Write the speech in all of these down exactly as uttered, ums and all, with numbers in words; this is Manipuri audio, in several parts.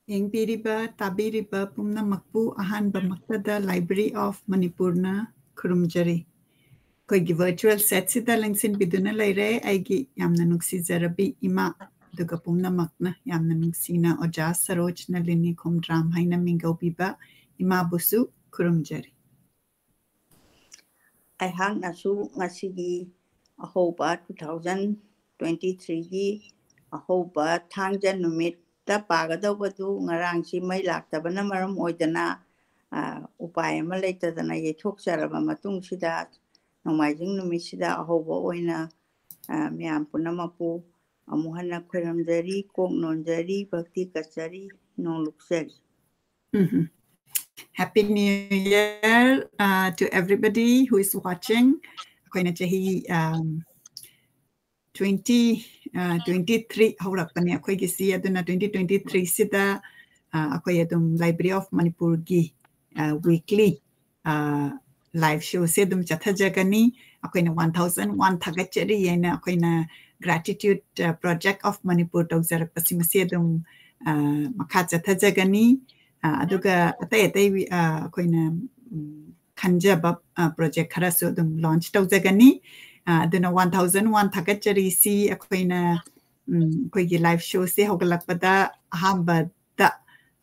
ꯌꯦꯡꯕꯤꯔꯤꯕ, ꯇꯥꯕꯤꯔꯤꯕ ꯄꯨꯝꯅꯃꯛꯄꯨ ꯑꯍꯥꯟꯕꯃꯛꯇꯗ Library of ꯃꯅꯤꯄꯨꯔꯅ ꯈꯨꯔꯨꯝꯖꯔꯤ꯫ ꯑꯩꯈꯣꯏꯒꯤ virtual setꯁꯤꯗ ꯂꯦꯡꯁꯤꯟꯕꯤꯗꯨꯅ ꯂꯩꯔꯦ ꯑꯩꯒꯤ ꯌꯥꯝꯅ ꯅꯨꯡꯁꯤꯖꯔꯕꯤ ꯏꯃꯥ, ꯑꯗꯨꯒ ꯄꯨꯝꯅꯃꯛꯅ ꯌꯥꯝꯅ ꯅꯨꯡꯁꯤꯅ ꯑꯣꯖꯥ ꯁꯔꯣꯖ ꯅꯂꯤꯅꯤ ꯈꯣꯝꯗ꯭ꯔꯥꯝ ꯍꯥꯏꯅ ꯃꯤꯡꯒꯧꯕꯤꯕ ꯏꯃꯥꯕꯨꯁꯨ ꯈꯨꯔꯨꯝꯖꯔꯤ꯫ ꯑꯩꯍꯥꯛꯅꯁꯨ ꯉꯁꯤꯒꯤ ꯑꯍꯧꯕ two thousand twenty threeꯒꯤ ꯑꯍꯧꯕ ꯊꯥꯡꯖ ꯅꯨꯃꯤꯠꯇ ꯄꯥꯒꯗꯧꯕꯗꯨ ꯉꯔꯥꯡꯁꯤ ꯃꯩ ꯂꯥꯛꯇꯕꯅ ꯃꯔꯝ ꯑꯣꯏꯗꯅ, ꯑ, ꯎꯄꯥꯏ ꯑꯃ ꯂꯩꯇꯗꯅ ꯌꯩꯊꯣꯛꯆꯔꯕ ꯃꯇꯨꯡꯁꯤꯗ ꯅꯣꯡꯃꯥꯏꯖꯤꯡ ꯅꯨꯃꯤꯠꯁꯤꯗ ꯑꯍꯧꯕ ꯑꯣꯏꯅ, ꯑ, ꯃꯌꯥꯝ ꯄꯨꯝꯅꯃꯛꯄꯨ ꯑꯃꯨꯛ ꯍꯟꯅ ꯈꯣꯏꯔꯝꯖꯔꯤ, ꯀꯣꯛ ꯅꯣꯟꯖꯔꯤ, ꯚꯛꯇꯤ ꯀꯠꯆꯔꯤ, ꯅꯣꯡꯂꯨꯛꯆꯔꯤ꯫ Mhm. Happy New Year, uh, to everybody who is watching. ꯑꯩꯈꯣꯏꯅ ꯆꯍꯤ, um, twenty, uh, twenty three ꯍꯧꯔꯛꯄꯅꯦ ꯑꯩꯈꯣꯏꯒꯤꯁꯤ꯫ ꯑꯗꯨꯅ twenty twenty three ꯁꯤꯗ, uh, ꯑꯩꯈꯣꯏ ꯑꯗꯨꯝ Library of ꯃꯅꯤꯄꯨꯔꯒꯤ, uh, weekly, uh, live showꯁꯦ ꯑꯗꯨꯝ ꯆꯠꯊꯖꯒꯅꯤ꯫ ꯑꯩꯈꯣꯏꯅ one thousand one ꯊꯥꯒꯠꯆꯔꯤ ꯍꯥꯏꯅ ꯑꯩꯈꯣꯏꯅ gratitude, uh, Project of Manipur ꯇꯧꯖꯔꯛꯄꯁꯤ ꯃꯁꯤ ꯑꯗꯨꯝ, uh, ꯃꯈꯥ ꯆꯠꯊꯖꯒꯅꯤ꯫ Uh, ꯑꯗꯨꯒ ꯑꯇꯩ ꯑꯇꯩ, uh, ꯑꯩꯈꯣꯏꯅ, ꯎꯝ, ꯈꯟꯖꯕ, uh, project ꯈꯔꯁꯨ ꯑꯗꯨꯝ launch ꯇꯧꯖꯒꯅꯤ꯫ Uh, ꯑꯗꯨꯅ one thousand one ꯊꯥꯒꯠꯆꯔꯤꯁꯤ ꯑꯩꯈꯣꯏꯅ, ꯎꯝ, ꯑꯩꯈꯣꯏꯒꯤ live showꯁꯦ ꯍꯧꯒꯠꯂꯛꯄꯗ ꯑꯍꯥꯟꯕꯗ,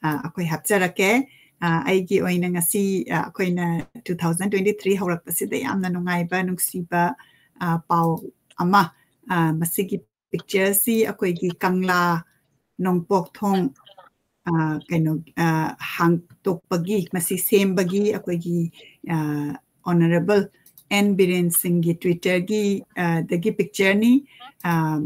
uh, ꯑꯩꯈꯣꯏ ꯍꯥꯞꯆꯔꯛꯀꯦ꯫ Uh, ꯑꯩꯒꯤ ꯑꯣꯏꯅ ꯉꯁꯤ, uh, ꯑꯩꯈꯣꯏꯅ two thousand twenty three ꯍꯧꯔꯛꯄꯁꯤꯗ ꯌꯥꯝꯅ ꯅꯨꯡꯉꯥꯏꯕ, ꯅꯨꯡꯁꯤꯕ, uh, ꯄꯥꯎ ꯑꯃ, uh, ꯃꯁꯤꯒꯤ pictureꯁꯤ ꯑꯩꯈꯣꯏꯒꯤ ꯀꯪꯂꯥ ꯅꯣꯡꯄꯣꯛ ꯊꯣꯡ, ꯑ, ꯀꯩꯅꯣ, ꯑ, ꯍꯥꯡꯇꯣꯛꯄꯒꯤ, ꯃꯁꯤ ꯁꯦꯝꯕꯒꯤ ꯑꯩꯈꯣꯏꯒꯤ, ꯑ, Honourable ꯑꯦꯟ ꯕꯤꯔꯦꯟ ꯁꯤꯡꯒꯤ Twitterꯒꯤ, ꯑ, ꯗꯒꯤ pictureꯅꯤ꯫ ꯑ,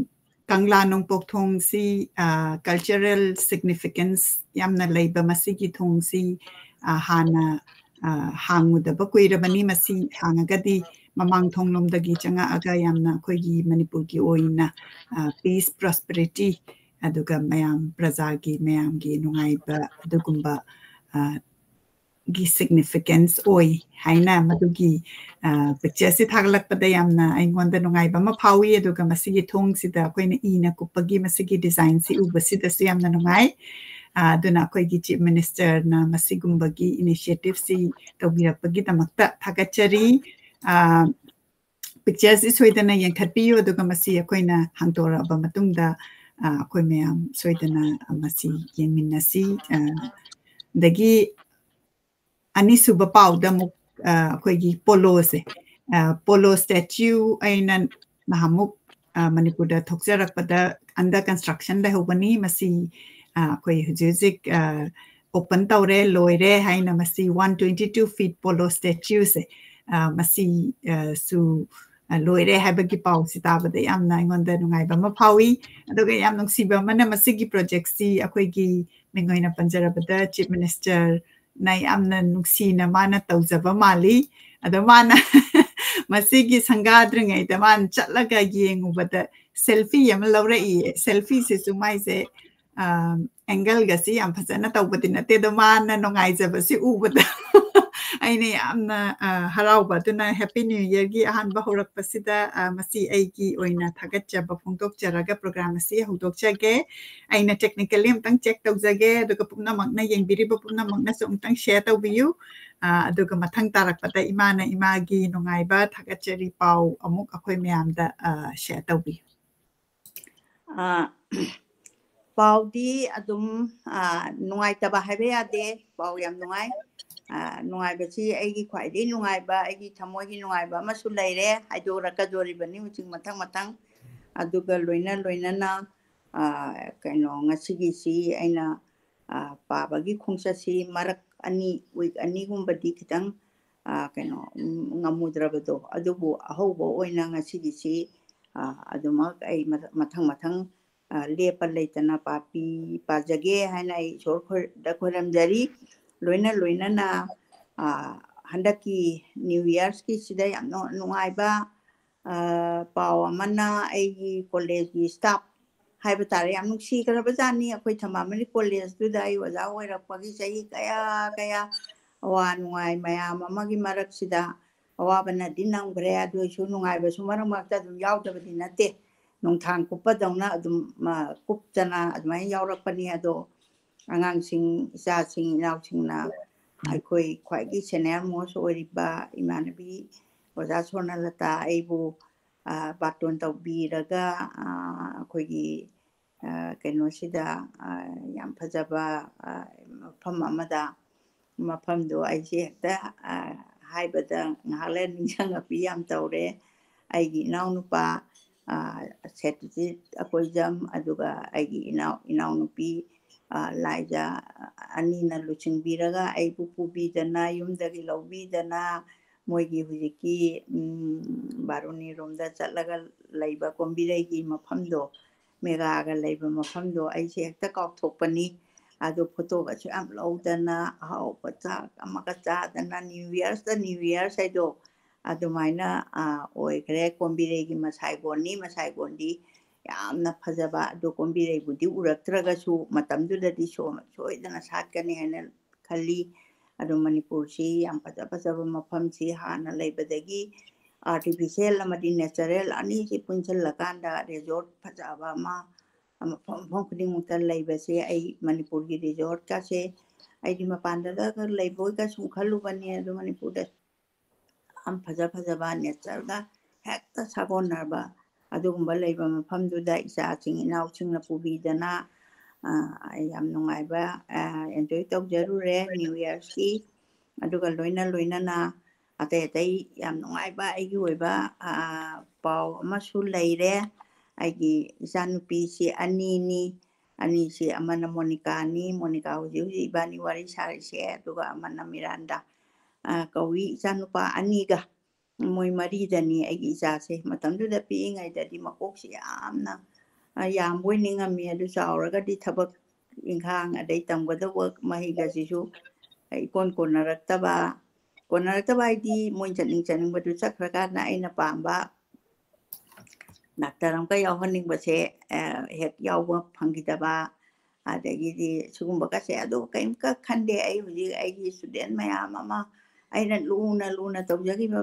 ꯀꯪꯂꯥ ꯅꯣꯡꯄꯣꯛ ꯊꯣꯡꯁꯤ, ꯑ, cultural significance ꯌꯥꯝꯅ ꯂꯩꯕ ꯃꯁꯤꯒꯤ ꯊꯣꯡꯁꯤ, ꯑ, ꯍꯥꯟꯅ, ꯑ, ꯍꯥꯡꯉꯨꯗꯕ ꯀꯨꯏꯔꯕꯅꯤ꯫ ꯃꯁꯤ ꯍꯥꯡꯉꯒꯗꯤ ꯃꯃꯥꯡ ꯊꯣꯡꯂꯣꯝꯗꯒꯤ ꯆꯪꯉꯛꯑꯒ ꯌꯥꯝꯅ ꯑꯩꯈꯣꯏꯒꯤ ꯃꯅꯤꯄꯨꯔꯒꯤ ꯑꯣꯏꯅ, ꯑ, peace, prosperity, ꯑꯗꯨꯒ ꯃꯌꯥꯝ ꯄ꯭ꯔꯖꯥꯒꯤ, ꯃꯌꯥꯝꯒꯤ ꯅꯨꯡꯉꯥꯏꯕ ꯑꯗꯨꯒꯨꯝꯕ, ꯑ, ꯒꯤ significance ꯑꯣꯏ ꯍꯥꯏꯅ ꯃꯗꯨꯒꯤ, ꯑ, pictureꯁꯤ ꯊꯥꯒꯠꯂꯛꯄꯗ ꯌꯥꯝꯅ ꯑꯩꯉꯣꯟꯗ ꯅꯨꯡꯉꯥꯏꯕ ꯑꯃ ꯐꯥꯎꯏ꯫ ꯑꯗꯨꯒ ꯃꯁꯤꯒꯤ ꯊꯣꯡꯁꯤꯗ ꯑꯩꯈꯣꯏꯅ ꯏꯅ ꯀꯨꯞꯄꯒꯤ ꯃꯁꯤꯒꯤ designꯁꯤ ꯎꯕꯁꯤꯗꯁꯨ ꯌꯥꯝꯅ ꯅꯨꯡꯉꯥꯏ꯫ ꯑ, ꯑꯗꯨꯅ ꯑꯩꯈꯣꯏꯒꯤ Chief Ministerꯅ ꯃꯁꯤꯒꯨꯝꯕꯒꯤ initiativeꯁꯤ ꯇꯧꯕꯤꯔꯛꯄꯒꯤꯗꯃꯛꯇ ꯊꯥꯒꯠꯆꯔꯤ꯫ ꯑ, pictureꯁꯤ ꯁꯣꯏꯗꯅ ꯌꯦꯡꯊꯠꯄꯤꯌꯨ, ꯑꯗꯨꯒ ꯃꯁꯤ ꯑꯩꯈꯣꯏꯅ ꯍꯥꯡꯗꯣꯔꯛꯑꯕ ꯃꯇꯨꯡꯗ, ꯑ, ꯑꯩꯈꯣꯏ ꯃꯌꯥꯝ ꯁꯣꯏꯗꯅ ꯃꯁꯤ ꯌꯦꯡꯃꯤꯟꯅꯁꯤ꯫ ꯑ, ꯑꯗꯒꯤ ꯑꯅꯤꯁꯨꯕ ꯄꯥꯎꯗ ꯑꯃꯨꯛ, ꯑ, ꯑꯩꯈꯣꯏꯒꯤ ꯄꯣꯂꯣꯁꯦ, ꯑ, ꯄꯣꯂꯣ statue ꯑꯩꯅ ꯅꯍꯥꯟꯃꯨꯛ, ꯑ, ꯃꯅꯤꯄꯨꯔꯗ ꯊꯣꯛꯆꯔꯛꯄꯗ under construction ꯂꯩꯍꯧꯕꯅꯤ꯫ ꯃꯁꯤ, ꯑ, ꯑꯩꯈꯣꯏ ꯍꯧꯖꯤꯛ ꯍꯧꯖꯤꯛ, ꯑ, open ꯇꯧꯔꯦ, ꯂꯣꯏꯔꯦ ꯍꯥꯏꯅ ꯃꯁꯤ one twenty two feet polo statueꯁꯦ, ꯑ, ꯃꯁꯤ, ꯑ, ꯁꯨ, ꯑ, ꯂꯣꯏꯔꯦ ꯍꯥꯏꯕꯒꯤ ꯄꯥꯎꯁꯤ ꯇꯥꯕꯗ ꯌꯥꯝꯅ ꯑꯩꯉꯣꯟꯗ ꯅꯨꯡꯉꯥꯏꯕ ꯑꯃ ꯐꯥꯎꯏ꯫ ꯑꯗꯨꯒ ꯌꯥꯝ ꯅꯨꯡꯁꯤꯕ ꯑꯃꯅ ꯃꯁꯤꯒꯤ projectꯁꯤ ꯑꯩꯈꯣꯏꯒꯤ ꯃꯤꯡ ꯑꯣꯏꯅ ꯄꯟꯖꯔꯕꯗ Chief Ministerꯅ ꯌꯥꯝꯅ ꯅꯨꯡꯁꯤꯅ ꯃꯥꯅ ꯇꯧꯖꯕ ꯃꯥꯜꯂꯤ꯫ ꯑꯗꯣ ꯃꯥꯅ ꯃꯁꯤꯒꯤ ꯁꯪꯒꯥꯗ꯭ꯔꯤꯉꯩꯗ ꯃꯥꯅ ꯆꯠꯂꯒ ꯌꯦꯡꯉꯨꯕꯗ selfie ꯑꯃ ꯂꯧꯔꯛꯏꯌꯦ꯫ Selfieꯁꯤꯁꯨ ꯃꯥꯏꯁꯦ, ꯑ, angleꯒꯁꯤ ꯌꯥꯝ ꯐꯖꯅ ꯇꯧꯕꯗꯤ ꯅꯠꯇꯦ, ꯑꯗꯣ ꯃꯥꯅ ꯅꯨꯡꯉꯥꯏꯖꯕꯁꯤ ꯎꯕꯗ ꯑꯩꯅ ꯌꯥꯝꯅ, ꯑ, ꯍꯔꯥꯎꯕ꯫ ꯑꯗꯨꯅ Happy New Yearꯒꯤ ꯑꯍꯥꯟꯕ ꯍꯧꯔꯛꯄꯁꯤꯗ, ꯑ, ꯃꯁꯤ ꯑꯩꯒꯤ ꯑꯣꯏꯅ ꯊꯥꯒꯠꯆꯕ ꯐꯣꯡꯗꯣꯛꯆꯔꯒ program ꯑꯁꯤ ꯍꯧꯗꯣꯛꯆꯒꯦ꯫ ꯑꯩꯅ technically ꯑꯃꯨꯛꯇꯪ check ꯇꯧꯖꯒꯦ, ꯑꯗꯨꯒ ꯄꯨꯝꯅꯃꯛꯅ, ꯌꯦꯡꯕꯤꯔꯤꯕ ꯄꯨꯝꯅꯃꯛꯅꯁꯨ ꯑꯃꯨꯛꯇꯪ share ꯇꯧꯕꯤꯌꯨ꯫ ꯑ, ꯑꯗꯨꯒ ꯃꯊꯪ ꯇꯥꯔꯛꯄꯗ ꯏꯃꯥꯅ ꯏꯃꯥꯒꯤ ꯅꯨꯡꯉꯥꯏꯕ ꯊꯥꯒꯠꯆꯔꯤ ꯄꯥꯎ ꯑꯃꯨꯛ ꯑꯩꯈꯣꯏ ꯃꯌꯥꯝꯗ, ꯑ, share ꯇꯧꯕꯤꯌꯨ꯫ ꯑ, ꯄꯥꯎꯗꯤ ꯑꯗꯨꯝ, ꯑ, ꯅꯨꯡꯉꯥꯏꯇꯕ ꯍꯥꯏꯕ ꯌꯥꯗꯦ, ꯄꯥꯎ ꯌꯥꯝ ꯅꯨꯡꯉꯥꯏ꯫ ꯑ, ꯅꯨꯡꯉꯥꯏꯕꯁꯤ ꯑꯩꯒꯤ ꯈ꯭ꯋꯥꯏꯗꯒꯤ ꯅꯨꯡꯉꯥꯏꯕ, ꯑꯩꯒꯤ ꯊꯃꯣꯏꯒꯤ ꯅꯨꯡꯉꯥꯏꯕ ꯑꯃꯁꯨ ꯂꯩꯔꯦ, ꯍꯥꯏꯗꯣꯔꯛꯀꯗꯣꯔꯤꯕꯅꯤ ꯍꯧꯖꯤꯛ ꯃꯊꯪ ꯃꯊꯪ꯫ ꯑꯗꯨꯒ ꯂꯣꯏꯅ ꯂꯣꯏꯅꯅ, ꯑ, ꯀꯩꯅꯣ, ꯉꯁꯤꯒꯤꯁꯤ ꯑꯩꯅ, ꯑ, ꯄꯥꯕꯒꯤ ꯈꯣꯡꯆꯠꯁꯤ ꯃꯔꯛ ꯑꯅꯤ, week ꯑꯅꯤꯒꯨꯝꯕꯗꯤ ꯈꯤꯇꯪ, ꯑ, ꯀꯩꯅꯣ, ꯎꯝ, ꯉꯝꯃꯨꯗ꯭ꯔꯕꯗꯣ, ꯑꯗꯨꯕꯨ ꯑꯍꯧꯕ ꯑꯣꯏꯅ ꯉꯁꯤꯒꯤꯁꯤ, ꯑ, ꯑꯗꯨꯃꯛ ꯑꯩ ꯃꯊ-, ꯃꯊꯪ ꯃꯊꯪ, ꯑ, ꯂꯦꯞꯄ ꯂꯩꯇꯅ ꯄꯥꯄꯤ ꯄꯥꯖꯒꯦ ꯍꯥꯏꯅ ꯑꯩ ꯏꯁꯣꯔ ꯈꯣꯏ-, ꯗ ꯈꯣꯏꯔꯝꯖꯔꯤ꯫ ꯂꯣꯏꯅ ꯂꯣꯏꯅꯅ, ꯑ, ꯍꯟꯗꯛꯀꯤ New Yearꯁꯀꯤꯁꯤꯗ ꯌꯥꯝ ꯅꯨ-, ꯅꯨꯡꯉꯥꯏꯕ, ꯑ, ꯄꯥꯎ ꯑꯃꯅ ꯑꯩꯒꯤ collegeꯀꯤ staff ꯍꯥꯏꯕ ꯇꯥꯔꯦ, ꯌꯥꯝ ꯅꯨꯡꯁꯤꯈ꯭ꯔꯕꯖꯥꯠꯅꯤ꯫ ꯑꯩꯈꯣꯏ ꯊꯝꯕꯥꯜꯃꯅꯤ collegeꯇꯨꯗ ꯑꯩ ꯑꯣꯖꯥ ꯑꯣꯏꯔꯛꯄꯒꯤ ꯆꯍꯤ ꯀꯌꯥ ꯀꯌꯥ ꯑꯋꯥ ꯅꯨꯡꯉꯥꯏ ꯃꯌꯥꯝ ꯑꯃꯒꯤ ꯃꯔꯛꯁꯤꯗ ꯑꯋꯥꯕꯅꯗꯤ ꯅꯝꯈ꯭ꯔꯦ, ꯑꯗꯨ ꯑꯣꯏꯁꯨ ꯅꯨꯡꯉꯥꯏꯕꯁꯨ ꯃꯔꯛ ꯃꯔꯛꯇ ꯑꯗꯨꯝ ꯌꯥꯎꯗꯕꯗꯤ ꯅꯠꯇꯦ꯫ ꯅꯣꯡꯊꯥꯡ ꯀꯨꯞꯄꯗꯧꯅ ꯑꯗꯨꯝ, ꯑ, ꯀꯨꯞꯇꯅ ꯑꯗꯨꯃꯥꯏꯅ ꯌꯥꯎꯔꯛꯄꯅꯤ꯫ ꯑꯗꯣ ꯑꯉꯥꯡꯁꯤꯡ, ꯏꯆꯥꯁꯤꯡ, ꯏꯅꯥꯎꯁꯤꯡꯅ ꯑꯩꯈꯣꯏ ꯈ꯭ꯋꯥꯏꯗꯒꯤ senior most ꯑꯣꯏꯔꯤꯕ ꯏꯃꯥꯟꯅꯕꯤ ꯑꯣꯖꯥ ꯁꯣꯔꯅꯂꯇꯥ ꯑꯩꯕꯨ, ꯑ, ꯕꯥꯇꯣꯟ ꯇꯧꯕꯤꯔꯒ, ꯑ, ꯑꯩꯈꯣꯏꯒꯤ, ꯑ, ꯀꯩꯅꯣꯁꯤꯗ, ꯑ, ꯌꯥꯝ ꯐꯖꯕ, ꯑ, ꯃꯐꯝ ꯑꯃꯗ, ꯃꯐꯝꯗꯣ ꯑꯩꯁꯦ ꯍꯦꯛꯇ, ꯑ, ꯍꯥꯏꯕꯗ ꯉꯥꯏꯍꯥꯛ ꯂꯩꯔ ꯅꯤꯡꯁꯤꯡꯉꯛꯄꯤ ꯌꯥꯝ ꯇꯧꯔꯦ꯫ ꯑꯩꯒꯤ ꯏꯅꯥꯎꯅꯨꯄꯥ, ꯑ, ꯁꯦꯇꯖꯤꯠ ꯑꯀꯣꯏꯖꯝ, ꯑꯗꯨꯒ ꯑꯩꯒꯤ ꯏꯅꯥꯎ-, ꯏꯅꯥꯎꯅꯨꯄꯤ, ꯑ, ꯂꯥꯏꯖꯥ, ꯑꯅꯤꯅ ꯂꯨꯆꯤꯡꯕꯤꯔꯒ ꯑꯩꯕꯨ ꯄꯨꯕꯤꯗꯅ, ꯌꯨꯝꯗꯒꯤ ꯂꯧꯕꯤꯗꯅ, ꯃꯣꯏꯒꯤ ꯍꯧꯖꯤꯛꯀꯤ, ꯎꯝ, ꯕꯥꯔꯨꯅꯤꯔꯣꯝꯗ ꯆꯠꯂꯒ ꯂꯩꯕ ꯀꯣꯝꯕꯤꯔꯩꯒꯤ ꯃꯐꯝꯗꯣ, ꯃꯦꯒꯥꯒ ꯂꯩꯕ ꯃꯐꯝꯗꯣ ꯑꯩꯁꯦ ꯍꯦꯛꯇ ꯀꯥꯎꯊꯣꯛꯄꯅꯤ꯫ ꯑꯗꯨ ꯐꯣꯇꯣꯒꯁꯨ ꯌꯥꯝ ꯂꯧꯗꯅ, ꯑꯍꯥꯎꯕ ꯆꯥꯛ ꯑꯃꯒ ꯆꯥꯗꯅ, New Yearꯁꯇ New Year's ꯍꯥꯏꯗꯣ ꯑꯗꯨꯃꯥꯏꯅ, ꯑ, ꯑꯣꯏꯈ꯭ꯔꯦ꯫ ꯀꯣꯝꯕꯤꯔꯩꯒꯤ ꯃꯁꯥꯏꯒꯣꯟꯅꯤ, ꯃꯁꯥꯏꯒꯣꯟꯗꯤ ꯌꯥꯝꯅ ꯐꯖꯕ꯫ ꯑꯗꯣ ꯀꯣꯝꯕꯤꯔꯩꯕꯨꯗꯤ ꯎꯔꯛꯇ꯭ꯔꯒꯁꯨ ꯃꯇꯝꯗꯨꯗꯗꯤ ꯁꯣ-, ꯁꯣꯏꯗꯅ ꯁꯥꯠꯀꯅꯤ ꯍꯥꯏꯅ ꯈꯜꯂꯤ꯫ ꯑꯗꯣ ꯃꯅꯤꯄꯨꯔꯁꯤ ꯌꯥꯝ ꯐꯖ ꯐꯖꯕ ꯃꯐꯝꯁꯤ ꯍꯥꯟꯅ ꯂꯩꯕꯗꯒꯤ artificial ꯑꯃꯗꯤ natural ꯑꯅꯤꯁꯤ ꯄꯨꯟꯁꯤꯜꯂꯀꯥꯟꯗ resort ꯐꯖꯕ ꯑꯃ ꯃꯐꯝ, ꯃꯐꯝ ꯈꯨꯗꯤꯡꯃꯛꯇ ꯂꯩꯕꯁꯦ, ꯑꯩ ꯃꯅꯤꯄꯨꯔꯒꯤ resortꯀꯁꯦ ꯑꯩꯗꯤ ꯃꯄꯥꯟꯗꯒ ꯂꯩꯕ ꯑꯣꯏꯒ ꯁꯨꯝ ꯈꯜꯂꯨꯕꯅꯦ, ꯑꯗꯣ ꯃꯅꯤꯄꯨꯔꯗ ꯌꯥꯝ ꯐꯖ ꯐꯖꯕ natureꯒ ꯍꯦꯛꯇ ꯁꯥꯒꯣꯟꯅꯔꯕ ꯑꯗꯨꯒꯨꯝꯕ ꯂꯩꯕ ꯃꯐꯝꯗꯨꯗ ꯏꯆꯥꯁꯤꯡ ꯏꯅꯥꯎꯁꯤꯡꯅ ꯄꯨꯕꯤꯗꯅ, ꯑ, ꯌꯥꯝ ꯅꯨꯡꯉꯥꯏꯕ, ꯑ, enjoy ꯇꯧꯖꯔꯨꯔꯦ New Yearꯁꯀꯤ꯫ ꯑꯗꯨꯒ ꯂꯣꯏꯅ ꯂꯣꯏꯅꯅ ꯑꯇꯩ ꯑꯇꯩ ꯌꯥꯝ ꯅꯨꯡꯉꯥꯏꯕ ꯑꯩꯒꯤ ꯑꯣꯏꯕ, ꯑ, ꯄꯥꯎ ꯑꯃꯁꯨ ꯂꯩꯔꯦ꯫ ꯑꯩꯒꯤ ꯏꯆꯥꯅꯨꯄꯤꯁꯤ ꯑꯅꯤꯅꯤ꯫ ꯑꯅꯤꯁꯤ ꯑꯃꯅ ꯃꯣꯅꯤꯀꯥꯅꯤ, ꯃꯣꯅꯤꯀꯥ ꯍꯧꯖꯤꯛ ꯍꯧꯖꯤꯛ ꯏꯕꯥꯅꯤ ꯋꯥꯔꯤ ꯁꯥꯔꯤꯁꯦ, ꯑꯗꯨꯒ ꯑꯃꯅ ꯃꯤꯔꯥꯟꯗꯥ, ꯑ, ꯀꯧꯏ꯫ ꯏꯆꯥꯅꯨꯄꯥ ꯑꯅꯤꯒ ꯃꯣꯏ ꯃꯔꯤꯗꯅꯤ ꯑꯩꯒꯤ ꯏꯆꯥꯁꯦ꯫ ꯃꯇꯝꯗꯨꯗ ꯄꯤꯛꯏꯉꯩꯗꯗꯤ ꯃꯀꯣꯛꯁꯤ ꯌꯥꯝꯅ, ꯑ, ꯌꯥꯝꯕꯣꯏ ꯅꯤꯡꯉꯝꯃꯤ, ꯑꯗꯨ ꯆꯥꯎꯔꯒꯗꯤ ꯊꯕꯛ ꯏꯪꯈꯥꯡ ꯑꯗꯩ ꯇꯝꯒꯗꯧꯕ ꯃꯍꯩꯒꯁꯤꯁꯨ ꯏꯀꯣꯟ ꯀꯣꯟꯅꯔꯛꯇꯕ꯫ ꯀꯣꯟꯅꯔꯛꯇꯕ ꯍꯥꯏꯗꯤ ꯃꯣꯏ ꯆꯠꯅꯤꯡ ꯆꯠꯅꯤꯡꯕꯗꯨ ꯆꯠꯈ꯭ꯔꯀꯥꯟꯗ ꯑꯩꯅ ꯄꯥꯝꯕ ꯗꯥꯛꯇꯔ ꯑꯃꯨꯛꯀ ꯌꯥꯎꯍꯟꯅꯤꯡꯕꯁꯦ, ꯑ, ꯍꯦꯛ ꯌꯥꯎꯕ ꯐꯪꯈꯤꯗꯕ, ꯑꯗꯒꯤꯗꯤ ꯁꯤꯒꯨꯝꯕꯒꯁꯦ ꯑꯗꯨ ꯀꯔꯤꯝꯇ ꯈꯟꯗꯦ꯫ ꯑꯩ ꯍꯧꯖꯤꯛ ꯑꯩꯒꯤ student ꯃꯌꯥꯝ ꯑꯃ ꯑꯩꯅ ꯂꯨꯅ ꯂꯨꯅ ꯇꯧꯖꯈꯤꯕ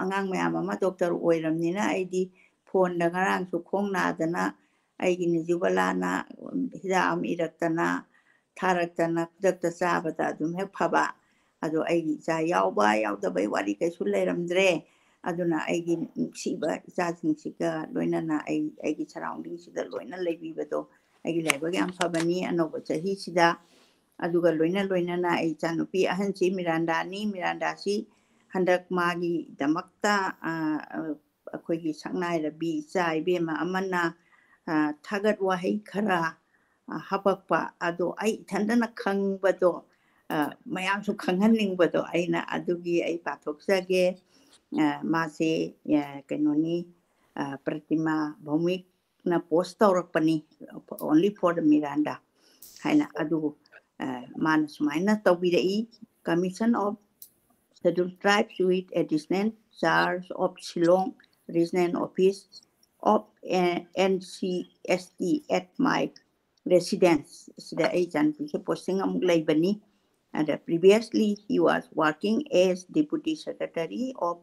ꯑꯉꯥꯡ ꯃꯌꯥꯝ ꯑꯃ doctor ꯑꯣꯏꯔꯕꯅꯤꯅ ꯑꯩꯗꯤ phoneꯗ ꯉꯔꯥꯡꯁꯨ ꯈꯣꯡ ꯅꯥꯗꯅ ꯑꯩꯒꯤ ꯅꯤꯖꯨꯕꯂꯥꯅ ꯍꯤꯗꯥꯛ ꯑꯃ ꯏꯔꯛꯇꯅ ꯊꯥꯔꯛꯇꯅ ꯈꯨꯗꯛꯇ ꯆꯥꯕꯗ ꯑꯗꯨꯝ ꯍꯦꯛ ꯐꯕ꯫ ꯑꯗꯣ ꯑꯩꯒꯤ ꯏꯆꯥ ꯌꯥꯎꯕ ꯌꯥꯎꯗꯕꯩ ꯋꯥꯔꯤ ꯀꯩꯁꯨ ꯂꯩꯔꯝꯗ꯭ꯔꯦ꯫ ꯑꯗꯨꯅ ꯑꯩꯒꯤ ꯅꯨꯡꯁꯤꯕ ꯏꯆꯥꯁꯤꯡꯁꯤꯒ ꯂꯣꯏꯅꯅ ꯑꯩ, ꯑꯩꯒꯤ surrounding ꯁꯤꯗ ꯂꯣꯏꯅ ꯂꯩꯕꯤꯕꯗꯣ ꯑꯩꯒꯤ ꯂꯥꯏꯕꯛ ꯌꯥꯝ ꯐꯕꯅꯤ ꯑꯅꯧꯕ ꯆꯍꯤꯁꯤꯗ꯫ ꯑꯗꯨꯒ ꯂꯣꯏꯅ ꯂꯣꯏꯅꯅ ꯑꯩ ꯏꯆꯥꯅꯨꯄꯤ ꯑꯍꯟꯁꯤ ꯃꯤꯔꯥꯟꯗꯥꯅꯤ꯫ ꯃꯤꯔꯥꯟꯗꯥꯁꯤ ꯍꯟꯗꯛ ꯃꯥꯒꯤꯗꯃꯛꯇ, ꯑ, ꯑ, ꯑꯩꯈꯣꯏꯒꯤ ꯁꯛꯅꯥꯏꯔꯕꯤ ꯏꯆꯥ ꯏꯕꯦꯝꯃ ꯑꯃꯅ, ꯑ, ꯊꯥꯒꯠ ꯋꯥꯍꯩ ꯈꯔ, ꯑ, ꯍꯥꯄꯛꯄ ꯑꯗꯣ ꯑꯩ ꯏꯊꯟꯗꯅ ꯈꯪꯕꯗꯣ, ꯑ, ꯃꯌꯥꯝꯁꯨ ꯈꯪꯍꯟꯅꯤꯡꯕꯗꯣ ꯑꯩꯅ ꯑꯗꯨꯒꯤ ꯑꯩ ꯄꯥꯊꯣꯛꯆꯒꯦ꯫ ꯑ, ꯃꯥꯁꯦ, ꯑ, ꯀꯩꯅꯣꯅꯤ, ꯑ, ꯄ꯭ꯔꯇꯤꯃꯥ ꯚꯧꯃꯤꯛꯅ post ꯇꯧꯔꯛꯄꯅꯤ, only for the Miranda ꯍꯥꯏꯅ꯫ ꯑꯗꯨ, ꯑ, ꯃꯥꯅ ꯁꯨꯃꯥꯏꯅ ꯇꯧꯕꯤꯔꯛꯏ: Commission of Scheduled Tribes with additional charge of Shillong Regional Office of, uh, N C S T at my residence. ꯁꯤꯗ ꯑꯩ ꯏꯆꯥꯅꯨꯄꯤꯁꯦ posting ꯑꯃꯨꯛ ꯂꯩꯕꯅꯤ꯫ ꯑꯗ previously he was working as Deputy Secretary of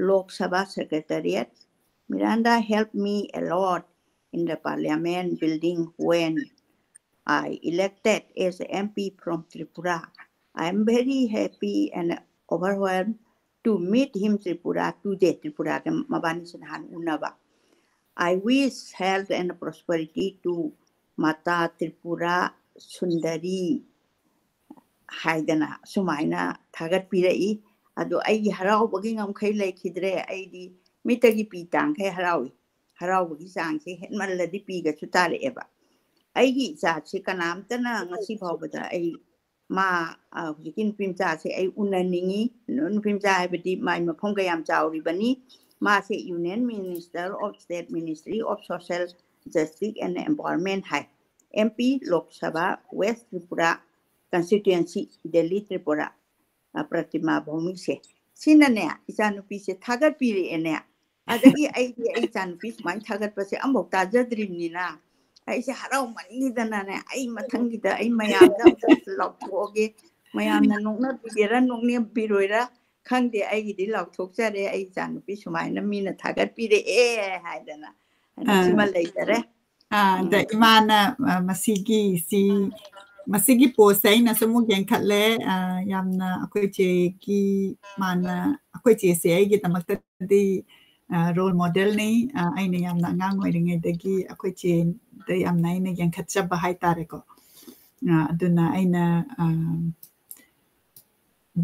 Lok Sabha Secretariat. Miranda helped me a lot in the parliament building when I elected as a M P from Tripura. I am very happy and overwhelmed to meet him Tripura today. ꯇ꯭ꯔꯤꯄꯨꯔꯥꯗ ꯃꯕꯥꯅꯤꯁꯦ ꯅꯍꯥꯟ ꯎꯅꯕ꯫ I wish health and prosperity to Mata Tripura Sundari ꯍꯥꯏꯗꯅ ꯁꯨꯃꯥꯏꯅ ꯊꯥꯒꯠꯄꯤꯔꯛꯏ꯫ ꯑꯗꯣ ꯑꯩꯒꯤ ꯍꯔꯥꯎꯕꯒꯤ ꯉꯝꯈꯩ ꯂꯩꯈꯤꯗ꯭ꯔꯦ꯫ ꯑꯩꯗꯤ ꯃꯤꯠꯇꯒꯤ ꯄꯤ ꯇꯥꯡꯈꯩ ꯍꯔꯥꯎꯏ꯫ ꯍꯔꯥꯎꯕꯒꯤ ꯆꯥꯡꯁꯦ ꯍꯦꯟꯃꯜꯂꯗꯤ ꯄꯤꯒꯁꯨ ꯇꯥꯔꯛꯑꯦꯕ꯫ ꯑꯩꯒꯤ ꯏꯆꯥꯁꯦ ꯀꯅꯥꯝꯇꯅ ꯉꯁꯤ ꯐꯥꯎꯕꯗ ꯑꯩ ꯃꯥ, ꯑ, ꯍꯧꯖꯤꯛꯀꯤ ꯅꯨꯄꯤ ꯃꯆꯥꯁꯦ ꯑꯩ ꯎꯅꯅꯤꯡꯉꯤ꯫ ꯅꯨ-, ꯅꯨꯄꯤ ꯃꯆꯥ ꯍꯥꯏꯕꯗꯤ ꯃꯥꯏ ꯃꯐꯝ ꯀꯌꯥꯝ ꯆꯥꯎꯔꯤꯕꯅꯤ꯫ ꯃꯥꯁꯦ Union Minister of State Ministry of Social Justice and Empowerment high, M P Lok Sabha West Tripura Constituency, Delhi, Tripura, ꯑ, ꯄ꯭ꯔꯇꯤꯃꯥ ꯚꯧꯃꯤꯛꯁꯦ꯫ ꯁꯤꯅꯅꯦ, ꯏꯆꯥꯅꯨꯄꯤꯁꯦ ꯊꯥꯒꯠꯄꯤꯔꯛꯑꯦꯅꯦ꯫ ꯑꯗꯒꯤ ꯑꯩꯗꯤ ꯑꯩ ꯏꯆꯥꯅꯨꯄꯤ ꯁꯨꯃꯥꯏꯅ ꯊꯥꯒꯠꯄꯁꯦ ꯑꯃꯐꯥꯎ ꯇꯥꯖꯗ꯭ꯔꯤꯕꯅꯤꯅ ꯑꯩꯁꯦ ꯍꯔꯥꯎꯃꯟꯈꯤꯗꯅꯅꯦ, ꯑꯩ ꯃꯊꯪꯒꯤꯗ ꯑꯩ ꯃꯌꯥꯝꯗ ꯑꯝꯇ ꯂꯥꯎꯊꯣꯛꯑꯒꯦ, ꯃꯌꯥꯝꯅ ꯅꯣꯛꯅꯕꯤꯒꯦꯔꯥ ꯅꯣꯛꯅꯕꯤꯔꯣꯏꯔꯥ ꯈꯪꯗꯦ, ꯑꯩꯒꯤꯗꯤ ꯂꯥꯎꯊꯣꯛꯆꯔꯦ, ꯑꯩ ꯏꯆꯥꯅꯨꯄꯤ ꯁꯨꯃꯥꯏꯅ ꯃꯤꯅ ꯊꯥꯒꯠꯄꯤꯔꯛꯑꯦ ꯍꯥꯏꯗꯅ꯫ ꯑꯗ ꯑꯥ꯫ ꯁꯤꯃ ꯂꯩꯖꯔꯦ꯫ ꯑꯥ, ꯑꯗ ꯎꯝ꯫ ꯏꯃꯥꯅ, ꯑ, ꯃꯁꯤꯒꯤ ꯁꯤ ꯃꯁꯤꯒꯤ ꯄꯣꯁꯁꯦ ꯑꯩꯅꯁꯨ ꯑꯃꯨꯛ ꯌꯦꯡꯈꯠꯂꯦ꯫ ꯑ, ꯌꯥꯝꯅ ꯑꯩꯈꯣꯏ ꯆꯦꯒꯤ, ꯃꯥꯅ, ꯑꯩꯈꯣꯏ ꯆꯦꯁꯦ ꯑꯩꯒꯤꯗꯃꯛꯇꯗꯤ, ꯑ, ꯔꯣꯜ ꯃꯣꯗꯦꯜꯅꯤ꯫ ꯑ, ꯑꯩꯅ ꯌꯥꯝꯅ ꯑꯉꯥꯡ ꯑꯣꯏꯔꯤꯉꯩꯗꯒꯤ ꯑꯩꯈꯣꯏ ꯆꯦꯗ ꯌꯥꯝꯅ ꯑꯩꯅ ꯌꯦꯡꯈꯠꯆꯕ ꯍꯥꯏꯇꯥꯔꯦꯀꯣ꯫ ꯑ, ꯑꯗꯨꯅ ꯑꯩꯅ, ꯑ,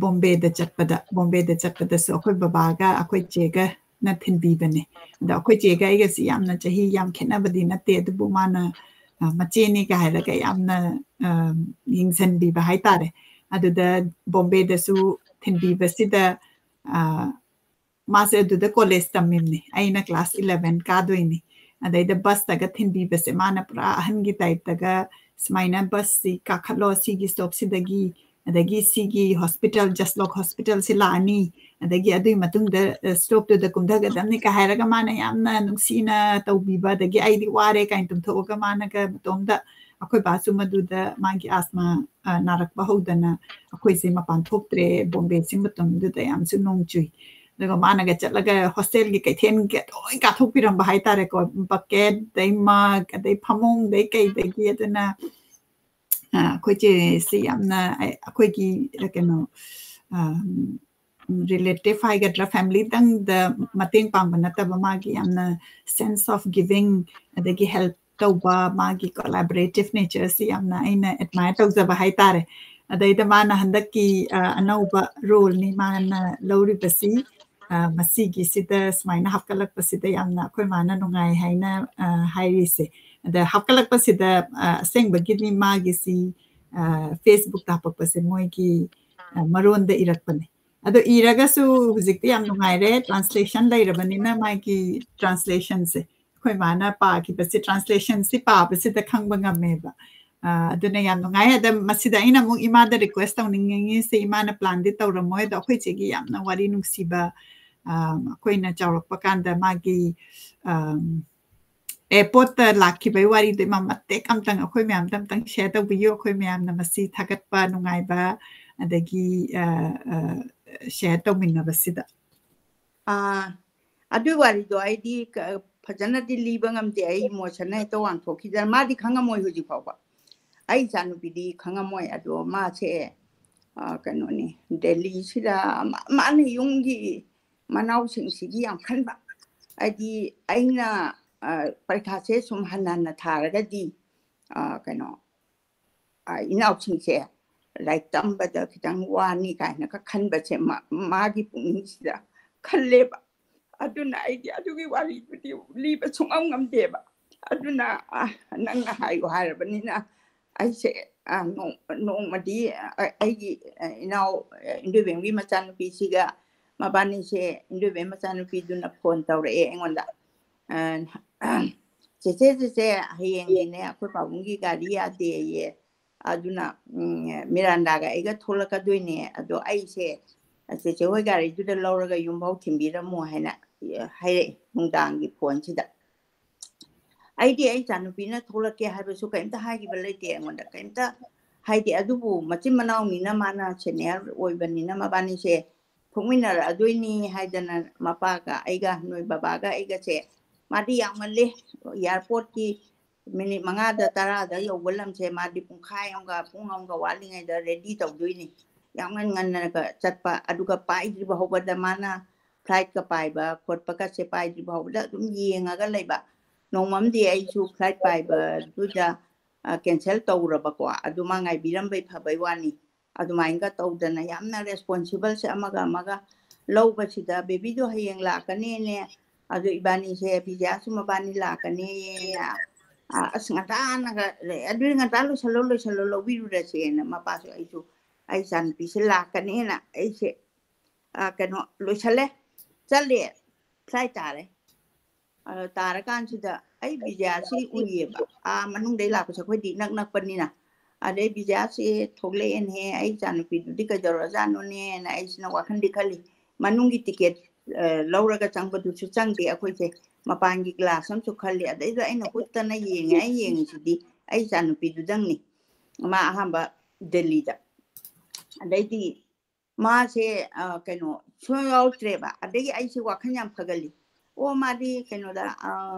ꯕꯣꯝꯕꯦꯗ ꯆꯠꯄꯗ, ꯕꯣꯝꯕꯦꯗ ꯆꯠꯄꯗꯁꯨ ꯑꯩꯈꯣꯏ ꯕꯕꯥꯒ ꯑꯩꯈꯣꯏ ꯆꯦꯒꯅ ꯊꯤꯟꯕꯤꯕꯅꯦ꯫ ꯑꯗꯣ ꯑꯩꯈꯣꯏ ꯆꯦꯒ ꯑꯩꯒꯁꯤ ꯌꯥꯝꯅ ꯆꯍꯤ ꯌꯥꯝ ꯈꯦꯠꯅꯕꯗꯤ ꯅꯠꯇꯦ, ꯑꯗꯨꯕꯨ ꯃꯥꯅ, ꯑ, ꯃꯆꯦꯅꯤꯒ ꯍꯥꯏꯔꯒ ꯌꯥꯝꯅ, ꯑ, ꯌꯦꯡꯁꯤꯟꯕꯤꯕ ꯍꯥꯏꯇꯥꯔꯦ꯫ ꯑꯗꯨꯗ ꯕꯣꯝꯕꯦꯗꯁꯨ ꯊꯤꯟꯕꯤꯕꯁꯤꯗ, ꯑ, ꯃꯥꯁꯦ ꯑꯗꯨꯗ ꯀꯣꯂꯦꯖ ꯇꯝꯃꯤꯕꯅꯤ, ꯑꯩꯅ ꯀ꯭ꯂꯥꯁ ꯏꯂꯚꯦꯟ ꯀꯥꯗꯣꯏꯅꯤ꯫ ꯑꯗꯩꯗ ꯕꯁꯇꯒ ꯊꯤꯟꯕꯤꯕꯁꯦ ꯃꯥꯅ ꯄꯨꯔꯥ ꯑꯍꯟꯒꯤ ꯇꯥꯏꯞꯇꯒ, "ꯁꯨꯃꯥꯏꯅ ꯕꯁꯁꯤ ꯀꯥꯈꯠꯂꯣ, ꯁꯤꯒꯤ ꯁ꯭ꯇꯣꯞꯁꯤꯗꯒꯤ, ꯑꯗꯒꯤ ꯁꯤꯒꯤ ꯍꯣꯁꯄꯤꯇꯥꯜ, ꯖꯁꯂꯣꯛ ꯍꯣꯁꯄꯤꯇꯥꯜꯁꯤ ꯂꯥꯛꯑꯅꯤ, ꯑꯗꯒꯤ ꯑꯗꯨꯒꯤ ꯃꯇꯨꯡꯗ, ꯑ, ꯁ꯭ꯇꯣꯞꯇꯨꯗ ꯀꯨꯝꯊꯒꯗꯕꯅꯤ" ꯀ ꯍꯥꯏꯔꯒ ꯃꯥꯅ ꯌꯥꯝꯅ ꯅꯨꯡꯁꯤꯅ ꯇꯧꯕꯤꯕ, ꯑꯗꯒꯤ ꯑꯩꯗꯤ ꯋꯥꯔꯦ ꯀꯥꯏꯅ ꯇꯨꯝꯊꯣꯛꯑꯒ ꯃꯥꯅꯒ ꯃꯇꯣꯝꯗ, ꯑꯩꯈꯣꯏ ꯕꯥꯁꯨ ꯃꯗꯨꯗ ꯃꯥꯒꯤ ꯑꯁꯃꯥ, ꯑ, ꯅꯥꯔꯛꯄ ꯍꯧꯗꯅ ꯑꯩꯈꯣꯏꯁꯦ ꯃꯄꯥꯟ ꯊꯣꯛꯇ꯭ꯔꯦ꯫ ꯕꯣꯝꯕꯦꯁꯤ ꯃꯇꯝꯗꯨꯗ ꯌꯥꯝꯁꯨ ꯅꯣꯡ ꯆꯨꯏ꯫ ꯑꯗꯨꯒ ꯃꯥꯅꯒ ꯆꯠꯂꯒ ꯍꯣꯁꯇꯦꯜꯒꯤ ꯀꯩꯊꯦꯜꯒ ꯂꯣꯏ ꯀꯥꯊꯣꯛꯄꯤꯔꯝꯕ ꯍꯥꯏꯇꯥꯔꯦꯀꯣ꯫ ꯕꯀꯦꯠ, ꯑꯗꯩ ꯃꯒ, ꯑꯗꯩ ꯐꯃꯨꯡꯗꯩ ꯀꯩꯗꯒꯤ꯫ ꯑꯗꯨꯅ, ꯑ, ꯑꯩꯈꯣꯏ ꯆꯦꯁꯤ ꯌꯥꯝꯅ, ꯑ, ꯑꯩꯈꯣꯏꯒꯤ, ꯑ, ꯀꯩꯅꯣ, ꯑ, ꯔꯤꯂꯦꯇꯤꯚ ꯍꯥꯏꯒꯗ꯭ꯔꯥ, ꯐꯦꯃꯤꯂꯤꯗꯪꯗ ꯃꯇꯦꯡ ꯄꯥꯡꯕ ꯅꯠꯇꯕ, ꯃꯥꯒꯤ ꯌꯥꯝꯅ sense of giving, ꯑꯗꯒꯤ ꯍꯦꯜꯞ ꯇꯧꯕ, ꯃꯥꯒꯤ collaborative natureꯁꯤ ꯌꯥꯝꯅ ꯑꯩꯅ admire ꯇꯧꯖꯕ ꯍꯥꯏꯇꯥꯔꯦ꯫ ꯑꯗꯩꯗ ꯃꯥꯅ ꯍꯟꯗꯛꯀꯤ, ꯑ, ꯑꯅꯧꯕ ꯔꯣꯜꯅꯤ ꯃꯥꯅ ꯂꯧꯔꯤꯕꯁꯤ꯫ ꯑ, ꯃꯁꯤꯒꯤꯁꯤꯗ ꯁꯨꯃꯥꯏꯅ ꯍꯥꯞꯀꯠꯂꯛꯄꯁꯤꯗ ꯌꯥꯝꯅ ꯑꯩꯈꯣꯏ ꯃꯥꯅ ꯅꯨꯡꯉꯥꯏ ꯍꯥꯏꯅ, ꯑ, ꯍꯥꯏꯔꯤꯁꯦ꯫ ꯑꯗ ꯍꯥꯞꯀꯠꯂꯛꯄꯁꯤꯗ, ꯑ, ꯑꯁꯦꯡꯕꯒꯤꯗꯤ ꯃꯥꯒꯤꯁꯤ, ꯑ, Facebookꯇ ꯍꯥꯄꯛꯄꯁꯦ ꯃꯣꯏꯒꯤ, ꯑ, ꯃꯔꯣꯟꯗ ꯏꯔꯛꯄꯅꯦ꯫ ꯑꯗꯣ ꯏꯔꯒꯁꯨ ꯍꯧꯖꯤꯛꯇꯤ ꯌꯥꯝ ꯅꯨꯡꯉꯥꯏꯔꯦ, translation ꯂꯩꯔꯕꯅꯤꯅ ꯃꯥꯒꯤ translationꯁꯦ꯫ ꯑꯩꯈꯣꯏ ꯃꯥꯅ ꯄꯥꯈꯤꯕꯁꯦ, translationꯁꯤ ꯄꯥꯕꯁꯤꯗ ꯈꯪꯕ ꯉꯝꯃꯦꯕ꯫ ꯑ, ꯑꯗꯨꯅ ꯌꯥꯝ ꯅꯨꯡꯉꯥꯏ꯫ ꯑꯗ ꯃꯁꯤꯗ ꯑꯩꯅ ꯑꯃꯨꯛ ꯏꯃꯥꯗ request ꯇꯧꯅꯤꯡꯉꯤꯁꯦ, ꯏꯃꯥꯅ planꯗꯤ ꯇꯧꯔꯝꯃꯣꯏ, ꯑꯗꯣ ꯑꯩꯈꯣꯏ ꯆꯦꯒꯤ ꯌꯥꯝꯅ ꯋꯥꯔꯤ ꯅꯨꯡꯁꯤꯕ, ꯑ, ꯑꯩꯈꯣꯏꯅ ꯆꯥꯎꯔꯛꯄ ꯀꯥꯟꯗ ꯃꯥꯒꯤ, ꯑ, airportꯇ ꯂꯥꯛꯈꯤꯕꯒꯤ ꯋꯥꯔꯤꯗꯣ ꯏꯃꯥ ꯃꯇꯦꯛ ꯑꯝꯇꯪ ꯑꯩꯈꯣꯏ ꯃꯌꯥꯝꯗ ꯑꯝꯇꯪ share ꯇꯧꯕꯤꯌꯨ꯫ ꯑꯩꯈꯣꯏ ꯃꯌꯥꯝꯅ ꯃꯁꯤ ꯊꯥꯒꯠꯄ ꯅꯨꯡꯉꯥꯏꯕ, ꯑꯗꯒꯤ, ꯑ, ꯑ, share ꯇꯧꯃꯤꯟꯅꯕꯁꯤꯗ꯫ ꯑꯥ, ꯑꯗꯨꯏ ꯋꯥꯔꯤꯗꯣ ꯑꯩꯗꯤ ꯀ-, ꯐꯖꯅꯗꯤ ꯂꯤꯕ ꯉꯝꯗꯦ꯫ ꯑꯩ emotionꯅ ꯍꯦꯛꯇ ꯋꯥꯡꯊꯣꯛꯈꯤꯗꯅ꯫ ꯃꯥꯗꯤ ꯈꯪꯉꯝꯃꯣꯏ ꯍꯧꯖꯤꯛ ꯐꯥꯎꯕ꯫ ꯑꯩ ꯏꯆꯥꯅꯨꯄꯤꯗꯤ ꯈꯪꯉꯝꯃꯣꯏ, ꯑꯗꯣ ꯃꯥꯁꯦ, ꯑ, ꯀꯩꯅꯣꯅꯤ, ꯗꯦꯜꯂꯤꯁꯤꯗ ꯃꯥ-, ꯃꯥꯅ ꯌꯨꯝꯒꯤ ꯃꯅꯥꯎꯁꯤꯡꯁꯤꯒꯤ ꯌꯥꯝ ꯈꯟꯕ꯫ ꯍꯥꯏꯗꯤ ꯑꯩꯅ, ꯑ, ꯄꯔꯤꯈꯥꯁꯦ ꯁꯨꯝ ꯍꯟꯅ ꯍꯟꯅ ꯊꯥꯔꯒꯗꯤ, ꯑ, ꯀꯩꯅꯣ, ꯑ, ꯏꯅꯥꯎꯁꯤꯡꯁꯦ ꯂꯥꯏꯔꯤꯛ ꯇꯝꯕꯗ ꯈꯤꯇꯪ ꯋꯥꯅꯤ ꯀꯥꯏꯅꯒ ꯈꯟꯕꯁꯦ ꯃꯥ-, ꯃꯥꯒꯤ ꯄꯨꯛꯅꯤꯡꯁꯤꯗ ꯈꯜꯂꯦꯕ꯫ ꯑꯗꯨꯅ ꯑꯩꯗꯤ ꯑꯗꯨꯒꯤ ꯋꯥꯔꯤꯗꯨꯗꯤ ꯂꯤꯕ ꯁꯨꯡꯉꯝ ꯉꯝꯗꯦꯕ꯫ ꯑꯗꯨꯅ, ꯑ, ꯅꯪꯅ ꯍꯥꯏꯌꯨ ꯍꯥꯏꯔꯕꯅꯤꯅ ꯑꯩꯁꯦ, ꯑ, ꯅꯣꯡ-, ꯅꯣꯡꯃꯗꯤ, ꯑ, ꯑꯩꯒꯤ, ꯑ, ꯏꯅꯥꯎ, ꯑ, ꯏꯟꯗꯣꯏꯕꯦꯝꯒꯤ ꯃꯆꯥꯅꯨꯄꯤꯁꯤꯒ ꯃꯕꯥꯅꯤꯁꯦ, ꯏꯟꯗꯣꯏꯕꯦꯝ ꯃꯆꯥꯅꯨꯄꯤꯗꯨꯅ ꯐꯣꯟ ꯇꯧꯔꯛꯑꯦ ꯑꯩꯉꯣꯟꯗ꯫ ꯑ, "ꯆꯦꯆꯦ, ꯆꯦꯆꯦ, ꯍꯌꯦꯡꯗꯤꯅꯦ ꯑꯩꯈꯣꯏ ꯄꯥꯕꯨꯡꯒꯤ ꯒꯥꯔꯤ ꯌꯥꯗꯦꯌꯦ꯫ ꯑꯗꯨꯅ, ꯎꯝ, ꯃꯤꯔꯥꯟꯗꯥꯒ ꯑꯩꯒ ꯊꯣꯛꯂꯛꯀꯗꯣꯏꯅꯦ꯫ ꯑꯗꯣ ꯑꯩꯁꯦ ꯆꯦꯆꯦ ꯍꯣꯏ ꯒꯥꯔꯤꯗꯨꯗ ꯂꯧꯔꯒ ꯌꯨꯝꯐꯥꯎ ꯊꯤꯟꯕꯤꯔꯝꯃꯣ" ꯍꯥꯏꯅ ꯍꯥꯏꯔꯛꯑꯦ ꯅꯨꯡꯗꯥꯡꯒꯤ ꯐꯣꯟꯁꯤꯗ꯫ ꯑꯩꯗꯤ ꯑꯩ ꯏꯆꯥꯅꯨꯄꯤꯅ ꯊꯣꯛꯂꯛꯀꯦ ꯍꯥꯏꯕꯁꯨ ꯀꯩꯝꯇ ꯍꯥꯏꯈꯤꯕ ꯂꯩꯇꯦ ꯑꯩꯉꯣꯟꯗ ꯀꯩꯝꯇ꯫ ꯍꯥꯏꯗꯤ ꯑꯗꯨꯕꯨ ꯃꯆꯤꯟ ꯃꯅꯥꯎꯅꯤꯅ ꯃꯥꯅ senior ꯑꯣꯏꯕꯅꯤꯅ ꯃꯕꯥꯅꯤꯁꯦ ꯊꯣꯛꯃꯤꯟꯅꯔꯛꯑꯗꯣꯏꯅꯤ ꯍꯥꯏꯗꯅ ꯃꯄꯥꯒ ꯑꯩꯒ ꯅꯣꯏ ꯕꯕꯥꯒ ꯑꯩꯒꯁꯦ, ꯃꯥꯗꯤ ꯌꯥꯝ ꯉꯜꯂꯦ, airportꯀꯤ minute ꯃꯉꯥꯗ ꯇꯔꯥꯗ ꯌꯧꯕ ꯂꯝꯁꯦ ꯃꯥꯗꯤ ꯄꯨꯡꯈꯥꯏ ꯑꯃꯒ ꯄꯨꯡ ꯑꯃꯒ ꯋꯥꯠꯂꯤꯉꯩꯗ ready ꯇꯧꯗꯣꯏꯅꯤ꯫ ꯌꯥꯝ ꯉꯟ ꯉꯟꯅꯒ ꯆꯠꯄ, ꯑꯗꯨꯒ ꯄꯥꯏꯗ꯭ꯔꯤꯕ ꯍꯧꯕꯗ ꯃꯥꯅ flightꯀ ꯄꯥꯏꯕ ꯈꯣꯠꯄꯒꯁꯦ ꯄꯥꯏꯗ꯭ꯔꯤꯕ ꯍꯧꯕꯗ ꯑꯗꯨꯝ ꯌꯦꯡꯉꯒ ꯂꯩꯕ꯫ ꯅꯣꯡꯃꯝꯗꯤ ꯑꯩꯁꯨ flight ꯄꯥꯏꯕꯗꯨꯗ, ꯑ, cancel ꯇꯧꯔꯕꯀꯣ, ꯑꯗꯨ ꯃꯥ ꯉꯥꯏꯕꯤꯔꯝꯕꯩ ꯐꯕꯩ ꯋꯥꯅꯤ꯫ ꯑꯗꯨꯃꯥꯏꯅꯒ ꯇꯧꯗꯅ ꯌꯥꯝꯅ responsible ꯁꯦ ꯑꯃꯒ ꯑꯃꯒ ꯂꯧꯕꯁꯤꯗ, "ꯕꯦꯕꯤꯗꯣ ꯍꯌꯦꯡ ꯂꯥꯛꯀꯅꯦꯅꯦ, ꯑꯗꯣ ꯏꯕꯥꯅꯤꯁꯦ ꯕꯤꯖꯌꯥꯁꯨ ꯃꯕꯥꯅꯤ ꯂꯥꯛꯀꯅꯦꯅ, ꯑ, ꯑꯁ ꯉꯟꯇꯥꯅꯒ, ꯑꯗꯨꯗꯤ ꯉꯟꯇꯥ ꯂꯣꯏꯁꯜꯂꯣ, ꯂꯣꯏꯁꯜꯂꯣ, ꯂꯧꯕꯤꯔꯨꯔꯁꯦꯅ" ꯃꯄꯥꯁꯨ ꯑꯩꯁꯨ ꯑꯩ ꯏꯆꯥꯅꯨꯄꯤꯁꯦ ꯂꯥꯛꯀꯅꯦꯅ ꯑꯩꯁꯦ, ꯑ, ꯀꯩꯅꯣ ꯂꯣꯏꯁꯜꯂꯦ, ꯆꯠꯂꯦ, flight ꯇꯥꯔꯦ꯫ ꯑꯗꯣ ꯇꯥꯔꯀꯥꯟꯁꯤꯗ ꯑꯩ ꯕꯤꯖꯌꯥꯁꯤ ꯎꯏꯌꯦꯕ, ꯑꯥ ꯃꯅꯨꯡꯗꯩ ꯂꯥꯛꯄꯁꯦ ꯑꯩꯈꯣꯏꯗꯤ ꯏꯅꯛ ꯅꯛꯄꯅꯤꯅ꯫ ꯑꯗꯩ ꯕꯤꯖꯌꯥꯁꯤ ꯊꯣꯛꯂꯛꯑꯦꯅꯦꯍꯦ, ꯑꯩ ꯏꯆꯥꯅꯨꯄꯤꯗꯨꯗꯤ ꯀꯩꯗꯧꯔꯖꯥꯠꯅꯣꯅꯦꯅ ꯑꯩꯁꯤꯅ ꯋꯥꯈꯜꯗꯤ ꯈꯜꯂꯤ꯫ ꯃꯅꯨꯡꯒꯤ ticket, ꯑ, ꯂꯧꯔꯒ ꯆꯪꯕꯗꯨꯁꯨ ꯆꯪꯗꯦ ꯑꯩꯈꯣꯏꯁꯦ, ꯃꯄꯥꯟꯒꯤ glass ꯑꯃꯁꯨ ꯈꯜꯂꯤ꯫ ꯑꯗꯩꯗ ꯑꯩꯅ ꯍꯨꯠꯇꯅ ꯌꯦꯡꯉꯦ, ꯑꯩ ꯌꯦꯡꯉꯤꯁꯤꯗꯤ ꯑꯩ ꯏꯆꯥꯅꯨꯄꯤꯗꯨꯗꯪꯅꯤ, ꯃꯥ ꯑꯍꯥꯟꯕ ꯗꯦꯜꯂꯤꯗ꯫ ꯑꯗꯩꯗꯤ ꯃꯥꯁꯦ, ꯑ, ꯀꯩꯅꯣ ꯁꯨꯡꯌꯥꯎ ꯌꯥꯎꯔꯛꯇ꯭ꯔꯦꯕ꯫ ꯑꯗꯒꯤ ꯑꯩꯁꯦ ꯋꯥꯈꯜ ꯌꯥꯝ ꯐꯒꯜꯂꯤ꯫ ꯑꯣ, ꯃꯥꯗꯤ ꯀꯩꯅꯣꯗ, ꯑ,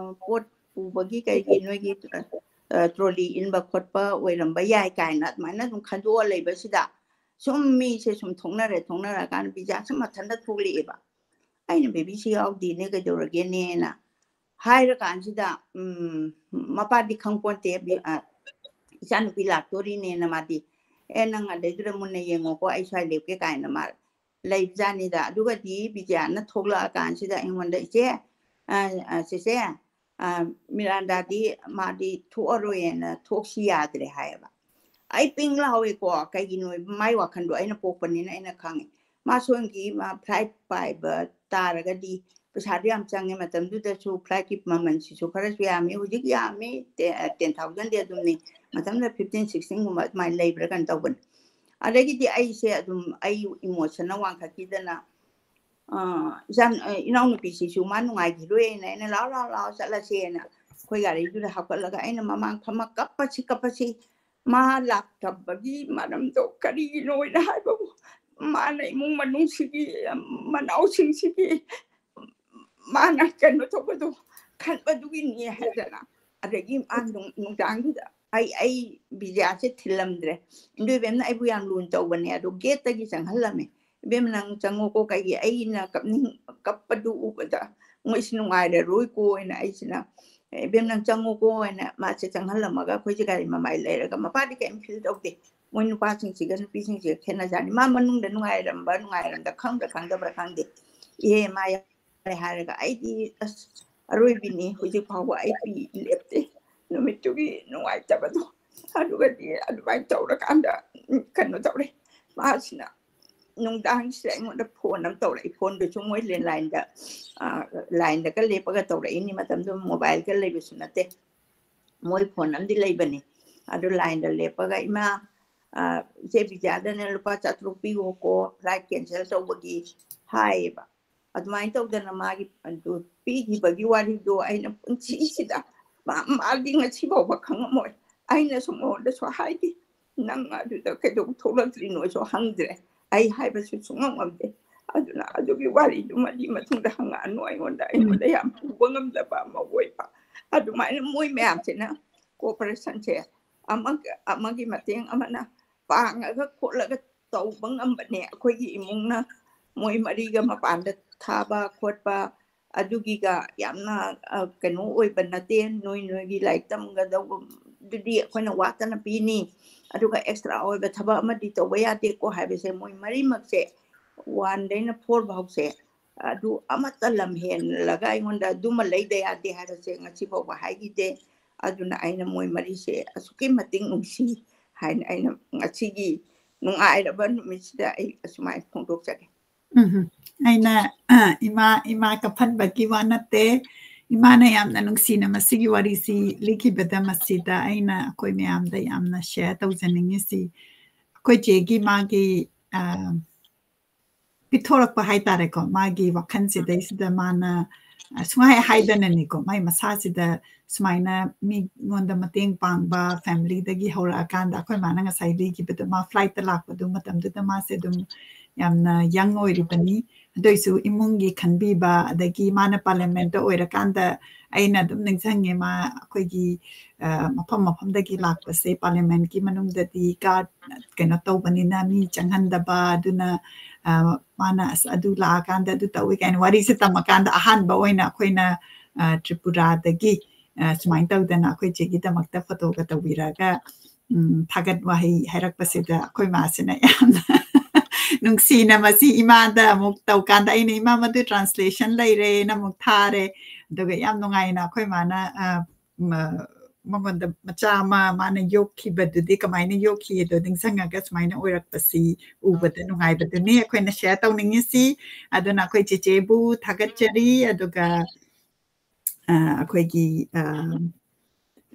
ꯄꯣꯠ ꯄꯨꯕꯒꯤ ꯀꯩꯒꯤ ꯅꯣꯏꯒꯤ, ꯑ, ꯇ꯭ꯔꯣꯂꯤ ꯏꯟꯕ ꯈꯣꯠꯄ ꯑꯣꯏꯔꯝꯕ ꯌꯥꯏ ꯀꯥꯏꯅ ꯑꯗꯨꯃꯥꯏꯅ ꯑꯗꯨꯝ ꯈꯟꯗꯣꯛꯑ ꯂꯩꯕꯁꯤꯗ, ꯁꯨꯝ ꯃꯤꯁꯦ ꯁꯨꯝ ꯊꯣꯛꯅꯔꯦ, ꯊꯣꯛꯅꯔꯀꯥꯟꯗ ꯕꯤꯖꯥꯁꯦ ꯃꯊꯟꯇ ꯊꯣꯛꯂꯛꯑꯦꯕ꯫ ꯑꯩꯅ ꯕꯦꯕꯤꯁꯤ ꯌꯥꯎꯗꯦꯅꯦ, ꯀꯩꯗꯧꯔꯒꯦꯅꯦꯅ ꯍꯥꯏꯔꯀꯥꯟꯁꯤꯗ, ꯎꯝ, ꯃꯄꯥꯗꯤ ꯈꯪꯄꯣꯟꯇꯦ, ꯕꯤ-, ꯑ, "ꯏꯆꯥꯅꯨꯄꯤ ꯂꯥꯛꯇꯣꯔꯤꯅꯦꯅ" ꯃꯥꯗꯤ, "ꯑꯦ, ꯅꯪ ꯑꯗꯩꯗꯨꯗ ꯃꯨꯟꯅ ꯌꯦꯡꯉꯣꯀꯣ, ꯑꯩ ꯁ꯭ꯋꯥꯏ ꯂꯦꯞꯀꯦ" ꯀꯥꯏꯅ ꯃꯥ ꯂꯩꯕꯖꯥꯠꯅꯤꯗ꯫ ꯑꯗꯨꯒꯗꯤ ꯕꯤꯖꯌꯥꯅ ꯊꯣꯛꯂꯛꯑꯀꯥꯟꯁꯤꯗ ꯑꯩꯉꯣꯟꯗ, "ꯏꯆꯦ, ꯑ, ꯑ, ꯆꯦꯆꯦ, ꯑ, ꯃꯤꯔꯥꯟꯗꯥꯗꯤ ꯃꯥꯗꯤ ꯊꯣꯛꯑꯔꯣꯏꯅ ꯊꯣꯛꯁꯤ ꯌꯥꯗ꯭ꯔꯦ" ꯍꯥꯏꯌꯦꯕ꯫ ꯑꯩ ꯄꯤꯡ ꯂꯥꯎꯋꯦꯀꯣ, ꯀꯩꯒꯤꯅꯣ ꯃꯥꯏ ꯋꯥꯈꯟꯗꯣ ꯑꯩꯅ ꯄꯣꯛꯄꯅꯤꯅ ꯑꯩꯅ ꯈꯪꯉꯦ꯫ ꯃꯥ ꯁꯣꯝꯒꯤ ꯃꯥ flight ꯄꯥꯏꯕ ꯇꯥꯔꯒꯗꯤ ꯄꯩꯁꯥꯗꯣ ꯌꯥꯝ ꯆꯪꯉꯦ꯫ ꯃꯇꯝꯗꯨꯗꯁꯨ flightꯀꯤ ꯃꯃꯜꯁꯤꯁꯨ ꯈꯔꯁꯨ ꯌꯥꯝꯃꯤ, ꯍꯧꯖꯤꯛ ꯌꯥꯝꯃꯤ, ꯇꯦ-, ten thousandꯗꯤ ꯑꯗꯨꯝꯅꯤ, ꯃꯇꯝꯗꯨꯗ fifteen, sixteenꯒꯨꯝꯕ ꯑꯗꯨꯃꯥꯏꯅ ꯂꯩꯕ꯭ꯔꯥ ꯀꯩꯅꯣ ꯇꯧꯕꯅꯤ꯫ ꯑꯗꯒꯤꯗꯤ ꯑꯩꯁꯦ ꯑꯗꯨꯝ ꯑꯩ emotionꯅ ꯋꯥꯡꯈꯠꯈꯤꯗꯅ, ꯑ, ꯏꯆꯥ-, ꯑ, ꯏꯅꯥꯎꯅꯨꯄꯤꯁꯤꯁꯨ ꯃꯥ ꯅꯨꯡꯉꯥꯏꯈꯤꯔꯣꯏꯅ ꯑꯩꯅ "ꯂꯥꯛꯑꯣ, ꯂꯥꯛꯑꯣ, ꯂꯥꯛꯑꯣ, ꯆꯠꯂꯁꯦꯅ" ꯑꯩꯈꯣꯏ ꯒꯥꯔꯤꯗꯨꯗ ꯍꯥꯞꯀꯠꯂꯒ ꯑꯩꯅ ꯃꯃꯥꯡ ꯐꯝꯃ ꯀꯞꯄꯁꯤ, ꯀꯞꯄꯁꯤ, ꯃꯥ ꯂꯥꯛꯇꯕꯒꯤ ꯃꯔꯝꯗꯣ ꯀꯔꯤꯒꯤꯅꯣꯅ ꯍꯥꯏꯕꯕꯨ, ꯃꯥꯅ ꯏꯃꯨꯡ ꯃꯅꯨꯡꯁꯤꯒꯤ, ꯃꯅꯥꯎꯁꯤꯡꯁꯤꯒꯤ ꯃꯥꯅ ꯀꯩꯅꯣ ꯇꯧꯕꯗꯣ ꯈꯟꯕꯗꯨꯒꯤꯅꯤ ꯍꯥꯏꯗꯅ꯫ ꯑꯗꯒꯤ ꯃꯥ ꯅꯨꯡ-, ꯅꯨꯡꯗꯥꯡꯗꯨꯗ ꯑꯩ, ꯑꯩ ꯕꯤꯖꯌꯥꯁꯦ ꯊꯤꯜꯂꯝꯗ꯭ꯔꯦ꯫ "ꯏꯟꯗꯣ ꯏꯕꯦꯝꯅ ꯑꯩꯕꯨ ꯌꯥꯝ ꯂꯨꯅ ꯇꯧꯕꯅꯦ, ꯑꯗꯣ gateꯇꯒꯤ ꯆꯪꯍꯜꯂꯝꯃꯦ꯫ ꯏꯕꯦꯝ, ꯅꯪ ꯆꯪꯉꯣꯀꯣ, ꯀꯩꯒꯤ ꯑꯩꯅ ꯀꯞꯅꯤꯡ-, ꯀꯞꯄꯗꯨ ꯎꯕꯗ ꯃꯣꯏꯁꯤ ꯅꯨꯡꯉꯥꯏꯔꯔꯣꯏꯀꯣ" ꯍꯥꯏꯅ ꯑꯩꯁꯤꯅ, "ꯏꯕꯦꯝ, ꯅꯪ ꯆꯪꯉꯣꯀꯣ" ꯍꯥꯏꯅ ꯃꯥꯁꯦ ꯆꯪꯍꯜꯂꯝꯃꯒ ꯑꯩꯈꯣꯏꯁꯦ ꯒꯥꯔꯤ ꯃꯃꯥꯏ ꯂꯩꯔꯒ, ꯃꯄꯥꯗꯤ ꯀꯩꯝ feel ꯇꯧꯗꯦ꯫ ꯃꯣꯏ ꯅꯨꯄꯥꯁꯤꯡꯁꯤꯒ ꯅꯨꯄꯤꯁꯤꯡꯁꯤꯒ ꯈꯦꯠꯅꯖꯥꯠꯅꯤ꯫ ꯃꯥ ꯃꯅꯨꯡꯗ ꯅꯨꯡꯉꯥꯏꯔꯝꯕ ꯅꯨꯡꯉꯥꯏꯔꯝꯗ ꯈꯪꯕ꯭ꯔꯥ ꯈꯪꯗꯕ꯭ꯔꯥ ꯈꯪꯗꯦ꯫ "ꯏꯍꯦ, ꯃꯥ ꯌꯥꯎꯔꯦ" ꯍꯥꯏꯔꯒ ꯑꯩꯗꯤ ꯑꯁ ꯑꯔꯣꯏꯕꯤꯅꯤ, ꯍꯧꯖꯤꯛ ꯐꯥꯎꯕ ꯑꯩ ꯄꯤ ꯂꯦꯞꯇꯦ꯫ ꯅꯨꯃꯤꯠꯇꯨꯒꯤ ꯅꯨꯡꯉꯥꯏꯇꯕꯗꯣ꯫ ꯑꯗꯨꯒꯗꯤ ꯑꯗꯨꯃꯥꯏꯅ ꯇꯧꯔꯀꯥꯟꯗ, ꯎꯝ, ꯀꯩꯅꯣ ꯇꯧꯔꯦ꯫ ꯃꯥꯁꯤꯅ ꯅꯨꯡꯗꯥꯡꯁꯤꯗ ꯑꯩꯉꯣꯟꯗ phone ꯑꯃ ꯇꯧꯔꯛꯏ꯫ Phoneꯗꯨꯁꯨ ꯃꯣꯏ landlineꯗ, ꯑ, lineꯗꯒ ꯂꯦꯞꯄꯒ ꯇꯧꯔꯛꯏꯅꯤ꯫ ꯃꯇꯝꯗꯨ mobileꯒ ꯂꯩꯕꯁꯨ ꯅꯠꯇꯦ꯫ ꯃꯣꯏ phone ꯑꯃꯗꯤ ꯂꯩꯕꯅꯤ꯫ ꯑꯗꯨ lineꯗ ꯂꯦꯞꯄꯒ, "ꯏꯃꯥ, ꯑ, ꯏꯆꯦ ꯕꯤꯖꯌꯥꯗꯅꯦ ꯂꯨꯄꯥ ꯆꯥꯇ꯭ꯔꯨꯛ ꯄꯤꯈꯣꯀꯣ, flight cancel ꯇꯧꯕꯒꯤ" ꯍꯥꯏꯌꯦꯕ꯫ ꯑꯗꯨꯃꯥꯏꯅ ꯇꯧꯗꯅ ꯃꯥꯒꯤ ꯑꯗꯨ ꯄꯤꯈꯤꯕꯒꯤ ꯋꯥꯔꯤꯗꯣ ꯑꯩꯅ ꯄꯨꯟꯁꯤꯁꯤꯗ ꯃꯥ-, ꯃꯥꯗꯤ ꯉꯁꯤ ꯐꯥꯎꯕ ꯈꯪꯉꯝꯃꯣꯏ꯫ ꯑꯩꯅꯁꯨ ꯃꯉꯣꯟꯗꯁꯨ ꯍꯥꯏꯗꯦ, "ꯅꯪ ꯑꯗꯨꯗ ꯀꯩꯗꯧ ꯊꯣꯛꯂꯛꯇ꯭ꯔꯤꯅꯣꯁꯨ ꯍꯪꯗ꯭ꯔꯦ꯫ ꯑꯩ ꯍꯥꯏꯕꯁꯨ ꯁꯨꯡꯉꯝ ꯉꯝꯗꯦ꯫ ꯑꯗꯨꯅ ꯑꯗꯨꯒꯤ ꯋꯥꯔꯤꯗꯨꯃꯗꯤ ꯃꯇꯨꯡꯗ ꯍꯪꯉꯛꯑꯅꯨ ꯑꯩꯉꯣꯟꯗ, ꯑꯩꯉꯣꯟꯗ ꯌꯥꯝ ꯄꯨꯕ ꯉꯝꯗꯕ ꯑꯃ ꯑꯣꯏꯕ"꯫ ꯑꯗꯨꯃꯥꯏꯅ ꯃꯣꯏ ꯃꯌꯥꯝꯁꯤꯅ cooperation ꯁꯦ ꯑꯃꯒ ꯑꯃꯒꯤ ꯃꯇꯦꯡ ꯑꯃꯅ ꯄꯥꯡꯉꯒ ꯈꯣꯠꯂꯒ ꯇꯧꯕ ꯉꯝꯕꯅꯦ꯫ ꯑꯩꯈꯣꯏꯒꯤ ꯏꯃꯨꯡꯅ ꯃꯣꯏ ꯃꯔꯤꯒ ꯃꯄꯥꯟꯗ ꯊꯥꯕ ꯈꯣꯠꯄ ꯑꯗꯨꯒꯤꯒ ꯌꯥꯝꯅ, ꯑ, ꯀꯩꯅꯣ ꯑꯣꯏꯕ ꯅꯠꯇꯦ꯫ ꯅꯣꯏ ꯅꯣꯏꯒꯤ ꯂꯥꯏꯔꯤꯛ ꯇꯝꯒꯗꯧꯕꯗꯨꯗꯤ ꯑꯩꯈꯣꯏꯅ ꯋꯥꯠꯇꯅ ꯄꯤꯅꯤ, ꯑꯗꯨꯒ extra ꯑꯣꯏꯕ ꯊꯕꯛ ꯑꯃꯗꯤ ꯇꯧꯕ ꯌꯥꯗꯦꯀꯣ ꯍꯥꯏꯕꯁꯦ ꯃꯣꯏ ꯃꯔꯤꯃꯛꯁꯦ, one ꯗꯩꯅ four ꯐꯥꯎꯁꯦ, ꯑꯗꯨ ꯑꯃꯠꯇ ꯂꯝ ꯍꯦꯜꯂꯒ ꯑꯩꯉꯣꯟꯗ ꯑꯗꯨꯃ ꯂꯩꯗ ꯌꯥꯗꯦ ꯍꯥꯏꯕꯁꯦ ꯉꯁꯤ ꯐꯥꯎꯕ ꯍꯥꯏꯈꯤꯗꯦ꯫ ꯑꯗꯨꯅ ꯑꯩꯅ ꯃꯣꯏ ꯃꯔꯤꯁꯦ ꯑꯁꯨꯛꯀꯤ ꯃꯇꯤꯛ ꯅꯨꯡꯁꯤ ꯍꯥꯏꯅ ꯑꯩꯅ ꯉꯁꯤꯒꯤ ꯅꯨꯡꯉꯥꯏꯔꯕ ꯅꯨꯃꯤꯠꯁꯤꯗ ꯑꯩ ꯑꯁꯨꯃꯥꯏꯅ ꯐꯣꯡꯗꯣꯛꯆꯒꯦ꯫ ꯎꯝ, ꯑꯩꯅ, ꯑ, ꯏꯃꯥ, ꯏꯃꯥ ꯀꯞꯍꯟꯕꯒꯤ ꯋꯥ ꯅꯠꯇꯦ꯫ ꯏꯃꯥꯅ ꯌꯥꯝꯅ ꯅꯨꯡꯁꯤꯅ ꯃꯁꯤꯒꯤ ꯋꯥꯔꯤꯁꯤ ꯂꯤꯈꯤꯕꯗ ꯃꯁꯤꯗ ꯑꯩꯅ ꯑꯩꯈꯣꯏ ꯃꯌꯥꯝꯗ ꯌꯥꯝꯅ share ꯇꯧꯖꯅꯤꯡꯉꯤꯁꯤ, ꯑꯩꯈꯣꯏ ꯆꯦꯒꯤ ꯃꯥꯒꯤ, ꯑ, ꯄꯤꯊꯣꯔꯛꯄ ꯍꯥꯏꯇꯥꯔꯦꯀꯣ, ꯃꯥꯒꯤ ꯋꯥꯈꯜꯁꯤꯗꯩꯁꯤꯗ ꯃꯥꯅ, ꯑ, ꯁꯨꯡꯍꯥꯏ ꯍꯥꯏꯗꯅꯅꯤꯀꯣ, ꯃꯥꯏ ꯃꯁꯥꯁꯤꯗ ꯁꯨꯃꯥꯏꯅ ꯃꯤꯉꯣꯟꯗ ꯃꯇꯦꯡ ꯄꯥꯡꯕ familyꯗꯒꯤ ꯍꯧꯔꯛꯑꯀꯥꯟꯗ, ꯑꯩꯈꯣꯏ ꯃꯥꯅ ꯉꯁꯥꯏ ꯂꯤꯈꯤꯕꯗꯣ, ꯃꯥ flightꯇ ꯂꯥꯛꯄꯗꯨ ꯃꯇꯝꯗꯨꯗ ꯃꯥꯁꯦ ꯑꯗꯨꯝ ꯌꯥꯝꯅ young ꯑꯣꯏꯔꯤꯕꯅꯤ꯫ ꯑꯗꯨꯏꯁꯨ ꯏꯃꯨꯡꯒꯤ ꯈꯟꯕꯤꯕ, ꯑꯗꯒꯤ ꯃꯥꯅ parliamentꯇ ꯑꯣꯏꯔꯀꯥꯟꯗ ꯑꯩꯅ ꯑꯗꯨꯝ ꯅꯤꯡꯁꯤꯡꯉꯦ, ꯃꯥ ꯑꯩꯈꯣꯏꯒꯤ, ꯑ, ꯃꯐꯝ ꯃꯐꯝꯗꯒꯤ ꯂꯥꯛꯄꯁꯦ parliamentꯀꯤ ꯃꯅꯨꯡꯗꯗꯤ guard ꯀꯩꯅꯣ ꯇꯧꯕꯅꯤꯅ ꯃꯤ ꯆꯪꯍꯟꯗꯕ, ꯑꯗꯨꯅ, ꯑ, ꯃꯥꯅ ꯑꯁ ꯑꯗꯨ ꯂꯥꯛꯑꯀꯥꯟꯗ ꯑꯗꯨ ꯇꯧꯏ ꯀꯥꯏꯅ ꯋꯥꯔꯤꯁꯦ ꯇꯝꯃꯀꯥꯟꯗ ꯑꯍꯥꯟꯕ ꯑꯣꯏꯅ ꯑꯩꯈꯣꯏꯅ, ꯑ, ꯇ꯭ꯔꯤꯄꯨꯔꯥꯗꯒꯤ, ꯑ, ꯁꯨꯃꯥꯏꯅ ꯇꯧꯗꯅ ꯑꯩꯈꯣꯏ ꯆꯦꯒꯤꯗꯃꯛꯇ photoꯒ ꯇꯧꯕꯤꯔꯒ, ꯎꯝ, ꯊꯥꯒꯠ ꯋꯥꯍꯩ ꯍꯥꯏꯔꯛꯄꯁꯤꯗ ꯑꯩꯈꯣꯏ ꯃꯥꯁꯤꯅ ꯌꯥꯝꯅ ꯅꯨꯡꯁꯤꯅ ꯃꯁꯤ ꯏꯃꯥꯗ ꯑꯃꯨꯛ ꯇꯧꯀꯥꯟꯗ ꯑꯩꯅ, "ꯏꯃꯥ, ꯃꯗꯨ translation ꯂꯩꯔꯦꯅ" ꯑꯃꯨꯛ ꯊꯥꯔꯦ꯫ ꯑꯗꯨꯒ ꯌꯥꯝ ꯅꯨꯡꯉꯥꯏꯅ ꯑꯩꯈꯣꯏ ꯃꯥꯅ, ꯑ, ꯃ-, ꯃꯉꯣꯟꯗ ꯃꯆꯥ ꯑꯃ ꯃꯥꯅ ꯌꯣꯛꯈꯤꯕꯗꯨꯗꯤ ꯀꯃꯥꯏꯅ ꯌꯣꯛꯈꯤ ꯑꯗꯣ ꯅꯤꯡꯁꯤꯡꯉꯒ ꯁꯨꯃꯥꯏꯅ ꯑꯣꯏꯔꯛꯄꯁꯤ ꯎꯕꯗ ꯅꯨꯡꯉꯥꯏꯕꯗꯨꯅꯤ ꯑꯩꯈꯣꯏꯅ share ꯇꯧꯅꯤꯡꯉꯤꯁꯤ꯫ ꯑꯗꯨꯅ ꯑꯩꯈꯣꯏ ꯆꯦꯆꯦꯕꯨ ꯊꯥꯒꯠꯆꯔꯤ, ꯑꯗꯨꯒ, ꯑ, ꯑꯩꯈꯣꯏꯒꯤ, ꯑ,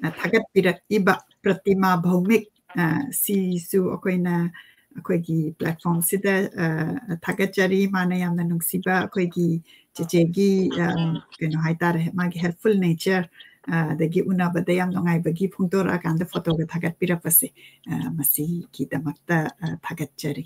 ꯑ, ꯊꯥꯒꯠꯄꯤꯔꯛꯏꯕ ꯄ꯭ꯔꯇꯤꯃꯥ ꯚꯧꯃꯤꯛ, ꯑ, ꯁꯤꯁꯨ ꯑꯩꯈꯣꯏꯅ ꯑꯩꯈꯣꯏꯒꯤ platformꯁꯤꯗ, ꯑ, ꯊꯥꯒꯠꯆꯔꯤ꯫ ꯃꯥꯅ ꯌꯥꯝꯅ ꯅꯨꯡꯁꯤꯕ ꯑꯩꯈꯣꯏꯒꯤ ꯆꯦꯆꯦꯒꯤ, ꯑ, ꯀꯩꯅꯣ ꯍꯥꯏꯇꯥꯔꯦ, ꯃꯥꯒꯤ helpful nature, ꯑ, ꯑꯗꯒꯤ ꯎꯅꯕꯗ ꯌꯥꯝ ꯅꯨꯡꯉꯥꯏꯕꯒꯤ ꯐꯣꯡꯗꯣꯔꯛꯑꯀꯥꯟꯗ photoꯒ ꯊꯥꯒꯠꯄꯤꯔꯛꯄꯁꯦ, ꯑ, ꯃꯁꯤꯒꯤꯗꯃꯛꯇ, ꯑ, ꯊꯥꯒꯠꯆꯔꯤ꯫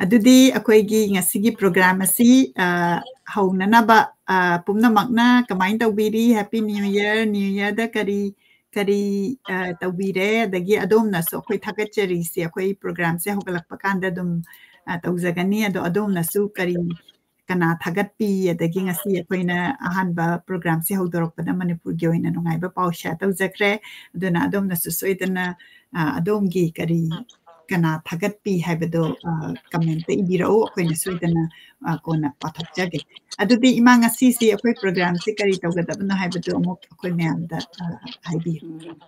ꯑꯗꯨꯗꯤ ꯑꯩꯈꯣꯏꯒꯤ ꯉꯁꯤꯒꯤ program ꯑꯁꯤ, ꯑ, ꯍꯧꯅꯅꯕ, ꯑ, ꯄꯨꯝꯅꯃꯛꯅ ꯀꯃꯥꯏꯅ ꯇꯧꯕꯤꯔꯤ? Happy New Year! New Yearꯗ ꯀꯔꯤ ꯀꯔꯤ ꯑ, ꯇꯧꯕꯤꯔꯦ? ꯑꯗꯒꯤ ꯑꯗꯣꯝꯅꯁꯨ, ꯑꯩꯈꯣꯏ ꯊꯥꯒꯠꯆꯔꯤꯁꯦ ꯑꯩꯈꯣꯏ ꯄ꯭ꯔꯣꯒ꯭ꯔꯥꯝꯁꯦ ꯍꯧꯒꯠꯂꯛꯄ ꯀꯥꯟꯗ ꯑꯗꯨꯝ ꯑ, ꯇꯧꯖꯒꯅꯤ꯫ ꯑꯗꯣ ꯑꯗꯣꯝꯅꯁꯨ ꯀꯔꯤ, ꯀꯅꯥ ꯊꯥꯒꯠꯄꯤ? ꯑꯗꯒꯤ ꯉꯁꯤ ꯑꯩꯈꯣꯏꯅ ꯑꯍꯥꯟꯕ ꯄ꯭ꯔꯣꯒ꯭ꯔꯥꯝꯁꯦ ꯍꯧꯗꯣꯔꯛꯄꯗ ꯃꯅꯤꯄꯨꯔꯒꯤ ꯑꯣꯏꯅ ꯅꯨꯡꯉꯥꯏꯕ ꯄꯥꯎ ꯁꯤꯌꯔ ꯇꯧꯖꯈ꯭ꯔꯦ꯫ ꯑꯗꯨꯅ ꯑꯗꯣꯝꯅꯁꯨ ꯁꯣꯏꯗꯅ ꯑ, ꯑꯗꯣꯝꯒꯤ ꯀꯔꯤ, ꯀꯅꯥ ꯊꯥꯒꯠꯄꯤ ꯍꯥꯏꯕꯗꯣ ꯀꯃꯦꯟꯇ ꯏꯕꯤꯔꯛꯎ, ꯑꯩꯈꯣꯏꯅ ꯁꯣꯏꯗꯅ ꯑ, ꯀꯣꯟꯅ ꯄꯥꯊꯣꯛꯆꯒꯦ꯫ ꯑꯗꯨꯗꯤ ꯏꯃꯥ, ꯉꯁꯤꯁꯤ ꯑꯩꯈꯣꯏ ꯄ꯭ꯔꯣꯒ꯭ꯔꯥꯝꯁꯤ ꯀꯔꯤ ꯇꯧꯒꯗꯕꯅꯣ ꯍꯥꯏꯕꯗꯨ ꯑꯃꯨꯛ ꯑꯩꯈꯣꯏ ꯃꯌꯥꯝꯗ ꯑ, ꯍꯥꯏꯕꯤꯌꯨ꯫ ꯎꯝ꯫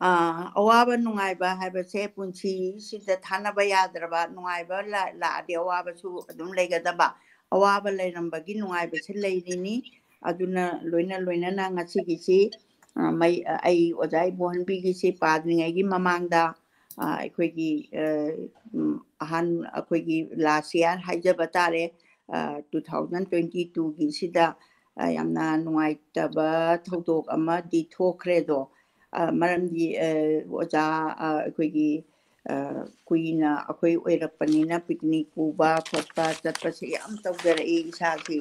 ꯑꯥ, ꯑꯋꯥꯕ ꯅꯨꯡꯉꯥꯏꯕ ꯍꯥꯏꯕꯁꯦ ꯄꯨꯟꯁꯤꯁꯤꯗ ꯊꯥꯅꯕ ꯌꯥꯗ꯭ꯔꯕ, ꯅꯨꯡꯉꯥꯏꯕ ꯂꯥ-, ꯂꯥꯛꯑꯗꯤ ꯑꯋꯥꯕꯁꯨ ꯑꯗꯨꯝ ꯂꯩꯒꯗꯕ, ꯑꯋꯥꯕ ꯂꯩꯔꯝꯕꯒꯤ ꯅꯨꯡꯉꯥꯏꯕꯁꯦ ꯂꯩꯔꯤꯅꯤ꯫ ꯑꯗꯨꯅ ꯂꯣꯏꯅ ꯂꯣꯏꯅꯅ ꯉꯁꯤꯒꯤꯁꯤ, ꯑ, ꯃꯩ-, ꯑ, ꯑꯩ ꯑꯣꯖꯥ ꯏꯕꯣꯍꯟꯕꯤꯒꯤꯁꯤ ꯄꯥꯗ꯭ꯔꯤꯉꯩꯒꯤ ꯃꯃꯥꯡꯗ, ꯑ, ꯑꯩꯈꯣꯏꯒꯤ, ꯑ, ꯎꯝ, ꯑꯍꯥꯟ-, ꯑꯩꯈꯣꯏꯒꯤ ꯂꯥꯁ ꯏꯌꯥꯔ ꯍꯥꯏꯖꯕ ꯇꯥꯔꯦ, ꯑ, ꯇꯨ ꯊꯥꯎꯖꯟ ꯇ꯭ꯋꯦꯟꯇꯤ ꯇꯨꯒꯤꯁꯤꯗ, ꯑ, ꯌꯥꯝꯅ ꯅꯨꯡꯉꯥꯏꯇꯕ ꯊꯧꯗꯣꯛ ꯑꯃꯗꯤ ꯊꯣꯛꯈ꯭ꯔꯦꯗꯣ꯫ ꯑ, ꯃꯔꯝꯗꯤ, ꯑ, ꯑꯣꯖꯥ, ꯑ, ꯑꯩꯈꯣꯏꯒꯤ, ꯑ, ꯀꯨꯏꯅ ꯑꯩꯈꯣꯏ ꯑꯣꯏꯔꯛꯄꯅꯤꯅ ꯄꯤꯛꯅꯤꯛ ꯄꯨꯕ ꯈꯣꯠꯄ ꯆꯠꯄꯁꯦ ꯌꯥꯝ ꯇꯧꯖꯔꯛꯏ ꯏꯁꯥꯁꯤ꯫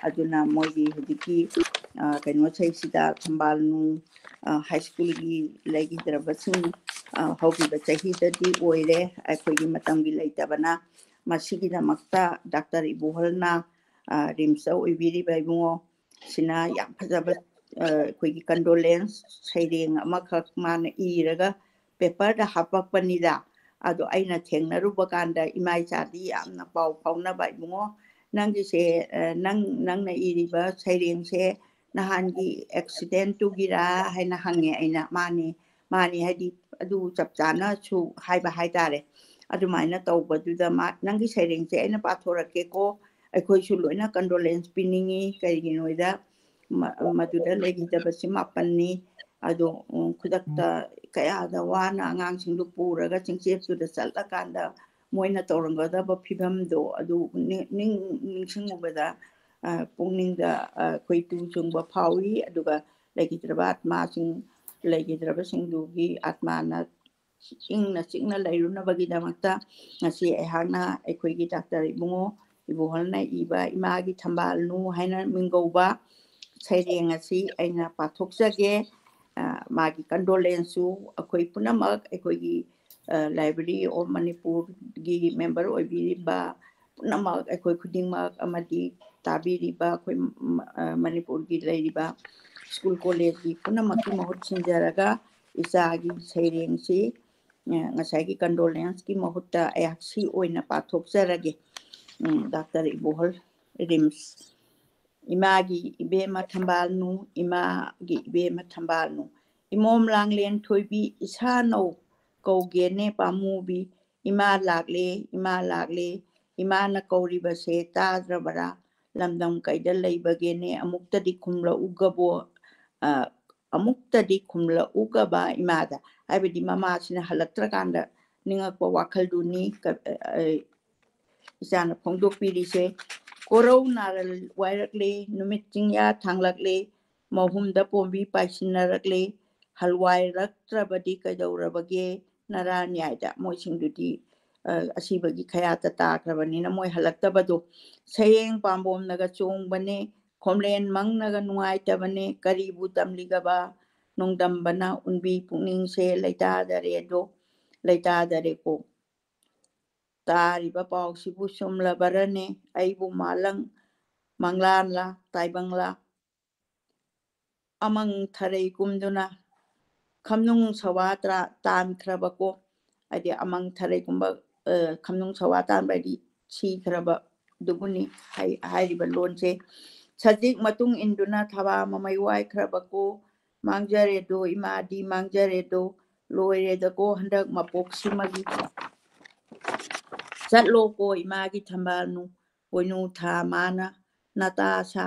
ꯑꯗꯨꯅ ꯃꯣꯏꯒꯤ ꯍꯧꯖꯤꯛꯀꯤ, ꯑ, ꯀꯩꯅꯣꯁꯤꯗꯩꯁꯤꯗ ꯊꯝꯕꯥꯜ ꯅꯨꯡ, ꯑ, ꯍꯥꯏ ꯁ꯭ꯀꯨꯜꯒꯤ ꯂꯩꯈꯤꯗ꯭ꯔꯕꯁꯤꯡ, ꯑ, ꯍꯧꯈꯤꯕ ꯆꯍꯤꯗꯗꯤ ꯑꯣꯏꯔꯦ, ꯑꯩꯈꯣꯏꯒꯤ ꯃꯇꯝꯒꯤ ꯂꯩꯇꯕꯅ꯫ ꯃꯁꯤꯒꯤꯗꯃꯛꯇ ꯗꯥꯛꯇꯔ ꯏꯕꯣꯍꯜꯅ, ꯑ, ꯔꯤꯝꯁꯇ ꯑꯣꯏꯕꯤꯔꯤꯕ ꯏꯕꯨꯡꯉꯣ ꯁꯤꯅ ꯌꯥꯝ ꯐꯖꯕ, ꯑ, ꯑꯩꯈꯣꯏꯒꯤ ꯀꯟꯗꯣꯂꯦꯟꯁ ꯁꯩꯔꯦꯡ ꯑꯃꯈꯛ ꯃꯥꯅ ꯏꯔꯒ ꯄꯦꯄꯔꯗ ꯍꯥꯞꯄꯛꯄꯅꯤꯗ꯫ ꯑꯗꯣ ꯑꯩꯅ ꯊꯦꯡꯅꯔꯨꯕ ꯀꯥꯟꯗ ꯏꯃꯥ ꯏꯆꯥꯗꯤ ꯌꯥꯝꯅ ꯄꯥꯎ ꯐꯥꯎꯅꯕ, "ꯏꯕꯨꯡꯉꯣ, ꯅꯪꯒꯤꯁꯦ, ꯑ, ꯅꯪ, ꯅꯪꯅ ꯏꯔꯤꯕ ꯁꯩꯔꯦꯡꯁꯦ ꯅꯍꯥꯟꯒꯤ ꯑꯦꯛꯁꯤꯗꯦꯟꯇꯨꯒꯤꯔꯥ?" ꯍꯥꯏꯅ ꯍꯪꯉꯦ ꯑꯩꯅ꯫ "ꯃꯥꯅꯤ, ꯃꯥꯅꯤ," ꯍꯥꯏꯗꯤ ꯑꯗꯨ ꯆꯞ ꯆꯥꯅꯁꯨ ꯍꯥꯏꯕ ꯍꯥꯏꯇꯥꯔꯦ꯫ ꯑꯗꯨꯃꯥꯏꯅ ꯇꯧꯕꯗꯨꯗ ꯃꯥ, "ꯅꯪꯒꯤ ꯁꯩꯔꯦꯡꯁꯦ ꯑꯩꯅ ꯄꯥꯊꯣꯔꯛꯀꯦꯀꯣ, ꯑꯩꯈꯣꯏꯁꯨ ꯂꯣꯏꯅ ꯀꯟꯗꯣꯂꯦꯟꯁ ꯄꯤꯅꯤꯡꯉꯤ, ꯀꯩꯒꯤꯅꯣꯗ ꯃ-, ꯃꯗꯨꯗ ꯂꯩꯈꯤꯗꯕꯁꯤ ꯃꯥꯄꯟꯅꯤ꯫ ꯑꯗꯣ, ꯎꯝ, ꯈꯨꯗꯛꯇ ꯀꯌꯥꯗ ꯋꯥꯅ ꯑꯉꯥꯡꯁꯤꯡꯗꯨ ꯄꯨꯔꯒ ꯆꯤꯡꯆꯦꯞꯇꯨꯗ ꯆꯠꯂꯀꯥꯟꯗ ꯃꯣꯏꯅ ꯇꯧꯔꯝꯒꯗꯕ ꯐꯤꯕꯝꯗꯣ ꯑꯗꯨ ꯅꯤ-, ꯅꯤꯡ-, ꯅꯤꯡꯁꯤꯡꯉꯨꯕꯗ, ꯑ, ꯄꯨꯛꯅꯤꯡꯗ, ꯑ, ꯑꯩꯈꯣꯏ ꯇꯨ ꯆꯨꯡꯕ ꯐꯥꯎꯏ꯫ ꯑꯗꯨꯒ ꯂꯩꯈꯤꯗ꯭ꯔꯕ ꯑꯥꯠꯃꯥꯁꯤꯡ, ꯂꯩꯈꯤꯗ꯭ꯔꯕꯁꯤꯡꯗꯨꯒꯤ ꯑꯥꯠꯃꯥꯅ ꯏꯪꯅ ꯆꯤꯛꯅ ꯂꯩꯔꯨꯅꯕꯒꯤꯗꯃꯛꯇ ꯉꯁꯤ ꯑꯩꯍꯥꯛꯅ ꯑꯩꯈꯣꯏꯒꯤ ꯗꯥꯛꯇꯔ ꯏꯕꯨꯡꯉꯣ ꯏꯕꯣꯍꯜꯅ ꯏꯕ ꯏꯃꯥꯒꯤ ꯊꯝꯕꯥꯜꯅꯨ ꯍꯥꯏꯅ ꯃꯤꯡꯒꯧꯕ ꯁꯩꯔꯦꯡ ꯑꯁꯤ ꯑꯩꯅ ꯄꯥꯊꯣꯛꯆꯒꯦ꯫ ꯃꯥꯒꯤ ꯀꯟꯗꯣꯂꯦꯟꯁꯁꯨ ꯑꯩꯈꯣꯏ ꯄꯨꯝꯅꯃꯛ, ꯑꯩꯈꯣꯏꯒꯤ Library of ꯃꯅꯤꯄꯨꯔꯒꯤ ꯃꯦꯝꯕꯔ ꯑꯣꯏꯕꯤꯔꯤꯕ ꯄꯨꯝꯅꯃꯛ, ꯑꯩꯈꯣꯏ ꯈꯨꯗꯤꯡꯃꯛ ꯑꯃꯗꯤ ꯇꯥꯕꯤꯔꯤꯕ ꯑꯩꯈꯣꯏ ꯃꯅꯤꯄꯨꯔꯒꯤ ꯂꯩꯔꯤꯕ ꯁ꯭ꯀꯨꯜ ꯀꯣꯂꯦꯖꯀꯤ ꯄꯨꯝꯅꯃꯛꯀꯤ ꯃꯍꯨꯠ ꯁꯤꯟꯖꯔꯒ ꯏꯆꯥꯒꯤ ꯁꯩꯔꯦꯡꯁꯤ ꯉꯁꯥꯏꯒꯤ ꯀꯟꯗꯣꯂꯦꯟꯁꯀꯤ ꯃꯍꯨꯠꯇ ꯑꯩꯍꯥꯛ ꯁꯤ ꯑꯣꯏꯅ ꯄꯥꯊꯣꯛꯆꯔꯒꯦ꯫ ꯗꯥꯛꯇꯔ ꯏꯕꯣꯍꯜ ꯔꯤꯝꯁ꯫ ꯏꯃꯥꯒꯤ ꯏꯕꯦꯝꯃ ꯊꯝꯕꯥꯜꯅꯨ, ꯏꯃꯥꯒꯤ ꯏꯕꯦꯝꯃ ꯊꯝꯕꯥꯜꯅꯨ, ꯏꯃꯣꯝ ꯂꯥꯡꯂꯦꯟ ꯊꯣꯏꯕꯤ ꯏꯁꯥꯅꯧ ꯀꯧꯒꯦꯅꯦ ꯄꯥꯝꯃꯨꯕꯤ, ꯏꯃꯥ ꯂꯥꯛꯂꯦ, ꯏꯃꯥ ꯂꯥꯛꯂꯦ, ꯏꯃꯥꯅ ꯀꯧꯔꯤꯕꯁꯦ ꯇꯥꯗ꯭ꯔꯕꯔꯥ? ꯂꯝꯗꯝ ꯀꯩꯗ ꯂꯩꯕꯒꯦꯅꯦ? ꯑꯃꯨꯛꯇꯗꯤ ꯈꯨꯝꯂꯛꯎꯒꯕꯣ, ꯑ, ꯑꯃꯨꯛꯇꯗꯤ ꯈꯨꯝꯂꯛꯎꯒꯕ ꯏꯃꯥꯗ꯫ ꯍꯥꯏꯕꯗꯤ ꯃꯃꯥꯁꯤꯅ ꯍꯜꯂꯛꯇ꯭ꯔꯀꯥꯟꯗ ꯅꯤꯡꯉꯛꯄ ꯋꯥꯈꯜꯗꯨꯅꯤ ꯀ-, ꯑ, ꯏꯆꯥꯅ ꯐꯣꯡꯗꯣꯛꯄꯤꯔꯤꯁꯦ꯫ ꯀꯣꯔꯧ ꯅꯥꯔꯜ ꯋꯥꯏꯔꯛꯂꯦ, ꯅꯨꯃꯤꯠ ꯆꯤꯡꯌꯥ ꯊꯥꯡꯂꯛꯂꯦ, ꯃꯍꯨꯝꯗ ꯄꯣꯝꯕꯤ ꯄꯥꯏꯁꯤꯟꯅꯔꯛꯂꯦ, ꯍꯜꯋꯥꯏꯔꯛꯇ꯭ꯔꯕꯗꯤ ꯀꯩꯗꯧꯔꯕꯒꯦ? ꯅꯔꯥ ꯅ꯭ꯌꯥꯏꯗ ꯃꯣꯏꯁꯤꯡꯗꯨꯗꯤ, ꯑ, ꯑꯁꯤꯕꯒꯤ ꯈꯌꯥꯠꯇ ꯇꯥꯈ꯭ꯔꯕꯅꯤꯅ ꯃꯣꯏ ꯍꯜꯂꯛꯇꯕꯗꯣ꯫ ꯁꯌꯦꯡ ꯄꯥꯝꯕꯣꯝꯅꯒ ꯆꯣꯡꯕꯅꯦ, ꯈꯣꯝꯂꯦꯟ ꯃꯪꯅꯒ ꯅꯨꯡꯉꯥꯏꯇꯕꯅꯦ, ꯀꯔꯤꯕꯨ ꯇꯝꯂꯤꯒꯕ? ꯅꯣꯡꯗꯝꯕꯅ ꯎꯟꯕꯤ ꯄꯨꯛꯅꯤꯡꯁꯦ ꯂꯩꯇꯥꯗꯔꯦꯗꯣ, ꯂꯩꯇꯥꯗꯔꯦꯀꯣ꯫ ꯇꯥꯔꯤꯕ ꯄꯥꯎꯁꯤꯕꯨ ꯆꯨꯝꯂꯕꯔꯅꯦ? ꯑꯩꯕꯨ ꯃꯥꯂꯪ ꯃꯪꯂꯥꯟꯂꯥ ꯇꯥꯏꯕꯪꯂꯥ? ꯑꯃꯪ ꯊꯔꯩ ꯀꯨꯝꯗꯨꯅ ꯈꯝꯅꯨꯡ ꯁꯋꯥ ꯇ꯭ꯔꯥ-, ꯇꯥꯟꯈ꯭ꯔꯕꯀꯣ꯫ ꯍꯥꯏꯗꯤ ꯑꯃꯪ ꯊꯔꯩꯒꯨꯝꯕ, ꯑ, ꯈꯝꯅꯨꯡ ꯁꯋꯥ ꯇꯥꯟꯕ ꯍꯥꯏꯗꯤ ꯁꯤꯈ꯭ꯔꯕ ꯑꯗꯨꯕꯨꯅꯤ ꯍꯥꯏ-, ꯍꯥꯏꯔꯤꯕ ꯂꯣꯟꯁꯦ꯫ ꯁꯖꯤꯛ ꯃꯇꯨꯡ ꯏꯟꯗꯨꯅ ꯊꯕꯥ ꯃꯃꯩ ꯋꯥꯏꯈ꯭ꯔꯕꯀꯣ꯫ ꯃꯥꯡꯖꯔꯦꯗꯣ ꯏꯃꯥꯗꯤ ꯃꯥꯡꯖꯔꯦꯗꯣ, ꯂꯣꯏꯔꯦꯗꯀꯣ ꯍꯟꯗꯛ ꯃꯄꯣꯛꯁꯤꯃꯒꯤ꯫ ꯆꯠꯂꯣꯀꯣ ꯏꯃꯥꯒꯤ ꯊꯝꯕꯥꯜꯅꯨ, ꯄꯣꯏꯅꯨ ꯊꯥ ꯃꯥꯅ ꯅꯇꯥ ꯁꯥ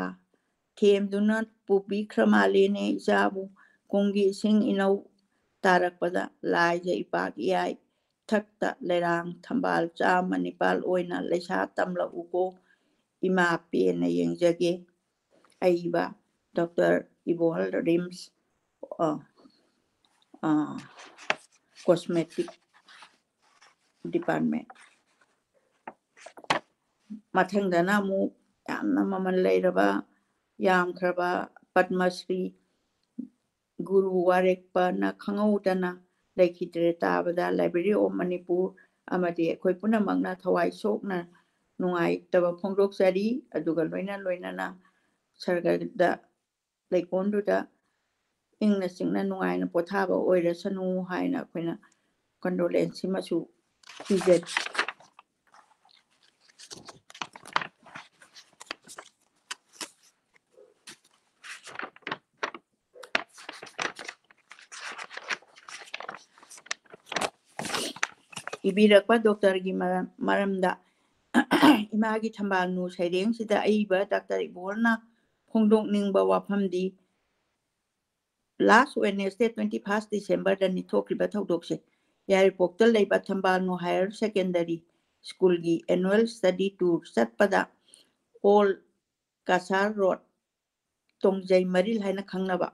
ꯊꯦꯝꯗꯨꯅ ꯄꯨꯕꯤꯈ꯭ꯔ ꯃꯥꯜꯂꯦꯅꯦ ꯏꯆꯥꯕꯨ꯫ ꯀꯨꯝꯒꯤ ꯏꯁꯤꯡ ꯏꯅꯧ ꯇꯥꯔꯛꯄꯗ ꯂꯥꯏꯖ ꯏꯄꯥꯛ ꯏꯌꯥꯏ ꯊꯛꯇ ꯂꯩꯔꯥꯡ ꯊꯝꯕꯥꯜ ꯆꯥꯝꯃ ꯅꯤꯄꯥꯜ ꯑꯣꯏꯅ ꯂꯩꯁꯥ ꯇꯝꯂꯛꯎꯀꯣ꯫ ꯏꯃꯥ ꯄꯦꯟꯅ ꯌꯦꯡꯖꯒꯦ꯫ ꯑꯏꯕ ꯗꯣꯛꯇꯔ ꯏꯕꯣꯍꯜ ꯔꯤꯝꯁ, ꯑ, ꯑ, Cosmetic Department꯫ ꯃꯊꯪꯗꯅ ꯑꯃꯨꯛ ꯌꯥꯝꯅ ꯃꯃꯜ ꯂꯩꯔꯕ, ꯌꯥꯝꯈ꯭ꯔꯕ ꯄꯗꯃ ꯁ꯭ꯔꯤ ꯒꯨꯔꯨ ꯋꯥꯔꯦꯛꯄꯅ ꯈꯪꯍꯧꯗꯅ ꯂꯩꯈꯤꯗ꯭ꯔꯦ ꯇꯥꯕꯗ Library of Manipur ꯑꯃꯗꯤ ꯑꯩꯈꯣꯏ ꯄꯨꯝꯅꯃꯛꯅ ꯊꯋꯥꯏ ꯁꯣꯛꯅ ꯅꯨꯡꯉꯥꯏꯇꯕ ꯐꯣꯡꯗꯣꯛꯆꯔꯤ꯫ ꯑꯗꯨꯒ ꯂꯣꯏꯅ ꯂꯣꯏꯅꯅ ꯁꯔꯒꯗ ꯂꯩꯀꯣꯜꯗꯨꯗ ꯏꯪꯅ ꯆꯤꯛꯅ ꯅꯨꯡꯉꯥꯏꯅ ꯄꯣꯊꯥꯕ ꯑꯣꯏꯔꯁꯅꯨ ꯍꯥꯏꯅ ꯑꯩꯈꯣꯏꯅ condolence ꯁꯤꯃꯁꯨ ꯄꯤꯖꯔꯤ꯫ ꯏꯕꯤꯔꯛꯄ ꯗꯣꯛꯇꯔꯒꯤ ꯃꯔꯝ-, ꯃꯔꯝꯗ ꯏꯃꯥꯒꯤ ꯊꯝꯕꯥꯜꯅꯨ ꯁꯩꯔꯦꯡꯁꯤꯗ ꯑꯏꯕ ꯗꯥꯛꯇꯔ ꯏꯕꯣꯜꯅ ꯐꯣꯡꯗꯣꯛꯅꯤꯡꯕ ꯋꯥꯐꯝꯗꯤ, last Wednesday, twenty first December ꯗꯅꯤ ꯊꯣꯛꯈꯤꯕ ꯊꯧꯗꯣꯛꯁꯦ꯫ ꯌꯥꯏꯔꯤꯄꯣꯛꯇ ꯂꯩꯕ ꯊꯝꯕꯥꯜꯅꯨ Higher Secondary School ꯒꯤ annual study tour ꯆꯠꯄꯗ Old Cachar Road, ꯇꯣꯡꯖꯩ ꯃꯔꯤꯜ ꯍꯥꯏꯅ ꯈꯪꯅꯕ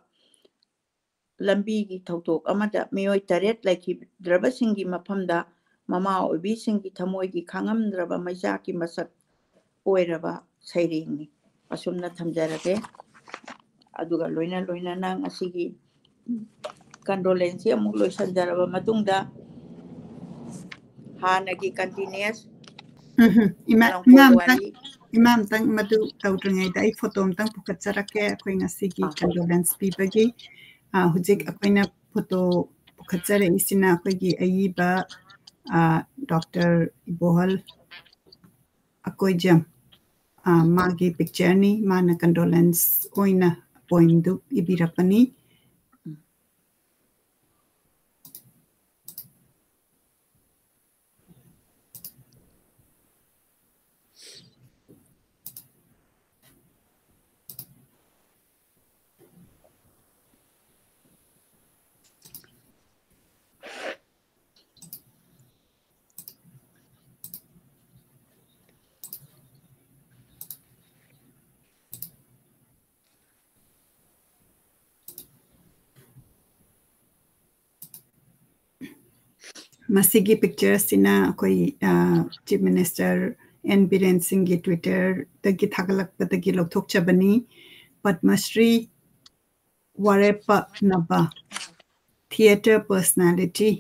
ꯂꯝꯕꯤꯒꯤ ꯊꯧꯗꯣꯛ ꯑꯃꯗ ꯃꯤꯑꯣꯏ ꯇꯔꯦꯠ ꯂꯩꯈꯤꯗ꯭ꯔꯕꯁꯤꯡꯒꯤ ꯃꯐꯝꯗ ꯃꯃꯥ ꯑꯣꯏꯕꯤꯁꯤꯡꯒꯤ ꯊꯃꯣꯏꯒꯤ ꯈꯥꯡꯉꯝꯗ꯭ꯔꯕ ꯃꯩꯆꯥꯛꯀꯤ ꯃꯁꯛ ꯑꯣꯏꯔꯕ ꯁꯩꯔꯦꯡꯅꯤ꯫ ꯑꯁꯨꯝꯅ ꯊꯝꯖꯔꯒꯦ꯫ ꯑꯗꯨꯒ ꯂꯣꯏꯅ ꯂꯣꯏꯅꯅ ꯉꯁꯤꯒꯤ condolence ꯁꯤ ꯑꯃꯨꯛ ꯂꯣꯏꯁꯤꯟꯖꯔꯕ ꯃꯇꯨꯡꯗ ꯍꯥꯟꯅꯒꯤ continuous ꯎꯝ, ꯏꯃꯥ, ꯂꯝꯀꯣꯏ ꯏꯃꯥ ꯑꯝꯇꯪ, ꯋꯥꯔꯤ꯫ ꯏꯃꯥ ꯑꯝꯇꯪ ꯃꯗꯨ ꯇꯧꯗ꯭ꯔꯤꯉꯩꯗ ꯑꯩ photo ꯑꯝꯇꯪ ꯄꯨꯈꯠꯆꯔꯛꯀꯦ ꯑꯩꯈꯣꯏ ꯉꯁꯤꯒꯤ ꯑꯥ꯫ Condolence ꯄꯤꯕꯒꯤ꯫ ꯑꯥ, ꯍꯧꯖꯤꯛ ꯎꯝ꯫ ꯑꯩꯈꯣꯏꯅ photo ꯄꯨꯈꯠꯆꯔꯛꯏꯁꯤꯅ ꯑꯩꯈꯣꯏꯒꯤ ꯑꯏꯕ, ꯑꯥ, ꯗꯣꯛꯇꯔ ꯏꯕꯣꯍꯜ ꯑꯀꯣꯏꯖꯝ, ꯑꯥ, ꯃꯥꯒꯤ picture ꯅꯤ꯫ ꯃꯥꯅ condolence ꯑꯣꯏꯅ poem ꯗꯨ ꯏꯕꯤꯔꯛꯄꯅꯤ꯫ ꯃꯁꯤꯒꯤ picture ꯑꯁꯤꯅ ꯑꯩꯈꯣꯏ, ꯑ, Chief Minister ꯑꯦꯟ ꯕꯤꯔꯦꯟ ꯁꯤꯡꯒꯤ Twitter ꯗꯒꯤ ꯊꯥꯒꯠꯂꯛꯄꯗꯒꯤ ꯂꯧꯊꯣꯛꯆꯕꯅꯤ꯫ ꯄꯗꯃ ꯁ꯭ꯔꯤ ꯋꯥꯔꯦꯞ ꯄꯛꯅꯕ theatre personality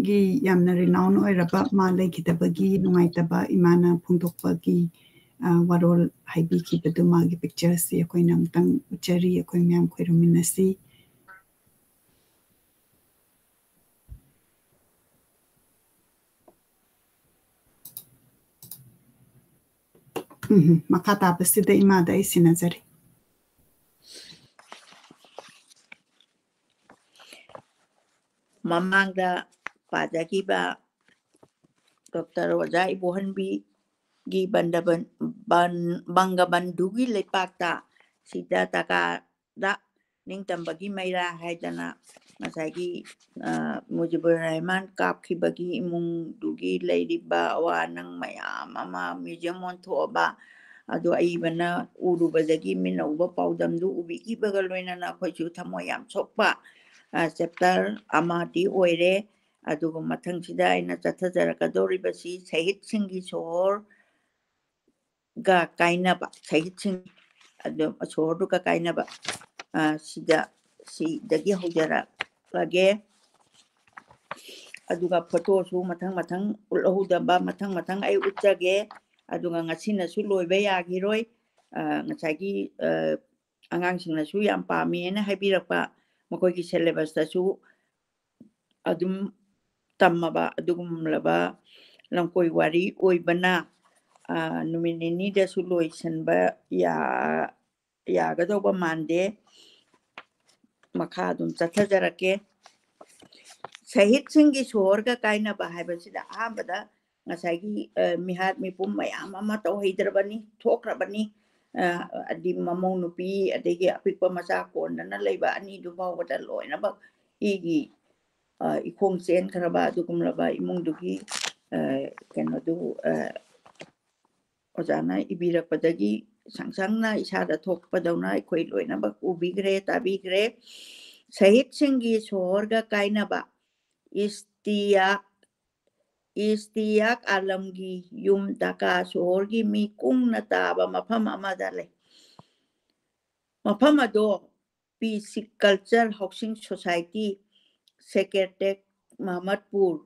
ꯒꯤ ꯌꯥꯝꯅ renown ꯑꯣꯏꯔꯕ ꯃꯥ ꯂꯩꯈꯤꯗꯕꯒꯤ ꯅꯨꯡꯉꯥꯏꯇꯕ ꯏꯃꯥꯅ ꯐꯣꯡꯗꯣꯛꯄꯒꯤ, ꯑ, ꯋꯥꯔꯣꯜ ꯍꯥꯏꯕꯤꯈꯤꯕꯗꯨ ꯃꯥꯒꯤ picture ꯁꯤ ꯑꯩꯈꯣꯏꯅ ꯑꯃꯨꯛꯇꯪ ꯎꯠꯆꯔꯤ, ꯑꯩꯈꯣꯏ ꯃꯌꯥꯝ ꯈꯣꯏꯔꯨꯝꯃꯤꯟꯅꯁꯤ꯫ ꯎꯝ, ꯃꯈꯥ ꯇꯥꯕꯁꯤꯗ ꯏꯃꯥꯗ ꯑꯩ ꯁꯤꯟꯅꯖꯔꯤ꯫ ꯃꯃꯥꯡꯗ ꯄꯥꯖꯈꯤꯕ ꯗꯣꯛꯇꯔ ꯑꯣꯖꯥ ꯏꯕꯣꯍꯟꯕꯤꯒꯤ ꯕꯟꯗꯕꯟ-, ꯕꯟ-, ꯕꯪꯒꯕꯟꯙꯨꯒꯤ ꯂꯩꯄꯥꯛꯇ ꯁꯤꯗ ꯇꯀꯥꯗ ꯅꯤꯡꯇꯝꯕꯒꯤ ꯃꯩꯔꯥ ꯍꯥꯏꯗꯅ ꯉꯁꯥꯏꯒꯤ, ꯑ, ꯃꯨꯖꯤꯕꯨꯔ ꯔꯍꯃꯥꯟ ꯀꯥꯞꯈꯤꯕꯒꯤ ꯏꯃꯨꯡꯗꯨꯒꯤ ꯂꯩꯔꯤꯕ ꯑꯋꯥ ꯑꯅꯪ ꯃꯌꯥꯝ ꯑꯃ museum ꯑꯣꯟꯊꯣꯛꯑꯕ, ꯑꯗꯨ ꯑꯏꯕꯅ ꯎꯔꯨꯕꯗꯒꯤ ꯃꯤꯠꯅ ꯎꯕ ꯄꯥꯎꯗꯝꯗꯨ ꯎꯕꯤꯈꯤꯕꯒ ꯂꯣꯏꯅꯅ ꯑꯩꯈꯣꯏꯁꯨ ꯊꯃꯣꯏ ꯌꯥꯝ ꯁꯣꯛꯄ, ꯑ, chapter ꯑꯃꯗꯤ ꯑꯣꯏꯔꯦ꯫ ꯑꯗꯨꯒ ꯃꯊꯪꯁꯤꯗ ꯑꯩꯅ ꯆꯠꯊꯖꯔꯛꯀꯗꯧꯔꯤꯕꯁꯤ ꯁꯍꯤꯗꯁꯤꯡꯒꯤ ꯁꯣꯍꯣꯔ ꯒ ꯀꯥꯏꯅꯕ, ꯁꯍꯤꯗꯁꯤꯡ ꯑꯗꯨ ꯁꯣꯍꯣꯔꯗꯨꯒ ꯀꯥꯏꯅꯕ, ꯑ, ꯁꯤꯗ, ꯁꯤꯗꯒꯤ ꯍꯧꯖꯔꯛꯂꯒꯦ꯫ ꯑꯗꯨꯒ photo ꯁꯨ ꯃꯊꯪ ꯃꯊꯪ ꯎꯠꯍꯧꯗꯕ, ꯃꯊꯪ ꯃꯊꯪ ꯑꯩ ꯎꯠꯆꯒꯦ꯫ ꯑꯗꯨꯒ ꯉꯁꯤꯅꯁꯨ ꯂꯣꯏꯕ ꯌꯥꯈꯤꯔꯣꯏ꯫ ꯑ, ꯉꯁꯥꯏꯒꯤ, ꯑ, ꯑꯉꯥꯡꯁꯤꯡꯅꯁꯨ ꯌꯥꯝ ꯄꯥꯝꯃꯦꯅ ꯍꯥꯏꯕꯤꯔꯛꯄ, ꯃꯈꯣꯏꯒꯤ syllabus ꯇꯁꯨ ꯑꯗꯨꯝ ꯇꯝꯃꯕ ꯑꯗꯨꯒꯨꯝꯂꯕ ꯂꯝꯀꯣꯏ ꯋꯥꯔꯤ ꯑꯣꯏꯕꯅ, ꯑ, ꯅꯨꯃꯤꯠ ꯅꯤꯅꯤꯗꯁꯨ ꯂꯣꯏꯁꯤꯟꯕ ꯌꯥ-, ꯌꯥꯒꯗꯧꯕ ꯃꯥꯟꯗꯦ꯫ ꯃꯈꯥ ꯑꯗꯨꯝ ꯆꯠꯊꯖꯔꯛꯀꯦ꯫ ꯁꯍꯤꯗꯁꯤꯡꯒꯤ ꯁꯣꯍꯣꯔꯒ ꯀꯥꯏꯅꯕ ꯍꯥꯏꯕꯁꯤꯗ ꯑꯍꯥꯟꯕꯗ ꯉꯁꯥꯏꯒꯤ, ꯑ, ꯃꯤꯍꯥꯠ ꯃꯤꯄꯨꯝ ꯃꯌꯥꯝ ꯑꯃ ꯇꯧꯍꯩꯗ꯭ꯔꯕꯅꯤ, ꯊꯣꯛꯈ꯭ꯔꯕꯅꯤ꯫ ꯑ, ꯑꯗꯤ ꯃꯃꯧ ꯅꯨꯄꯤ, ꯑꯗꯒꯤ ꯑꯄꯤꯛꯄ ꯃꯆꯥ ꯀꯣꯟꯗꯅ ꯂꯩꯕ ꯑꯅꯤꯗꯨ ꯐꯥꯎꯕꯗ ꯂꯣꯏꯅꯃꯛ ꯏꯒꯤ, ꯑ, ꯏꯈꯣꯡ ꯆꯦꯟꯈ꯭ꯔꯕ ꯑꯗꯨꯒꯨꯝꯂꯕ ꯏꯃꯨꯡꯗꯨꯒꯤ, ꯑ, ꯀꯩꯅꯣꯗꯨ, ꯑ, ꯑꯣꯖꯥꯅ ꯏꯕꯤꯔꯛꯄꯗꯒꯤ ꯁꯪ ꯁꯪꯅ ꯏꯁꯥꯗ ꯊꯣꯛꯄꯗꯧꯅ ꯑꯩꯈꯣꯏ ꯂꯣꯏꯅꯃꯛ ꯎꯕꯤꯈ꯭ꯔꯦ, ꯇꯥꯕꯤꯈ꯭ꯔꯦ꯫ ꯁꯍꯤꯗꯁꯤꯡꯒꯤ ꯁꯣꯍꯣꯔꯒ ꯀꯥꯏꯅꯕ, ꯏꯁꯇꯤꯌꯥꯛ, ꯏꯁꯇꯤꯌꯥꯛ ꯑꯥꯂꯝꯒꯤ ꯌꯨꯝ ꯙꯥꯀꯥ ꯁꯣꯍꯣꯔꯒꯤ ꯃꯤ ꯀꯨꯡꯅ ꯇꯥꯕ ꯃꯐꯝ ꯑꯃꯗ ꯂꯩ꯫ ꯃꯐꯝ ꯑꯗꯣ ꯄꯤ ꯁꯤ ꯀꯜꯆꯔ ꯍꯥꯎꯁꯤꯡ ꯁꯣꯁꯥꯏꯇꯤ, ꯁꯦꯀ꯭ꯔꯦꯇꯦꯛ ꯃꯍꯃꯠꯄꯨꯔ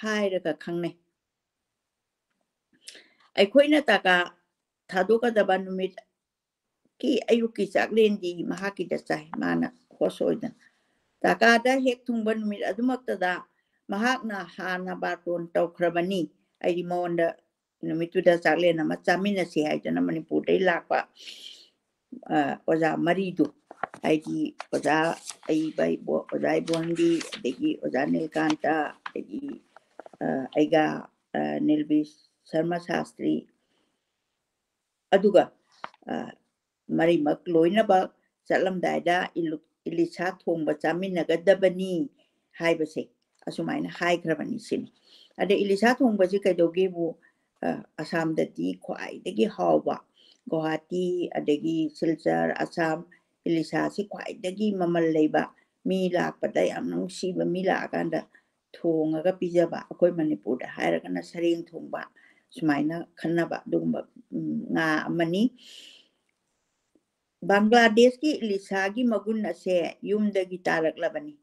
ꯍꯥꯏꯔꯒ ꯈꯪꯅꯩ꯫ ꯑꯩꯈꯣꯏꯅ ꯇꯥꯀꯥ ꯊꯥꯗꯣꯛꯀꯗꯕ ꯅꯨꯃꯤꯠꯀꯤ ꯑꯌꯨꯛꯀꯤ ꯆꯥꯛꯂꯦꯟꯗꯤ ꯃꯍꯥꯛꯀꯤꯗ ꯆꯥꯏ, ꯃꯥꯅ ꯍꯣꯁ ꯑꯣꯏꯗꯅ꯫ ꯇꯥꯀꯥꯗ ꯍꯦꯛ ꯊꯨꯡꯕ ꯅꯨꯃꯤꯠ ꯑꯗꯨꯃꯛꯇꯗ ꯃꯍꯥꯛꯅ ꯍꯥꯟꯅ ꯕꯥꯔꯇꯣꯟ ꯇꯧꯈ꯭ꯔꯕꯅꯤ꯫ ꯑꯩꯗꯤ ꯃꯉꯣꯟꯗ ꯅꯨꯃꯤꯠꯇꯨꯗ ꯆꯥꯛꯂꯦꯟ ꯑꯃ ꯆꯥꯃꯤꯟꯅꯁꯤ ꯍꯥꯏꯗꯅ ꯃꯅꯤꯄꯨꯔꯗꯩ ꯂꯥꯛꯄ, ꯑ, ꯑꯣꯖꯥ ꯃꯔꯤꯗꯨ, ꯍꯥꯏꯗꯤ ꯑꯣꯖꯥ ꯑꯏꯕ ꯏꯕꯣ-, ꯑꯣꯖꯥ ꯏꯕꯣꯟꯕꯤ, ꯑꯗꯒꯤ ꯑꯣꯖꯥ ꯅꯤꯜꯀꯥꯟꯇ, ꯑꯗꯒꯤ, ꯑ, ꯑꯩꯒ, ꯑ, ꯅꯤꯜꯕꯤ ꯁꯔꯃ ꯁꯥꯁꯇ꯭ꯔꯤ, ꯑꯗꯨꯒ, ꯑ, ꯃꯔꯤꯃꯛ ꯂꯣꯏꯅꯃꯛ ꯆꯠꯂꯝꯗꯥꯏꯗ ꯏꯂꯨ-, ꯏꯂꯤꯁꯥ ꯊꯣꯡꯕ ꯆꯥꯃꯤꯟꯅꯒꯗꯕꯅꯤ ꯍꯥꯏꯕꯁꯦ ꯑꯁꯨꯃꯥꯏꯅ ꯍꯥꯏꯈ꯭ꯔꯕꯅꯤ ꯁꯤꯅꯤ꯫ ꯑꯗ ꯏꯂꯤꯁꯥ ꯊꯣꯡꯕꯁꯤ ꯀꯩꯗꯧꯒꯦꯕꯨ, ꯑ, ꯑꯁꯥꯝꯗꯗꯤ ꯈ꯭ꯋꯥꯏꯗꯒꯤ ꯍꯥꯎꯕ, ꯒꯨꯋꯥꯍꯥꯇꯤ, ꯑꯗꯒꯤ ꯁꯤꯜꯆꯔ, ꯑꯁꯥꯝ, ꯏꯂꯤꯁꯥꯁꯤ ꯈ꯭ꯋꯥꯏꯗꯒꯤ ꯃꯃꯜ ꯂꯩꯕ, ꯃꯤ ꯂꯥꯛꯄꯗ ꯌꯥꯝ ꯅꯨꯡꯁꯤꯕ, ꯃꯤ ꯂꯥꯛꯑꯀꯥꯟꯗ ꯊꯣꯡꯉꯒ ꯄꯤꯖꯕ, ꯑꯩꯈꯣꯏ ꯃꯅꯤꯄꯨꯔꯗ ꯍꯥꯏꯔꯒꯅ ꯁꯔꯦꯡ ꯊꯣꯡꯕ, ꯁꯨꯃꯥꯏꯅ ꯈꯟꯅꯕ ꯑꯗꯨꯒꯨꯝꯕ, ꯎꯝ, ꯉꯥ ꯑꯃꯅꯤ꯫ ꯕꯪꯒ꯭ꯂꯥꯗꯦꯁꯀꯤ ꯏꯂꯤꯁꯥꯒꯤ ꯃꯒꯨꯟ ꯑꯁꯦ ꯌꯨꯝꯗꯒꯤ ꯇꯥꯔꯛꯂꯕꯅꯤ꯫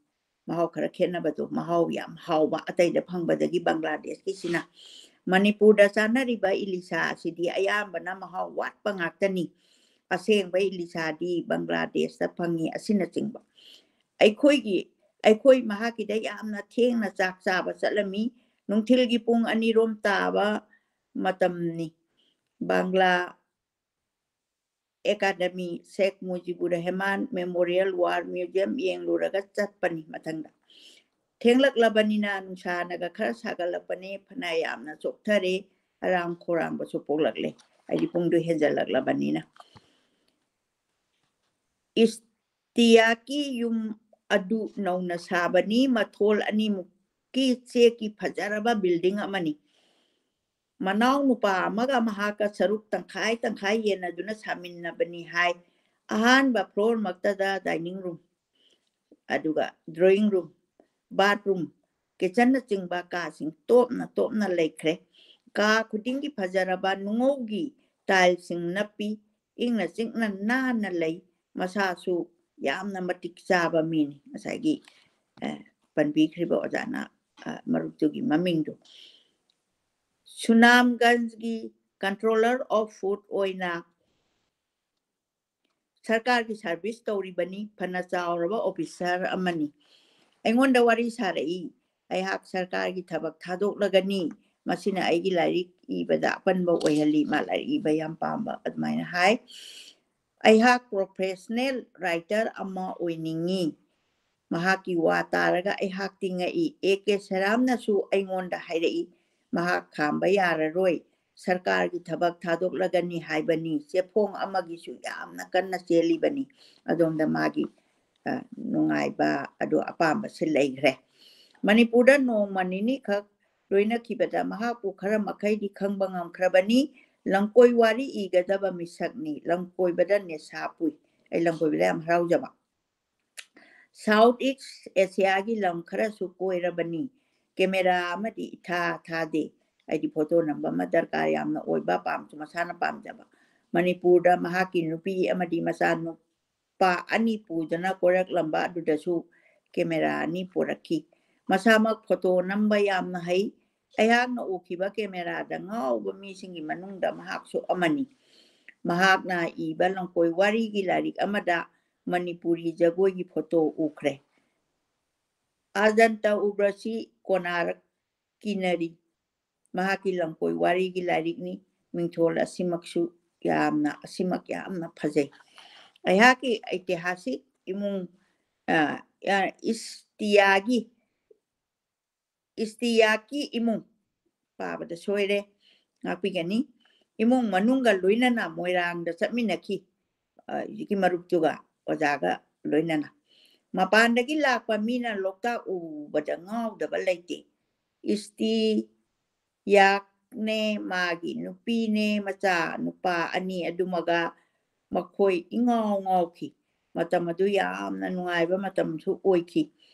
ꯃꯍꯥꯎ ꯈꯔ ꯈꯦꯠꯅꯕꯗꯣ, ꯃꯍꯥꯎ ꯌꯥꯝ ꯍꯥꯎꯕ ꯑꯇꯩꯗ ꯐꯪꯕꯗꯒꯤ ꯕꯪꯒ꯭ꯂꯥꯗꯦꯁꯀꯤꯁꯤꯅ꯫ ꯃꯅꯤꯄꯨꯔꯗ ꯆꯥꯅꯔꯤꯕ ꯏꯂꯤꯁꯥ ꯑꯁꯤꯗꯤ ꯑꯌꯥꯝꯕꯅ ꯃꯍꯥꯎ ꯋꯥꯠꯄ ꯉꯥꯛꯇꯅꯤ꯫ ꯑꯁꯦꯡꯕ ꯏꯂꯤꯁꯥꯗꯤ ꯕꯪꯒ꯭ꯂꯥꯗꯦꯁꯇ ꯐꯪꯉꯤ ꯑꯁꯤꯅꯆꯤꯡꯕ꯫ ꯑꯩꯈꯣꯏꯒꯤ, ꯑꯩꯈꯣꯏ ꯃꯍꯥꯛꯀꯤꯗ ꯌꯥꯝꯅ ꯊꯦꯡꯅ ꯆꯥꯛ ꯆꯥꯕ ꯆꯠꯂꯝꯃꯤ꯫ ꯅꯨꯡꯊꯤꯜꯒꯤ ꯄꯨꯡ ꯑꯅꯤꯔꯣꯝ ꯇꯥꯕ ꯃꯇꯝꯅꯤ꯫ ꯕꯪꯒ꯭ꯂꯥ ꯑꯦꯀꯥꯗꯃꯤ, ꯁꯦꯈ ꯃꯨꯖꯤꯕꯨꯔ ꯔꯍꯃꯥꯟ ꯃꯦꯃꯣꯔꯤꯌꯦꯜ ꯋꯥꯔ ꯃ꯭ꯌꯨꯖꯤꯌꯝ ꯌꯦꯡꯂꯨꯔꯒ ꯆꯠꯄꯅꯤ ꯃꯊꯪꯗ꯫ ꯊꯦꯡꯂꯛꯂꯕꯅꯤꯅ ꯅꯨꯡꯁꯥꯅꯒ ꯈꯔ ꯁꯥꯒꯠꯂꯛꯄꯅꯦ, ꯐꯅ ꯌꯥꯝꯅ ꯆꯣꯛꯊꯔꯦ, ꯑꯔꯥꯡ ꯈꯧꯔꯥꯡꯕꯁꯨ ꯄꯣꯛꯂꯛꯂꯦ, ꯍꯥꯏꯗꯤ ꯄꯨꯡꯗꯣ ꯍꯦꯟꯖꯜꯂꯛꯂꯕꯅꯤꯅ꯫ ꯏꯁꯇꯤꯌꯥꯀꯤ ꯌꯨꯝ ꯑꯗꯨ ꯅꯧꯅ ꯁꯥꯕꯅꯤ, ꯃꯊꯣꯜ ꯑꯅꯤꯃꯨꯛꯀꯤ ꯆꯦꯛꯀꯤ ꯐꯖꯔꯕ ꯕꯤꯜꯗꯤꯡ ꯑꯃꯅꯤ꯫ ꯃꯅꯥꯎ ꯅꯨꯄꯥ ꯑꯃꯒ ꯃꯍꯥꯛꯀ ꯁꯔꯨꯛ ꯇꯪꯈꯥꯏ ꯇꯪꯈꯥꯏ ꯌꯦꯟꯅꯗꯨꯅ ꯁꯥꯃꯤꯟꯅꯕꯅꯤ ꯍꯥꯏ꯫ ꯑꯍꯥꯟꯕ ꯐ꯭ꯂꯣꯔ ꯃꯛꯇꯗ ꯗꯥꯏꯅꯤꯡ ꯔꯨꯝ, ꯑꯗꯨꯒ ꯗ꯭ꯔꯣꯌꯤꯡ ꯔꯨꯝ, ꯕꯥꯠꯔꯨꯝ, ꯀꯤꯆꯟꯅꯆꯤꯡꯕ ꯀꯥꯁꯤꯡ ꯇꯣꯞꯅ ꯇꯣꯞꯅ ꯂꯩꯈ꯭ꯔꯦ꯫ ꯀꯥ ꯈꯨꯗꯤꯡꯒꯤ ꯐꯖꯔꯕ ꯅꯨꯡꯉꯧꯒꯤ ꯇꯥꯏꯜꯁꯤꯡ ꯅꯞꯄꯤ꯫ ꯏꯪꯅ ꯆꯤꯛꯅ ꯅꯥꯟꯅ ꯂꯩ꯫ ꯃꯁꯥꯁꯨ ꯌꯥꯝꯅ ꯃꯇꯤꯛ ꯆꯥꯕ ꯃꯤꯅꯤ꯫ ꯉꯁꯥꯏꯒꯤ, ꯑ, ꯄꯟꯕꯤꯈ꯭ꯔꯤꯕ ꯑꯣꯖꯥꯅ, ꯑ, ꯃꯔꯨꯞꯇꯨꯒꯤ ꯃꯃꯤꯡꯗꯨ꯫ ꯁꯨꯅꯥꯝꯒꯟꯖꯒꯤ controller of food ꯑꯣꯏꯅ ꯁꯔꯀꯥꯔꯒꯤ service ꯇꯧꯔꯤꯕꯅꯤ, ꯐꯅ ꯆꯥꯎꯔꯕ officer ꯑꯃꯅꯤ꯫ ꯑꯩꯉꯣꯟꯗ ꯋꯥꯔꯤ ꯁꯥꯔꯛꯏ, "ꯑꯩꯍꯥꯛ ꯁꯔꯀꯥꯔꯒꯤ ꯊꯕꯛ ꯊꯥꯗꯣꯛꯂꯒꯅꯤ, ꯃꯁꯤꯅ ꯑꯩꯒꯤ ꯂꯥꯏꯔꯤꯛ ꯏꯕꯗ ꯑꯄꯟꯕ ꯑꯣꯏꯍꯜꯂꯤ"꯫ ꯃꯥ ꯂꯥꯏꯔꯤꯛ ꯏꯕ ꯌꯥꯝ ꯄꯥꯝꯕ ꯑꯗꯨꯃꯥꯏꯅ ꯍꯥꯏ꯫ "ꯑꯩꯍꯥꯛ professional writer ꯑꯃ ꯑꯣꯏꯅꯤꯡꯏ"꯫ ꯃꯍꯥꯛꯀꯤ ꯋꯥ ꯇꯥꯔꯒ ꯑꯩꯍꯥꯛꯇꯤ ꯉꯛꯏ꯫ ꯑꯦ ꯀꯦ ꯁꯦꯔꯥꯝꯅꯁꯨ ꯑꯩꯉꯣꯟꯗ ꯍꯥꯏꯔꯛꯏ, "ꯃꯍꯥꯛ ꯈꯥꯝꯕ ꯌꯥꯔꯔꯣꯏ, ꯁꯔꯀꯥꯔꯒꯤ ꯊꯕꯛ ꯊꯥꯗꯣꯛꯂꯒꯅꯤ ꯍꯥꯏꯕꯅꯤ, ꯆꯦꯐꯣꯡ ꯑꯃꯒꯤꯁꯨ ꯌꯥꯝꯅ ꯀꯟꯅ ꯆꯦꯜꯂꯤꯕꯅꯤ"꯫ ꯑꯗꯣꯝꯗ ꯃꯥꯒꯤ, ꯑ, ꯅꯨꯡꯉꯥꯏꯕ ꯑꯗꯨ ꯑꯄꯥꯝꯕꯁꯦ ꯂꯩꯈ꯭ꯔꯦ꯫ ꯃꯅꯤꯄꯨꯔꯗ ꯅꯣꯡꯃ ꯅꯤꯅꯤꯈꯛ ꯂꯣꯏꯅꯈꯤꯕꯗ ꯃꯍꯥꯛꯄꯨ ꯈꯔ ꯃꯈꯩꯗꯤ ꯈꯪꯕ ꯉꯝꯈ꯭ꯔꯕꯅꯤ꯫ ꯂꯝꯀꯣꯏ ꯋꯥꯔꯤ ꯏꯒꯗꯕ ꯃꯤꯁꯛꯅꯤ꯫ ꯂꯝꯀꯣꯏꯕꯗ ꯅꯦꯁꯥ ꯄꯨꯏ꯫ ꯑꯩ ꯂꯝꯀꯣꯏꯕꯗ ꯌꯥꯝ ꯍꯔꯥꯎꯖꯕ꯫ South East Asiaꯒꯤ ꯂꯝ ꯈꯔꯁꯨ ꯀꯣꯏꯔꯕꯅꯤ꯫ Camera ꯑꯃꯗꯤ ꯏꯊꯥ ꯊꯥꯗꯦ꯫ ꯑꯩꯗꯤ photo ꯅꯝꯕ ꯑꯃ ꯗꯔꯀꯥꯔ ꯌꯥꯝꯅ ꯑꯣꯏꯕ, ꯄꯥꯝꯁꯨ ꯃꯁꯥꯅ ꯄꯥꯝꯖꯕ꯫ ꯃꯅꯤꯄꯨꯔꯗ ꯃꯍꯥꯛꯀꯤ ꯅꯨꯄꯤ ꯑꯃꯗꯤ ꯃꯆꯥꯅꯨꯄꯥ ꯑꯅꯤ ꯄꯨꯗꯨꯅ ꯀꯣꯏꯔꯛꯂꯝꯕ ꯑꯗꯨꯗꯁꯨ camera ꯑꯅꯤ ꯄꯨꯔꯛꯈꯤ꯫ ꯃꯁꯥꯃꯛ photo ꯅꯝꯕ ꯌꯥꯝꯅ ꯍꯩ꯫ ꯑꯩꯍꯥꯛꯅ ꯎꯈꯤꯕ cameraꯗ ꯉꯥꯎꯕ ꯃꯤꯁꯤꯡꯒꯤ ꯃꯅꯨꯡꯗ ꯃꯍꯥꯛꯁꯨ ꯑꯃꯅꯤ꯫ ꯃꯍꯥꯛꯅ ꯏꯕ ꯂꯝꯀꯣꯏ ꯋꯥꯔꯤꯒꯤ ꯂꯥꯏꯔꯤꯛ ꯑꯃꯗ ꯃꯅꯤꯄꯨꯔꯤ ꯖꯒꯣꯏꯒꯤ photo ꯎꯈ꯭ꯔꯦ꯫ ꯑꯖꯟꯇ ꯎꯕ꯭ꯔꯁꯤ ꯀꯣꯅꯥꯔꯛ ꯀꯤꯅꯔꯤ꯫ ꯃꯍꯥꯛꯀꯤ ꯂꯝꯀꯣꯏ ꯋꯥꯔꯤꯒꯤ ꯂꯥꯏꯔꯤꯛꯅꯤ꯫ ꯃꯤꯡꯊꯣꯜ ꯑꯁꯤꯃꯛꯁꯨ ꯌꯥꯝꯅ, ꯑꯁꯤꯃꯛ ꯌꯥꯝꯅ ꯐꯖꯩ꯫ ꯑꯩꯍꯥꯛꯀꯤ ꯏꯇꯤꯍꯥꯁꯤꯛ ꯏꯃꯨꯡ, ꯑ, ꯑ, ꯏꯁꯇꯤꯌꯥꯒꯤ, ꯏꯁꯇꯤꯌꯥꯀꯤ ꯏꯃꯨꯡ, ꯄꯥꯕꯗ ꯁꯣꯏꯔꯦ, ꯉꯥꯛꯄꯤꯒꯅꯤ꯫ ꯏꯃꯨꯡ ꯃꯅꯨꯡꯒ ꯂꯣꯏꯅꯅ ꯃꯣꯏꯔꯥꯡꯗ ꯆꯠꯃꯤꯟꯅꯈꯤ꯫ ꯑ, ꯍꯧꯖꯤꯛꯀꯤ ꯃꯔꯨꯞꯇꯨꯒ, ꯑꯣꯖꯥꯒ ꯂꯣꯏꯅꯅ꯫ ꯃꯄꯥꯟꯗꯒꯤ ꯂꯥꯛꯄ ꯃꯤꯅ ꯂꯣꯛꯇꯥꯛ ꯎꯕꯗ ꯉꯥꯎꯗꯕ ꯂꯩꯇꯦ꯫ ꯏꯁꯇꯤꯌꯥꯛꯅꯦ, ꯃꯥꯒꯤ ꯅꯨꯄꯤꯅꯦ, ꯃꯆꯥ ꯅꯨꯄꯥ ꯑꯅꯤ ꯑꯗꯨꯃꯒ ꯃꯈꯣꯏ ꯏꯉꯥꯎ ꯉꯥꯎꯈꯤ꯫ ꯃꯇꯝ ꯑꯗꯨ ꯌꯥꯝꯅ ꯅꯨꯡꯉꯥꯏꯕ ꯃꯇꯝꯁꯨ ꯑꯣꯏꯈꯤ꯫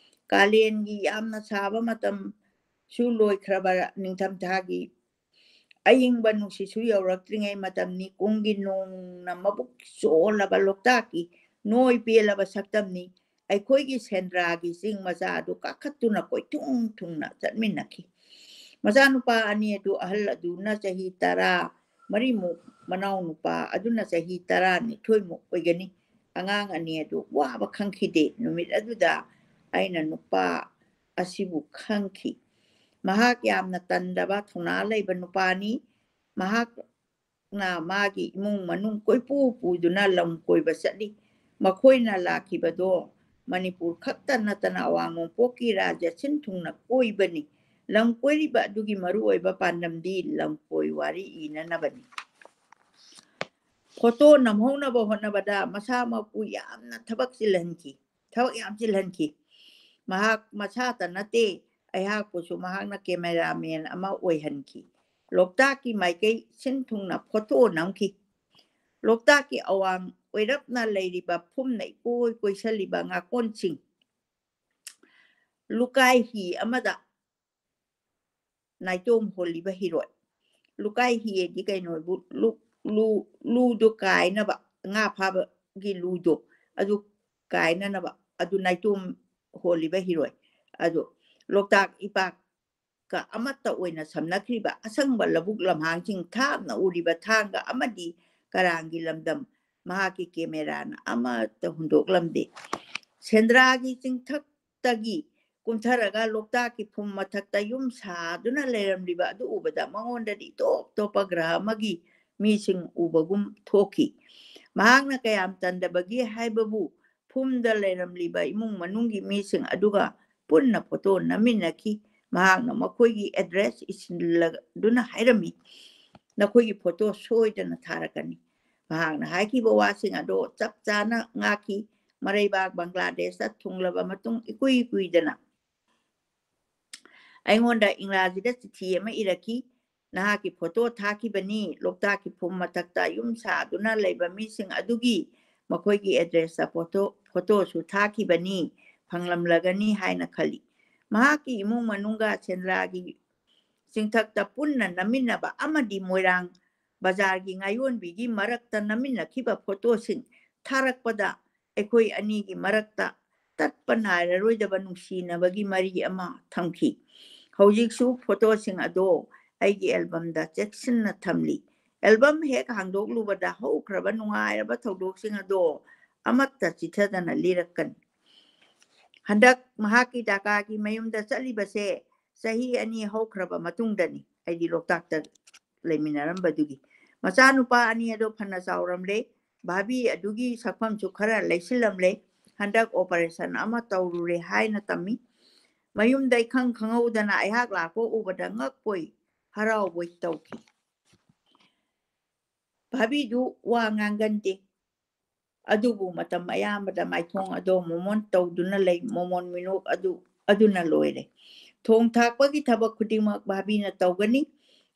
ꯀꯥꯂꯦꯟꯒꯤ ꯌꯥꯝꯅ ꯁꯥꯕ ꯃꯇꯝꯁꯨ ꯂꯣꯏꯈ꯭ꯔꯕ, ꯅꯤꯡꯊꯝꯊꯥꯒꯤ ꯑꯏꯪꯕ ꯅꯨꯡꯁꯤꯠꯁꯨ ꯌꯧꯔꯛꯇ꯭ꯔꯤꯉꯩ ꯃꯇꯝꯅꯤ꯫ ꯀꯨꯝꯒꯤ ꯅꯣꯡꯅ ꯃꯕꯨꯛ ꯆꯣꯜꯂꯕ ꯂꯣꯛꯇꯥꯛꯀꯤ ꯅꯣꯏ ꯄꯦꯜꯂꯕ ꯁꯛꯇꯝꯅꯤ꯫ ꯑꯩꯈꯣꯏꯒꯤ ꯁꯦꯟꯗ꯭ꯔꯥꯒꯤ ꯆꯤꯡ ꯃꯆꯥ ꯑꯗꯨ ꯀꯥꯈꯠꯇꯨꯅ ꯀꯣꯏꯊꯨꯡ ꯊꯨꯡꯅ ꯆꯠꯃꯤꯟꯅꯈꯤ꯫ ꯃꯆꯥꯅꯨꯄꯥ ꯑꯅꯤ ꯑꯗꯨ ꯑꯍꯜ ꯑꯗꯨꯅ ꯆꯍꯤ ꯇꯔꯥ ꯃꯔꯤꯃꯨꯛ, ꯃꯅꯥꯎ ꯅꯨꯄꯥ ꯑꯗꯨꯅ ꯆꯍꯤ ꯇꯔꯥꯅꯤꯊꯣꯏꯃꯨꯛ ꯑꯣꯏꯒꯅꯤ꯫ ꯑꯉꯥꯡ ꯑꯅꯤ ꯑꯗꯨ ꯋꯥꯕ ꯈꯪꯈꯤꯗꯦ꯫ ꯅꯨꯃꯤꯠ ꯑꯗꯨꯗ ꯑꯩꯅ ꯅꯨꯄꯥ ꯑꯁꯤꯕꯨ ꯈꯪꯈꯤ꯫ ꯃꯍꯥꯛ ꯌꯥꯝꯅ ꯇꯟꯗꯕ ꯊꯧꯅꯥ ꯂꯩꯕ ꯅꯨꯄꯥꯅꯤ꯫ ꯃꯍꯥꯛꯅ ꯃꯥꯒꯤ ꯏꯃꯨꯡ ꯃꯅꯨꯡ ꯀꯣꯏꯄꯨ ꯄꯨꯗꯨꯅ ꯂꯝ ꯀꯣꯏꯕ ꯆꯠꯂꯤ꯫ ꯃꯈꯣꯏꯅ ꯂꯥꯛꯈꯤꯕꯗꯣ ꯃꯅꯤꯄꯨꯔ ꯈꯛꯇ ꯅꯠꯇꯅ ꯑꯋꯥꯡ ꯅꯣꯡꯄꯣꯛꯀꯤ ꯔꯥꯖ꯭ꯌ ꯁꯤꯟ ꯊꯨꯡꯅ ꯀꯣꯏꯕꯅꯤ꯫ ꯂꯝ ꯀꯣꯏꯔꯤꯕ ꯑꯗꯨꯒꯤ ꯃꯔꯨꯑꯣꯏꯕ ꯄꯥꯟꯗꯝꯗꯤ ꯂꯝꯀꯣꯏ ꯋꯥꯔꯤ ꯏꯅꯅꯕꯅꯤ꯫ ꯐꯣꯇꯣ ꯅꯝꯍꯧꯅꯕ ꯍꯣꯠꯅꯕꯗ ꯃꯁꯥꯃꯛꯄꯨ ꯌꯥꯝꯅ ꯊꯕꯛ ꯆꯤꯜꯍꯟꯈꯤ, ꯊꯕꯛ ꯌꯥꯝ ꯆꯤꯜꯍꯟꯈꯤ꯫ ꯃꯍꯥꯛ ꯃꯁꯥꯇ ꯅꯠꯇꯦ, ꯑꯩꯍꯥꯛꯄꯨꯁꯨ ꯃꯍꯥꯛꯅ ꯀꯦꯃꯦꯔꯥꯃꯦꯟ ꯑꯃ ꯑꯣꯏꯍꯟꯈꯤ꯫ ꯂꯣꯛꯇꯥꯛꯀꯤ ꯃꯥꯏꯀꯩ ꯁꯤꯟ ꯊꯨꯡꯅ ꯐꯣꯇꯣ ꯅꯝꯈꯤ꯫ ꯂꯣꯛꯇꯥꯛꯀꯤ ꯑꯋꯥꯡ ꯑꯣꯏꯔꯞꯅ ꯂꯩꯔꯤꯕ ꯐꯨꯝꯅ ꯏꯀꯣꯏ ꯀꯣꯏꯁꯜꯂꯤꯕ ꯉꯥꯀꯣꯟꯁꯤꯡ, ꯂꯨꯀꯥꯏ ꯍꯤ ꯑꯃꯗ ꯅꯥꯏꯇꯣꯝ ꯍꯣꯜꯂꯤꯕ ꯍꯤꯔꯣꯏ꯫ ꯂꯨꯀꯥꯏ ꯍꯤ ꯍꯥꯏꯗꯤ ꯀꯩꯅꯣꯕꯨ, ꯂꯨ, ꯂꯨ, ꯂꯨꯗꯣ ꯀꯥꯏꯅꯕ, ꯉꯥ ꯐꯥꯕꯒꯤ ꯂꯨꯗꯣ, ꯑꯗꯨ ꯀꯥꯏꯅꯅꯕ, ꯑꯗꯨ ꯅꯥꯏꯇꯣꯝ ꯍꯣꯜꯂꯤꯕ ꯍꯤꯔꯣꯏ꯫ ꯑꯗꯨ ꯂꯣꯛꯇꯥꯛ ꯏꯄꯥꯛꯀ ꯑꯃꯠꯇ ꯑꯣꯏꯅ ꯁꯝꯅꯈ꯭ꯔꯤꯕ ꯑꯁꯪꯕ ꯂꯧꯕꯨꯛ ꯂꯝꯍꯥꯡꯁꯤꯡ ꯊꯥꯞꯅ ꯎꯔꯤꯕ ꯊꯥꯡꯒ ꯑꯃꯗꯤ ꯀꯔꯥꯡꯒꯤ ꯂꯝꯗꯝ ꯃꯍꯥꯛꯀꯤ ꯀꯦꯃꯦꯔꯥꯅ ꯑꯃꯠꯇ ꯍꯨꯟꯗꯣꯛꯂꯝꯗꯦ꯫ ꯁꯦꯟꯗ꯭ꯔꯥꯒꯤ ꯆꯤꯡꯊꯛꯇꯒꯤ ꯀꯨꯝꯊꯔꯒ ꯂꯣꯛꯇꯥꯛꯀꯤ ꯐꯨꯝ ꯃꯊꯛꯇ ꯌꯨꯝ ꯁꯥꯗꯨꯅ ꯂꯩꯔꯝꯂꯤꯕ ꯑꯗꯨ ꯎꯕꯗ ꯃꯉꯣꯟꯗꯗꯤ ꯇꯣꯞ ꯇꯣꯞꯄ ꯒ꯭ꯔꯍ ꯑꯃꯒꯤ ꯃꯤꯁꯤꯡ ꯎꯕꯒꯨꯝ ꯊꯣꯛꯈꯤ꯫ ꯃꯍꯥꯛꯅ ꯀꯌꯥꯝ ꯇꯟꯗꯕꯒꯦ ꯍꯥꯏꯕꯕꯨ, ꯐꯨꯝꯗ ꯂꯩꯔꯝꯂꯤꯕ ꯏꯃꯨꯡ ꯃꯅꯨꯡꯒꯤ ꯃꯤꯁꯤꯡ ꯑꯗꯨꯒ ꯄꯨꯟꯅ ꯐꯣꯇꯣ ꯅꯝꯃꯤꯟꯅꯈꯤ꯫ ꯃꯍꯥꯛꯅ ꯃꯈꯣꯏꯒꯤ ꯑꯦꯗ꯭ꯔꯦꯁ ꯏꯁꯤꯜꯂꯗꯨꯅ ꯍꯥꯏꯔꯝꯃꯤ, "ꯅꯈꯣꯏꯒꯤ ꯐꯣꯇꯣ ꯁꯣꯏꯗꯅ ꯊꯥꯔꯛꯀꯅꯤ"꯫ ꯃꯍꯥꯛꯅ ꯍꯥꯏꯈꯤꯕ ꯋꯥꯁꯤꯡ ꯑꯗꯣ ꯆꯞ ꯆꯥꯅ ꯉꯥꯛꯈꯤ꯫ ꯃꯔꯩꯕꯥꯛ ꯕꯪꯒ꯭ꯂꯥꯗꯦꯁꯇ ꯊꯨꯡꯂꯕ ꯃꯇꯨꯡ ꯏꯀꯨꯏ ꯀꯨꯏꯗꯅ ꯑꯩꯉꯣꯟꯗ ꯏꯪꯒ꯭ꯔꯥꯖꯤꯗ ꯆꯤꯊꯤ ꯑꯃ ꯏꯔꯛꯈꯤ꯫ "ꯅꯍꯥꯛꯀꯤ ꯐꯣꯇꯣ ꯊꯥꯈꯤꯕꯅꯤ꯫ ꯂꯣꯛꯇꯥꯛꯀꯤ ꯐꯨꯝ ꯃꯊꯛꯇ ꯌꯨꯝ ꯁꯥꯗꯨꯅ ꯂꯩꯕ ꯃꯤꯁꯤꯡ ꯑꯗꯨꯒꯤ ꯃꯈꯣꯏꯒꯤ ꯑꯦꯗ꯭ꯔꯦꯁꯇ ꯐꯣꯇꯣ, ꯐꯣꯇꯣꯁꯨ ꯊꯥꯈꯤꯕꯅꯤ, ꯐꯪꯂꯝꯂꯒꯅꯤ ꯍꯥꯏꯅ ꯈꯜꯂꯤ"꯫ ꯃꯍꯥꯛꯀꯤ ꯏꯃꯨꯡ ꯃꯅꯨꯡꯒ ꯁꯦꯟꯗ꯭ꯔꯥꯒꯤ ꯆꯤꯡꯊꯛꯇ ꯄꯨꯟꯅ ꯅꯝꯃꯤꯟꯅꯕ ꯑꯃꯗꯤ ꯃꯣꯏꯔꯥꯡ ꯕꯖꯥꯔꯒꯤ ꯉꯥꯌꯣꯟꯕꯤꯒꯤ ꯃꯔꯛꯇ ꯅꯝꯃꯤꯟꯅꯈꯤꯕ ꯐꯣꯇꯣꯁꯤꯡ ꯊꯥꯔꯛꯄꯗ ꯑꯩꯈꯣꯏ ꯑꯅꯤꯒꯤ ꯃꯔꯛꯇ ꯇꯠꯄ ꯅꯥꯏꯔꯔꯣꯏꯗꯕ ꯅꯨꯡꯁꯤꯅꯕꯒꯤ ꯃꯔꯤ ꯑꯃ ꯊꯝꯈꯤ꯫ ꯍꯧꯖꯤꯛꯁꯨ ꯐꯣꯇꯣꯁꯤꯡ ꯑꯗꯣ ꯑꯩꯒꯤ ꯑꯦꯜꯕꯝꯗ ꯆꯦꯛꯁꯤꯟꯅ ꯊꯝꯂꯤ꯫ ꯑꯦꯜꯕꯝ ꯍꯦꯛ ꯍꯥꯡꯗꯣꯛꯂꯨꯕꯗ ꯍꯧꯈ꯭ꯔꯕ ꯅꯨꯡꯉꯥꯏꯔꯕ ꯊꯧꯗꯣꯛꯁꯤꯡ ꯑꯗꯣ ꯑꯃꯠꯇ ꯆꯤꯊꯗꯅ ꯂꯤꯔꯛꯀꯅꯤ꯫ ꯍꯟꯗꯛ ꯃꯍꯥꯛꯀꯤ ꯗꯥꯀꯥꯒꯤ ꯃꯌꯨꯝꯗ ꯆꯠꯂꯤꯕꯁꯦ ꯆꯍꯤ ꯑꯅꯤ ꯍꯧꯈ꯭ꯔꯕ ꯃꯇꯨꯡꯗꯅꯤ, ꯑꯩꯗꯤ ꯂꯣꯛꯇꯥꯛꯇ ꯂꯩꯃꯤꯟꯅꯔꯝꯕꯗꯨꯒꯤ꯫ ꯃꯆꯥꯅꯨꯄꯥ ꯑꯅꯤ ꯑꯗꯣ ꯐꯅ ꯆꯥꯎꯔꯝꯂꯦ꯫ ꯚꯥꯕꯤ ꯑꯗꯨꯒꯤ ꯁꯛꯐꯝꯁꯨ ꯈꯔ ꯂꯩꯁꯤꯜꯂꯝꯂꯦ꯫ ꯍꯟꯗꯛ ꯑꯣꯄꯔꯦꯁꯟ ꯑꯃ ꯇꯧꯔꯨꯔꯦ ꯍꯥꯏꯅ ꯇꯝꯃꯤ꯫ ꯃꯌꯨꯝꯗ ꯏꯈꯪ ꯈꯪꯍꯧꯗꯅ ꯑꯩꯍꯥꯛ ꯂꯥꯛꯄ ꯎꯕꯗ ꯉꯛꯄꯣꯏ ꯍꯔꯥꯎꯕꯣꯏ ꯇꯧꯈꯤ꯫ ꯚꯥꯕꯤꯗꯨ ꯋꯥ ꯉꯥꯡꯒꯟꯗꯦ꯫ ꯑꯗꯨꯕꯨ ꯃꯇꯝ ꯑꯌꯥꯝꯕꯗ ꯃꯥꯏꯊꯣꯡ ꯑꯗꯣ ꯃꯣꯃꯣꯟ ꯇꯧꯗꯨꯅ ꯂꯩ꯫ ꯃꯣꯃꯣꯟ ꯃꯤꯅꯣꯛ ꯑꯗꯨ, ꯑꯗꯨꯅ ꯂꯣꯏꯔꯦ꯫ ꯊꯣꯡ ꯊꯥꯛꯄꯒꯤ ꯊꯕꯛ ꯈꯨꯗꯤꯡꯃꯛ ꯚꯥꯕꯤꯅ ꯇꯧꯒꯅꯤ꯫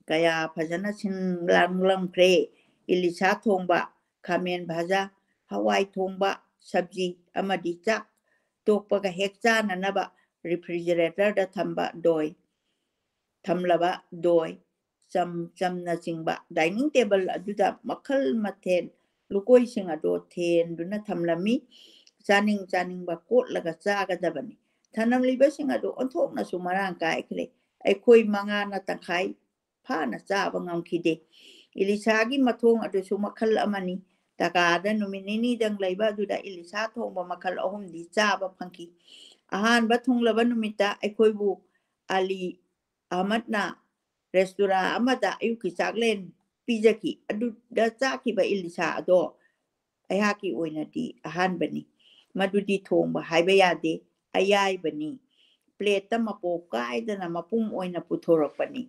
ꯀꯌꯥ ꯐꯖꯅ ꯁꯤꯟ ꯂꯥꯡꯂꯝꯈ꯭ꯔꯦ꯫ ꯏꯂꯤꯁꯥ ꯊꯣꯡꯕ, ꯈꯥꯃꯦꯟ ꯚꯥꯖꯥ, ꯍꯋꯥꯏ ꯊꯣꯡꯕ, ꯁꯕꯖꯤ ꯑꯃꯗꯤ ꯆꯥꯛ ꯇꯣꯛꯄꯒ ꯍꯦꯛ ꯆꯥꯅꯅꯕ ꯔꯤꯐ꯭ꯔꯤꯖꯔꯦꯇꯔꯗ ꯊꯝꯕ ꯗꯣꯏ, ꯊꯝꯂꯕ ꯗꯣꯏ, ꯆꯝ, ꯆꯝꯅꯆꯤꯡꯕ ꯗꯥꯏꯅꯤꯡ ꯇꯦꯕꯜ ꯑꯗꯨꯗ ꯃꯈꯜ ꯃꯊꯦꯜ ꯂꯨꯀꯣꯏꯁꯤꯡ ꯑꯗꯣ ꯊꯦꯟꯗꯨꯅ ꯊꯝꯂꯝꯃꯤ꯫ ꯆꯥꯅꯤꯡ ꯆꯥꯅꯤꯡꯕ ꯀꯣꯠꯂꯒ ꯆꯥꯒꯗꯕꯅꯤ꯫ ꯊꯅꯝꯂꯤꯕꯁꯤꯡ ꯑꯗꯨ ꯑꯣꯟꯊꯣꯛꯅꯁꯨ ꯃꯔꯥꯡ ꯀꯥꯏꯈ꯭ꯔꯦ꯫ ꯑꯩꯈꯣꯏ ꯃꯉꯥꯅ ꯇꯪꯈꯥꯏ ꯐꯥꯅ ꯆꯥꯕ ꯉꯝꯈꯤꯗꯦ꯫ ꯏꯂꯤꯁꯥꯒꯤ ꯃꯊꯣꯡ ꯑꯗꯨꯁꯨ ꯃꯈꯜ ꯑꯃꯅꯤ꯫ ꯗꯥꯀꯥꯗ ꯅꯨꯃꯤꯠ ꯅꯤꯅꯤꯗꯪ ꯂꯩꯕ ꯑꯗꯨꯗ ꯏꯂꯤꯁꯥ ꯊꯣꯡꯕ ꯃꯈꯜ ꯑꯍꯨꯝꯗꯤ ꯆꯥꯕ ꯐꯪꯈꯤ꯫ ꯑꯍꯥꯟꯕ ꯊꯨꯡꯂꯕ ꯅꯨꯃꯤꯠꯇ ꯑꯩꯈꯣꯏꯕꯨ ꯑꯂꯤ ꯑꯍꯃꯗꯅ ꯔꯦꯁꯇꯨꯔꯥ ꯑꯃꯗ ꯑꯌꯨꯛꯀꯤ ꯆꯥꯛꯂꯦꯟ ꯄꯤꯖꯈꯤ꯫ ꯑꯗꯨꯗ ꯆꯥꯈꯤꯕ ꯏꯂꯤꯁꯥ ꯑꯗꯣ ꯑꯩꯍꯥꯛꯀꯤ ꯑꯣꯏꯅꯗꯤ ꯑꯍꯥꯟꯕꯅꯤ꯫ ꯃꯗꯨꯗꯤ ꯊꯣꯡꯕ ꯍꯥꯏꯕ ꯌꯥꯗꯦ, ꯑꯌꯥꯏꯕꯅꯤ꯫ ꯄ꯭ꯂꯦꯠꯇ ꯃꯄꯣꯞ ꯀꯥꯏꯗꯅ ꯃꯄꯨꯝ ꯑꯣꯏꯅ ꯄꯨꯊꯣꯔꯛꯄꯅꯤ꯫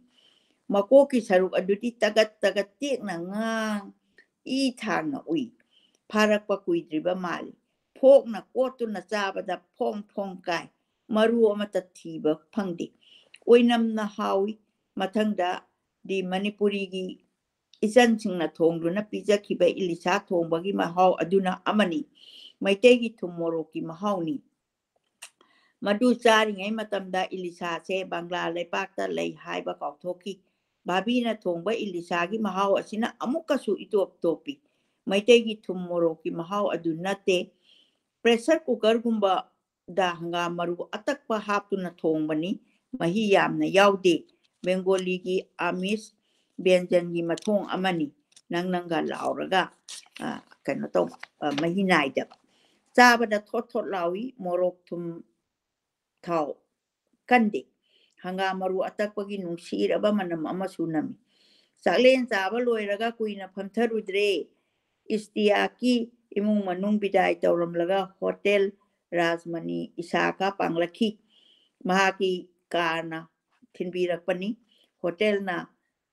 ꯃꯀꯣꯛꯀꯤ ꯁꯔꯨꯛ ꯑꯗꯨꯗꯤ ꯇꯒꯠ ꯇꯒꯠ ꯇꯦꯛꯅ ꯉꯥꯡ ꯏ ꯊꯥꯡꯅ ꯎꯏ꯫ ꯐꯥꯔꯛꯄ ꯀꯨꯏꯗ꯭ꯔꯤꯕ ꯃꯥꯜꯂꯤ꯫ ꯐꯣꯛꯅ ꯀꯣꯠꯇꯨꯅ ꯆꯥꯕꯗ ꯐꯣꯡ ꯐꯣꯡ ꯀꯥꯏ꯫ ꯃꯔꯨ ꯑꯃꯠꯇ ꯊꯤꯕ ꯐꯪꯗꯦ꯫ ꯑꯣꯏꯅꯝꯅ ꯍꯥꯎꯏ꯫ ꯃꯊꯪꯗꯗꯤ ꯃꯅꯤꯄꯨꯔꯤꯒꯤ ꯏꯆꯟꯁꯤꯡꯅ ꯊꯣꯡꯗꯨꯅ ꯄꯤꯖꯈꯤꯕ ꯏꯂꯤꯁꯥ ꯊꯣꯡꯕꯒꯤ ꯃꯍꯥꯎ ꯑꯗꯨꯅ ꯑꯃꯅꯤ꯫ ꯃꯩꯇꯩꯒꯤ ꯊꯨꯝ ꯃꯣꯔꯣꯛꯀꯤ ꯃꯍꯥꯎꯅꯤ꯫ ꯃꯗꯨ ꯆꯥꯔꯤꯉꯩ ꯃꯇꯝꯗ ꯏꯂꯤꯁꯥꯁꯦ ꯕꯪꯒ꯭ꯂꯥ ꯂꯩꯄꯥꯛꯇ ꯂꯩ ꯍꯥꯏꯕ ꯀꯥꯎꯊꯣꯛꯈꯤ꯫ ꯚꯥꯕꯤꯅ ꯊꯣꯡꯕ ꯏꯂꯤꯁꯥꯒꯤ ꯃꯍꯥꯎ ꯑꯁꯤꯅ ꯑꯃꯨꯛꯀꯁꯨ ꯏꯇꯣꯞ ꯇꯣꯞꯄꯤ꯫ ꯃꯩꯇꯩꯒꯤ ꯊꯨꯝ ꯃꯣꯔꯣꯛꯀꯤ ꯃꯍꯥꯎ ꯑꯗꯨ ꯅꯠꯇꯦ꯫ ꯄ꯭ꯔꯦꯁꯔ ꯀꯨꯀꯔꯒꯨꯝꯕꯗ ꯍꯪꯒꯥꯝ ꯃꯔꯨ ꯑꯇꯛꯄ ꯍꯥꯞꯇꯨꯅ ꯊꯣꯡꯕꯅꯤ꯫ ꯃꯍꯤ ꯌꯥꯝꯅ ꯌꯥꯎꯗꯦ꯫ ꯕꯦꯡꯒꯣꯂꯤꯒꯤ ꯑꯥꯃꯤꯁ ꯕꯦꯟꯖꯟꯒꯤ ꯃꯊꯣꯡ ꯑꯃꯅꯤ꯫ ꯅꯪ ꯅꯪꯒ ꯂꯥꯎꯔꯒ, ꯑ, ꯀꯩꯅꯣ ꯇꯧꯕ, ꯑ, ꯃꯍꯤ ꯅꯥꯏꯗꯕ꯫ ꯆꯥꯕꯗ ꯊꯣꯠ ꯊꯣꯠ ꯂꯥꯎꯏ꯫ ꯃꯣꯔꯣꯛ ꯊꯨꯝ ꯊꯥꯎ ꯀꯟꯗꯦ꯫ ꯍꯪꯒꯥꯝ ꯃꯔꯨ ꯑꯇꯛꯄꯒꯤ ꯅꯨꯡꯁꯤꯔꯕ ꯃꯅꯝ ꯑꯃꯁꯨ ꯅꯝꯃꯤ꯫ ꯆꯥꯛꯂꯦꯟ ꯆꯥꯕ ꯂꯣꯏꯔꯒ ꯀꯨꯏꯅ ꯐꯝꯊꯔꯨꯗ꯭ꯔꯦ꯫ ꯏꯁꯇꯤꯌꯥꯀꯤ ꯏꯃꯨꯡ ꯃꯅꯨꯡ ꯕꯤꯗꯥꯏ ꯇꯧꯔꯝꯂꯒ ꯍꯣꯇꯦꯜ ꯔꯥꯖꯃꯅꯤ ꯏꯁꯥꯀꯥ ꯄꯥꯡꯂꯛꯈꯤ꯫ ꯃꯍꯥꯛꯀꯤ ꯀꯥꯔꯅ ꯊꯤꯟꯕꯤꯔꯛꯄꯅꯤ꯫ ꯍꯣꯇꯦꯜꯅ,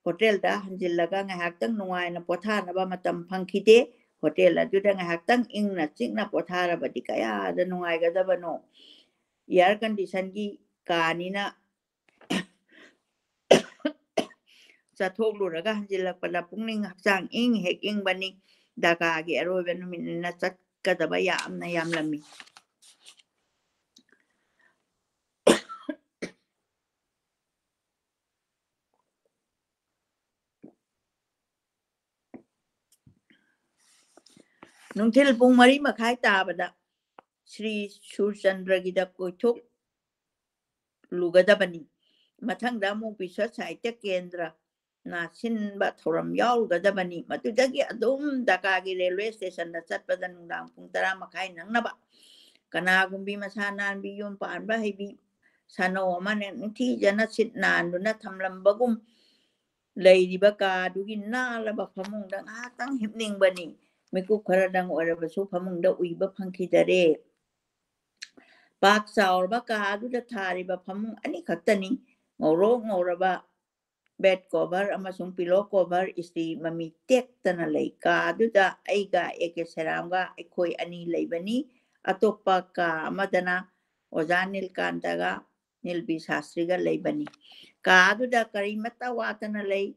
ꯍꯣꯇꯦꯜꯗ ꯍꯟꯖꯤꯜꯂꯒ ꯉꯥꯏꯍꯥꯛꯇꯪ ꯅꯨꯡꯉꯥꯏꯅ ꯄꯣꯊꯥꯅꯕ ꯃꯇꯝ ꯐꯪꯈꯤꯗꯦ꯫ ꯍꯣꯇꯦꯜ ꯑꯗꯨꯗ ꯉꯥꯏꯍꯥꯛꯇꯪ ꯏꯪꯅ ꯆꯤꯛꯅ ꯄꯣꯊꯥꯔꯕꯗꯤ ꯀꯌꯥꯗ ꯅꯨꯡꯉꯥꯏꯒꯗꯕꯅꯣ꯫ ꯑꯦꯌꯔ ꯀꯟꯗꯤꯁꯟꯒꯤ ꯀꯥꯅꯤꯅ ꯆꯠꯊꯣꯛꯂꯨꯔꯒ ꯍꯟꯖꯤꯜꯂꯛꯄꯗ ꯄꯨꯛꯅꯤꯡ ꯍꯛꯆꯥꯡ ꯏꯪ ꯍꯦꯛ ꯏꯪꯕꯅꯤ꯫ ꯗꯥꯀꯥꯒꯤ ꯑꯔꯣꯏꯕ ꯅꯨꯃꯤꯠꯅꯤꯅ ꯆꯠꯀꯗꯕ ꯌꯥꯝꯅ ꯌꯥꯝꯂꯝꯃꯤ꯫ ꯅꯨꯡꯊꯤꯜ ꯄꯨꯡ ꯃꯔꯤ ꯃꯈꯥꯏ ꯇꯥꯕꯗ ꯁ꯭ꯔꯤ ꯁꯨꯔꯆꯟꯗ꯭ꯔꯒꯤꯗ ꯀꯣꯏꯊꯣꯛꯂꯨꯒꯗꯕꯅꯤ꯫ ꯃꯊꯪꯗ ꯑꯃꯨꯛ ꯕꯤꯁ꯭ꯋ ꯁꯥꯍꯤꯇ꯭ꯌ ꯀꯦꯟꯗ꯭ꯔꯅ ꯁꯤꯟꯕ ꯊꯧꯔꯝ ꯌꯥꯎꯔꯨꯒꯗꯕꯅꯤ꯫ ꯃꯗꯨꯗꯒꯤ ꯑꯗꯨꯝ ꯗꯥꯀꯥꯒꯤ ꯔꯦꯜꯋꯦ ꯁ꯭ꯇꯦꯁꯟꯗ ꯆꯠꯄꯗ ꯅꯨꯡꯗꯥꯡ ꯄꯨꯡ ꯇꯔꯥ ꯃꯈꯥꯏ ꯅꯪꯅꯕ꯫ ꯀꯅꯥꯒꯨꯝꯕꯤ ꯃꯁꯥ ꯅꯥꯟꯕꯤ, ꯌꯨꯝ ꯄꯥꯟꯕ ꯍꯩꯕꯤ, ꯁꯥꯅꯧ ꯑꯃꯅ ꯅꯤꯡꯊꯤꯖꯅ ꯁꯤꯠ ꯅꯥꯟꯗꯨꯅ ꯊꯝꯂꯝꯕꯒꯨꯝ ꯂꯩꯔꯤꯕ ꯀꯥ ꯑꯗꯨꯒꯤ ꯅꯥꯜꯂꯕ ꯐꯃꯨꯡꯗ ꯉꯥꯏꯍꯥꯛꯇꯪ ꯍꯤꯞꯅꯤꯡꯕꯅꯤ꯫ ꯃꯤꯀꯨꯞ ꯈꯔꯗꯪ ꯑꯣꯏꯔꯕꯁꯨ ꯐꯃꯨꯡꯗ ꯎꯏꯕ ꯐꯪꯈꯤꯗꯔꯦ꯫ ꯄꯥꯛ ꯆꯥꯎꯔꯕ ꯀꯥ ꯑꯗꯨꯗ ꯊꯥꯔꯤꯕ ꯐꯃꯨꯡ ꯑꯅꯤꯈꯛꯇꯅꯤ꯫ ꯉꯧꯔꯣꯛ ꯉꯧꯔꯕ bed cover ꯑꯃꯁꯨꯡ pillow cover ꯏꯁꯇ꯭ꯔꯤ ꯃꯃꯤ ꯇꯦꯛꯇꯅ ꯂꯩ꯫ ꯀꯥ ꯑꯗꯨꯗ ꯑꯩꯒ ꯑꯦ ꯀꯦ ꯁꯦꯔꯥꯝꯒ ꯑꯩꯈꯣꯏ ꯑꯅꯤ ꯂꯩꯕꯅꯤ꯫ ꯑꯇꯣꯞꯄ ꯀꯥ ꯑꯃꯗꯅ ꯑꯣꯖꯥ ꯅꯤꯜꯀꯥꯟꯇꯒ ꯅꯤꯜꯕꯤ ꯁꯥꯁꯇ꯭ꯔꯤꯒ ꯂꯩꯕꯅꯤ꯫ ꯀꯥ ꯑꯗꯨꯗ ꯀꯔꯤꯃꯠꯇ ꯋꯥꯠꯇꯅ ꯂꯩ꯫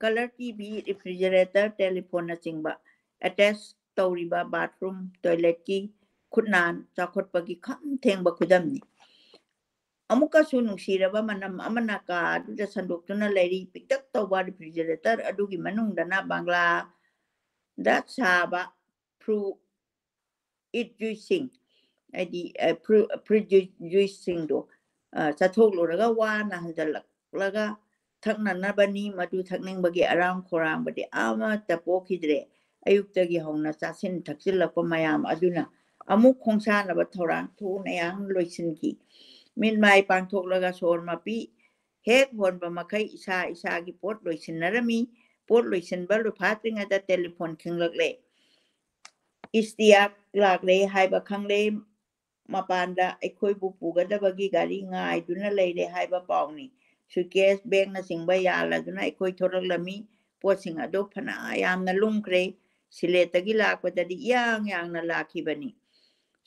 Colour T V, refrigerator, telephone ꯅꯆꯤꯡꯕ꯫ Attach ꯇꯧꯔꯤꯕ bathroom, toilet ꯀꯤ ꯈꯨꯠꯅꯥꯟ ꯆꯥꯎꯈꯠꯄꯒꯤ ꯈꯝ ꯊꯦꯡꯕ ꯈꯨꯗꯝꯅꯤ꯫ ꯑꯃꯨꯛꯀꯁꯨ ꯅꯨꯡꯁꯤꯔꯕ ꯃꯅꯝ ꯑꯃꯅ ꯀꯥ ꯑꯗꯨꯗ ꯁꯟꯗꯣꯛꯇꯨꯅ ꯂꯩꯔꯤ꯫ ꯄꯤꯛꯇꯛ ꯇꯧꯕ refrigerator ꯑꯗꯨꯒꯤ ꯃꯅꯨꯡꯗꯅ ꯕꯪꯒ꯭ꯂꯥꯗ ꯁꯥꯕ ꯐ꯭ꯔꯨ-, ꯏꯠ ꯖꯨꯏꯁꯤꯡ, ꯍꯥꯏꯗꯤ ꯐ꯭ꯔꯨꯏꯠ ꯖꯨꯏꯁꯁꯤꯡꯗꯣ ꯆꯠꯊꯣꯛꯂꯨꯔꯒ ꯋꯥꯅ ꯍꯟꯖꯜꯂꯛꯂꯒ ꯊꯛꯅꯅꯕꯅꯤ꯫ ꯃꯗꯨ ꯊꯛꯅꯤꯡꯕꯒꯤ ꯑꯔꯥꯝ ꯈꯧꯔꯥꯡꯕꯗꯤ ꯑꯃꯠꯇ ꯄꯣꯛꯈꯤꯗ꯭ꯔꯦ꯫ ꯑꯌꯨꯛꯇꯒꯤ ꯍꯧꯅ ꯆꯥꯁꯤꯟ ꯊꯛꯆꯤꯜꯂꯛꯄ ꯃꯌꯥꯝ ꯑꯗꯨꯅ ꯑꯃꯨꯛ ꯈꯣꯡꯁꯥꯟꯅꯕ ꯊꯧꯔꯥꯡ ꯊꯨꯅ ꯌꯥꯡꯅ ꯂꯣꯏꯁꯤꯟꯈꯤ꯫ ꯃꯤꯠ ꯃꯥꯏ ꯄꯥꯡꯊꯣꯛꯂꯒ ꯁꯣꯔ ꯃꯄꯤ ꯍꯦꯛ ꯍꯣꯟꯕ ꯃꯈꯩ ꯏꯁꯥ ꯏꯁꯥꯒꯤ ꯄꯣꯠ ꯂꯣꯏꯁꯤꯟꯅꯔꯝꯃꯤ꯫ ꯄꯣꯠ ꯂꯣꯏꯁꯤꯟꯕ ꯂꯨꯐꯥꯠꯇ꯭ꯔꯤꯉꯩꯗ ꯇꯦꯂꯤꯐꯣꯟ ꯈꯤꯡꯂꯛꯂꯦ꯫ "ꯏꯁꯇꯤꯌꯥꯛ ꯂꯥꯛꯂꯦ ꯍꯥꯏꯕ ꯈꯪꯂꯦ꯫ ꯃꯄꯥꯟꯗ ꯑꯩꯈꯣꯏꯕꯨ ꯄꯨꯒꯗꯕꯒꯤ ꯒꯥꯔꯤ ꯉꯥꯏꯗꯨꯅ ꯂꯩꯔꯦ" ꯍꯥꯏꯕ ꯄꯥꯎꯅꯤ꯫ ꯁꯨꯠꯀꯦꯁ, ꯕꯦꯒꯅꯆꯤꯡꯕ ꯌꯥꯜꯂꯗꯨꯅ ꯑꯩꯈꯣꯏ ꯊꯣꯔꯛꯂꯝꯃꯤ꯫ ꯄꯣꯠꯁꯤꯡ ꯑꯗꯨ ꯐꯅ ꯌꯥꯝꯅ ꯂꯨꯝꯈ꯭ꯔꯦ꯫ ꯁꯤꯂꯦꯠꯇꯒꯤ ꯂꯥꯛꯄꯗꯗꯤ ꯏꯌꯥꯡ ꯌꯥꯡꯅ ꯂꯥꯛꯈꯤꯕꯅꯤ꯫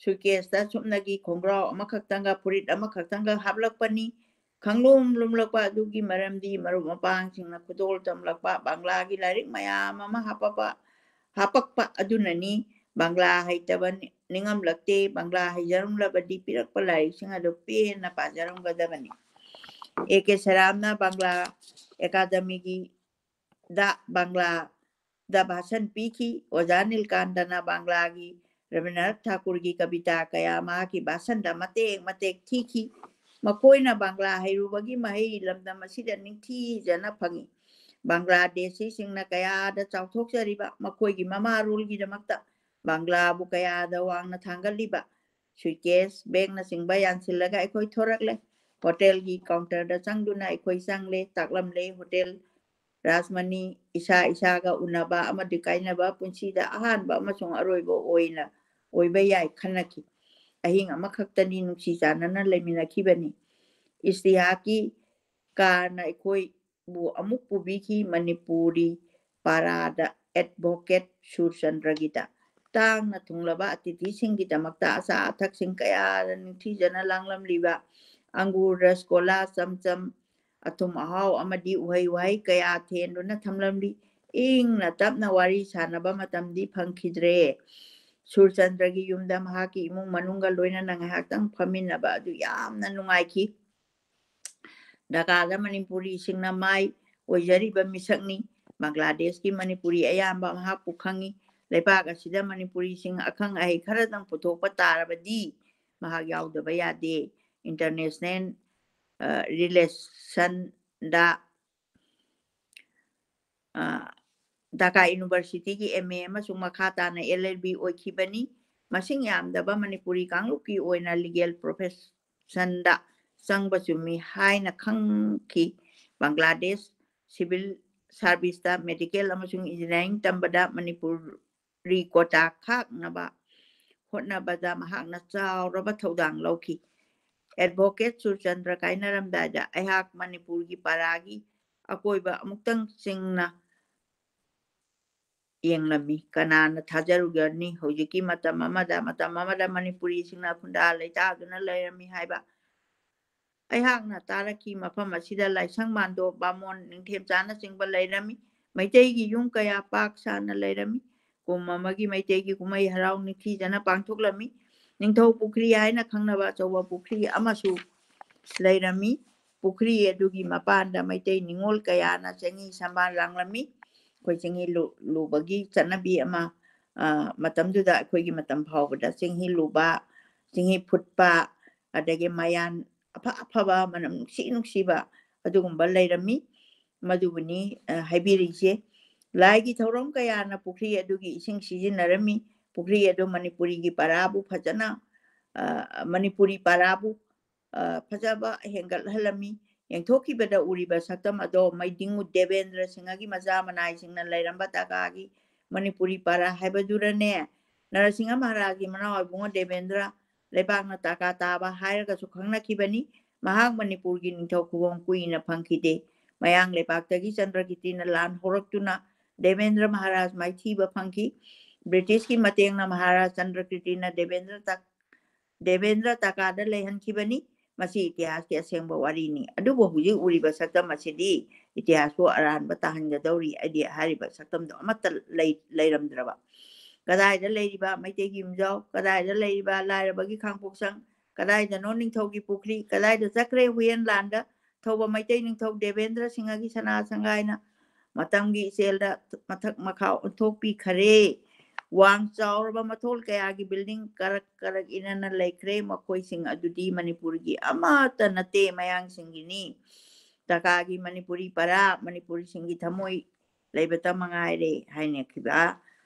ꯁꯨꯠꯀꯦꯁꯇ ꯁꯨꯞꯅꯒꯤ ꯈꯣꯡꯒ꯭ꯔꯥꯎ ꯑꯃꯈꯛꯇꯪꯒ ꯐꯨꯔꯤꯠ ꯑꯃꯈꯛꯇꯪꯒ ꯍꯥꯞꯂꯛꯄꯅꯤ꯫ ꯈꯪꯂꯨꯝ ꯂꯨꯝꯂꯛꯄ ꯑꯗꯨꯒꯤ ꯃꯔꯝꯗꯤ ꯃꯔꯨꯞ ꯃꯄꯥꯡꯁꯤꯡꯅ ꯈꯨꯗꯣꯜ ꯇꯝꯂꯛꯄ ꯕꯪꯒ꯭ꯂꯥꯒꯤ ꯂꯥꯏꯔꯤꯛ ꯃꯌꯥꯝ ꯑꯃ ꯍꯥꯄꯛꯄ, ꯍꯥꯄꯛꯄ ꯑꯗꯨꯅꯅꯤ꯫ ꯕꯪꯒ꯭ꯂꯥ ꯍꯩꯇꯕ ꯅꯤ-, ꯅꯤꯡꯉꯝꯂꯛꯇꯦ꯫ ꯕꯪꯒ꯭ꯂꯥ ꯍꯩꯖꯔꯝꯂꯕꯗꯤ ꯄꯤꯔꯛꯄ ꯂꯥꯏꯔꯤꯛꯁꯤꯡ ꯑꯗꯨ ꯄꯦꯟꯅ ꯄꯥꯖꯔꯝꯒꯗꯕꯅꯤ꯫ ꯑꯦ ꯀꯦ ꯁꯔꯥꯝꯅ ꯕꯪꯒ꯭ꯂꯥ ꯑꯦꯀꯥꯗꯃꯤꯒꯤ ꯗ ꯕꯪꯒ꯭ꯂꯥꯗ ꯚꯥꯁꯟ ꯄꯤꯈꯤ꯫ ꯑꯣꯖꯥ ꯅꯤꯜꯀꯥꯟꯇꯅ ꯕꯪꯒ꯭ꯂꯥꯒꯤ ꯔꯕꯤꯟꯗ꯭ꯔꯅꯥꯊ ꯊꯥꯀꯨꯔꯒꯤ ꯀꯕꯤꯇꯥ ꯀꯌꯥ ꯃꯍꯥꯛꯀꯤ ꯚꯥꯁꯟꯗ ꯃꯇꯦꯛ ꯃꯇꯦꯛ ꯊꯤꯈꯤ꯫ ꯃꯈꯣꯏꯅ ꯕꯪꯒ꯭ꯂꯥ ꯍꯩꯔꯨꯕꯒꯤ ꯃꯍꯩ ꯂꯝꯗꯝ ꯑꯁꯤꯗ ꯅꯤꯡꯊꯤꯖꯅ ꯐꯪꯏ꯫ ꯕꯪꯒ꯭ꯂꯥꯗꯦꯁꯤꯁꯤꯡꯅ ꯀꯌꯥꯗ ꯆꯥꯎꯊꯣꯛꯆꯔꯤꯕ ꯃꯈꯣꯏꯒꯤ ꯃꯃꯥꯔꯣꯜꯒꯤꯗꯃꯛꯇ ꯕꯪꯒ꯭ꯂꯥꯕꯨ ꯀꯌꯥꯗ ꯋꯥꯡꯅ ꯊꯥꯡꯒꯠꯂꯤꯕ꯫ ꯁꯨꯠꯀꯦꯁ, ꯕꯦꯒꯅꯆꯤꯡꯕ ꯌꯥꯟꯁꯤꯜꯂꯒ ꯑꯩꯈꯣꯏ ꯊꯣꯔꯛꯂꯦ꯫ ꯍꯣꯇꯦꯜꯒꯤ ꯀꯥꯎꯟꯇꯔꯗ ꯆꯪꯗꯨꯅ ꯑꯩꯈꯣꯏ ꯆꯪꯂꯦ, ꯇꯥꯛꯂꯝꯂꯦ꯫ ꯍꯣꯇꯦꯜ ꯔꯥꯖꯃꯅꯤ ꯏꯁꯥ ꯏꯁꯥꯒ ꯎꯅꯕ ꯑꯃꯗꯤ ꯀꯥꯏꯅꯕ ꯄꯨꯟꯁꯤꯗ ꯑꯍꯥꯟꯕ ꯑꯃꯁꯨꯡ ꯑꯔꯣꯏꯕ ꯑꯣꯏꯅ, ꯑꯣꯏꯕ ꯌꯥꯏ ꯈꯟꯅꯈꯤ꯫ ꯑꯍꯤꯡ ꯑꯃꯈꯛꯇꯅꯤ ꯅꯨꯡꯁꯤ ꯆꯥꯟꯅꯅ ꯂꯩꯃꯤꯟꯅꯈꯤꯕꯅꯤ꯫ ꯏꯁꯇꯤꯍꯥꯛꯀꯤ ꯀꯥꯔꯅ ꯑꯩꯈꯣꯏꯕꯨ ꯑꯃꯨꯛ ꯄꯨꯕꯤꯈꯤ ꯃꯅꯤꯄꯨꯔꯤ ꯄꯥꯔꯥꯗ ꯑꯦꯗꯚꯣꯀꯦꯠ ꯁꯨꯔꯆꯟꯗ꯭ꯔꯒꯤꯗ꯫ ꯇꯥꯡꯅ ꯊꯨꯡꯂꯕ ꯑꯇꯤꯊꯤꯁꯤꯡꯒꯤꯗꯃꯛꯇ ꯑꯆꯥ ꯑꯊꯛꯁꯤꯡ ꯀꯌꯥꯗ ꯅꯤꯡꯊꯤꯖꯅ ꯂꯥꯡꯂꯝꯂꯤꯕ ꯑꯪꯒꯨꯔ, ꯔꯁꯒꯣꯂꯥ, ꯆꯝꯆꯝ, ꯑꯊꯨꯝ ꯑꯍꯥꯎ ꯑꯃꯗꯤ ꯎꯍꯩ ꯋꯥꯍꯩ ꯀꯌꯥ ꯊꯦꯟꯗꯨꯅ ꯊꯝꯂꯝꯂꯤ꯫ ꯏꯪꯅ ꯇꯞꯅ ꯋꯥꯔꯤ ꯁꯥꯟꯅꯕ ꯃꯇꯝꯗꯤ ꯐꯪꯈꯤꯗ꯭ꯔꯦ꯫ ꯁꯨꯔꯆꯟꯗ꯭ꯔꯒꯤ ꯌꯨꯝꯗ ꯃꯍꯥꯛꯀꯤ ꯏꯃꯨꯡ ꯃꯅꯨꯡꯒ ꯂꯣꯏꯅꯅ ꯉꯥꯏꯍꯥꯛꯇꯪ ꯐꯝꯃꯤꯟꯅꯕ ꯑꯗꯨ ꯌꯥꯝꯅ ꯅꯨꯡꯉꯥꯏꯈꯤ꯫ ꯙꯥꯀꯥꯗ ꯃꯅꯤꯄꯨꯔꯤꯁꯤꯡꯅ ꯃꯥꯏ ꯑꯣꯏꯖꯔꯤꯕ ꯃꯤꯁꯛꯅꯤ꯫ ꯕꯪꯒ꯭ꯂꯥꯗꯦꯁꯀꯤ ꯃꯅꯤꯄꯨꯔꯤ ꯑꯌꯥꯝꯕ ꯃꯍꯥꯛꯄꯨ ꯈꯪꯏ꯫ ꯂꯩꯕꯥꯛ ꯑꯁꯤꯗ ꯃꯅꯤꯄꯨꯔꯤꯁꯤꯡ ꯑꯈꯪ ꯑꯍꯩ ꯈꯔꯗꯪ ꯄꯨꯊꯣꯛꯄ ꯇꯥꯔꯕꯗꯤ ꯃꯍꯥꯛ ꯌꯥꯎꯗꯕ ꯌꯥꯗꯦ꯫ International relationꯗ ꯙꯥꯀꯥ ꯌꯨꯅꯤꯚꯔꯁꯤꯇꯤꯒꯤ M A ꯑꯃꯁꯨꯡ ꯃꯈꯥ ꯇꯥꯅ L L B ꯑꯣꯏꯈꯤꯕꯅꯤ꯫ ꯃꯁꯤꯡ ꯌꯥꯝꯗꯕ ꯃꯅꯤꯄꯨꯔꯤ ꯀꯥꯡꯂꯨꯞꯀꯤ ꯑꯣꯏꯅ legal professionꯗ ꯆꯪꯕ ꯆꯨꯝꯃꯤ ꯍꯥꯏꯅ ꯈꯪꯈꯤ꯫ ꯕꯪꯒ꯭ꯂꯥꯗꯦꯁ civil serviceꯇ medical ꯑꯃꯁꯨꯡ engineering ꯇꯝꯕꯗ ꯃꯅꯤꯄꯨꯔꯤ quota ꯈꯥꯛꯅꯕ ꯍꯣꯠꯅꯕꯗ ꯃꯍꯥꯛꯅ ꯆꯥꯎꯔꯕ ꯊꯧꯗꯥꯡ ꯂꯧꯈꯤ꯫ Advocate ꯁꯨꯔꯆꯟꯗ꯭ꯔ ꯀꯥꯏꯅꯔꯝꯗꯥꯏꯗ ꯑꯩꯍꯥꯛ ꯃꯅꯤꯄꯨꯔꯒꯤ ꯄꯔꯥꯒꯤ ꯑꯀꯣꯏꯕ ꯑꯃꯨꯛꯇꯪ ꯆꯤꯡꯅ ꯌꯦꯡꯂꯝꯃꯤ꯫ ꯀꯅꯥꯅ ꯊꯥꯖꯔꯨꯒꯅꯤ? ꯍꯧꯖꯤꯛꯀꯤ ꯃꯇꯝ ꯑꯃꯗ, ꯃꯇꯝ ꯑꯃꯗ ꯃꯅꯤꯄꯨꯔꯤꯁꯤꯡꯅ ꯈꯨꯟꯗꯥ ꯂꯩꯇꯥꯗꯨꯅ ꯂꯩꯔꯝꯃꯤ ꯍꯥꯏꯕ ꯑꯩꯍꯥꯛꯅ ꯇꯥꯔꯛꯈꯤ꯫ ꯃꯐꯝ ꯑꯁꯤꯗ ꯂꯥꯏꯁꯪ ꯃꯥꯟꯗꯣꯞ, ꯕꯥꯃꯣꯟ, ꯅꯤꯡꯊꯦꯝꯆꯥꯅꯆꯤꯡꯕ ꯂꯩꯔꯝꯃꯤ꯫ ꯃꯩꯇꯩꯒꯤ ꯌꯨꯝ ꯀꯌꯥ ꯄꯥꯛ ꯁꯥꯅ ꯂꯩꯔꯝꯃꯤ꯫ ꯀꯨꯝ ꯑꯃꯒꯤ ꯃꯩꯇꯩꯒꯤ ꯀꯨꯝꯍꯩ ꯍꯔꯥꯎ ꯅꯤꯡꯊꯤꯖꯅ ꯄꯥꯡꯊꯣꯛꯂꯝꯃꯤ꯫ ꯅꯤꯡꯊꯧ ꯄꯨꯈ꯭ꯔꯤ ꯍꯥꯏꯅ ꯈꯪꯅꯕ ꯑꯆꯧꯕ ꯄꯨꯈ꯭ꯔꯤ ꯑꯃꯁꯨ ꯂꯩꯔꯝꯃꯤ꯫ ꯄꯨꯈ꯭ꯔꯤ ꯑꯗꯨꯒꯤ ꯃꯄꯥꯟꯗ ꯃꯩꯇꯩ ꯅꯤꯉꯣꯜ ꯀꯌꯥꯅ ꯆꯦꯡꯍꯤ ꯁꯝꯕꯥꯜ ꯂꯥꯡꯂꯝꯃꯤ꯫ ꯑꯩꯈꯣꯏ ꯆꯦꯡꯍꯤ ꯂꯨ-, ꯂꯨꯕꯒꯤ ꯆꯠꯅꯕꯤ ꯑꯃ, ꯑ, ꯃꯇꯝꯗꯨꯗ ꯑꯩꯈꯣꯏꯒꯤ ꯃꯇꯝ ꯐꯥꯎꯕꯗ ꯆꯦꯡꯍꯤ ꯂꯨꯕ, ꯆꯦꯡꯍꯤ ꯐꯨꯠꯄ, ꯑꯗꯒꯤ ꯃꯌꯥꯟ ꯑꯐ ꯑꯐꯕ, ꯃꯅꯝ ꯅꯨꯡꯁꯤ ꯅꯨꯡꯁꯤꯕ ꯑꯗꯨꯒꯨꯝꯕ ꯂꯩꯔꯝꯃꯤ꯫ ꯃꯗꯨꯕꯨꯅꯤ, ꯑ, ꯍꯥꯏꯕꯤꯔꯤꯁꯦ꯫ ꯂꯥꯏꯒꯤ ꯊꯧꯔꯝ ꯀꯌꯥꯅ ꯄꯨꯈ꯭ꯔꯤ ꯑꯗꯨꯒꯤ ꯏꯁꯤꯡ ꯁꯤꯖꯤꯟꯅꯔꯝꯃꯤ꯫ ꯄꯨꯈ꯭ꯔꯤ ꯑꯗꯨ ꯃꯅꯤꯄꯨꯔꯤꯒꯤ ꯄꯔꯥꯕꯨ ꯐꯖꯅ, ꯑ, ꯃꯅꯤꯄꯨꯔꯤ ꯄꯔꯥꯕꯨ, ꯑ, ꯐꯖꯕ ꯍꯦꯟꯒꯠꯍꯜꯂꯝꯃꯤ꯫ ꯌꯦꯡꯊꯣꯛꯈꯤꯕꯗ ꯎꯔꯤꯕ ꯁꯛꯇꯝ ꯑꯗꯣ ꯃꯩꯗꯤꯡꯉꯨ ꯗꯦꯕꯦꯟꯗ꯭ꯔ ꯁꯤꯡꯍꯒꯤ ꯃꯆꯥ ꯃꯅꯥꯏꯁꯤꯡꯅ ꯂꯩꯔꯝꯕ ꯇꯥꯀꯥꯒꯤ ꯃꯅꯤꯄꯨꯔꯤ ꯄꯔꯥ ꯍꯥꯏꯕꯗꯨꯔꯅꯦ? ꯅꯔꯁꯤꯡꯍ ꯃꯍꯥꯔꯥꯖꯒꯤ ꯃꯅꯥꯎ ꯏꯕꯨꯡꯉꯣ ꯗꯦꯕꯦꯟꯗ꯭ꯔ ꯂꯩꯕꯥꯛꯅ ꯇꯥꯀꯥ ꯇꯥꯕ ꯍꯥꯏꯔꯒꯁꯨ ꯈꯪꯅꯈꯤꯕꯅꯤ꯫ ꯃꯍꯥꯛ ꯃꯅꯤꯄꯨꯔꯒꯤ ꯅꯤꯡꯊꯧ ꯈꯨꯕꯝ ꯀꯨꯏꯅ ꯐꯪꯈꯤꯗꯦ꯫ ꯃꯌꯥꯡ ꯂꯩꯕꯥꯛꯇꯒꯤ ꯆꯟꯗ꯭ꯔꯀꯤꯔꯇꯤꯅ ꯂꯥꯟ ꯍꯧꯔꯛꯇꯨꯅ ꯗꯦꯕꯦꯟꯗ꯭ꯔ ꯃꯍꯥꯔꯥꯖ ꯃꯥꯏꯊꯤꯕ ꯐꯪꯈꯤ꯫ ꯕ꯭ꯔꯤꯇꯤꯁꯀꯤ ꯃꯇꯦꯡꯅ ꯃꯍꯥꯔꯥꯖ ꯆꯟꯗ꯭ꯔꯀꯤꯔꯇꯤꯅ ꯗꯦꯕꯦꯟꯗ꯭ꯔ ꯇꯥ-, ꯗꯦꯕꯦꯟꯗ꯭ꯔ ꯇꯥꯀꯥꯗ ꯂꯩꯍꯟꯈꯤꯕꯅꯤ꯫ ꯃꯁꯤ ꯏꯇꯤꯍꯥꯁꯀꯤ ꯑꯁꯦꯡꯕ ꯋꯥꯔꯤꯅꯤ꯫ ꯑꯗꯨꯕꯨ ꯍꯧꯖꯤꯛ ꯎꯔꯤꯕ ꯁꯛꯇꯝ ꯑꯁꯤꯗꯤ ꯏꯇꯤꯍꯥꯁꯄꯨ ꯑꯔꯥꯟꯕ ꯇꯥꯍꯟꯒꯗꯧꯔꯤ꯫ ꯑꯩꯗꯤ ꯍꯥꯏꯔꯤꯕ ꯁꯛꯇꯝꯗꯣ ꯑꯃꯠꯇ ꯂꯩ-, ꯂꯩꯔꯝꯗ꯭ꯔꯕ꯫ ꯀꯗꯥꯏꯗ ꯂꯩꯔꯤꯕ ꯃꯩꯇꯩꯒꯤ ꯌꯨꯝꯖꯥꯎ? ꯀꯗꯥꯏꯗ ꯂꯩꯔꯤꯕ ꯂꯥꯏꯔꯕꯒꯤ ꯈꯥꯡꯄꯣꯛꯁꯪ? ꯀꯗꯥꯏꯗꯅꯣ ꯅꯤꯡꯊꯧꯒꯤ ꯄꯨꯈ꯭ꯔꯤ? ꯀꯗꯥꯏꯗ ꯆꯠꯈ꯭ꯔꯦ ꯍꯨꯏꯌꯦꯟ ꯂꯥꯟꯗ ꯊꯧꯕ ꯃꯩꯇꯩ ꯅꯤꯡꯊꯧ ꯗꯦꯕꯦꯟꯗ꯭ꯔ ꯁꯤꯡꯍꯒꯤ ꯁꯅꯥ ꯁꯪꯒꯥꯏꯅ? ꯃꯇꯝꯒꯤ ꯏꯆꯦꯜꯗ ꯃꯊꯛ ꯃꯈꯥ ꯑꯣꯟꯊꯣꯛꯄꯤꯈꯔꯦ꯫ ꯋꯥꯡ ꯆꯥꯎꯔꯕ ꯃꯊꯣꯜ ꯀꯌꯥꯒꯤ building ꯀꯔꯛ ꯀꯔꯛ ꯏꯅꯅ ꯂꯩꯈ꯭ꯔꯦ꯫ ꯃꯈꯣꯏꯁꯤꯡ ꯑꯗꯨꯗꯤ ꯃꯅꯤꯄꯨꯔꯒꯤ ꯑꯃꯠꯇ ꯅꯠꯇꯦ, ꯃꯌꯥꯡꯁꯤꯡꯒꯤꯅꯤ꯫ ꯇꯥꯀꯥꯒꯤ ꯃꯅꯤꯄꯨꯔꯤ ꯄꯔꯥ, ꯃꯅꯤꯄꯨꯔꯤꯁꯤꯡꯒꯤ ꯊꯃꯣꯏ ꯂꯩꯕꯇ ꯃꯉꯥꯏꯔꯦ ꯍꯥꯏꯅꯈꯤꯕ,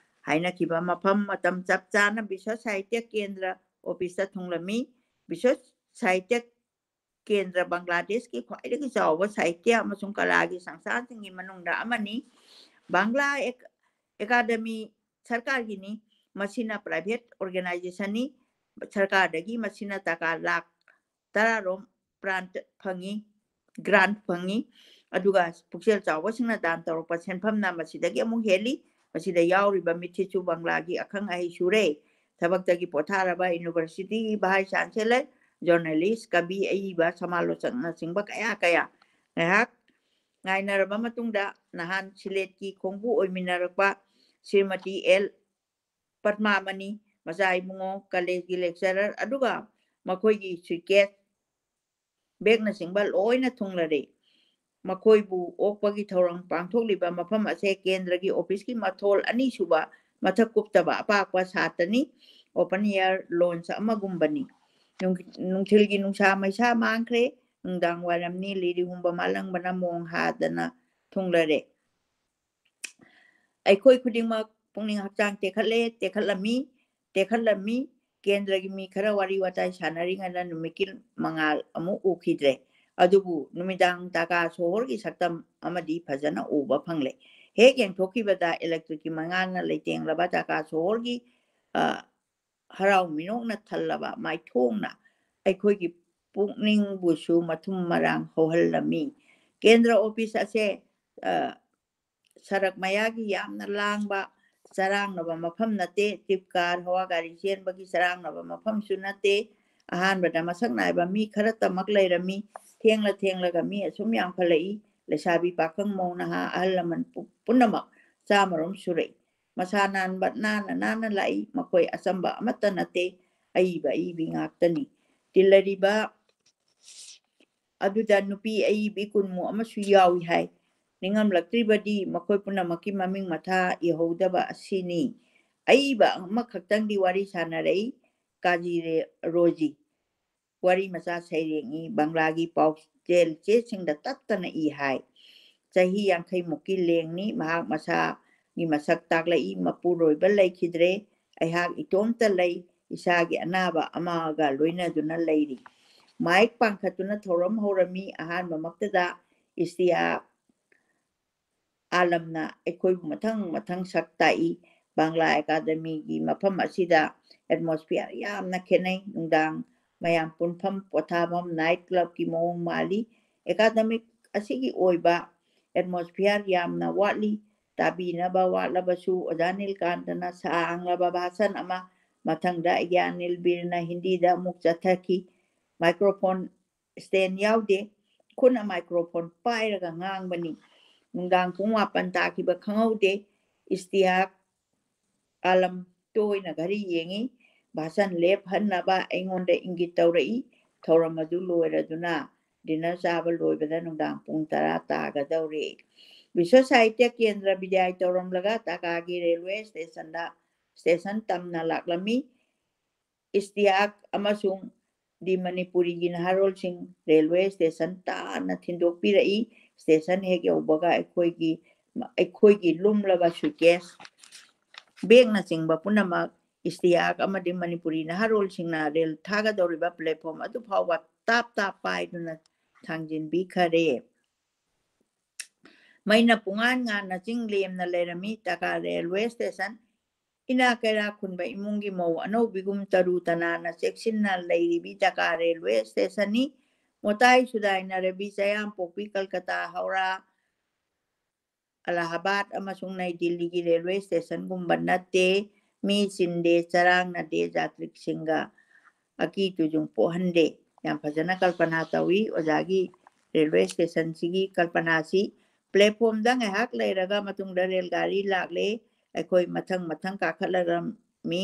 ꯍꯥꯏꯅꯈꯤꯕ ꯃꯐꯝ ꯃꯇꯝ ꯆꯞ ꯆꯥꯅ ꯕꯤꯁ꯭ꯋ ꯁꯥꯍꯤꯇ꯭ꯌ ꯀꯦꯟꯗ꯭ꯔ office ꯇ ꯊꯨꯡꯂꯝꯃꯤ꯫ ꯕꯤꯁ꯭ꯋ ꯁꯥꯍꯤꯇ꯭ꯌ ꯀꯦꯟꯗ꯭ꯔ ꯕꯪꯒ꯭ꯂꯥꯗꯦꯁꯀꯤ ꯈ꯭ꯋꯥꯏꯗꯒꯤ ꯆꯥꯎꯕ ꯁꯥꯍꯤꯇ꯭ꯌ ꯑꯃꯁꯨꯡ ꯀꯂꯥꯒꯤ ꯁꯪꯁꯊꯥꯟꯁꯤꯡꯒꯤ ꯃꯅꯨꯡꯗ ꯑꯃꯅꯤ꯫ ꯕꯪꯒ꯭ꯂꯥ ꯑꯦꯛ-, ꯑꯦꯀꯥꯗꯃꯤ ꯁꯔꯀꯥꯔꯒꯤꯅꯤ꯫ ꯃꯁꯤꯅ private organization ꯅꯤ꯫ ꯁꯔꯀꯥꯔꯗꯒꯤ ꯃꯁꯤꯅ ꯇꯥꯀꯥ ꯂꯥꯈ ꯇꯔꯥꯔꯣꯝ grant ꯐꯪꯉꯤ, grant ꯐꯪꯉꯤ꯫ ꯑꯗꯨꯒ ꯄꯨꯛꯆꯦꯜ ꯆꯥꯎꯕꯁꯤꯡꯅ ꯗꯥꯟ ꯇꯧꯔꯛꯄ ꯁꯦꯟꯐꯝꯅ ꯃꯁꯤꯗꯒꯤ ꯑꯃꯨꯛ ꯍꯦꯜꯂꯤ꯫ ꯃꯁꯤꯗ ꯌꯥꯎꯔꯤꯕ ꯃꯤꯊꯤꯠꯁꯨ ꯕꯪꯒ꯭ꯂꯥꯒꯤ ꯑꯈꯪ ꯑꯍꯩ ꯁꯨꯔꯦ꯫ ꯊꯕꯛꯇꯒꯤ ꯄꯣꯊꯥꯔꯕ university vice chancellor, journalist, ꯀꯕꯤ, ꯑꯏꯕ, ꯁꯃꯥꯂꯣꯆꯛꯅꯆꯤꯡꯕ ꯀꯌꯥ ꯀꯌꯥ꯫ ꯉꯥꯏꯍꯥꯛ ꯉꯥꯏꯅꯔꯕ ꯃꯇꯨꯡꯗ ꯅꯍꯥꯟ ꯁꯤꯂꯦꯠꯀꯤ ꯈꯣꯡꯕꯨ ꯑꯣꯏꯃꯤꯟꯅꯔꯛꯄ ꯁ꯭ꯔꯤꯃꯇꯤ ꯑꯦꯜ ꯄꯗꯃꯥꯃꯅꯤ, ꯃꯆꯥ ꯏꯕꯨꯡꯉꯣ, college ꯀꯤ lecturer, ꯑꯗꯨꯒ ꯃꯈꯣꯏꯒꯤ suitcase, bagꯅꯆꯤꯡꯕ ꯂꯣꯏꯅ ꯊꯨꯡꯂꯔꯦ꯫ ꯃꯈꯣꯏꯕꯨ ꯑꯣꯛꯄꯒꯤ ꯊꯧꯔꯝ ꯄꯥꯡꯊꯣꯛꯂꯤꯕ ꯃꯐꯝ ꯑꯁꯦ ꯀꯦꯟꯗ꯭ꯔꯒꯤ office ꯀꯤ ꯃꯊꯣꯜ ꯑꯅꯤꯁꯨꯕ ꯃꯊꯛ ꯀꯨꯞꯇꯕ ꯑꯄꯥꯛꯄ ꯁꯥꯠꯇꯅꯤ, open air lounge ꯑꯃꯒꯨꯝꯕꯅꯤ꯫ ꯅꯨꯡ-, ꯅꯨꯡꯊꯤꯜꯒꯤ ꯅꯨꯡꯁꯥ ꯃꯩꯁꯥ ꯃꯥꯡꯈ꯭ꯔꯦ, ꯅꯨꯡꯗꯥꯡ ꯋꯥꯏꯔꯝꯅꯤ, ꯂꯤꯔꯤꯍꯨꯝꯕ ꯃꯥꯂꯪꯕꯅ ꯃꯣꯡ ꯍꯥꯗꯅ ꯊꯨꯡꯂꯔꯦ꯫ ꯑꯩꯈꯣꯏ ꯈꯨꯗꯤꯡꯃꯛ ꯄꯨꯛꯅꯤꯡ ꯍꯛꯆꯥꯡ ꯇꯦꯛꯈꯠꯂꯦ, ꯇꯦꯛꯈꯠꯂꯝꯃꯤ, ꯇꯦꯛꯈꯠꯂꯝꯃꯤ꯫ ꯀꯦꯟꯗ꯭ꯔꯒꯤ ꯃꯤ ꯈꯔ ꯋꯥꯔꯤ ꯋꯥꯇꯥꯏ ꯁꯥꯟꯅꯔꯤꯉꯩꯗ ꯅꯨꯃꯤꯠꯀꯤ ꯃꯉꯥꯜ ꯑꯃꯨꯛ ꯎꯈꯤꯗ꯭ꯔꯦ꯫ ꯑꯗꯨꯕꯨ ꯅꯨꯃꯤꯗꯥꯡ ꯇꯥꯀꯥ ꯁꯣꯍꯣꯔꯒꯤ ꯁꯛꯇꯝ ꯑꯃꯗꯤ ꯐꯖꯅ ꯎꯕ ꯐꯪꯂꯦ꯫ ꯍꯦꯛ ꯌꯦꯡꯊꯣꯛꯈꯤꯕꯗ electric ꯀꯤ ꯃꯉꯥꯜꯅ ꯂꯩꯇꯦꯡꯂꯕ ꯇꯥꯀꯥ ꯁꯣꯍꯣꯔꯒꯤ, ꯑ, ꯍꯔꯥꯎ ꯃꯤꯅꯣꯛꯅ ꯊꯜꯂꯕ ꯃꯥꯏꯊꯣꯡꯅ ꯑꯩꯈꯣꯏꯒꯤ ꯄꯨꯛꯅꯤꯡꯕꯨꯁꯨ ꯃꯊꯨꯝ ꯃꯔꯥꯡ ꯍꯧꯍꯜꯂꯝꯃꯤ꯫ ꯀꯦꯟꯗ꯭ꯔ office ꯑꯁꯦ, ꯑ, ꯁꯔꯛ ꯃꯌꯥꯒꯤ ꯌꯥꯝꯅ ꯂꯥꯡꯕ, ꯆꯔꯥꯡꯅꯕ ꯃꯐꯝ ꯅꯠꯇꯦ꯫ Jeep, car, ꯍꯋꯥ ꯒꯥꯔꯤ ꯆꯦꯟꯕꯒꯤ ꯆꯔꯥꯡꯅꯕ ꯃꯐꯝꯁꯨ ꯅꯠꯇꯦ꯫ ꯑꯍꯥꯟꯕꯗ ꯃꯁꯛ ꯅꯥꯏꯕ ꯃꯤ ꯈꯔꯇꯃꯛ ꯂꯩꯔꯝꯃꯤ꯫ ꯊꯦꯡꯂ ꯊꯦꯡꯂꯒ ꯃꯤ ꯑꯁꯨꯝ ꯌꯥꯝꯈꯠꯂꯛꯏ꯫ ꯂꯩꯁꯥꯕꯤ, ꯄꯥꯈꯪ, ꯃꯧ, ꯅꯍꯥ, ꯑꯍꯜ ꯂꯃꯟ ꯄꯨ-, ꯄꯨꯝꯅꯃꯛ ꯆꯥꯃꯔꯣꯝ ꯁꯨꯔꯛꯏ꯫ ꯃꯁꯥ ꯅꯥꯟꯕ, ꯅꯥꯟꯅ ꯅꯥꯟꯅ ꯂꯥꯛꯏ꯫ ꯃꯈꯣꯏ ꯑꯆꯝꯕ ꯑꯃꯠꯇ ꯅꯠꯇꯦ, ꯑꯏꯕ ꯑꯏꯕꯤ ꯉꯥꯛꯇꯅꯤ꯫ ꯇꯤꯜꯂꯔꯤꯕ ꯑꯗꯨꯗ ꯅꯨꯄꯤ ꯑꯏꯕꯤ ꯀꯨꯟꯃꯨꯛ ꯑꯃꯁꯨ ꯌꯥꯎꯏ ꯍꯥꯏ꯫ ꯅꯤꯡꯉꯝꯂꯛꯇ꯭ꯔꯤꯕꯗꯤ ꯃꯈꯣꯏ ꯄꯨꯝꯅꯃꯛꯀꯤ ꯃꯃꯤꯡ ꯃꯊꯥ ꯏꯍꯧꯗꯕ ꯑꯁꯤꯅꯤ꯫ ꯑꯏꯕ ꯑꯃꯈꯛꯇꯪꯗꯤ ꯋꯥꯔꯤ ꯁꯥꯟꯅꯔꯛꯏ꯫ ꯀꯥꯖꯤ ꯔꯦ-, ꯔꯣꯖꯤ ꯋꯥꯔꯤ ꯃꯆꯥ ꯁꯩꯔꯦꯡ ꯏ, ꯕꯪꯂꯥꯒꯤ ꯄꯥꯎꯖꯦꯜ ꯆꯦꯁꯤꯡꯗ ꯇꯠꯇꯅ ꯏ ꯍꯥꯏ꯫ ꯆꯍꯤ ꯌꯥꯡꯈꯩ ꯃꯨꯛꯀꯤ ꯂꯦꯡꯅꯤ꯫ ꯃꯍꯥꯛ ꯃꯁꯥꯒꯤ ꯃꯁꯛ ꯇꯥꯛꯂꯛꯏ꯫ "ꯃꯄꯨꯔꯣꯏꯕ ꯂꯩꯈꯤꯗ꯭ꯔꯦ꯫ ꯑꯩꯍꯥꯛ ꯏꯇꯣꯝꯇ ꯂꯩ꯫ ꯏꯁꯥꯒꯤ ꯑꯅꯥꯕ ꯑꯃꯒ ꯂꯣꯏꯅꯗꯨꯅ ꯂꯩꯔꯤ"꯫ ꯃꯥꯏꯛ ꯄꯥꯡꯈꯠꯇꯨꯅ ꯊꯧꯔꯝ ꯍꯧꯔꯝꯃꯤ꯫ ꯑꯍꯥꯟꯕꯃꯛꯇꯗ ꯏꯁꯇꯤꯌꯥ ꯑꯥꯂꯝꯅ ꯑꯩꯈꯣꯏꯕꯨ ꯃꯊꯪ ꯃꯊꯪ ꯁꯛ ꯇꯥꯛꯏ꯫ ꯕꯪꯂꯥ ꯑꯦꯀꯥꯗꯃꯤꯒꯤ ꯃꯐꯝ ꯑꯁꯤꯗ atmosphere ꯌꯥꯝꯅ ꯈꯦꯠꯅꯩ꯫ ꯅꯨꯡꯗꯥꯡ ꯃꯌꯥꯝ ꯄꯨꯟꯐꯝ ꯄꯣꯊꯥꯐꯝ night clubꯀꯤ ꯃꯑꯣꯡ ꯃꯥꯜꯂꯤ꯫ ꯑꯦꯀꯥꯗꯃꯤꯛ ꯑꯁꯤꯒꯤ ꯑꯣꯏꯕ atmosphere ꯌꯥꯝꯅ ꯋꯥꯠꯂꯤ꯫ ꯇꯥꯕꯤꯅꯕ ꯋꯥꯠꯂꯕꯁꯨ ꯑꯣꯖꯥ ꯅꯤꯜꯀꯥꯟꯇꯅ ꯁꯥꯡꯂꯕ ꯚꯥꯁꯟ ꯑꯃ, ꯃꯊꯪꯗ ꯑꯩꯒ꯭ꯌꯥꯅꯤꯜ ꯕꯤꯔꯅ ꯍꯤꯟꯗꯤꯗ ꯑꯃꯨꯛ ꯆꯠꯊꯈꯤ꯫ Microphone stand ꯌꯥꯎꯗꯦ꯫ ꯈꯨꯠꯅ microphone ꯄꯥꯏꯔꯒ ꯉꯥꯡꯕꯅꯤ꯫ ꯅꯨꯡꯗꯥꯡ ꯄꯨꯡ ꯃꯥꯄꯟ ꯇꯥꯈꯤꯕ ꯈꯪꯍꯧꯗꯦ꯫ ꯏꯁꯇꯤꯌꯥꯛ ꯑꯥꯂꯝ ꯇꯣꯏꯅ ꯘꯔꯤ ꯌꯦꯡꯏ꯫ ꯚꯥꯁꯟ ꯂꯦꯞꯍꯟꯅꯕ ꯑꯩꯉꯣꯟꯗ ꯏꯪꯒꯤꯠ ꯇꯧꯔꯛꯏ꯫ ꯊꯧꯔꯝ ꯑꯗꯨ ꯂꯣꯏꯔꯗꯨꯅ dinner ꯆꯥꯕ ꯂꯣꯏꯕꯗ ꯅꯨꯡꯗꯥꯡ ꯄꯨꯡ ꯇꯔꯥ ꯇꯥꯒꯗꯧꯔꯦ꯫ ꯕꯤꯁ꯭ꯋ ꯁꯥꯍꯤꯇ꯭ꯌ ꯀꯦꯟꯗ꯭ꯔ ꯕꯤꯗ꯭ꯌꯥꯏ ꯇꯧꯔꯝꯂꯒ ꯇꯥꯀꯥꯒꯤ railway stationꯗ, station ꯇꯝꯅ ꯂꯥꯛꯂꯝꯃꯤ꯫ ꯏꯁꯇꯤꯌꯥꯛ ꯑꯃꯁꯨꯡ ꯗꯤ ꯃꯅꯤꯄꯨꯔꯤꯒꯤ ꯅꯍꯥꯔꯣꯜꯁꯤꯡ railway station ꯇꯥꯟꯅ ꯊꯤꯟꯗꯣꯛꯄꯤꯔꯛꯏ꯫ Station ꯍꯦꯛ ꯌꯧꯕꯒ ꯑꯩꯈꯣꯏꯒꯤ, ꯑꯩꯈꯣꯏꯒꯤ ꯂꯨꯝꯂꯕ suitcase, bagꯅꯆꯤꯡꯕ ꯄꯨꯝꯅꯃꯛ ꯏꯁꯇꯤꯌꯥꯛ ꯑꯃꯗꯤ ꯃꯅꯤꯄꯨꯔꯤ ꯅꯍꯥꯔꯣꯜꯁꯤꯡꯅ rail ꯊꯥꯒꯗꯧꯔꯤꯕ platform ꯑꯗꯨ ꯐꯥꯎꯕ ꯇꯥꯞ ꯇꯥꯞ ꯄꯥꯏꯗꯨꯅ ꯊꯥꯡꯖꯤꯟꯕꯤꯈꯔꯦ꯫ ꯃꯩꯅ ꯄꯨꯡꯉꯥꯟ ꯉꯥꯟꯅ ꯆꯤꯡ ꯂꯦꯝꯅ ꯂꯩꯔꯝꯃꯤ꯫ ꯇꯥꯀꯥ railway station꯫ ꯏꯅꯥꯛ ꯀꯩꯔꯥꯛ ꯈꯨꯟꯕ ꯏꯃꯨꯡꯒꯤ ꯃꯧ ꯑꯅꯧꯕꯤꯒꯨꯝ ꯇꯔꯨ ꯇꯅꯥꯟꯅ ꯆꯦꯛꯁꯤꯟꯅ ꯂꯩꯔꯤꯕꯤ ꯇꯥꯀꯥ railway stationꯅꯤ꯫ ꯃꯣꯇꯥꯏ ꯁꯨꯗꯥꯏꯅ ꯔꯕꯤ ꯆꯌꯥꯝ ꯄꯣꯛꯄꯤ ꯀꯜꯀꯇꯥ, ꯍꯧꯔꯥ, ꯑꯂꯥꯍꯥꯕꯥꯗ ꯑꯃꯁꯨꯡ ꯅꯩ ꯗꯤꯜꯂꯤꯒꯤ railway stationꯒꯨꯝꯕ ꯅꯠꯇꯦ꯫ ꯃꯤ ꯆꯤꯟꯗꯦ, ꯆꯔꯥꯡꯅꯗꯦ, ꯖꯥꯇ꯭ꯔꯤꯛꯁꯤꯡꯒ ꯑꯀꯤ ꯇꯨꯖꯨꯡ ꯄꯣꯛꯍꯟꯗꯦ꯫ ꯌꯥꯝ ꯐꯖꯅ ꯀꯜꯄꯅꯥ ꯇꯧꯏ ꯑꯣꯖꯥꯒꯤ railway stationꯁꯤꯒꯤ ꯀꯜꯄꯅꯥꯁꯤ꯫ Platformꯗ ꯉꯥꯏꯍꯥꯛ ꯂꯩꯔꯒ ꯃꯇꯨꯡꯗ ꯔꯦꯜ ꯒꯥꯔꯤ ꯂꯥꯛꯂꯦ꯫ ꯑꯩꯈꯣꯏ ꯃꯊꯪ ꯃꯊꯪ ꯀꯥꯈꯠꯂꯔꯝꯃꯤ꯫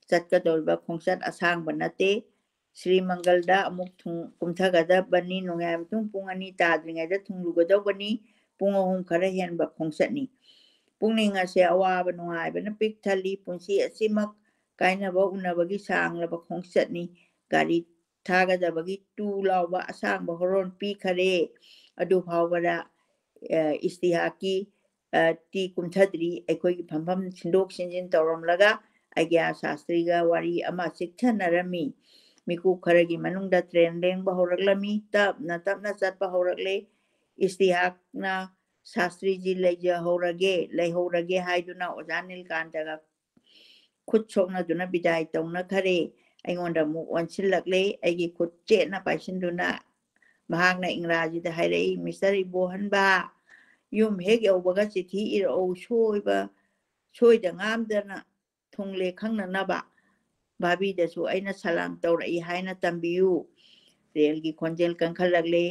ꯆꯠꯀꯗꯧꯔꯤꯕ ꯈꯣꯡꯆꯠ ꯑꯁꯥꯡꯕ ꯅꯠꯇꯦ꯫ ꯁ꯭ꯔꯤ ꯃꯪꯒꯜꯗ ꯑꯃꯨꯛ ꯊꯨꯡ-, ꯀꯨꯝꯊꯒꯗꯕꯅꯤ꯫ ꯅꯣꯡꯌꯥꯏ ꯃꯇꯨꯡ ꯄꯨꯡ ꯑꯅꯤ ꯇꯥꯗ꯭ꯔꯤꯉꯩꯗ ꯊꯨꯡꯂꯨꯒꯗꯧꯕꯅꯤ꯫ ꯄꯨꯡ ꯑꯍꯨꯝ ꯈꯔ ꯍꯦꯟꯕ ꯈꯣꯡꯆꯠꯅꯤ꯫ ꯄꯨꯛꯅꯤꯡ ꯑꯁꯦ ꯑꯋꯥꯕ ꯅꯨꯡꯉꯥꯏꯕꯅ ꯄꯤꯛ ꯊꯜꯂꯤ꯫ ꯄꯨꯟꯁꯤ ꯑꯁꯤꯃꯛ ꯀꯥꯏꯅꯕ ꯎꯅꯕꯒꯤ ꯁꯥꯡꯂꯕ ꯈꯣꯡꯆꯠꯅꯤ꯫ ꯒꯥꯔꯤ ꯊꯥꯒꯗꯕꯒꯤ ꯇꯨ ꯂꯥꯎꯕ ꯑꯁꯥꯡꯕ ꯍꯣꯔꯣꯟ ꯄꯤꯈꯔꯦ꯫ ꯑꯗꯨ ꯐꯥꯎꯕꯗ, ꯑ, ꯏꯁꯇꯤꯍꯥꯛꯀꯤ, ꯑ, ꯇꯤ ꯀꯨꯝꯊꯗ꯭ꯔꯤ꯫ ꯑꯩꯈꯣꯏꯒꯤ ꯐꯝꯐꯝ ꯁꯤꯟꯗꯣꯛ ꯁꯤꯟꯖꯤꯟ ꯇꯧꯔꯝꯂꯒ ꯑꯩꯒ꯭ꯌꯥ ꯁꯥꯁꯇ꯭ꯔꯤꯒ ꯋꯥꯔꯤ ꯑꯃ ꯆꯤꯛꯊꯅꯔꯝꯃꯤ꯫ ꯃꯤꯀꯨꯞ ꯈꯔꯒꯤ ꯃꯅꯨꯡꯗ ꯇ꯭ꯔꯦꯟ ꯂꯦꯡꯕ ꯍꯧꯔꯛꯂꯝꯃꯤ꯫ ꯇꯞꯅ ꯇꯞꯅ ꯆꯠꯄ ꯍꯧꯔꯛꯂꯦ꯫ ꯏꯁꯇꯤꯍꯥꯛꯅ ꯁꯥꯁꯇ꯭ꯔꯤꯖꯤ ꯂꯩꯖꯍꯧꯔꯒꯦ, ꯂꯩꯍꯧꯔꯒꯦ ꯍꯥꯏꯗꯨꯅ ꯑꯣꯖꯥ ꯅꯤꯜꯀꯥꯟꯇꯒ ꯈꯨꯠ ꯁꯣꯛꯅꯗꯨꯅ ꯕꯤꯗꯥꯏ ꯇꯧꯅꯈꯔꯦ꯫ ꯑꯩꯉꯣꯟꯗ ꯑꯃꯨꯛ ꯑꯣꯟꯁꯤꯜꯂꯛꯂꯦ꯫ ꯑꯩꯒꯤ ꯈꯨꯠ ꯆꯦꯠꯅ ꯄꯥꯏꯁꯤꯟꯗꯨꯅ ꯃꯍꯥꯛꯅ ꯏꯪꯒ꯭ꯔꯥꯖꯤꯗ ꯍꯥꯏꯔꯛꯏ, "ꯃꯤꯁꯇꯔ ꯏꯕꯣꯍꯟꯕ, ꯌꯨꯝ ꯍꯦꯛ ꯌꯧꯕꯒ ꯆꯤꯊꯤ ꯏꯔꯛꯎ, ꯁꯣꯏꯕ, ꯁꯣꯏꯗ ꯉꯥꯝꯗꯅ ꯊꯨꯡꯂꯦ ꯈꯪꯅꯅꯕ꯫ ꯚꯥꯕꯤꯗꯁꯨ ꯑꯩꯅ ꯁꯂꯥꯝ ꯇꯧꯔꯛꯏ ꯍꯥꯏꯅ ꯇꯝꯕꯤꯌꯨ"꯫ ꯔꯦꯜꯒꯤ ꯈꯣꯟꯖꯦꯜ ꯀꯟꯈꯠꯂꯛꯂꯦ꯫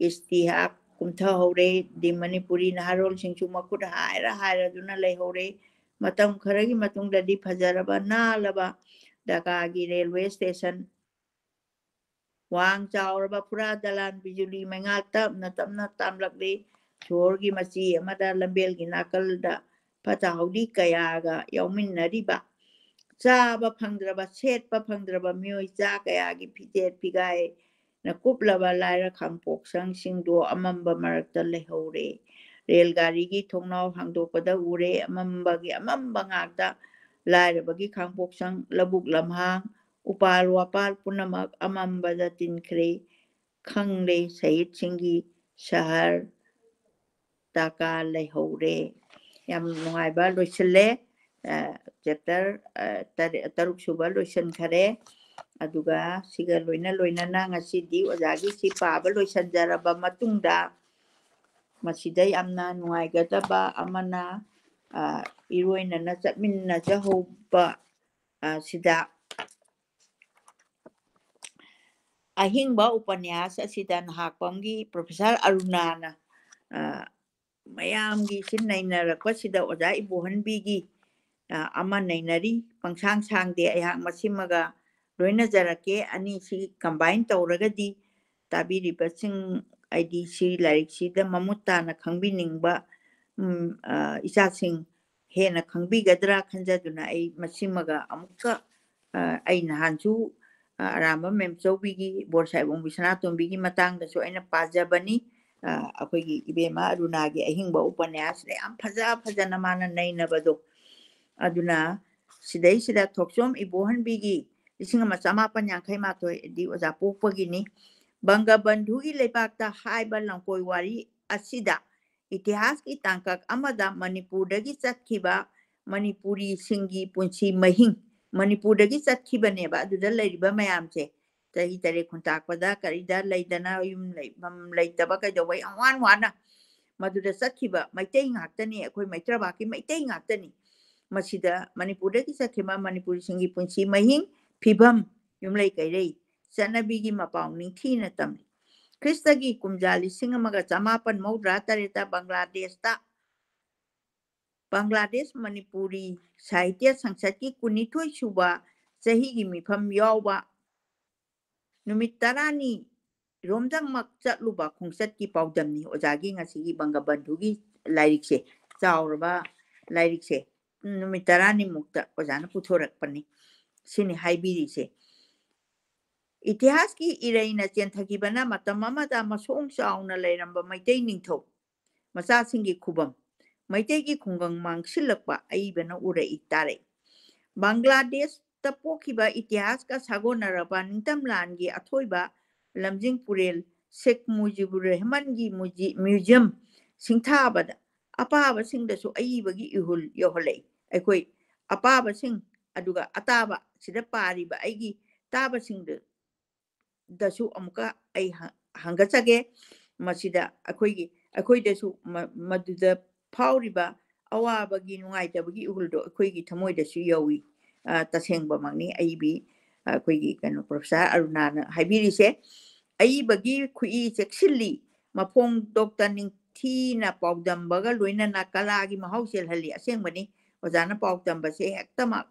ꯏꯁꯇꯤꯍꯥꯛ ꯀꯨꯝꯊꯍꯧꯔꯦ꯫ ꯗꯤ ꯃꯅꯤꯄꯨꯔꯤ ꯅꯍꯥꯔꯣꯜꯁꯤꯡꯁꯨ ꯃꯈꯨꯠ ꯍꯥꯏꯔ ꯍꯥꯏꯔꯗꯨꯅ ꯂꯩꯍꯧꯔꯦ꯫ ꯃꯇꯝ ꯈꯔꯒꯤ ꯃꯇꯨꯡꯗꯗꯤ ꯐꯖꯔꯕ ꯅꯥꯜꯂꯕ ꯗꯥꯀꯥꯒꯤ ꯔꯦꯜꯋꯦ ꯁ꯭ꯇꯦꯁꯟ, ꯋꯥꯡ ꯆꯥꯎꯔꯕ ꯐꯨꯔꯥ ꯗꯂꯥꯟ ꯕꯤꯖꯨꯂꯤ ꯃꯩꯉꯥꯜ ꯇꯞꯅ ꯇꯞꯅ ꯇꯥꯝꯂꯛꯂꯤ꯫ ꯁꯣꯍꯣꯔꯒꯤ ꯃꯆꯤ ꯑꯃꯗ ꯂꯝꯕꯦꯜꯒꯤ ꯅꯥꯀꯜꯗ ꯐꯠꯇ ꯍꯥꯎꯗꯤ ꯀꯌꯥꯒ ꯌꯥꯎꯃꯤꯟꯅꯔꯤꯕ, ꯆꯥꯕ ꯐꯪꯗ꯭ꯔꯕ, ꯁꯦꯠꯄ ꯐꯪꯗ꯭ꯔꯕ ꯃꯤꯑꯣꯏ ꯆꯥ ꯀꯌꯥꯒꯤ ꯐꯤꯖꯦꯠ ꯐꯤꯒꯥꯏꯅ ꯀꯨꯞꯂꯕ ꯂꯥꯏꯔ ꯈꯥꯡꯄꯣꯛꯁꯪꯁꯤꯡꯗꯣ ꯑꯃꯝꯕ ꯃꯔꯛꯇ ꯂꯩꯍꯧꯔꯦ꯫ ꯔꯦꯜ ꯒꯥꯔꯤꯒꯤ ꯊꯣꯡꯅꯥꯎ ꯍꯥꯡꯗꯣꯛꯄꯗ ꯎꯔꯦ, ꯑꯃꯝꯕꯒꯤ ꯑꯃꯝꯕ ꯉꯥꯛꯇ꯫ ꯂꯥꯏꯔꯕꯒꯤ ꯈꯥꯡꯄꯣꯛꯁꯪ, ꯂꯧꯕꯨꯛ ꯂꯝꯍꯥꯡ, ꯎꯄꯥꯜ ꯋꯥꯄꯥꯜ ꯄꯨꯝꯅꯃꯛ ꯑꯃꯝꯕꯗ ꯇꯤꯟꯈ꯭ꯔꯦ꯫ ꯈꯪꯂꯦ ꯁꯍꯤꯗꯁꯤꯡꯒꯤ ꯁꯍꯔ ꯗꯥꯀꯥ ꯂꯩꯍꯧꯔꯦ꯫ ꯌꯥꯝ ꯅꯨꯡꯉꯥꯏꯕ ꯂꯣꯏꯁꯤꯜꯂꯦ꯫ ꯑ, ꯆꯦꯞꯇꯔ, ꯑ, ꯇꯔꯦꯠ, ꯇꯔꯨꯛ ꯁꯨꯕ ꯂꯣꯏꯁꯤꯟꯈꯔꯦ꯫ ꯑꯗꯨꯒ ꯁꯤꯒ ꯂꯣꯏꯅ ꯂꯣꯏꯅꯅ ꯉꯁꯤꯗꯤ ꯑꯣꯖꯥꯒꯤ ꯁꯤ ꯄꯥꯕ ꯂꯣꯏꯁꯤꯟꯖꯔꯕ ꯃꯇꯨꯡꯗ, ꯃꯁꯤꯗ ꯌꯥꯝꯅ ꯅꯨꯡꯉꯥꯏꯒꯗꯕ ꯑꯃꯅ, ꯑ, ꯏꯔꯣꯏꯅꯅ ꯆꯠꯃꯤꯟꯅꯖꯍꯧꯕ, ꯑ, ꯁꯤꯗ ꯑꯍꯤꯡꯕ ꯎꯄꯅ꯭ꯌꯥꯁ ꯑꯁꯤꯗ ꯅꯍꯥꯛꯄꯝꯒꯤ ꯄ꯭ꯔꯣꯐꯦꯁꯔ ꯑꯔꯨꯅꯥꯅ, ꯑ, ꯃꯌꯥꯝꯒꯤ ꯁꯤ ꯅꯩꯅꯔꯛꯄꯁꯤꯗ ꯑꯣꯖꯥ ꯏꯕꯣꯍꯟꯕꯤꯒꯤ, ꯑ, ꯑꯃ ꯅꯩꯅꯔꯤ꯫ ꯄꯪꯁꯥꯡ ꯁꯥꯡꯗꯦ ꯑꯩꯍꯥꯛ ꯃꯁꯤꯃꯒ ꯂꯣꯏꯅꯖꯔꯛꯀꯦ꯫ ꯑꯅꯤꯁꯤ combine ꯇꯧꯔꯒꯗꯤ ꯇꯥꯕꯤꯔꯤꯕꯁꯤꯡ, ꯍꯥꯏꯗꯤ ꯁꯤ ꯂꯥꯏꯔꯤꯛꯁꯤꯗ ꯃꯃꯨꯠ ꯇꯥꯅ ꯈꯪꯕꯤꯅꯤꯡꯕ ꯎꯝ, ꯑ, ꯏꯆꯥꯁꯤꯡ ꯍꯦꯟꯅ ꯈꯪꯕꯤꯒꯗ꯭ꯔꯥ ꯈꯟꯖꯗꯨꯅ ꯑꯩ ꯃꯁꯤꯃꯒ ꯑꯃꯨꯛꯀ, ꯑ, ꯑꯩ ꯅꯍꯥꯟꯁꯨ, ꯑ, ꯑꯔꯥꯝꯕꯝ ꯃꯦꯝꯆꯧꯕꯤꯒꯤ, ꯕꯣꯔꯁꯥꯏꯕꯣꯡꯕꯤ ꯁꯅꯥꯇꯣꯝꯕꯤꯒꯤ ꯃꯇꯥꯡꯗꯁꯨ ꯑꯩꯅ ꯄꯥꯖꯕꯅꯤ꯫ ꯑ, ꯑꯩꯈꯣꯏꯒꯤ ꯏꯕꯦꯝꯃ ꯑꯔꯨꯅꯥꯒꯤ ꯑꯍꯤꯡꯕ ꯎꯄꯟꯌꯥꯁꯁꯤꯗ ꯌꯥꯝ ꯐꯖ ꯐꯖꯅ ꯃꯥꯅ ꯅꯩꯅꯕꯗꯣ꯫ ꯑꯗꯨꯅ ꯁꯤꯗꯩꯁꯤꯗ ꯊꯣꯛꯆꯣꯝ ꯏꯕꯣꯍꯟꯕꯤꯒꯤ ꯂꯤꯁꯤꯡ ꯑꯃ ꯆꯃꯥꯄꯟ ꯌꯥꯡꯈꯩ ꯃꯥꯊꯣꯏꯗꯤ ꯑꯣꯖꯥ ꯄꯣꯛꯄꯒꯤꯅꯤ꯫ ꯕꯪꯒꯕꯟꯙꯨꯒꯤ ꯂꯩꯕꯥꯛꯇ ꯍꯥꯏꯕ ꯂꯝꯀꯣꯏ ꯋꯥꯔꯤ ꯑꯁꯤꯗ ꯏꯇꯤꯍꯥꯁꯀꯤ ꯇꯥꯡꯀꯛ ꯑꯃꯗ ꯃꯅꯤꯄꯨꯔꯗꯒꯤ ꯆꯠꯈꯤꯕ ꯃꯅꯤꯄꯨꯔꯤꯁꯤꯡꯒꯤ ꯄꯨꯟꯁꯤ ꯃꯍꯤꯡ, ꯃꯅꯤꯄꯨꯔꯗꯒꯤ ꯆꯠꯈꯤꯕꯅꯦꯕ ꯑꯗꯨꯗ ꯂꯩꯔꯤꯕ ꯃꯌꯥꯝꯁꯦ꯫ ꯆꯍꯤ ꯇꯔꯦꯠ ꯈꯨꯟꯇꯥꯛꯄꯗ ꯀꯔꯤꯗ ꯂꯩꯗꯅ ꯌꯨꯝ ꯂꯩꯐꯝ ꯂꯩꯇꯕ ꯀꯩꯗꯧꯕ ꯌꯥꯝ ꯋꯥꯅ ꯋꯥꯅ ꯃꯗꯨꯗ ꯆꯠꯈꯤꯕ ꯃꯩꯇꯩ ꯉꯥꯛꯇꯅꯤ, ꯑꯩꯈꯣꯏ ꯃꯩꯇ꯭ꯔꯕꯥꯛꯀꯤ ꯃꯩꯇꯩ ꯉꯥꯛꯇꯅꯤ꯫ ꯃꯁꯤꯗ ꯃꯅꯤꯄꯨꯔꯗꯒꯤ ꯆꯠꯈꯤꯕ ꯃꯅꯤꯄꯨꯔꯤꯁꯤꯡꯒꯤ ꯄꯨꯟꯁꯤ ꯃꯍꯤꯡ, ꯐꯤꯕꯝ, ꯌꯨꯝꯂꯩ ꯀꯩꯔꯩ, ꯆꯠꯅꯕꯤꯒꯤ ꯃꯄꯥꯎ ꯅꯤꯡꯊꯤꯅ ꯇꯝꯂꯤ꯫ ꯈ꯭ꯔꯤꯁꯇꯒꯤ ꯀꯨꯝꯖꯥ ꯂꯤꯁꯤꯡ ꯑꯃꯒ ꯆꯃꯥꯄꯟ ꯃꯧꯗ꯭ꯔꯥ ꯇꯔꯦꯠꯇ ꯕꯪꯒ꯭ꯂꯥꯗꯦꯁꯇ, ꯕꯪꯒ꯭ꯂꯥꯗꯦꯁ ꯃꯅꯤꯄꯨꯔꯤ ꯁꯥꯍꯤꯇ꯭ꯌ ꯁꯪꯁꯠꯀꯤ ꯀꯨꯟꯅꯤꯊꯣꯏ ꯁꯨꯕ ꯆꯍꯤꯒꯤ ꯃꯤꯐꯝ ꯌꯥꯎꯕ ꯅꯨꯃꯤꯠ ꯇꯔꯥꯅꯤ ꯔꯣꯝꯗꯪꯃꯛ ꯆꯠꯂꯨꯕ ꯈꯣꯡꯆꯠꯀꯤ ꯄꯥꯎꯗꯝꯅꯤ ꯑꯣꯖꯥꯒꯤ ꯉꯁꯤꯒꯤ ꯕꯪꯒꯕꯟꯙꯨꯒꯤ ꯂꯥꯏꯔꯤꯛꯁꯦ, ꯆꯥꯎꯔꯕ ꯂꯥꯏꯔꯤꯛꯁꯦ꯫ ꯎꯝ, ꯅꯨꯃꯤꯠ ꯇꯔꯥꯅꯤꯃꯨꯛꯇ ꯑꯣꯖꯥꯅ ꯄꯨꯊꯣꯔꯛꯄꯅꯤ꯫ ꯁꯤꯅꯤ ꯍꯥꯏꯕꯤꯔꯤꯁꯦ꯫ ꯏꯇꯤꯍꯥꯁꯀꯤ ꯏꯔꯩꯅ ꯆꯦꯟꯊꯈꯤꯕꯅ ꯃꯇꯝ ꯑꯃꯗ ꯃꯁꯣꯡ ꯆꯥꯎꯅ ꯂꯩꯔꯝꯕ ꯃꯩꯇꯩ ꯅꯤꯡꯊꯧ ꯃꯆꯥꯁꯤꯡꯒꯤ ꯈꯨꯕꯝ, ꯃꯩꯇꯩꯒꯤ ꯈꯨꯡꯒꯪ ꯃꯥꯡꯁꯤꯜꯂꯛꯄ ꯑꯏꯕꯅ ꯎꯔꯛꯏ, ꯇꯥꯔꯛꯏ꯫ ꯕꯪꯒ꯭ꯂꯥꯗꯦꯁꯇ ꯄꯣꯛꯈꯤꯕ ꯏꯇꯤꯍꯥꯁꯀ ꯁꯥꯒꯣꯟꯅꯔꯕ ꯅꯤꯡꯇꯝ ꯂꯥꯟꯒꯤ ꯑꯊꯣꯏꯕ ꯂꯝꯖꯤꯡ ꯄꯨꯔꯦꯜ ꯁꯦꯈ ꯃꯨꯖꯤꯕꯨꯔ ꯔꯦꯍꯃꯟꯒꯤ ꯃꯨꯖꯤ-, ꯃ꯭ꯌꯨꯖꯤꯌꯝ ꯁꯤꯡꯊꯥꯕꯗ ꯑꯄꯥꯕꯁꯤꯡꯗꯁꯨ ꯑꯏꯕꯒꯤ ꯏꯍꯨꯜ ꯌꯧꯍꯜꯂꯛꯏ꯫ ꯑꯩꯈꯣꯏ ꯑꯄꯥꯕꯁꯤꯡ ꯑꯗꯨꯒ ꯑꯇꯥꯕ ꯁꯤꯗ ꯄꯥꯔꯤꯕ ꯑꯩꯒꯤ ꯇꯥꯕꯁꯤꯡꯗ ꯗꯁꯨ ꯑꯃꯨꯛꯀ ꯑꯩ ꯍ-, ꯍꯪꯒꯠꯆꯒꯦ꯫ ꯃꯁꯤꯗ ꯑꯩꯈꯣꯏꯒꯤ, ꯑꯩꯈꯣꯏꯗꯁꯨ ꯃ-, ꯃꯗꯨꯗ ꯐꯥꯎꯔꯤꯕ ꯑꯋꯥꯕꯒꯤ, ꯅꯨꯡꯉꯥꯏꯇꯕꯒꯤ ꯏꯍꯨꯜꯗꯣ ꯑꯩꯈꯣꯏꯒꯤ ꯊꯃꯣꯏꯗꯁꯨ ꯌꯧꯏ꯫ ꯑ, ꯇꯁꯦꯡꯕꯃꯛꯅꯤ ꯑꯏꯕꯤ, ꯑ, ꯑꯩꯈꯣꯏꯒꯤ ꯀꯩꯅꯣ, ꯄ꯭ꯔꯣꯐꯦꯁꯔ ꯑꯔꯨꯅꯥꯅ ꯍꯥꯏꯕꯤꯔꯤꯁꯦ꯫ ꯑꯏꯕꯒꯤ ꯈꯨꯏ ꯆꯦꯛꯁꯤꯜꯂꯤ, ꯃꯐꯣꯡ ꯗꯣꯛꯇ ꯅꯤꯡꯊꯤꯅ ꯄꯥꯎꯗꯝꯕꯒ ꯂꯣꯏꯅꯅ ꯀꯂꯥꯒꯤ ꯃꯍꯥꯎ ꯆꯦꯜꯍꯜꯂꯤ꯫ ꯑꯁꯦꯡꯕꯅꯤ, ꯑꯣꯖꯥꯅ ꯄꯥꯎ ꯇꯝꯕꯁꯦ ꯍꯦꯛꯇꯃꯛ,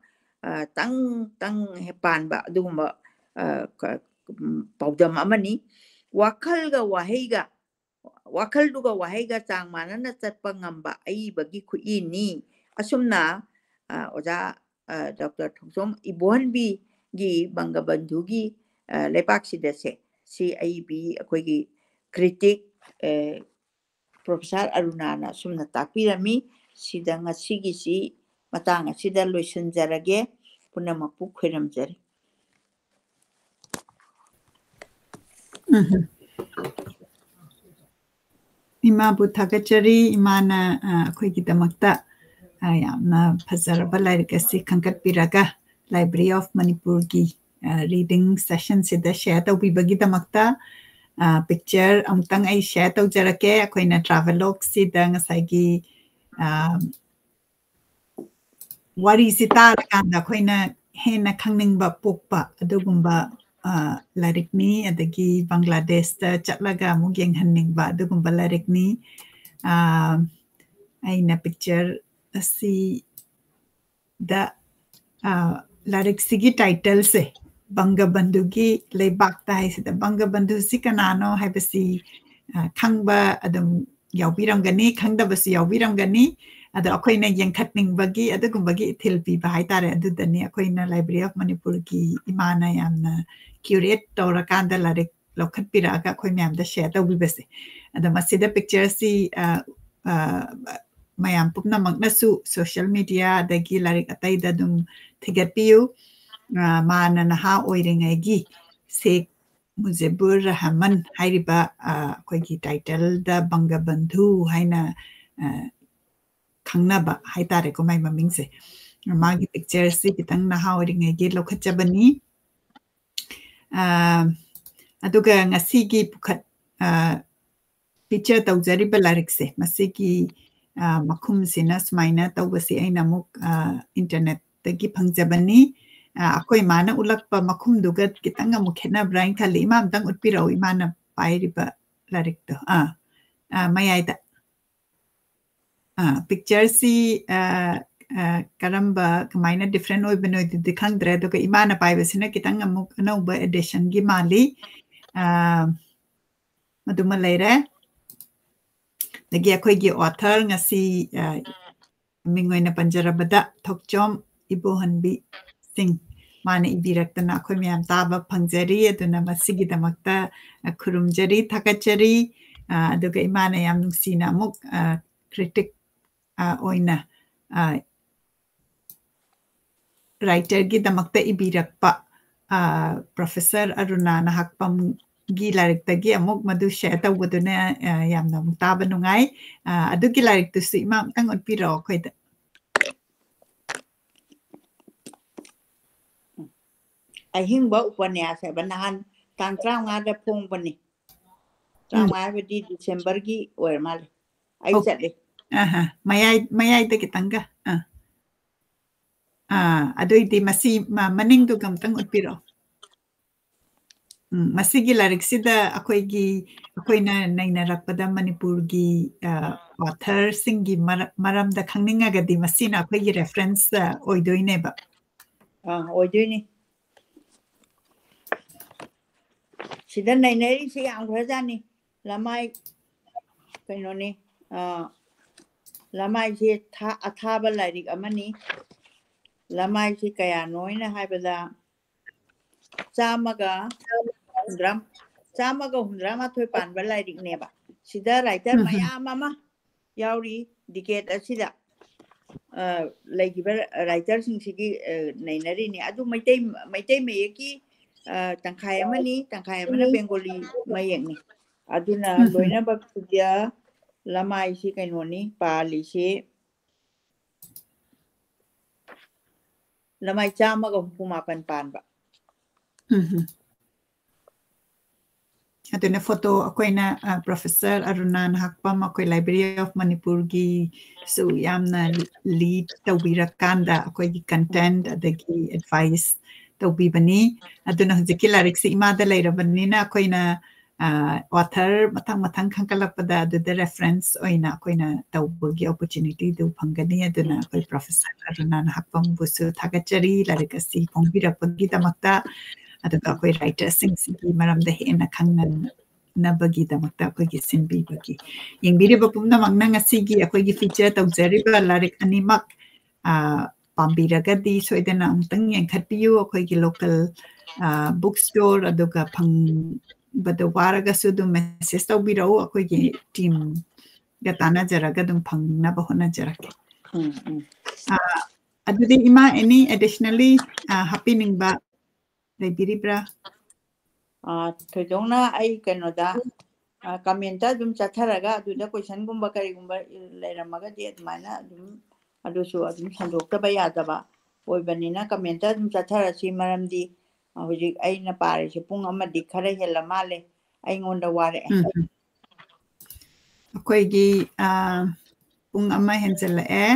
ꯑ, ꯇꯪ ꯇꯪ ꯍꯦꯛ ꯄꯥꯟꯕ ꯑꯗꯨꯒꯨꯝꯕ, ꯑ, ꯀ-, ꯎꯝ, ꯄꯥꯎꯗꯝ ꯑꯃꯅꯤ꯫ ꯋꯥꯈꯜꯒ ꯋꯥꯍꯩꯒ ꯋꯥꯈꯜꯗꯨꯒ ꯋꯥꯍꯩꯒ ꯆꯥꯡ ꯃꯥꯟꯅꯅ ꯆꯠꯄ ꯉꯝꯕ ꯑꯏꯕꯒꯤ ꯈꯨꯠꯏꯅꯤ꯫ ꯑꯁꯨꯝꯅ, ꯑ, ꯑꯣꯖꯥ, ꯑ, ꯗꯣꯛꯇꯔ ꯊꯣꯡꯆꯣꯝ ꯏꯕꯣꯍꯟꯕꯤꯒꯤ ꯕꯪꯒꯕꯟꯙꯨꯒꯤ, ꯑ, ꯂꯩꯕꯥꯛꯁꯤꯗꯁꯦ, ꯁꯤ ꯑꯏꯕꯤ ꯑꯩꯈꯣꯏꯒꯤ critic, ꯑ, ꯄ꯭ꯔꯣꯐꯦꯁꯔ ꯑꯔꯨꯅꯥꯅ ꯑꯁꯨꯝꯅ ꯇꯥꯛꯄꯤꯔꯝꯃꯤ꯫ ꯁꯤꯗ ꯉꯁꯤꯒꯤꯁꯤ ꯃꯇꯥꯡ ꯑꯁꯤꯗ ꯂꯣꯏꯁꯤꯟꯖꯔꯒꯦ꯫ ꯄꯨꯝꯅꯃꯛꯄꯨ ꯈꯣꯏꯔꯝꯖꯔꯤ꯫ ꯎꯝ꯫ ꯏꯃꯥꯕꯨ ꯊꯥꯒꯠꯆꯔꯤ꯫ ꯏꯃꯥꯅ, ꯑ, ꯑꯩꯈꯣꯏꯒꯤꯗꯃꯛꯇ, ꯑ, ꯌꯥꯝꯅ ꯐꯖꯔꯕ ꯂꯥꯏꯔꯤꯛ ꯑꯁꯤ ꯈꯟꯒꯠꯄꯤꯔꯒ Library of ꯃꯅꯤꯄꯨꯔꯒꯤ, ꯑ, reading session ꯁꯤꯗ share ꯇꯧꯕꯤꯕꯒꯤꯗꯃꯛꯇ꯫ ꯑ, picture ꯑꯃꯨꯛꯇꯪ ꯑꯩ share ꯇꯧꯖꯔꯛꯀꯦ꯫ ꯑꯩꯈꯣꯏꯅ travelogue ꯁꯤꯗ ꯉꯁꯥꯏꯒꯤ, ꯑ, ꯋꯥꯔꯤꯁꯤ ꯇꯥꯔꯀꯥꯟꯗ ꯑꯩꯈꯣꯏꯅ ꯍꯦꯟꯅ ꯈꯪꯅꯤꯡꯕ ꯄꯣꯛꯄ ꯑꯗꯨꯒꯨꯝꯕ, ꯑ, ꯂꯥꯏꯔꯤꯛꯅꯤ꯫ ꯑꯗꯒꯤ ꯕꯪꯒ꯭ꯂꯥꯗꯦꯁꯇ ꯆꯠꯂꯒ ꯑꯃꯨꯛ ꯌꯦꯡꯍꯟꯅꯤꯡꯕ ꯑꯗꯨꯒꯨꯝꯕ ꯂꯥꯏꯔꯤꯛꯅꯤ꯫ ꯑ, ꯑꯩꯅ picture ꯑꯁꯤꯗ, ꯑ, ꯂꯥꯏꯔꯤꯛꯁꯤꯒꯤ title ꯁꯦ ꯕꯪꯒꯕꯟꯙꯨꯒꯤ ꯂꯩꯕꯥꯛꯇ ꯍꯥꯏꯁꯤꯗ, ꯕꯪꯒꯕꯟꯙꯨꯁꯤ ꯀꯅꯥꯅꯣ ꯍꯥꯏꯕꯁꯤ, ꯑ, ꯈꯪꯕ ꯑꯗꯨꯝ ꯌꯥꯎꯕꯤꯔꯝꯒꯅꯤ, ꯈꯪꯗꯕꯁꯨ ꯌꯥꯎꯕꯤꯔꯝꯒꯅꯤ꯫ ꯑꯗꯣ ꯑꯩꯈꯣꯏꯅ ꯌꯦꯡꯈꯠꯅꯤꯡꯕꯒꯤ ꯑꯗꯨꯒꯨꯝꯕꯒꯤ ꯏꯊꯤꯜ ꯄꯤꯕ ꯍꯥꯏꯇꯥꯔꯦ, ꯑꯗꯨꯗꯅꯤ ꯑꯩꯈꯣꯏꯅ Library of ꯃꯅꯤꯄꯨꯔꯒꯤ ꯏꯃꯥꯅ ꯌꯥꯝꯅ curate ꯇꯧꯔꯀꯥꯟꯗ ꯂꯥꯏꯔꯤꯛ ꯂꯧꯈꯠꯄꯤꯔꯛꯑꯒ ꯑꯩꯈꯣꯏ ꯃꯌꯥꯝꯗ share ꯇꯧꯕꯤꯕꯁꯦ꯫ ꯑꯗꯣ ꯃꯁꯤꯗ picture ꯁꯤ, ꯑ, ꯑ, ꯃꯌꯥꯝ ꯄꯨꯝꯅꯃꯛꯅꯁꯨ social media ꯑꯗꯒꯤ ꯂꯥꯏꯔꯤꯛ ꯑꯇꯩꯗ ꯑꯗꯨꯝ ꯊꯤꯒꯠꯄꯤꯌꯨ꯫ ꯑ, ꯃꯥꯅ ꯅꯍꯥ ꯑꯣꯏꯔꯤꯉꯩꯒꯤ ꯁꯦꯈ ꯃꯨꯖꯤꯕꯨꯔ ꯔꯍꯃꯟ ꯍꯥꯏꯔꯤꯕ, ꯑ, ꯑꯩꯈꯣꯏꯒꯤ title ꯗ ꯕꯪꯒꯕꯟꯙꯨ ꯍꯥꯏꯅ, ꯑ, ꯈꯪꯅꯕ ꯍꯥꯏꯇꯥꯔꯦꯀꯣ, ꯃꯥꯏ ꯃꯃꯤꯡꯁꯦ꯫ ꯃꯥꯒꯤ picture ꯁꯤ ꯈꯤꯇꯪ ꯅꯍꯥ ꯑꯣꯏꯔꯤꯉꯩꯒꯤ ꯂꯧꯈꯠꯆꯕꯅꯤ꯫ ꯑ, ꯑꯗꯨꯒ ꯉꯁꯤꯒꯤ ꯄꯨꯈꯠ-, ꯑ, feature ꯇꯧꯖꯔꯤꯕ ꯂꯥꯏꯔꯤꯛꯁꯦ, ꯃꯁꯤꯒꯤ, ꯑ, ꯃꯈꯨꯝꯁꯤꯅ ꯁꯨꯃꯥꯏꯅ ꯇꯧꯕꯁꯤ ꯑꯩꯅ ꯑꯃꯨꯛ, ꯑ, internet ꯇꯒꯤ ꯐꯪꯖꯕꯅꯤ꯫ ꯑ, ꯑꯩꯈꯣꯏ ꯃꯥꯅ ꯎꯠꯂꯛꯄ ꯃꯈꯨꯝꯗꯨꯒ ꯈꯤꯇꯪ ꯑꯃꯨꯛ ꯈꯦꯠꯅꯕ꯭ꯔꯥ ꯍꯥꯏꯅ ꯈꯜꯂꯤ꯫ ꯏꯃꯥ, ꯑꯝꯇꯪ ꯎꯠꯄꯤꯔꯛꯎ, ꯏꯃꯥꯅ ꯄꯥꯏꯔꯤꯕ ꯂꯥꯏꯔꯤꯛꯇꯣ꯫ ꯑꯥ, ꯑ, ꯃꯌꯥꯏꯗ꯫ ꯑ, picture ꯁꯤ, ꯑ, ꯑ, ꯀꯔꯝꯕ, ꯀꯃꯥꯏꯅ different ꯑꯣꯏꯕꯅꯣ ꯑꯗꯨꯗꯤ ꯈꯪꯗ꯭ꯔꯦ꯫ ꯑꯗꯨꯒ ꯏꯃꯥꯅ ꯄꯥꯏꯕꯁꯤꯅ ꯈꯤꯇꯪ ꯑꯃꯨꯛ ꯑꯅꯧꯕ edition ꯒꯤ ꯃꯥꯜꯂꯤ꯫ ꯑ, ꯃꯗꯨꯃ ꯂꯩꯔꯦ꯫ ꯑꯗꯒꯤ ꯑꯩꯈꯣꯏꯒꯤ author ꯉꯁꯤ, ꯑ, ꯃꯤꯡ ꯑꯣꯏꯅ ꯄꯟꯖꯔꯕꯗ ꯊꯣꯛꯆꯣꯝ ꯏꯕꯣꯍꯟꯕꯤ ꯁꯤꯡ, ꯃꯥꯅ ꯏꯕꯤꯔꯛꯇꯅ ꯑꯩꯈꯣꯏ ꯃꯌꯥꯝ ꯇꯥꯕ ꯐꯪꯖꯔꯤ꯫ ꯑꯗꯨꯅ ꯃꯁꯤꯒꯤꯗꯃꯛꯇ, ꯑ, ꯈꯨꯔꯨꯝꯖꯔꯤ, ꯊꯥꯒꯠꯆꯔꯤ꯫ ꯑ, ꯑꯗꯨꯒ ꯏꯃꯥꯅ ꯌꯥꯝ ꯅꯨꯡꯁꯤꯅ ꯑꯃꯨꯛ, ꯑ, critic, ꯑ, ꯑꯣꯏꯅ, ꯑ, writerꯒꯤꯗꯃꯛꯇ ꯏꯕꯤꯔꯛꯄ, ꯑ, Professor ꯑꯔꯨꯅꯥ ꯅꯍꯥꯛꯄꯝꯒꯤ ꯂꯥꯏꯔꯤꯛꯇꯒꯤ ꯑꯃꯨꯛ ꯃꯗꯨ share ꯇꯧꯕꯗꯨꯅ, ꯑ, ꯌꯥꯝꯅ ꯑꯃꯨꯛ ꯇꯥꯕ ꯅꯨꯡꯉꯥꯏ꯫ ꯑ, ꯑꯗꯨꯒꯤ ꯂꯥꯏꯔꯤꯛꯇꯨꯁꯨ ꯏꯃꯥ ꯑꯃꯨꯛꯇꯪ ꯎꯠꯄꯤꯔꯛꯑꯣ ꯑꯩꯈꯣꯏꯗ꯫ ꯑꯍꯤꯡꯕ ꯎꯄꯟꯌꯥꯁ ꯍꯥꯏꯕ ꯅꯍꯥꯟ ꯇꯥꯡ ꯇꯔꯥꯃꯉꯥꯗ ꯐꯣꯡꯕꯅꯤ꯫ ꯎꯝ꯫ ꯇꯔꯥꯃꯉꯥ ꯍꯥꯏꯕꯗꯤ Decemberꯒꯤ ꯑꯣꯏꯔ ꯃꯥꯜꯂꯦ꯫ ꯑꯩ ꯑꯣ꯫ ꯆꯠꯂꯦ꯫ ꯑꯍꯥ, ꯃꯌꯥꯏ, ꯃꯌꯥꯏꯗ ꯈꯤꯇꯪꯒ꯫ ꯑꯥ꯫ ꯑꯥ, ꯑꯗꯨꯏꯗꯤ ꯃꯁꯤ ꯃ-, ꯃꯅꯤꯡꯗꯨꯒ ꯑꯝꯇꯪ ꯎꯠꯄꯤꯔꯛꯑꯣ꯫ ꯎꯝ, ꯃꯁꯤꯒꯤ ꯂꯥꯏꯔꯤꯛꯁꯤꯗ ꯑꯩꯈꯣꯏꯒꯤ, ꯑꯩꯈꯣꯏꯅ ꯅꯩꯅꯔꯛꯄꯗ ꯃꯅꯤꯄꯨꯔꯒꯤ, ꯑ, authorꯁꯤꯡꯒꯤ ꯃꯔ-, ꯃꯔꯝꯗ ꯈꯪꯅꯤꯡꯉꯒꯗꯤ ꯃꯁꯤꯅ ꯑꯩꯈꯣꯏꯒꯤ reference, ꯑ, ꯑꯣꯏꯗꯣꯏꯅꯦꯕ꯫ ꯑꯥ, ꯑꯣꯏꯗꯣꯏꯅꯤ꯫ ꯁꯤꯗ ꯅꯩꯅꯔꯤꯁꯦ ꯌꯥꯝꯈ꯭ꯔꯖꯥꯠꯅꯤ꯫ ꯂꯃꯥꯏ, ꯀꯩꯅꯣꯅꯤ, ꯑ, ꯂꯃꯥꯏꯁꯦ ꯊꯥ-, ꯑꯊꯥꯕ ꯂꯥꯏꯔꯤꯛ ꯑꯃꯅꯤ꯫ ꯂꯃꯥꯏꯁꯤ ꯀꯌꯥꯅꯣ ꯍꯥꯏꯅ ꯍꯥꯏꯕꯗ ꯆꯥꯝꯃꯒ ꯍꯨꯝꯗ꯭ꯔꯥ, ꯆꯥꯝꯃꯒ ꯍꯨꯝꯗ꯭ꯔꯥ ꯃꯥꯊꯣꯏ ꯄꯥꯟꯕ ꯂꯥꯏꯔꯤꯛꯅꯦꯕ꯫ ꯁꯤꯗ writer ꯎꯝ ꯍꯝ꯫ ꯃꯌꯥꯝ ꯑꯃ ꯌꯥꯎꯔꯤ decade ꯑꯁꯤꯗ, ꯑ, ꯂꯩꯈꯤꯕ writerꯁꯤꯡꯁꯤꯒꯤ, ꯑ, ꯅꯩꯅꯔꯤꯅꯤ꯫ ꯑꯗꯨ ꯃꯩꯇꯩ, ꯃꯩꯇꯩ ꯃꯌꯦꯛꯀꯤ, ꯑ, ꯇꯪꯈꯥꯏ ꯑꯃꯅꯤ, ꯇꯪꯈꯥꯏ ꯑꯃꯅ Bengali ꯃꯌꯦꯛꯅꯤ꯫ ꯑꯗꯨꯅ ꯎꯝ ꯍꯝ꯫ ꯂꯣꯏꯅꯃꯛꯁꯤꯗ ꯂꯃꯥꯏꯁꯤ ꯀꯩꯅꯣꯅꯤ ꯄꯥꯜꯂꯤꯁꯤ꯫ ꯂꯃꯥꯏ ꯆꯥꯝꯃꯒ ꯍꯨꯝꯐꯨ ꯃꯥꯄꯟ ꯄꯥꯟꯕ꯫ ꯎꯝ ꯍꯝ꯫ ꯑꯗꯨꯅ photo ꯑꯩꯈꯣꯏꯅ, ꯑ, Professor ꯑꯔꯨꯅꯥ ꯅꯍꯥꯛꯄꯝ ꯑꯩꯈꯣꯏ Library of ꯃꯅꯤꯄꯨꯔꯒꯤꯁꯨ ꯌꯥꯝꯅ lead ꯇꯧꯕꯤꯔꯀꯥꯟꯗ ꯑꯩꯈꯣꯏꯒꯤ content ꯑꯗꯒꯤ advice ꯇꯧꯕꯤꯕꯅꯤ꯫ ꯑꯗꯨꯅ ꯍꯧꯖꯤꯛꯀꯤ ꯂꯥꯏꯔꯤꯛꯁꯤ ꯏꯃꯥꯗ ꯂꯩꯔꯕꯅꯤꯅ ꯑꯩꯈꯣꯏꯅ, ꯑ, author ꯃꯊꯪ ꯃꯊꯪ ꯈꯟꯒꯠꯂꯛꯄꯗ ꯑꯗꯨꯗ reference ꯑꯣꯏꯅ ꯑꯩꯈꯣꯏꯅ ꯇꯧꯕꯒꯤ opportunityꯗꯨ ꯐꯪꯒꯅꯤ꯫ ꯑꯗꯨꯅ ꯑꯩꯈꯣꯏ Professor ꯑꯔꯨꯅꯥ ꯅꯍꯥꯛꯄꯝꯕꯨꯁꯨ ꯊꯥꯒꯠꯆꯔꯤ ꯂꯥꯏꯔꯤꯛ ꯑꯁꯤ ꯐꯣꯡꯕꯤꯔꯛꯄꯒꯤꯗꯃꯛꯇ꯫ ꯑꯗꯨꯒ ꯑꯩꯈꯣꯏ writerꯁꯤꯡꯁꯤꯒꯤ ꯃꯔꯝꯗ ꯍꯦꯟꯅ ꯈꯪꯅ-, ꯅꯕꯒꯤꯗꯃꯛꯇ ꯑꯩꯈꯣꯏꯒꯤ ꯁꯤꯟꯕꯤꯕꯒꯤ꯫ ꯌꯦꯡꯕꯤꯔꯤꯕ ꯄꯨꯝꯅꯃꯛꯅ ꯉꯁꯤꯒꯤ ꯑꯩꯈꯣꯏꯒꯤ feature ꯇꯧꯖꯔꯤꯕ ꯂꯥꯏꯔꯤꯛ ꯑꯅꯤꯃꯛ, ꯑ, ꯄꯥꯝꯕꯤꯔꯒꯗꯤ ꯁꯣꯏꯗꯅ ꯑꯃꯨꯛꯇꯪ ꯌꯦꯡꯈꯠꯄꯤꯌꯨ꯫ ꯑꯩꯈꯣꯏꯒꯤ local, ꯑ, book store, ꯑꯗꯨꯒ ꯐꯪꯕꯗ ꯋꯥꯔꯒꯁꯨ ꯑꯗꯨꯝ message ꯇꯧꯕꯤꯔꯛꯎ꯫ ꯑꯩꯈꯣꯏꯒꯤ teamꯒ ꯇꯥꯟꯅꯖꯔꯒ ꯑꯗꯨꯝ ꯐꯪꯅꯕ ꯍꯣꯠꯅꯖꯔꯛꯀꯦ꯫ ꯎꯝ, ꯎꯝ꯫ ꯑ, ꯑꯗꯨꯗꯤ ꯏꯃꯥ, any additionally, ꯑ, ꯍꯥꯞꯄꯤꯅꯤꯡꯕ ꯂꯩꯕꯤꯔꯤꯕ꯭ꯔꯥ? ꯑ, ꯊꯣꯏꯗꯣꯛꯅ ꯑꯩ ꯀꯩꯅꯣꯗ, ꯑ, commentꯇ ꯑꯗꯨꯝ ꯆꯠꯊꯔꯒ ꯑꯗꯨꯗ questionꯒꯨꯝꯕ ꯀꯔꯤꯒꯨꯝꯕ ꯂꯩꯔꯝꯃꯒꯗꯤ ꯑꯗꯨꯃꯥꯏꯅ ꯑꯗꯨꯝ, ꯑꯗꯨꯁꯨ ꯑꯗꯨꯝ ꯁꯟꯗꯣꯛꯇꯕ ꯌꯥꯗꯕ ꯑꯣꯏꯕꯅꯤꯅ commentꯇ ꯑꯗꯨꯝ ꯆꯠꯊꯔꯁꯤ꯫ ꯃꯔꯝꯗꯤ, ꯑ, ꯍꯧꯖꯤꯛ ꯑꯩꯅ ꯄꯥꯔꯤꯁꯦ ꯄꯨꯡ ꯑꯃꯗꯤ ꯈꯔ ꯍꯦꯜꯂ ꯃꯥꯜꯂꯦ꯫ ꯑꯩꯉꯣꯟꯗ ꯋꯥꯔꯛꯑꯦ꯫ ꯎꯝ, ꯎꯝ꯫ ꯑꯩꯈꯣꯏꯒꯤ, ꯑ, ꯄꯨꯡ ꯑꯃ ꯍꯦꯟꯖꯜꯂꯛꯑꯦ꯫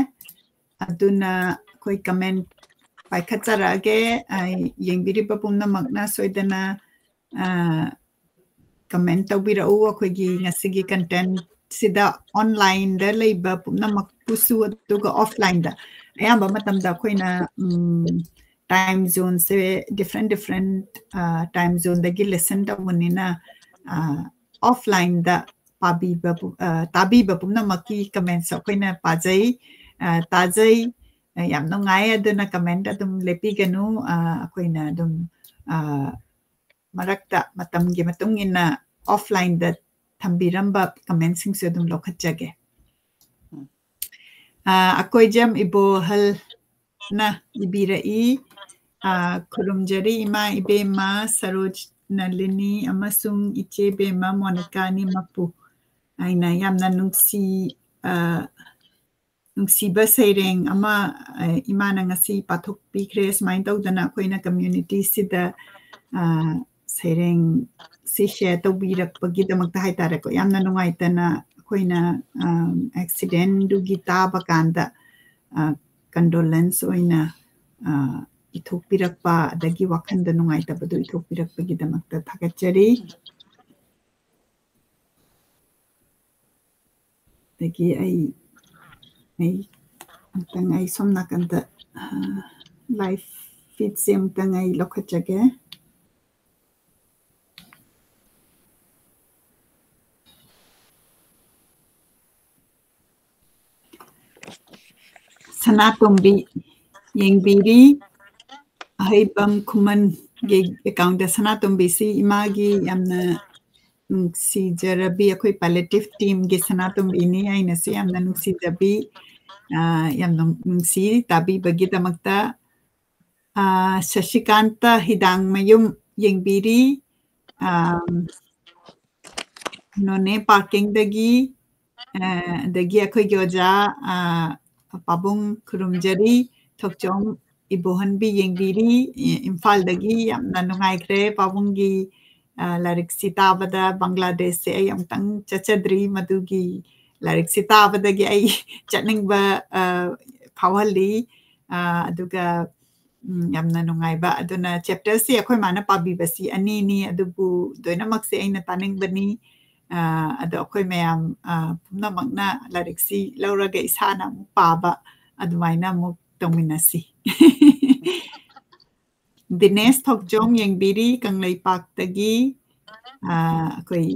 ꯑꯗꯨꯅ ꯑꯩꯈꯣꯏ comment ꯄꯥꯏꯈꯠꯆꯔꯛꯑꯒꯦ꯫ ꯑ, ꯌꯦꯡꯕꯤꯔꯤꯕ ꯄꯨꯝꯅꯃꯛꯅ ꯁꯣꯏꯗꯅ, ꯑ, comment ꯇꯧꯕꯤꯔꯛꯎ꯫ ꯑꯩꯈꯣꯏꯒꯤ ꯉꯁꯤꯒꯤ contentꯁꯤꯗ onlineꯗ ꯂꯩꯕ ꯄꯨꯝꯅꯃꯛꯄꯨꯁꯨ, ꯑꯗꯨꯒ offlineꯗ꯫ ꯑꯌꯥꯝꯕ ꯃꯇꯝꯗ ꯑꯩꯈꯣꯏꯅ, ꯎꯝ, time zoneꯁꯦ different, different, ꯑ, time zoneꯗꯒꯤ listen ꯇꯧꯕꯅꯤꯅ, ꯑ, offlineꯗ ꯄꯥꯕꯤꯕ ꯄꯨ-, ꯑ, ꯇꯥꯕꯤꯕ ꯄꯨꯝꯅꯃꯛꯀꯤ comments ꯑꯩꯈꯣꯏꯅ ꯄꯥꯖꯩ, ꯑ, ꯇꯥꯖꯩ꯫ ꯑ, ꯌꯥꯝ ꯅꯨꯡꯉꯥꯏ꯫ ꯑꯗꯨꯅ comment ꯑꯗꯨꯝ ꯂꯦꯞꯄꯤꯒꯅꯨ꯫ ꯑ, ꯑꯩꯈꯣꯏꯅ ꯑꯗꯨꯝ, ꯑ, ꯃꯔꯛꯇ ꯃꯇꯝꯒꯤ ꯃꯇꯨꯡ ꯏꯟꯅ offlineꯗ ꯊꯝꯕꯤꯔꯝꯕ commentꯁꯤꯡꯁꯨ ꯑꯗꯨꯝ ꯂꯧꯈꯠꯆꯒꯦ꯫ ꯎꯝ꯫ ꯑ, ꯑꯀꯣꯏꯖꯝ ꯏꯕꯣꯍꯜꯅ ꯏꯕꯤꯔꯛꯏ, ꯑ, "ꯈꯨꯔꯨꯝꯖꯔꯤ ꯏꯃꯥ ꯏꯕꯦꯝꯃ ꯁꯔꯣꯖ ꯅꯂꯤꯅꯤ ꯑꯃꯁꯨꯡ ꯏꯆꯦ ꯕꯦꯝꯃ ꯃꯣꯅꯤꯀꯥ ꯑꯅꯤꯃꯛꯄꯨ" ꯍꯥꯏꯅ ꯌꯥꯝꯅ ꯅꯨꯡꯁꯤ, ꯑ, ꯅꯨꯡꯁꯤꯕ ꯁꯩꯔꯦꯡ ꯑꯃ, ꯑ, ꯏꯃꯥꯅ ꯉꯁꯤ ꯄꯥꯊꯣꯛꯄꯤꯈ꯭ꯔꯦ꯫ ꯁꯨꯃꯥꯏꯅ ꯇꯧꯗꯅ ꯑꯩꯈꯣꯏꯅ communityꯁꯤꯗ, ꯑ, ꯁꯩꯔꯦꯡꯁꯤ share ꯇꯧꯕꯤꯔꯛꯄꯒꯤꯗꯃꯛꯇ ꯍꯥꯏꯇꯥꯔꯦꯀꯣ, ꯌꯥꯝꯅ ꯅꯨꯡꯉꯥꯏꯇꯅ ꯑꯩꯈꯣꯏꯅ, ꯑ, accidentꯗꯨꯒꯤ ꯇꯥꯕ ꯀꯥꯟꯗ, ꯑ, condolence ꯑꯣꯏꯅ, ꯑ, ꯏꯊꯣꯛꯄꯤꯔꯛꯄ, ꯑꯗꯒꯤ ꯋꯥꯈꯜꯗ ꯅꯨꯡꯉꯥꯏꯇꯕꯗꯨ ꯏꯊꯣꯛꯄꯤꯔꯛꯄꯒꯤꯗꯃꯛꯇ ꯊꯥꯒꯠꯆꯔꯤ꯫ ꯑꯗꯒꯤ ꯑꯩ, ꯑꯩ ꯑꯝꯇꯪ, ꯑꯩ ꯁꯣꯝ ꯅꯥꯀꯟꯗ, ꯑ, live feedꯁꯦ ꯑꯝꯇꯪ ꯑꯩ ꯂꯧꯈꯠꯆꯒꯦ꯫ ꯁꯅꯥꯇꯣꯝꯕꯤ ꯌꯦꯡꯕꯤꯔꯤ꯫ ꯑꯍꯩꯕꯝ ꯈꯨꯃꯟꯒꯤ ꯑꯦꯀꯥꯎꯟꯗ ꯁꯅꯥꯇꯣꯝꯕꯤꯁꯤ ꯏꯃꯥꯒꯤ ꯌꯥꯝꯅ ꯅꯨꯡꯁꯤꯖꯔꯕꯤ, ꯑꯩꯈꯣꯏ ꯄꯦꯂꯦꯇꯤꯚ ꯇꯤꯝꯒꯤ ꯁꯅꯥꯇꯣꯝꯕꯤꯅꯤ꯫ ꯑꯩꯅꯁꯨ ꯌꯥꯝꯅ ꯅꯨꯡꯁꯤꯖꯕꯤ, ꯑ, ꯌꯥꯝꯅ ꯅꯨꯡꯁꯤ ꯇꯥꯕꯤꯕꯒꯤꯗꯃꯛꯇ꯫ ꯑ, ꯁꯁꯤꯀꯥꯟꯇ ꯍꯤꯗꯥꯡꯃꯌꯨꯝ ꯌꯦꯡꯕꯤꯔꯤ꯫ ꯑ, ꯅꯣꯅꯦ ꯄꯥꯔꯀꯤꯡꯗꯒꯤ, ꯑ, ꯑꯗꯒꯤ ꯑꯩꯈꯣꯏꯒꯤ ꯑꯣꯖꯥ, ꯑ, ꯄꯥꯕꯨꯡ ꯈꯨꯔꯨꯝꯖꯔꯤ, ꯊꯣꯛꯆꯣꯝ ꯏꯕꯣꯍꯟꯕꯤ ꯌꯦꯡꯕꯤꯔꯤ, ꯏ-, ꯏꯝꯐꯥꯜꯗꯒꯤ꯫ ꯌꯥꯝꯅ ꯅꯨꯡꯉꯥꯏꯈ꯭ꯔꯦ ꯄꯥꯕꯨꯡꯒꯤ, ꯑ, ꯂꯥꯏꯔꯤꯛꯁꯤ ꯇꯥꯕꯗ꯫ ꯕꯪꯒ꯭ꯂꯥꯗꯦꯁꯁꯦ ꯑꯩ ꯑꯃꯨꯛꯇꯪ ꯆꯠꯆꯗ꯭ꯔꯤ, ꯃꯗꯨꯒꯤ ꯂꯥꯏꯔꯤꯛꯁꯤ ꯇꯥꯕꯗꯒꯤ ꯑꯩ ꯆꯠꯅꯤꯡꯕ, ꯑ, ꯐꯥꯎꯍꯜꯂꯤ꯫ ꯑ, ꯑꯗꯨꯒ, ꯎꯝ, ꯌꯥꯝꯅ ꯅꯨꯡꯉꯥꯏꯕ꯫ ꯑꯗꯨꯅ ꯆꯦꯞꯇꯔꯁꯤ ꯑꯩꯈꯣꯏ ꯃꯥꯅ ꯄꯥꯕꯤꯕꯁꯤ ꯑꯅꯤꯅꯤ, ꯑꯗꯨꯕꯨ ꯂꯣꯏꯅꯃꯛꯁꯦ ꯑꯩꯅ ꯇꯥꯅꯤꯡꯕꯅꯤ꯫ ꯑ, ꯑꯗꯣ ꯑꯩꯈꯣꯏ ꯃꯌꯥꯝ, ꯑ, ꯄꯨꯝꯅꯃꯛꯅ ꯂꯥꯏꯔꯤꯛꯁꯤ ꯂꯧꯔꯒ ꯏꯁꯥꯅ ꯑꯃꯨꯛ ꯄꯥꯕ, ꯑꯗꯨꯃꯥꯏꯅ ꯑꯃꯨꯛ ꯇꯧꯃꯤꯟꯅꯁꯤ꯫ ꯗꯤꯅꯦꯁ ꯊꯣꯛꯆꯣꯝ ꯌꯦꯡꯕꯤꯔꯤ ꯀꯪꯂꯩꯄꯥꯛꯇꯒꯤ꯫ ꯑ, ꯑꯩꯈꯣꯏ,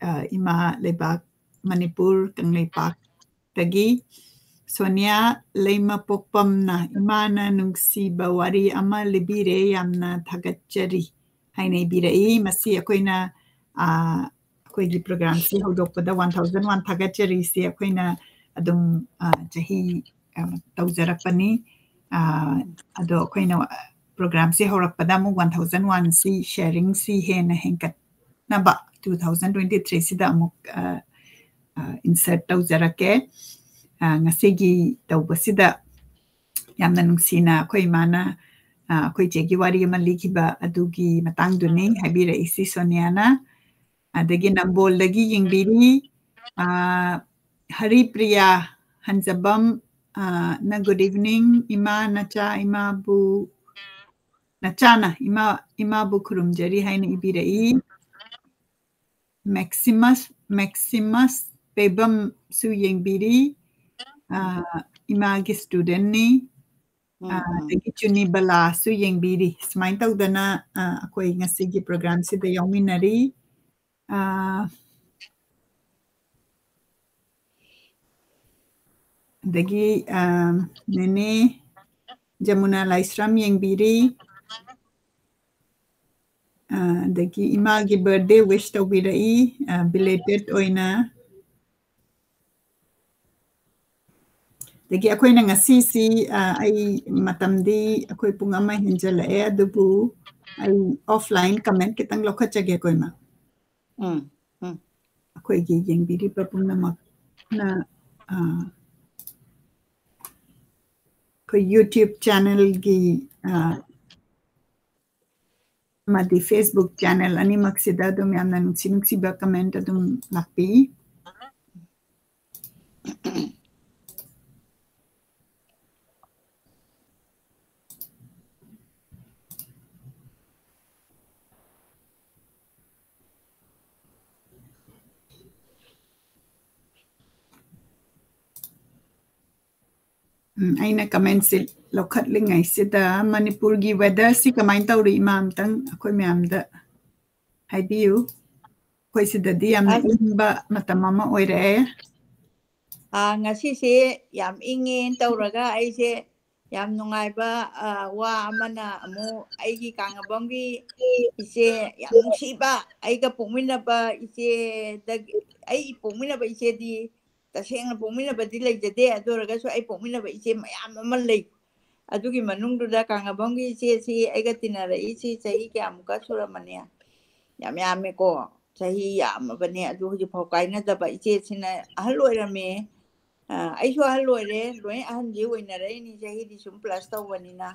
ꯑ, ꯏꯃꯥ ꯂꯩꯕꯥꯛ ꯃꯅꯤꯄꯨꯔ ꯀꯪꯂꯩꯄꯥꯛꯇꯒꯤ꯫ ꯁꯣꯅꯤꯌꯥ ꯂꯩꯃꯄꯣꯛꯄꯝꯅ, "ꯏꯃꯥꯅ ꯅꯨꯡꯁꯤꯕ ꯋꯥꯔꯤ ꯑꯃ ꯂꯤꯕꯤꯔꯦ, ꯌꯥꯝꯅ ꯊꯥꯒꯠꯆꯔꯤ" ꯍꯥꯏꯅ ꯏꯕꯤꯔꯛꯏ꯫ ꯃꯁꯤ ꯑꯩꯈꯣꯏꯅ, ꯑ, ꯑꯩꯈꯣꯏꯒꯤ ꯄ꯭ꯔꯣꯒ꯭ꯔꯥꯝꯁꯤ ꯍꯧꯗꯣꯛꯄꯗ ꯋꯥꯟ ꯊꯥꯎꯖꯟ ꯋꯥꯟ ꯊꯥꯒꯠꯆꯔꯤꯁꯤ ꯑꯩꯈꯣꯏꯅ ꯑꯗꯨꯝ, ꯑ, ꯆꯍꯤ, ꯑ, ꯇꯧꯖꯔꯛꯄꯅꯤ꯫ ꯑ, ꯑꯗꯣ ꯑꯩꯈꯣꯏꯅ, ꯑ, ꯄ꯭ꯔꯣꯒ꯭ꯔꯥꯝꯁꯤ ꯍꯧꯔꯛꯄꯗ ꯑꯃꯨꯛ ꯋꯥꯟ ꯊꯥꯎꯖꯟ ꯋꯥꯟꯁꯤ ꯁꯦꯌꯔꯤꯡꯁꯤ ꯍꯦꯟꯅ ꯍꯦꯟꯒꯠꯅꯕ ꯇꯨ ꯊꯥꯎꯖꯟ ꯇ꯭ꯋꯦꯟꯇꯤ ꯊ꯭ꯔꯤꯁꯤꯗ ꯑꯃꯨꯛ, ꯑ, ꯑ, ꯏꯟꯁꯔꯠ ꯇꯧꯖꯔꯛꯀꯦ꯫ ꯑ, ꯉꯁꯤꯒꯤ ꯇꯧꯕꯁꯤꯗ ꯌꯥꯝꯅ ꯅꯨꯡꯁꯤꯅ ꯑꯩꯈꯣꯏ ꯏꯃꯥꯅ, ꯑ, ꯑꯩꯈꯣꯏ ꯆꯦꯒꯤ ꯋꯥꯔꯤ ꯑꯃ ꯂꯤꯈꯤꯕ ꯑꯗꯨꯒꯤ ꯃꯇꯥꯡꯗꯨꯅꯤ ꯍꯥꯏꯕꯤꯔꯛꯏꯁꯤ ꯁꯣꯅꯤꯌꯥꯅ꯫ ꯑꯗꯒꯤ ꯅꯝꯕꯣꯜꯗꯒꯤ ꯌꯦꯡꯕꯤꯔꯤ, ꯑ, ꯍꯔꯤꯄ꯭ꯔꯤꯌꯥ ꯍꯟꯖꯕꯝ, ꯑ, ꯅ, "Good evening, ꯏꯃꯥ, ꯅꯆꯥ, ꯏꯃꯥꯕꯨ, ꯅꯆꯥꯅ ꯏꯃꯥ, ꯏꯃꯥꯕꯨ ꯈꯨꯔꯨꯝꯖꯔꯤ" ꯍꯥꯏꯅ ꯏꯕꯤꯔꯛꯏ꯫ ꯃꯦꯛꯁꯤꯃꯁ, ꯃꯦꯛꯁꯤꯃꯁ ꯄꯦꯕꯝꯁꯨ ꯌꯦꯡꯕꯤꯔꯤ, ꯑ, ꯏꯃꯥꯒꯤ ꯁ꯭ꯇꯨꯗꯦꯟꯠꯅꯤ꯫ ꯑ, ꯎꯝ, ꯎꯝ꯫ ꯑꯗꯒꯤ ꯆꯨꯅꯤꯕꯂꯥꯁꯨ ꯌꯦꯡꯕꯤꯔꯤ꯫ ꯁꯨꯃꯥꯏꯅ ꯇꯧꯗꯅ, ꯑ, ꯑꯩꯈꯣꯏ ꯉꯁꯤꯒꯤ ꯄ꯭ꯔꯣꯒ꯭ꯔꯥꯝꯁꯤꯗ ꯌꯥꯎꯃꯤꯟꯅꯔꯤ꯫ ꯑ, ꯑꯗꯒꯤ, ꯑ, ꯅꯦꯅꯦ ꯖꯃꯨꯅꯥ ꯂꯥꯏꯁ꯭ꯔꯝ ꯌꯦꯡꯕꯤꯔꯤ꯫ ꯑ, ꯑꯗꯒꯤ ꯏꯃꯥꯒꯤ birthday wish ꯇꯧꯕꯤꯔꯛꯏ, ꯑ, belated ꯑꯣꯏꯅ꯫ ꯑꯗꯒꯤ ꯑꯩꯈꯣꯏꯅ ꯉꯁꯤꯁꯤ, ꯑ, ꯑꯩ ꯃꯇꯝꯗꯤ ꯑꯩꯈꯣꯏ ꯄꯨꯡ ꯑꯃ ꯍꯦꯟꯖꯜꯂꯛꯑꯦ, ꯑꯗꯨꯕꯨ ꯑꯩ offline comment ꯈꯤꯇꯪ ꯂꯧꯈꯠꯆꯒꯦꯀꯣ, ꯏꯃꯥ꯫ ꯎꯝ, ꯎꯝ꯫ ꯑꯩꯈꯣꯏꯒꯤ ꯌꯦꯡꯕꯤꯔꯤꯕ ꯄꯨꯝꯅꯃꯛꯅ, ꯑ, ꯑꯩꯈꯣꯏ YouTube channelꯒꯤ, ꯑ, ꯑꯃꯗꯤ Facebook channel ꯑꯅꯤꯃꯛꯁꯤꯗ ꯑꯗꯨꯝ ꯌꯥꯝꯅ ꯅꯨꯡꯁꯤ ꯅꯨꯡꯁꯤꯕ comment ꯑꯗꯨꯝ ꯂꯥꯛꯄꯤ꯫ ꯎꯝ, ꯑꯩꯅ commentꯁꯦ ꯂꯧꯈꯠꯂꯤꯉꯩꯁꯤꯗ ꯃꯅꯤꯄꯨꯔꯒꯤ weatherꯁꯤ ꯀꯃꯥꯏꯅ ꯇꯧꯔꯤ, ꯏꯃꯥ, ꯑꯝꯇꯪ ꯑꯩꯈꯣꯏ ꯃꯌꯥꯝꯗ ꯍꯥꯏꯕꯤꯌꯨ꯫ ꯑꯩꯈꯣꯏ ꯁꯤꯗꯗꯤ ꯌꯥꯝꯅ ꯑꯁ꯫ ꯏꯪꯕ ꯃꯇꯝ ꯑꯃ ꯑꯣꯏꯔꯛꯑꯦ꯫ ꯑꯥ, ꯉꯁꯤꯁꯦ ꯌꯥꯝ ꯏꯪꯉꯦꯅ ꯇꯧꯔꯒ ꯑꯩꯁꯦ ꯌꯥꯝ ꯅꯨꯡꯉꯥꯏꯕ, ꯑ, ꯋꯥ ꯑꯃꯅ ꯑꯃꯨꯛ ꯑꯩꯒꯤ ꯀꯥꯡꯉꯕꯝꯒꯤ ꯏꯆꯦ ꯌꯥꯝ ꯅꯨꯡꯁꯤꯕ, ꯑꯩꯒ ꯄꯣꯛꯃꯤꯟꯅꯕ ꯏꯆꯦꯗꯒꯤ, ꯑꯩ ꯄꯣꯛꯃꯤꯟꯅꯕ ꯏꯆꯦꯗꯤ ꯇꯁꯦꯡꯅ ꯄꯣꯛꯃꯤꯟꯅꯕꯗꯤ ꯂꯩꯖꯗꯦ, ꯑꯗꯨ ꯑꯣꯏꯔꯒꯁꯨ ꯑꯩ ꯄꯣꯛꯃꯤꯟꯅꯕ ꯏꯆꯦ ꯃꯌꯥꯝ ꯑꯃ ꯂꯩ꯫ ꯑꯗꯨꯒꯤ ꯃꯅꯨꯡꯗꯨꯗ ꯀꯥꯡꯉꯕꯝꯒꯤ ꯏꯆꯦꯁꯤ ꯑꯩꯒ ꯇꯤꯟꯅꯔꯛꯏꯁꯤ ꯆꯍꯤ ꯀꯌꯥꯃꯨꯛꯀ ꯁꯨꯔꯝꯃꯅꯤ? ꯌꯥꯝ ꯌꯥꯝꯃꯦꯀꯣ, ꯆꯍꯤ ꯌꯥꯝꯃꯕꯅꯦ꯫ ꯑꯗꯨ ꯍꯧꯖꯤꯛꯐꯥꯎ ꯀꯥꯏꯅꯗꯕ ꯏꯆꯦꯁꯤꯅ ꯑꯍꯜ ꯑꯣꯏꯔꯝꯃꯦ꯫ ꯑ, ꯑꯩꯁꯨ ꯑꯍꯜ ꯑꯣꯏꯔꯦ, ꯂꯣꯏ ꯑꯍꯟꯁꯤ ꯑꯣꯏꯅꯔꯛꯏꯅꯤ, ꯆꯍꯤꯗꯤ ꯁꯨꯝ plus ꯇꯧꯕꯅꯤꯅ꯫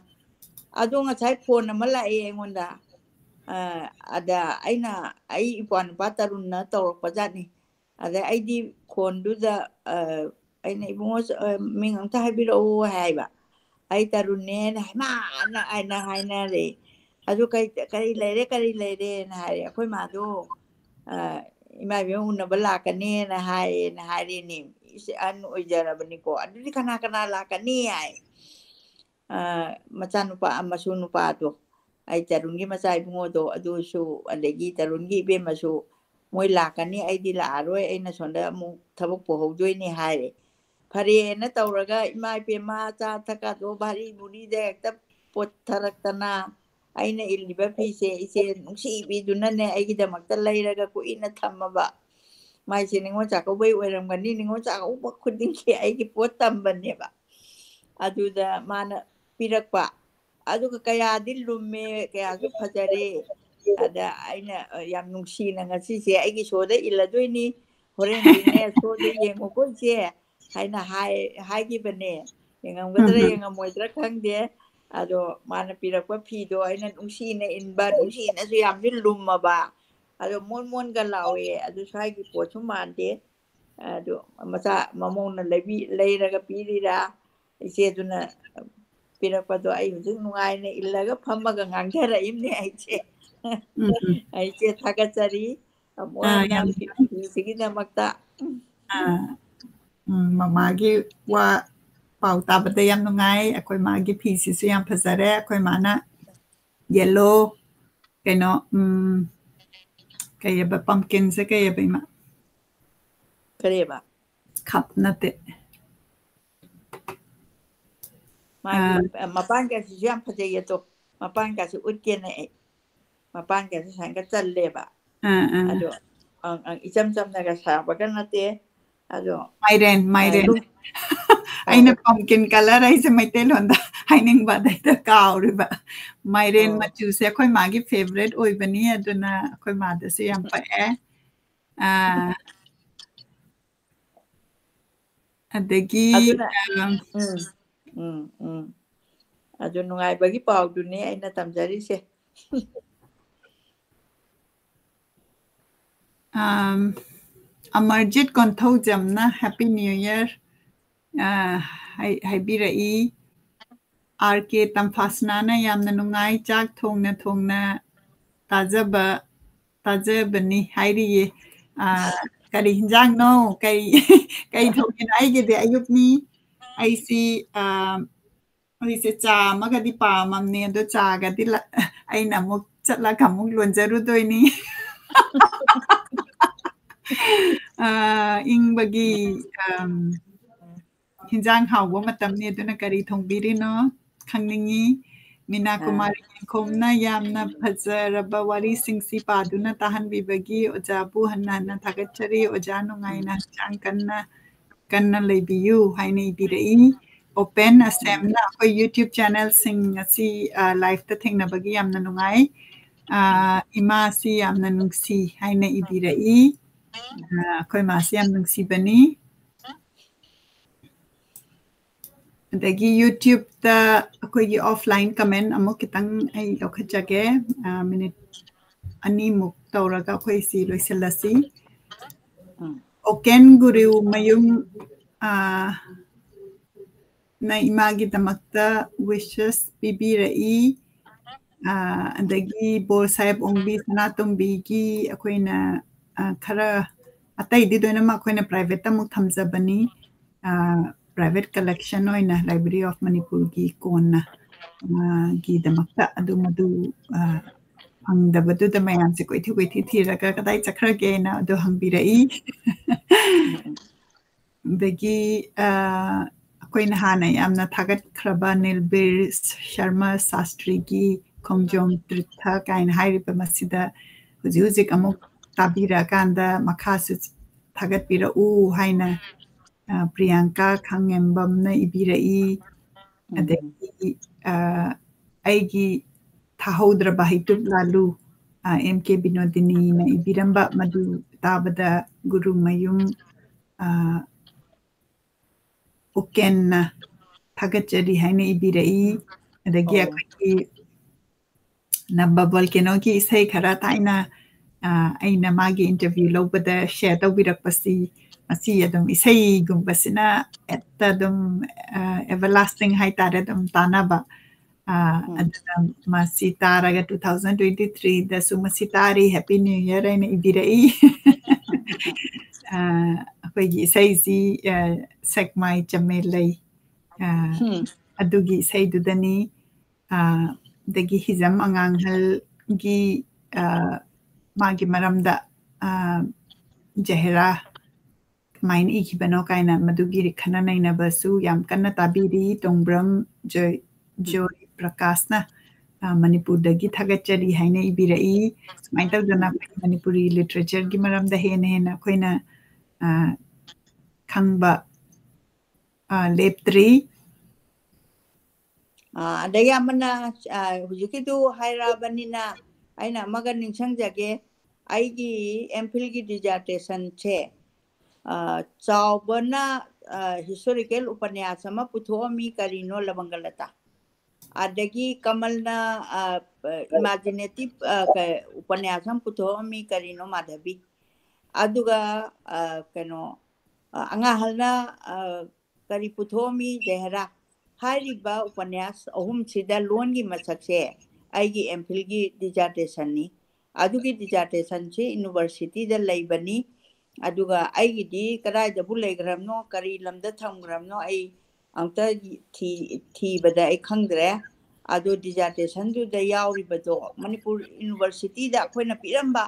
ꯑꯗꯣ ꯉꯁꯥꯏ phone ꯑꯃ ꯂꯥꯛꯑꯦ ꯑꯩꯉꯣꯟꯗ꯫ ꯑ, ꯑꯗ ꯑꯩꯅ, ꯑꯩ ꯏꯄ꯭ꯋꯥ ꯅꯨꯄꯥ ꯇꯔꯨꯟꯅ ꯇꯧꯔꯛꯄ ꯖꯥꯠꯅꯤ꯫ ꯑꯗ ꯑꯩꯗꯤ phoneꯗꯨꯗ, ꯑ, ꯑꯩꯅ, "ꯏꯕꯨꯡꯉꯣ, ꯑ, ꯃꯤꯡ ꯑꯝꯇ ꯍꯥꯏꯕꯤꯔꯛꯎ," ꯍꯥꯏꯕ꯫ "ꯑꯩ ꯇꯔꯨꯟꯅꯦꯅ", ꯍꯩꯃꯥ! ꯑꯅ, ꯑꯅ ꯍꯥꯏꯅꯔꯦ꯫ ꯑꯗꯨ ꯀꯩ, "ꯀꯔꯤ ꯂꯩꯔꯦ, ꯀꯔꯤ ꯂꯩꯔꯦꯅ?" ꯍꯥꯏꯔꯦ꯫ "ꯑꯩꯈꯣꯏ ꯃꯥꯗꯣ, ꯑ, ꯏꯃꯥ ꯏꯕꯦꯟ ꯎꯅꯕ ꯂꯥꯛꯀꯅꯦꯅ ꯍꯥꯏꯌꯦꯅ" ꯍꯥꯏꯔꯦꯅꯦ꯫ ꯏꯁ, ꯑꯍꯟ ꯑꯣꯏꯖꯔꯕꯅꯤꯀꯣ꯫ "ꯑꯗꯨꯗꯤ ꯀꯅꯥ ꯀꯅꯥ ꯂꯥꯛꯀꯅꯤ?" ꯍꯥꯏ꯫ ꯑ, ꯃꯆꯥꯅꯨꯄꯥ, ꯃꯁꯨ ꯅꯨꯄꯥꯗꯣ, ꯑꯩ ꯇꯔꯨꯟꯒꯤ ꯃꯆꯥ ꯏꯕꯨꯡꯉꯣꯗꯣ, ꯑꯗꯨꯁꯨ, ꯑꯗꯒꯤ ꯇꯔꯨꯟꯒꯤ ꯏꯕꯦꯝꯃꯁꯨ, "ꯃꯣꯏ ꯂꯥꯛꯀꯅꯤ, ꯑꯩꯗꯤ ꯂꯥꯛꯑꯔꯣꯏ, ꯑꯩꯅ ꯁꯣꯝꯗ ꯑꯃꯨꯛ ꯊꯕꯛ ꯄꯨꯍꯧꯗꯣꯏꯅꯤ" ꯍꯥꯏꯔꯦ꯫ ꯐꯔꯦꯅ ꯇꯧꯔꯒ ꯏꯃꯥ ꯏꯄꯦꯝꯃ ꯆꯥ ꯊꯛꯀꯗꯣ ꯚꯥꯔꯤ ꯚꯨꯔꯤꯗ ꯍꯦꯛꯇ ꯄꯣꯠꯊꯔꯛꯇꯅ, ꯑꯩꯅ ꯏꯜꯂꯤꯕ ꯐꯤꯁꯦ ꯏꯆꯦ ꯅꯨꯡꯁꯤꯕꯤꯗꯨꯅꯅꯦ ꯑꯩꯒꯤꯗꯃꯛꯇ ꯂꯩꯔꯒ ꯀꯨꯏꯅ ꯊꯝꯃꯕ꯫ ꯃꯥꯏꯁꯦ ꯅꯤꯉꯣꯜ ꯆꯥꯛꯀꯧꯕꯩ ꯑꯣꯏꯔꯝꯒꯅꯤ, ꯅꯤꯉꯣꯜ ꯆꯥꯛꯀꯧꯕ ꯈꯨꯗꯤꯡꯒꯤ ꯑꯩꯒꯤ ꯄꯣꯠ ꯇꯝꯕꯅꯦꯕ꯫ ꯑꯗꯨꯗ ꯃꯥꯅ ꯄꯤꯔꯛꯄ, ꯑꯗꯨꯒ ꯀꯌꯥꯗꯤ ꯂꯨꯝꯃꯦ, ꯀꯌꯥꯁꯨ ꯐꯖꯔꯦ꯫ ꯑꯗ ꯑꯩꯅ, "ꯑ, ꯌꯥꯝ ꯅꯨꯡꯁꯤꯅ ꯉꯁꯤꯁꯦ ꯑꯩꯒꯤ ꯁꯣꯗ ꯏꯜꯂꯗꯣꯏꯅꯤ, ꯍꯣꯔꯦꯟꯗꯤꯅꯦ ꯁꯣꯗ ꯌꯦꯡꯉꯨꯀꯣ ꯏꯆꯦ" ꯍꯥꯏꯅ ꯍꯥꯏ-, ꯍꯥꯏꯈꯤꯕꯅꯦ꯫ ꯌꯦꯡꯉꯝꯒꯗ꯭ꯔꯥ ꯎꯝ꯫ ꯌꯦꯡꯉꯝꯃꯣꯏꯗ꯭ꯔꯥ ꯈꯪꯗꯦ꯫ ꯑꯗꯣ ꯃꯥꯅ ꯄꯤꯔꯛꯄ ꯐꯤꯗꯣ ꯑꯩꯅ ꯅꯨꯡꯁꯤꯅ ꯏꯟꯕ, ꯅꯨꯡꯁꯤꯅꯁꯨ ꯌꯥꯝꯁꯨ ꯂꯨꯝꯃꯕ, ꯑꯗꯣ ꯃꯣꯟ ꯃꯣꯟꯒ ꯂꯥꯎꯋꯦ꯫ ꯑꯗꯨ ꯁ꯭ꯋꯥꯏꯒꯤ ꯄꯣꯠꯁꯨ ꯃꯥꯟꯗꯦ꯫ ꯑꯗꯨ ꯃꯆꯥ ꯃꯃꯧꯅ ꯂꯩꯕꯤ-, ꯂꯩꯔꯒ ꯄꯤꯔꯤꯔꯥ, ꯏꯆꯦꯗꯨꯅ ꯄꯤꯔꯛꯄꯗꯣ ꯑꯩ ꯍꯧꯖꯤꯛ ꯅꯨꯡꯉꯥꯏꯅ ꯏꯜꯂꯒ ꯐꯝꯃꯒ ꯉꯥꯡꯊꯔꯛꯏꯕꯅꯦ ꯑꯩꯁꯦ꯫ ꯎꯝ꯫ ꯑꯩꯁꯦ ꯊꯥꯒꯠꯆꯔꯤ ꯑꯃꯨꯛ ꯑꯥ, ꯍꯟꯅ ꯌꯥꯝ ꯐꯤ-, ꯐꯤꯁꯤꯒꯤꯗꯃꯛꯇ꯫ ꯑꯥ, ꯎꯝ, ꯃꯃꯥꯒꯤ ꯋꯥ ꯄꯥꯎ ꯇꯥꯕꯗ ꯌꯥꯝ ꯅꯨꯡꯉꯥꯏ꯫ ꯑꯩꯈꯣꯏ ꯃꯥꯒꯤ ꯐꯤꯁꯤꯁꯨ ꯌꯥꯝ ꯐꯖꯔꯦ꯫ ꯑꯩꯈꯣꯏ ꯃꯥꯅ yellow, ꯀꯩꯅꯣ, ꯎꯝ, ꯀꯩꯑꯕ, pumpkinꯁꯦ ꯀꯩꯑꯕ, ꯏꯃꯥ? ꯀꯔꯤꯕ? ꯈꯞ ꯅꯠꯇꯦ꯫ ꯃꯥꯒꯤ, ꯑꯥ꯫ ꯑ, ꯃꯄꯥꯟꯒꯁꯤꯁꯨ ꯌꯥꯝ ꯐꯖꯩꯌꯦ ꯑꯗꯣ꯫ ꯃꯄꯥꯟꯒꯁꯤ ꯎꯠꯀꯦꯅ ꯑꯩ꯫ ꯃꯄꯥꯟꯒꯁꯤ ꯁꯨꯃꯥꯏꯅ ꯆꯜꯂꯦꯕ꯫ ꯑꯥ, ꯑꯥ꯫ ꯑꯗꯣ, ꯑꯪ, ꯑꯪ, ꯏꯆꯝ ꯆꯝꯅꯒ ꯁꯥꯕꯒ ꯅꯠꯇꯦ꯫ ꯑꯗꯣ, ꯃꯥꯏꯔꯦꯟ, ꯑ, ꯃꯥꯏꯔꯦꯟ꯫ ꯂꯨꯝ-, ꯑꯩꯅ ꯑꯧ꯫ Pumpkin colour ꯑꯩꯁꯦ ꯃꯩꯇꯩꯂꯣꯟꯗ ꯍꯥꯏꯅꯤꯡꯕ ꯑꯗꯩꯗ ꯀꯥꯎꯔꯤꯕ꯫ ꯃꯥꯏꯔꯦꯟ ꯑꯣ꯫ ꯃꯆꯨꯁꯦ ꯑꯩꯈꯣꯏ ꯃꯥꯒꯤ favourite ꯑꯣꯏꯕꯅꯤ, ꯑꯗꯨꯅ ꯑꯩꯈꯣꯏ ꯃꯥꯗꯁꯨ ꯌꯥꯝ ꯄꯛꯑꯦ꯫ ꯑꯥ꯫ ꯑꯗꯒꯤ, ꯑꯗꯨꯅ, ꯑꯥ, ꯎꯝ, ꯎꯝ, ꯎꯝ꯫ ꯑꯗꯨ ꯅꯨꯡꯉꯥꯏꯕꯒꯤ ꯄꯥꯎꯗꯨꯅꯦ ꯑꯩꯅ ꯇꯝꯖꯔꯤꯁꯦ꯫ ꯑꯝ, ꯑꯃꯔꯖꯤꯠ ꯀꯣꯟꯊꯧꯖꯝꯅ Happy New Year, ꯑ, ꯍꯥꯏ-, ꯍꯥꯏꯕꯤꯔꯛꯏ꯫ ꯑꯥꯔ ꯀꯦ ꯇꯝꯐꯥꯁꯅꯥꯅ ꯌꯥꯝꯅ ꯅꯨꯡꯉꯥꯏ, ꯆꯥꯛ ꯊꯣꯡꯅ ꯊꯣꯡꯅ ꯇꯥꯖꯕ, ꯇꯥꯖꯕꯅꯤ ꯍꯥꯏꯔꯤꯌꯦ꯫ ꯑ, ꯀꯔꯤ ꯍꯤꯟꯖꯥꯡꯅꯣ? ꯀꯩ, ꯀꯩ ꯊꯣꯡꯉꯤꯅꯣ? ꯑꯩꯒꯤꯗꯤ ꯑꯌꯨꯛꯅꯤ꯫ ꯑꯩꯁꯤ, ꯑ, ꯑꯩꯁꯦ ꯆꯥ ꯑꯃꯒꯗꯤ ꯄꯥꯝꯃꯝꯅꯦ, ꯑꯗꯣ ꯆꯥꯒꯗꯤ ꯂ-, ꯑꯩꯅ ꯑꯃꯨꯛ ꯆꯠꯂꯒ ꯑꯃꯨꯛ ꯂꯣꯟꯖꯔꯨꯗꯣꯏꯅꯤ꯫ ꯑ, ꯏꯪꯕꯒꯤ, ꯑꯝ, ꯍꯤꯟꯖꯥꯡ ꯍꯥꯎꯕ ꯃꯇꯝꯅꯤ, ꯑꯗꯨꯅ ꯀꯔꯤ ꯊꯣꯡꯕꯤꯔꯤꯅꯣ ꯈꯪꯅꯤꯡꯉꯤ꯫ ꯃꯤꯅꯥ ꯑꯥ꯫ ꯀꯨꯃꯥꯔꯤ ꯌꯦꯡꯈꯣꯝꯅ ꯌꯥꯝꯅ ꯐꯖꯔꯕ ꯋꯥꯔꯤꯁꯤꯡꯁꯤ ꯄꯥꯗꯨꯅ ꯇꯥꯍꯟꯕꯤꯕꯒꯤ ꯑꯣꯖꯥꯕꯨ ꯍꯟꯅ ꯍꯟꯅ ꯊꯥꯒꯠꯆꯔꯤ꯫ ꯑꯣꯖꯥ ꯅꯨꯡꯉꯥꯏꯅ ꯍꯛꯆꯥꯡ ꯀꯟꯅ, ꯀꯟꯅ ꯂꯩꯕꯤꯌꯨ ꯍꯥꯏꯅ ꯏꯕꯤꯔꯛꯏ꯫ ꯑꯣꯄꯦꯟ ꯑꯁꯦꯝꯅ ꯑꯩꯈꯣꯏ YouTube ꯆꯦꯅꯦꯜꯁꯤꯡ ꯑꯁꯤ, ꯑ, ꯂꯥꯏꯐꯇ ꯊꯦꯡꯅꯕꯒꯤ ꯌꯥꯝꯅ ꯅꯨꯡꯉꯥꯏ꯫ ꯑ, ꯏꯃꯥꯁꯤ ꯌꯥꯝꯅ ꯅꯨꯡꯁꯤ ꯍꯥꯏꯅ ꯏꯕꯤꯔꯛꯏ꯫ ꯑ, ꯑꯩꯈꯣꯏ ꯃꯥꯁꯤ ꯌꯥꯝ ꯅꯨꯡꯁꯤꯕꯅꯤ꯫ ꯑꯗꯒꯤ YouTubeꯇ ꯑꯩꯈꯣꯏꯒꯤ offline comment ꯑꯃꯨꯛ ꯈꯤꯇꯪ ꯑꯩ ꯂꯧꯈꯠꯆꯒꯦ꯫ ꯑ, ꯃꯤꯅꯤꯠ ꯑꯅꯤꯃꯨꯛ ꯇꯧꯔꯒ ꯑꯩꯈꯣꯏ ꯁꯤ ꯂꯣꯏꯁꯤꯜꯂꯁꯤ꯫ ꯎꯝ꯫ ꯑꯣꯀꯦꯟ ꯒꯨꯔꯨ ꯃꯌꯨꯝ, ꯑ, ꯅ ꯏꯃꯥꯒꯤꯗꯃꯛꯇ wishes ꯄꯤꯕꯤꯔꯛꯏ꯫ ꯑ, ꯑꯗꯒꯤ ꯕꯣꯔ ꯁꯥꯍꯦꯕ ꯑꯣꯡꯕꯤ ꯁꯅꯥꯇꯣꯝꯕꯤꯒꯤ ꯑꯩꯈꯣꯏꯅ, ꯑ, ꯈꯔ ꯑꯇꯩꯗꯤ ꯂꯣꯏꯅꯃꯛ ꯑꯩꯈꯣꯏꯅ privateꯇ ꯑꯃꯨꯛ ꯊꯝꯖꯕꯅꯤ꯫ ꯑ, private collection ꯑꯣꯏꯅ Library of Manipurꯒꯤ ꯀꯣꯟꯅ, ꯑ, ꯒꯤꯗꯃꯛꯇ ꯑꯗꯨ ꯃꯗꯨ, ꯑ, ꯐꯪꯗꯕꯗꯨꯗ ꯃꯌꯥꯝꯁꯦ ꯀꯣꯏꯊꯤ ꯀꯣꯏꯊꯤ ꯊꯤꯔꯒ ꯀꯗꯥꯏ ꯆꯠꯈ꯭ꯔꯒꯦꯅ ꯑꯗꯨ ꯍꯪꯕꯤꯔꯛꯏ꯫ ꯑꯗꯒꯤ, ꯑ, ꯑꯩꯈꯣꯏꯅ ꯍꯥꯟꯅ ꯌꯥꯝꯅ ꯊꯥꯒꯠꯈ꯭ꯔꯕ ꯅꯤꯜꯕꯤꯔ ꯁꯔꯃ ꯁꯥꯁꯇ꯭ꯔꯤꯒꯤ ꯈꯣꯡꯖꯣꯝ ꯇꯤꯔꯊ ꯀꯥꯏꯅ ꯍꯥꯏꯔꯤꯕ ꯃꯁꯤꯗ ꯍꯧꯖꯤꯛ ꯍꯧꯖꯤꯛ ꯑꯃꯨꯛ ꯇꯥꯕꯤꯔꯛꯑꯀꯥꯟꯗ ꯃꯈꯥꯁꯨ ꯊꯥꯒꯠꯄꯤꯔꯛꯎ ꯍꯥꯏꯅ, ꯑ, ꯄ꯭ꯔꯤꯌꯥꯡꯀꯥ ꯈꯥꯉꯦꯝꯕꯝꯅ ꯏꯕꯤꯔꯛꯏ꯫ ꯎꯝ꯫ ꯑꯗꯒꯤ, ꯑ, ꯑꯩꯒꯤ ꯊꯥꯍꯧꯗ꯭ꯔꯕ ꯍꯩꯇꯨꯞ ꯂꯥꯂꯨ, ꯑ, M K ꯕꯤꯅꯣꯗꯤꯅꯤꯅ ꯏꯕꯤꯔꯝꯕ ꯃꯗꯨ ꯇꯥꯕꯗ ꯒꯨꯔꯨꯃꯌꯨꯝ, ꯑ, ꯎꯀꯦꯟꯅ ꯊꯥꯒꯠꯆꯔꯤ ꯍꯥꯏꯅ ꯏꯕꯤꯔꯛꯏ꯫ ꯑꯗꯒꯤ ꯑꯣ꯫ ꯑꯩꯈꯣꯏꯒꯤ ꯅꯝꯕ ꯚꯣꯜꯀꯦꯅꯣꯒꯤ ꯏꯁꯩ ꯈꯔ ꯊꯥꯏꯅ, ꯑ, ꯑꯩꯅ ꯃꯥꯒꯤ interview ꯂꯧꯕꯗ share ꯇꯧꯕꯤꯔꯛꯄꯁꯤ, ꯃꯁꯤ ꯑꯗꯨꯝ ꯏꯁꯩꯒꯨꯝꯕꯁꯤꯅ ꯍꯦꯛꯇ ꯑꯗꯨꯝ, ꯑ, everlasting ꯍꯥꯏꯇꯥꯔꯦ, ꯑꯗꯨꯝ ꯇꯥꯟꯅꯕ꯫ ꯑ, ꯎꯝ꯫ ꯑꯗꯨꯅ ꯃꯁꯤ ꯇꯥꯔꯒ two thousand twenty threeꯗꯁꯨ ꯃꯁꯤ ꯇꯥꯔꯤ, Happy New Year ꯍꯥꯏꯅ ꯏꯕꯤꯔꯛꯏ꯫ ꯑ, ꯑꯩꯈꯣꯏꯒꯤ ꯏꯁꯩꯁꯤ, ꯑ, ꯁꯦꯛꯃꯥꯏ ꯆꯃꯦꯂꯩ, ꯑ, ꯎꯝ꯫ ꯑꯗꯨꯒꯤ ꯏꯁꯩꯗꯨꯗꯅꯤ꯫ ꯑ, ꯑꯗꯒꯤ ꯍꯤꯖꯝ ꯑꯉꯥꯡꯍꯜꯒꯤ, ꯑ, ꯃꯥꯒꯤ ꯃꯔꯝꯗ, ꯑ, ꯖꯍꯦꯔꯥ ꯀꯃꯥꯏꯅ ꯏꯈꯤꯕꯅꯣ ꯀꯥꯏꯅ ꯃꯗꯨꯒꯤ ꯈꯟꯅ ꯅꯩꯅꯕꯁꯨ ꯌꯥꯝ ꯀꯟꯅ ꯇꯥꯕꯤꯔꯤ꯫ ꯇꯣꯡꯕ꯭ꯔꯝ ꯖꯣꯏ, ꯖꯣꯏ ꯄ꯭ꯔꯀꯥꯁꯅ, ꯑ, ꯃꯅꯤꯄꯨꯔꯗꯒꯤ ꯊꯥꯒꯠꯆꯔꯤ ꯍꯥꯏꯅ ꯏꯕꯤꯔꯛꯏ꯫ ꯁꯨꯃꯥꯏꯅ ꯇꯧꯗꯅ ꯑꯩꯈꯣꯏ ꯃꯅꯤꯄꯨꯔꯤ literature ꯒꯤ ꯃꯔꯝꯗ ꯍꯦꯟꯅ ꯍꯦꯟꯅ ꯑꯩꯈꯣꯏꯅ, ꯑ, ꯈꯪꯕ, ꯑ, ꯂꯦꯞꯇ꯭ꯔꯤ꯫ ꯑ, ꯑꯗꯒꯤ ꯑꯃꯅ, ꯑ, ꯍꯧꯖꯤꯛꯀꯤꯗꯨ ꯍꯥꯏꯔꯛꯑꯕꯅꯤꯅ ꯑꯩꯅ ꯑꯃꯒ ꯅꯤꯡꯁꯤꯡꯖꯒꯦ꯫ ꯑꯩꯒꯤ M.Phil ꯒꯤ dissertation ꯁꯦ, ꯑ, ꯆꯥꯎꯕꯅ, ꯑ, historical ꯎꯄꯅ꯭ꯌꯥꯁ ꯑꯃ ꯄꯨꯊꯣꯛꯑꯝꯃꯤ, ꯀꯔꯤꯅꯣ ꯂꯕꯪꯒꯂꯇꯥ꯫ ꯑꯗꯒꯤ ꯀꯃꯜꯅ, ꯑ, imaginative, ꯑ, ꯀ-, ꯎꯄꯅ꯭ꯌꯥꯁ ꯑꯃ ꯄꯨꯊꯣꯛꯑꯝꯃꯤ, ꯀꯔꯤꯅꯣ ꯃꯥꯙꯕꯤ꯫ ꯑꯗꯨꯒ, ꯑ, ꯀꯩꯅꯣ, ꯑ, ꯑꯉꯥꯡꯍꯜꯅ, ꯑ, ꯀꯔꯤ ꯄꯨꯊꯣꯛꯑꯝꯃꯤ, ꯖꯍꯦꯔꯥ꯫ ꯍꯥꯏꯔꯤꯕ ꯎꯄꯅ꯭ꯌꯥꯁ ꯑꯍꯨꯝꯁꯤꯗ ꯂꯣꯟꯒꯤ ꯃꯁꯛꯁꯦ ꯑꯩꯒꯤ M.Phil ꯒꯤ dissertation ꯅꯤ꯫ ꯑꯗꯨꯒꯤ dissertation ꯁꯤ university ꯗ ꯂꯩꯕꯅꯤ꯫ ꯑꯗꯨꯒ ꯑꯩꯒꯤꯗꯤ ꯀꯗꯥꯏꯗꯕꯨ ꯂꯩꯈ꯭ꯔꯕꯅꯣ, ꯀꯔꯤ ꯂꯝꯗ ꯊꯝꯈ꯭ꯔꯕꯅꯣ, ꯑꯩ ꯑꯃꯨꯛꯇ ꯊꯤ-, ꯊꯤꯕꯗ ꯑꯩ ꯈꯪꯗ꯭ꯔꯦ꯫ ꯑꯗꯣ dissertation ꯗꯨꯗ ꯌꯥꯎꯔꯤꯕꯗꯣ ꯃꯅꯤꯄꯨꯔ university ꯗ ꯑꯩꯈꯣꯏꯅ ꯄꯤꯔꯝꯕ,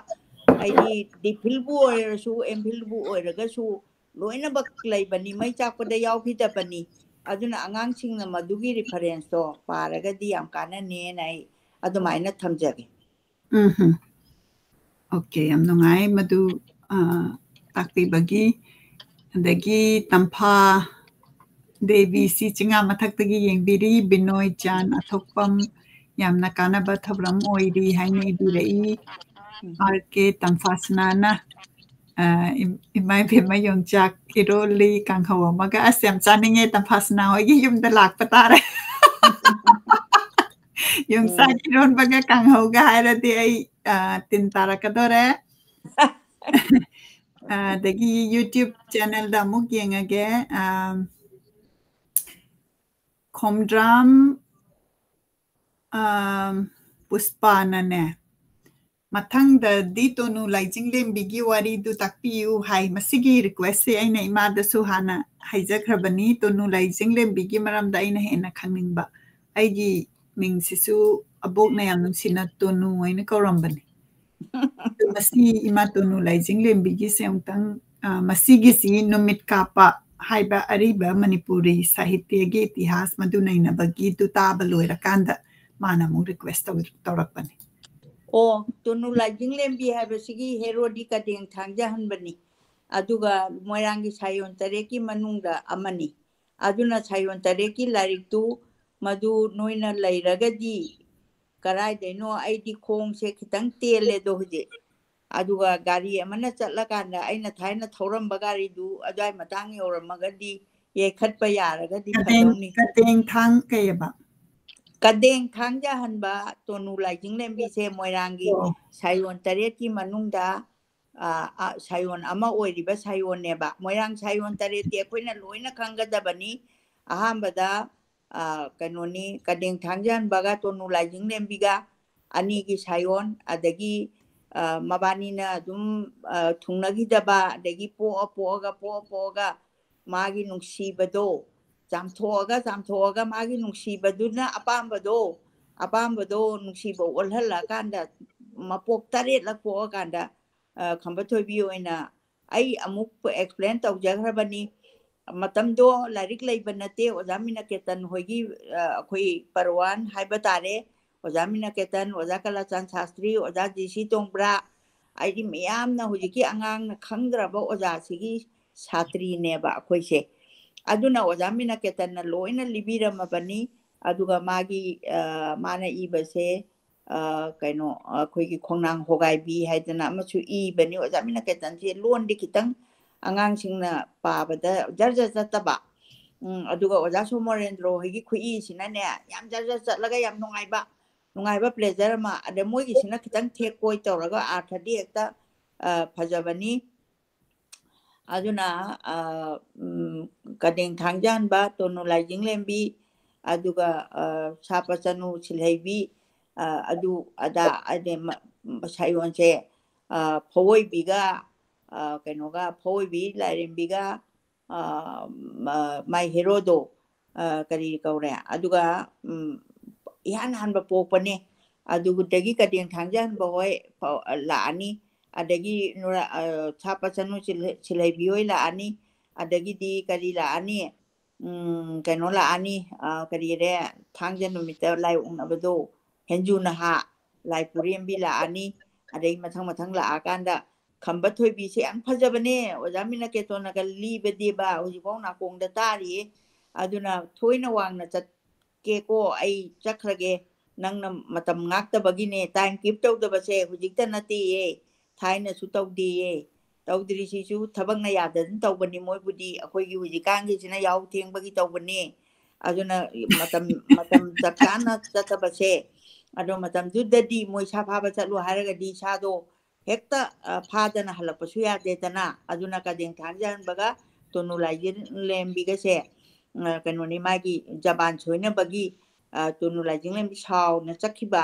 ꯍꯥꯏꯗꯤ D.Phil ꯕꯨ ꯑꯣꯏꯔꯁꯨ, M.Phil ꯕꯨ ꯑꯣꯏꯔꯒꯁꯨ, ꯂꯣꯏꯅꯃꯛ ꯂꯩꯕꯅꯤ, ꯃꯩ ꯆꯥꯛꯄꯗ ꯌꯥꯎꯈꯤꯗꯕꯅꯤ꯫ ꯑꯗꯨꯅ ꯑꯉꯥꯡꯁꯤꯡꯅ ꯃꯗꯨꯒꯤ reference ꯇꯣ ꯄꯥꯔꯒꯗꯤ ꯌꯥꯝ ꯀꯥꯟꯅꯅꯦꯅ ꯑꯩ ꯑꯗꯨꯃꯥꯏꯅ ꯊꯝꯖꯒꯦ꯫ ꯎꯝ꯫ OK, ꯌꯥꯝ ꯅꯨꯡꯉꯥꯏ ꯃꯗꯨ, ꯑ, ꯇꯥꯛꯄꯤꯕꯒꯤ꯫ ꯑꯗꯒꯤ ꯇꯝꯐꯥ ꯗꯦꯕꯤ ꯁꯤ ꯆꯤꯡꯉꯥ ꯃꯊꯛꯇꯒꯤ ꯌꯦꯡꯕꯤꯔꯤ꯫ ꯕꯤꯅꯣꯏ ꯆꯥꯟ ꯑꯊꯣꯛꯄꯝ, ꯌꯥꯝꯅ ꯀꯥꯟꯅꯕ ꯊꯧꯔꯝ ꯑꯣꯏꯔꯤ ꯍꯥꯏꯅ ꯏꯕꯤꯔꯛꯏ꯫ ꯎꯝ꯫ R.K. ꯇꯝꯐꯥꯁꯅꯥꯅ, ꯑ, ꯏꯝ-, ꯏꯃꯥ ꯏꯕꯦꯝꯃ ꯌꯣꯡꯆꯥꯛ ꯏꯔꯣꯜꯂꯤ ꯀꯥꯡꯍꯧ ꯑꯃꯒ꯫ ꯑꯁ, ꯌꯥꯝ ꯆꯥꯅꯤꯡꯉꯦ, ꯇꯝꯐꯥꯁꯅꯥ ꯍꯣꯏꯒꯤ ꯌꯨꯝꯗ ꯂꯥꯛꯄ ꯇꯥꯔꯦ꯫ ꯌꯣꯡꯆꯥꯛ ꯎꯝ꯫ ꯏꯔꯣꯟꯕꯒ ꯀꯥꯡꯍꯧꯒ ꯍꯥꯏꯔꯗꯤ ꯑꯩ, ꯑ, ꯇꯤꯟ ꯇꯥꯔꯛꯀꯗꯣꯔꯦ꯫ ꯑ, ꯑꯗꯒꯤ YouTube channel ꯗ ꯑꯃꯨꯛ ꯌꯦꯡꯉꯒꯦ꯫ ꯑ, ꯈꯣꯝꯗ꯭ꯔꯥꯝ, ꯑ, ꯄꯨꯁꯄꯥꯅꯅꯦ, ꯃꯊꯪꯗꯗꯤ ꯇꯣꯅꯨ ꯂꯥꯏꯖꯤꯡꯂꯦꯝꯕꯤꯒꯤ ꯋꯥꯔꯤꯗꯨ ꯇꯥꯛꯄꯤꯌꯨ ꯍꯥꯏ꯫ ꯃꯁꯤꯒꯤ request ꯁꯦ ꯑꯩꯅ ꯏꯃꯥꯗꯁꯨ ꯍꯥꯟꯅ ꯍꯥꯏꯖꯈ꯭ꯔꯕꯅꯤ꯫ ꯇꯣꯅꯨ ꯂꯥꯏꯖꯤꯡꯂꯦꯝꯕꯤꯒꯤ ꯃꯔꯝꯗ ꯑꯩꯅ ꯍꯦꯟꯅ ꯈꯪꯅꯤꯡꯕ꯫ ꯑꯩꯒꯤ ꯃꯤꯡꯁꯤꯁꯨ ꯑꯕꯣꯛꯅ ꯌꯥꯝ ꯅꯨꯡꯁꯤꯅ ꯇꯣꯅꯨ ꯍꯥꯏꯅ ꯀꯧꯔꯝꯕꯅꯤ꯫ ꯑꯗꯨ ꯃꯁꯤ ꯏꯃꯥ ꯇꯣꯅꯨ ꯂꯥꯏꯖꯤꯡꯂꯦꯝꯕꯤꯒꯤꯁꯦ ꯑꯃꯨꯛꯇꯪ ꯑ, ꯃꯁꯤꯒꯤꯁꯤ ꯅꯨꯃꯤꯠ ꯀꯥꯞꯄ ꯍꯥꯏꯕ ꯑꯔꯤꯕ ꯃꯅꯤꯄꯨꯔꯤ ꯁꯥꯍꯤꯇ꯭ꯌꯒꯤ ꯏꯇꯤꯍꯥꯁ ꯃꯗꯨ ꯅꯩꯅꯕꯒꯤꯗꯨ ꯇꯥꯕ ꯂꯣꯏꯔꯀꯥꯟꯗ ꯃꯥꯅ ꯑꯃꯨꯛ request ꯇꯧ-, ꯇꯧꯔꯛꯄꯅꯤ꯫ ꯑꯣ, ꯇꯣꯅꯨ ꯂꯥꯏꯖꯤꯡꯂꯦꯝꯕꯤ ꯍꯥꯏꯕꯁꯤꯒꯤ heroꯗꯤ ꯀꯗꯦꯡ ꯊꯥꯡꯖꯍꯟꯕꯅꯤ꯫ ꯑꯗꯨꯒ ꯃꯣꯏꯔꯥꯡꯒꯤ ꯁꯥꯌꯣꯟ ꯇꯔꯦꯠꯀꯤ ꯃꯅꯨꯡꯗ ꯑꯃꯅꯤ꯫ ꯑꯗꯨꯅ ꯁꯥꯌꯣꯟ ꯇꯔꯦꯠꯀꯤ ꯂꯥꯏꯔꯤꯛꯇꯨ ꯃꯗꯨ ꯅꯣꯏꯅ ꯂꯩꯔꯒꯗꯤ, ꯀꯔꯥꯏꯗꯩꯅꯣ, ꯑꯩꯗꯤ ꯈꯣꯡꯁꯦ ꯈꯤꯇꯪ ꯇꯦꯜꯂꯦꯗꯣ ꯍꯧꯖꯤꯛ꯫ ꯑꯗꯨꯒ ꯒꯥꯔꯤ ꯑꯃꯅ ꯆꯠꯂꯀꯥꯟꯗ ꯑꯩꯅ ꯊꯥꯏꯅ ꯊꯧꯔꯝꯕ ꯒꯥꯔꯤꯗꯨ ꯑꯗꯨꯋꯥꯏ ꯃꯇꯥꯡ ꯌꯧꯔꯝꯃꯒꯗꯤ ꯌꯩꯈꯠꯄ ꯌꯥꯔꯒꯗꯤ ꯀꯗꯦꯡ, ꯐꯗꯧꯅꯤ꯫ ꯀꯗꯦꯡ ꯊꯥꯡ ꯀꯩꯑꯕ? ꯀꯗꯦꯡ ꯊꯥꯡꯖꯍꯟꯕ ꯇꯣꯅꯨ ꯂꯥꯏꯖꯤꯡꯂꯦꯝꯕꯤꯁꯦ ꯃꯣꯏꯔꯥꯡꯒꯤ ꯑꯣ. ꯁꯥꯌꯣꯟ ꯇꯔꯦꯠꯀꯤ ꯃꯅꯨꯡꯗ, ꯑ, ꯑ, ꯁꯥꯌꯣꯟ ꯑꯃ ꯑꯣꯏꯔꯤꯕ ꯁꯥꯌꯣꯟꯅꯦꯕ꯫ ꯃꯣꯏꯔꯥꯡ ꯁꯥꯌꯣꯟ ꯇꯔꯦꯠꯇꯤ ꯑꯩꯈꯣꯏꯅ ꯂꯣꯏꯅ ꯈꯪꯒꯗꯕꯅꯤ꯫ ꯑꯍꯥꯟꯕꯗ, ꯑ, ꯀꯩꯅꯣꯅꯤ, ꯀꯗꯦꯡ ꯊꯥꯡꯖꯍꯟꯕꯒ ꯇꯣꯅꯨ ꯂꯥꯏꯖꯤꯡꯂꯦꯝꯕꯤꯒ ꯑꯅꯤꯒꯤ ꯁꯥꯌꯣꯟ, ꯑꯗꯒꯤ, ꯑ, ꯃꯕꯥꯅꯤꯅ ꯑꯗꯨꯝ, ꯑ, ꯊꯨꯡꯅꯈꯤꯗꯕ, ꯑꯗꯒꯤ ꯄꯣꯛꯑ ꯄꯣꯛꯑꯒ, ꯄꯣꯛꯑ ꯄꯣꯛꯑꯒ ꯃꯥꯒꯤ ꯅꯨꯡꯁꯤꯕꯗꯣ ꯆꯥꯝꯊꯣꯛꯑꯒ, ꯆꯥꯝꯊꯣꯛꯑꯒ ꯃꯥꯒꯤ ꯅꯨꯡꯁꯤꯕꯗꯨꯅ ꯑꯄꯥꯝꯕꯗꯣ, ꯑꯄꯥꯝꯕꯗꯣ ꯅꯨꯡꯁꯤꯕ ꯑꯣꯜꯍꯜꯂꯛꯑꯀꯥꯟꯗ ꯃꯄꯣꯛ ꯇꯔꯦꯠꯂꯛ ꯄꯣꯛꯑꯀꯥꯟꯗ, ꯑ, ꯈꯝꯕ ꯊꯣꯏꯕꯤ ꯑꯣꯏꯅ ꯑꯩ ꯑꯃꯨꯛ explain ꯇꯧꯖꯈ꯭ꯔꯕꯅꯤ꯫ ꯃꯇꯝꯗꯣ ꯂꯥꯏꯔꯤꯛ ꯂꯩꯕ ꯅꯠꯇꯦ꯫ ꯑꯣꯖꯥ ꯃꯤꯅꯀꯦꯇꯟ ꯍꯣꯏꯒꯤ, ꯑ, ꯑꯩꯈꯣꯏ ꯄꯔꯋꯥꯟ ꯍꯥꯏꯕ ꯇꯥꯔꯦ꯫ ꯑꯣꯖꯥ ꯃꯤꯅꯀꯦꯇꯟ, ꯑꯣꯖꯥ ꯀꯂꯥꯆꯥꯟ ꯁꯥꯁꯇ꯭ꯔꯤ, ꯑꯣꯖꯥ ꯖꯤ ꯁꯤ ꯇꯣꯡꯕ꯭ꯔꯥ, ꯍꯥꯏꯗꯤ ꯃꯤꯌꯥꯝꯅ ꯍꯧꯖꯤꯛꯀꯤ ꯑꯉꯥꯡꯅ ꯈꯪꯗ꯭ꯔꯕ ꯑꯣꯖꯥꯁꯤꯒꯤ ꯁꯥꯇ꯭ꯔꯤꯅꯦꯕ ꯑꯩꯈꯣꯏꯁꯦ꯫ ꯑꯗꯨꯅ ꯑꯣꯖꯥ ꯃꯤꯅꯀꯦꯇꯟꯅ ꯂꯣꯏꯅ ꯂꯤꯕꯤꯔꯝꯃꯕꯅꯤ꯫ ꯑꯗꯨꯒ ꯃꯥꯒꯤ, ꯑ, ꯃꯥꯅ ꯏꯕꯁꯦ, ꯑ, ꯀꯩꯅꯣ, ꯑꯩꯈꯣꯏꯒꯤ ꯈꯣꯡꯅꯥꯡ ꯍꯣꯒꯥꯏꯕꯤ ꯍꯥꯏꯗꯅ ꯑꯃꯁꯨ ꯏꯕꯅꯤ꯫ ꯑꯣꯖꯥ ꯃꯤꯅꯀꯦꯇꯟꯁꯦ ꯂꯣꯟꯗꯤ ꯈꯤꯇꯪ ꯑꯉꯥꯡꯁꯤꯡꯅ ꯄꯥꯕꯗ ꯖꯔ ꯖꯔ ꯆꯠꯇꯕ꯫ ꯎꯝ, ꯑꯗꯨꯒ ꯑꯣꯖꯥ ꯁꯣꯃꯣꯔꯦꯟꯗ꯭ꯔꯣ ꯍꯣꯏꯒꯤ ꯈꯨꯠꯏꯁꯤꯅꯅꯦ ꯌꯥꯝ ꯖꯔ ꯖꯔ ꯆꯠꯂꯒ ꯌꯥꯝ ꯅꯨꯡꯉꯥꯏꯕ, ꯅꯨꯡꯉꯥꯏꯕ pleasure ꯑꯃ꯫ ꯑꯗ ꯃꯣꯏꯒꯤꯁꯤꯅ ꯈꯤꯇꯪ ꯊꯦꯛ ꯀꯣꯏ ꯇꯧꯔꯒ ꯑꯥꯔꯊꯗꯤ ꯍꯦꯛꯇ, ꯑ, ꯐꯖꯕꯅꯤ꯫ ꯑꯗꯨꯅ, ꯑ, ꯎꯝ, ꯀꯗꯦꯡ ꯊꯥꯡꯖꯍꯟꯕ, ꯇꯣꯅꯨ ꯂꯥꯏꯖꯤꯡꯂꯦꯝꯕꯤ, ꯑꯗꯨꯒ, ꯑ, ꯁꯥꯄ ꯆꯅꯨ ꯁꯤꯜꯍꯩꯕꯤ, ꯑ, ꯑꯗꯨ ꯑꯗꯥ, ꯑꯗꯩ ꯃ-, ꯁꯥꯌꯣꯟꯁꯦ, ꯑ, ꯐꯧꯑꯣꯏꯕꯤꯒ, ꯑ, ꯀꯩꯅꯣꯒ, ꯐꯧꯑꯣꯏꯕꯤ ꯂꯥꯏꯔꯦꯝꯕꯤꯒ, ꯑ, ꯃ-, ꯃꯥꯏ heroꯗꯣ, ꯑ, ꯀꯔꯤ ꯀꯧꯔꯦ? ꯑꯗꯨꯒ, ꯎꯝ, ꯏꯍꯥꯟ ꯍꯥꯟꯕ ꯄꯣꯛꯄꯅꯦ꯫ ꯑꯗꯨꯗꯒꯤ ꯀꯗꯦꯡ ꯊꯥꯡꯖꯍꯟꯕ ꯍꯣꯏ ꯐꯥꯎ-, ꯂꯥꯛꯑꯅꯤ꯫ ꯑꯗꯒꯤ ꯅꯨꯔꯥ-, ꯑ, ꯁꯥ ꯄꯆꯅꯨ ꯁꯤꯜ-, ꯁꯤꯜꯍꯩꯕꯤ ꯍꯣꯏ ꯂꯥꯛꯑꯅꯤ, ꯑꯗꯒꯤꯗꯤ ꯀꯔꯤ ꯂꯥꯛꯑꯅꯤ, ꯎꯝ, ꯀꯩꯅꯣ ꯂꯥꯛꯑꯅꯤ, ꯑ, ꯀꯔꯤꯔꯦ, ꯊꯥꯡꯖ ꯅꯨꯃꯤꯠꯇ ꯂꯥꯏ ꯑꯣꯛꯅꯕꯗꯣ, ꯍꯦꯟꯖꯨ ꯅꯍꯥ, ꯂꯥꯏ ꯄꯨꯔꯦꯝꯕꯤ ꯂꯥꯛꯑꯅꯤ, ꯑꯗꯩ ꯃꯊꯪ ꯃꯊꯪ ꯂꯥꯛꯑꯀꯥꯟꯗ ꯈꯝꯕ ꯊꯣꯏꯕꯤꯁꯦ ꯌꯥꯝ ꯐꯖꯕꯅꯦ, ꯑꯣꯖꯥ ꯃꯤꯅꯀꯦꯇꯣꯅꯒ ꯂꯤꯕꯗꯤꯕ, ꯍꯧꯖꯤꯛꯐꯥꯎ ꯅꯥꯀꯣꯡꯗ ꯇꯥꯔꯤꯌꯦ꯫ ꯑꯗꯨꯅ ꯊꯣꯏꯅ ꯋꯥꯡꯅ ꯆꯠꯀꯦꯀꯣ, ꯑꯩ ꯆꯠꯈ꯭ꯔꯒꯦ, ꯅꯪꯅ ꯃꯇꯝ ꯉꯥꯛꯇꯕꯒꯤꯅꯦ, time keep ꯇꯧꯗꯕꯁꯦ ꯍꯧꯖꯤꯛꯇ ꯅꯠꯇꯦꯌꯦ, ꯊꯥꯏꯅꯁꯨ ꯇꯧꯗꯦꯌꯦ꯫ ꯇꯧꯗ꯭ꯔꯤꯁꯤꯁꯨ ꯊꯕꯛꯅ ꯌꯥꯗꯗꯅ ꯇꯧꯕꯅꯤ, ꯃꯣꯏꯕꯨꯗꯤ ꯑꯩꯈꯣꯏꯒꯤ ꯍꯧꯖꯤꯛꯀꯥꯟꯒꯤꯁꯤꯅ ꯌꯥꯍꯧ ꯊꯦꯡꯕꯒꯤ ꯇꯧꯕꯅꯤ꯫ ꯑꯗꯨꯅ ꯃꯇꯝ, ꯃꯇꯝ ꯆꯞ ꯆꯥꯅ ꯆꯠꯇꯕꯁꯦ, ꯑꯗꯣ ꯃꯇꯝꯗꯨꯗꯗꯤ ꯃꯣꯏ ꯁꯥ ꯐꯥꯕ ꯆꯠꯂꯣ ꯍꯥꯏꯔꯒꯗꯤ ꯁꯥꯗꯣ ꯍꯦꯛꯇ, ꯑ, ꯐꯥꯗꯅ ꯍꯜꯂꯛꯄꯁꯨ ꯌꯥꯗꯦꯗꯅ꯫ ꯑꯗꯨꯅ ꯀꯗꯦꯡ ꯊꯥꯟꯖꯍꯟꯕꯒ ꯇꯣꯅꯨ ꯂꯥꯏꯖꯦꯟ ꯂꯦꯝꯕꯤꯒꯁꯦ, ꯑ, ꯀꯩꯅꯣꯅꯤ, ꯃꯥꯒꯤ ꯖꯕꯥꯟ ꯁꯣꯏꯅꯕꯒꯤ, ꯑ, ꯇꯣꯅꯨ ꯂꯥꯏꯖꯦꯟ ꯂꯦꯝꯕꯤ ꯁꯥꯎꯅ ꯆꯠꯈꯤꯕ,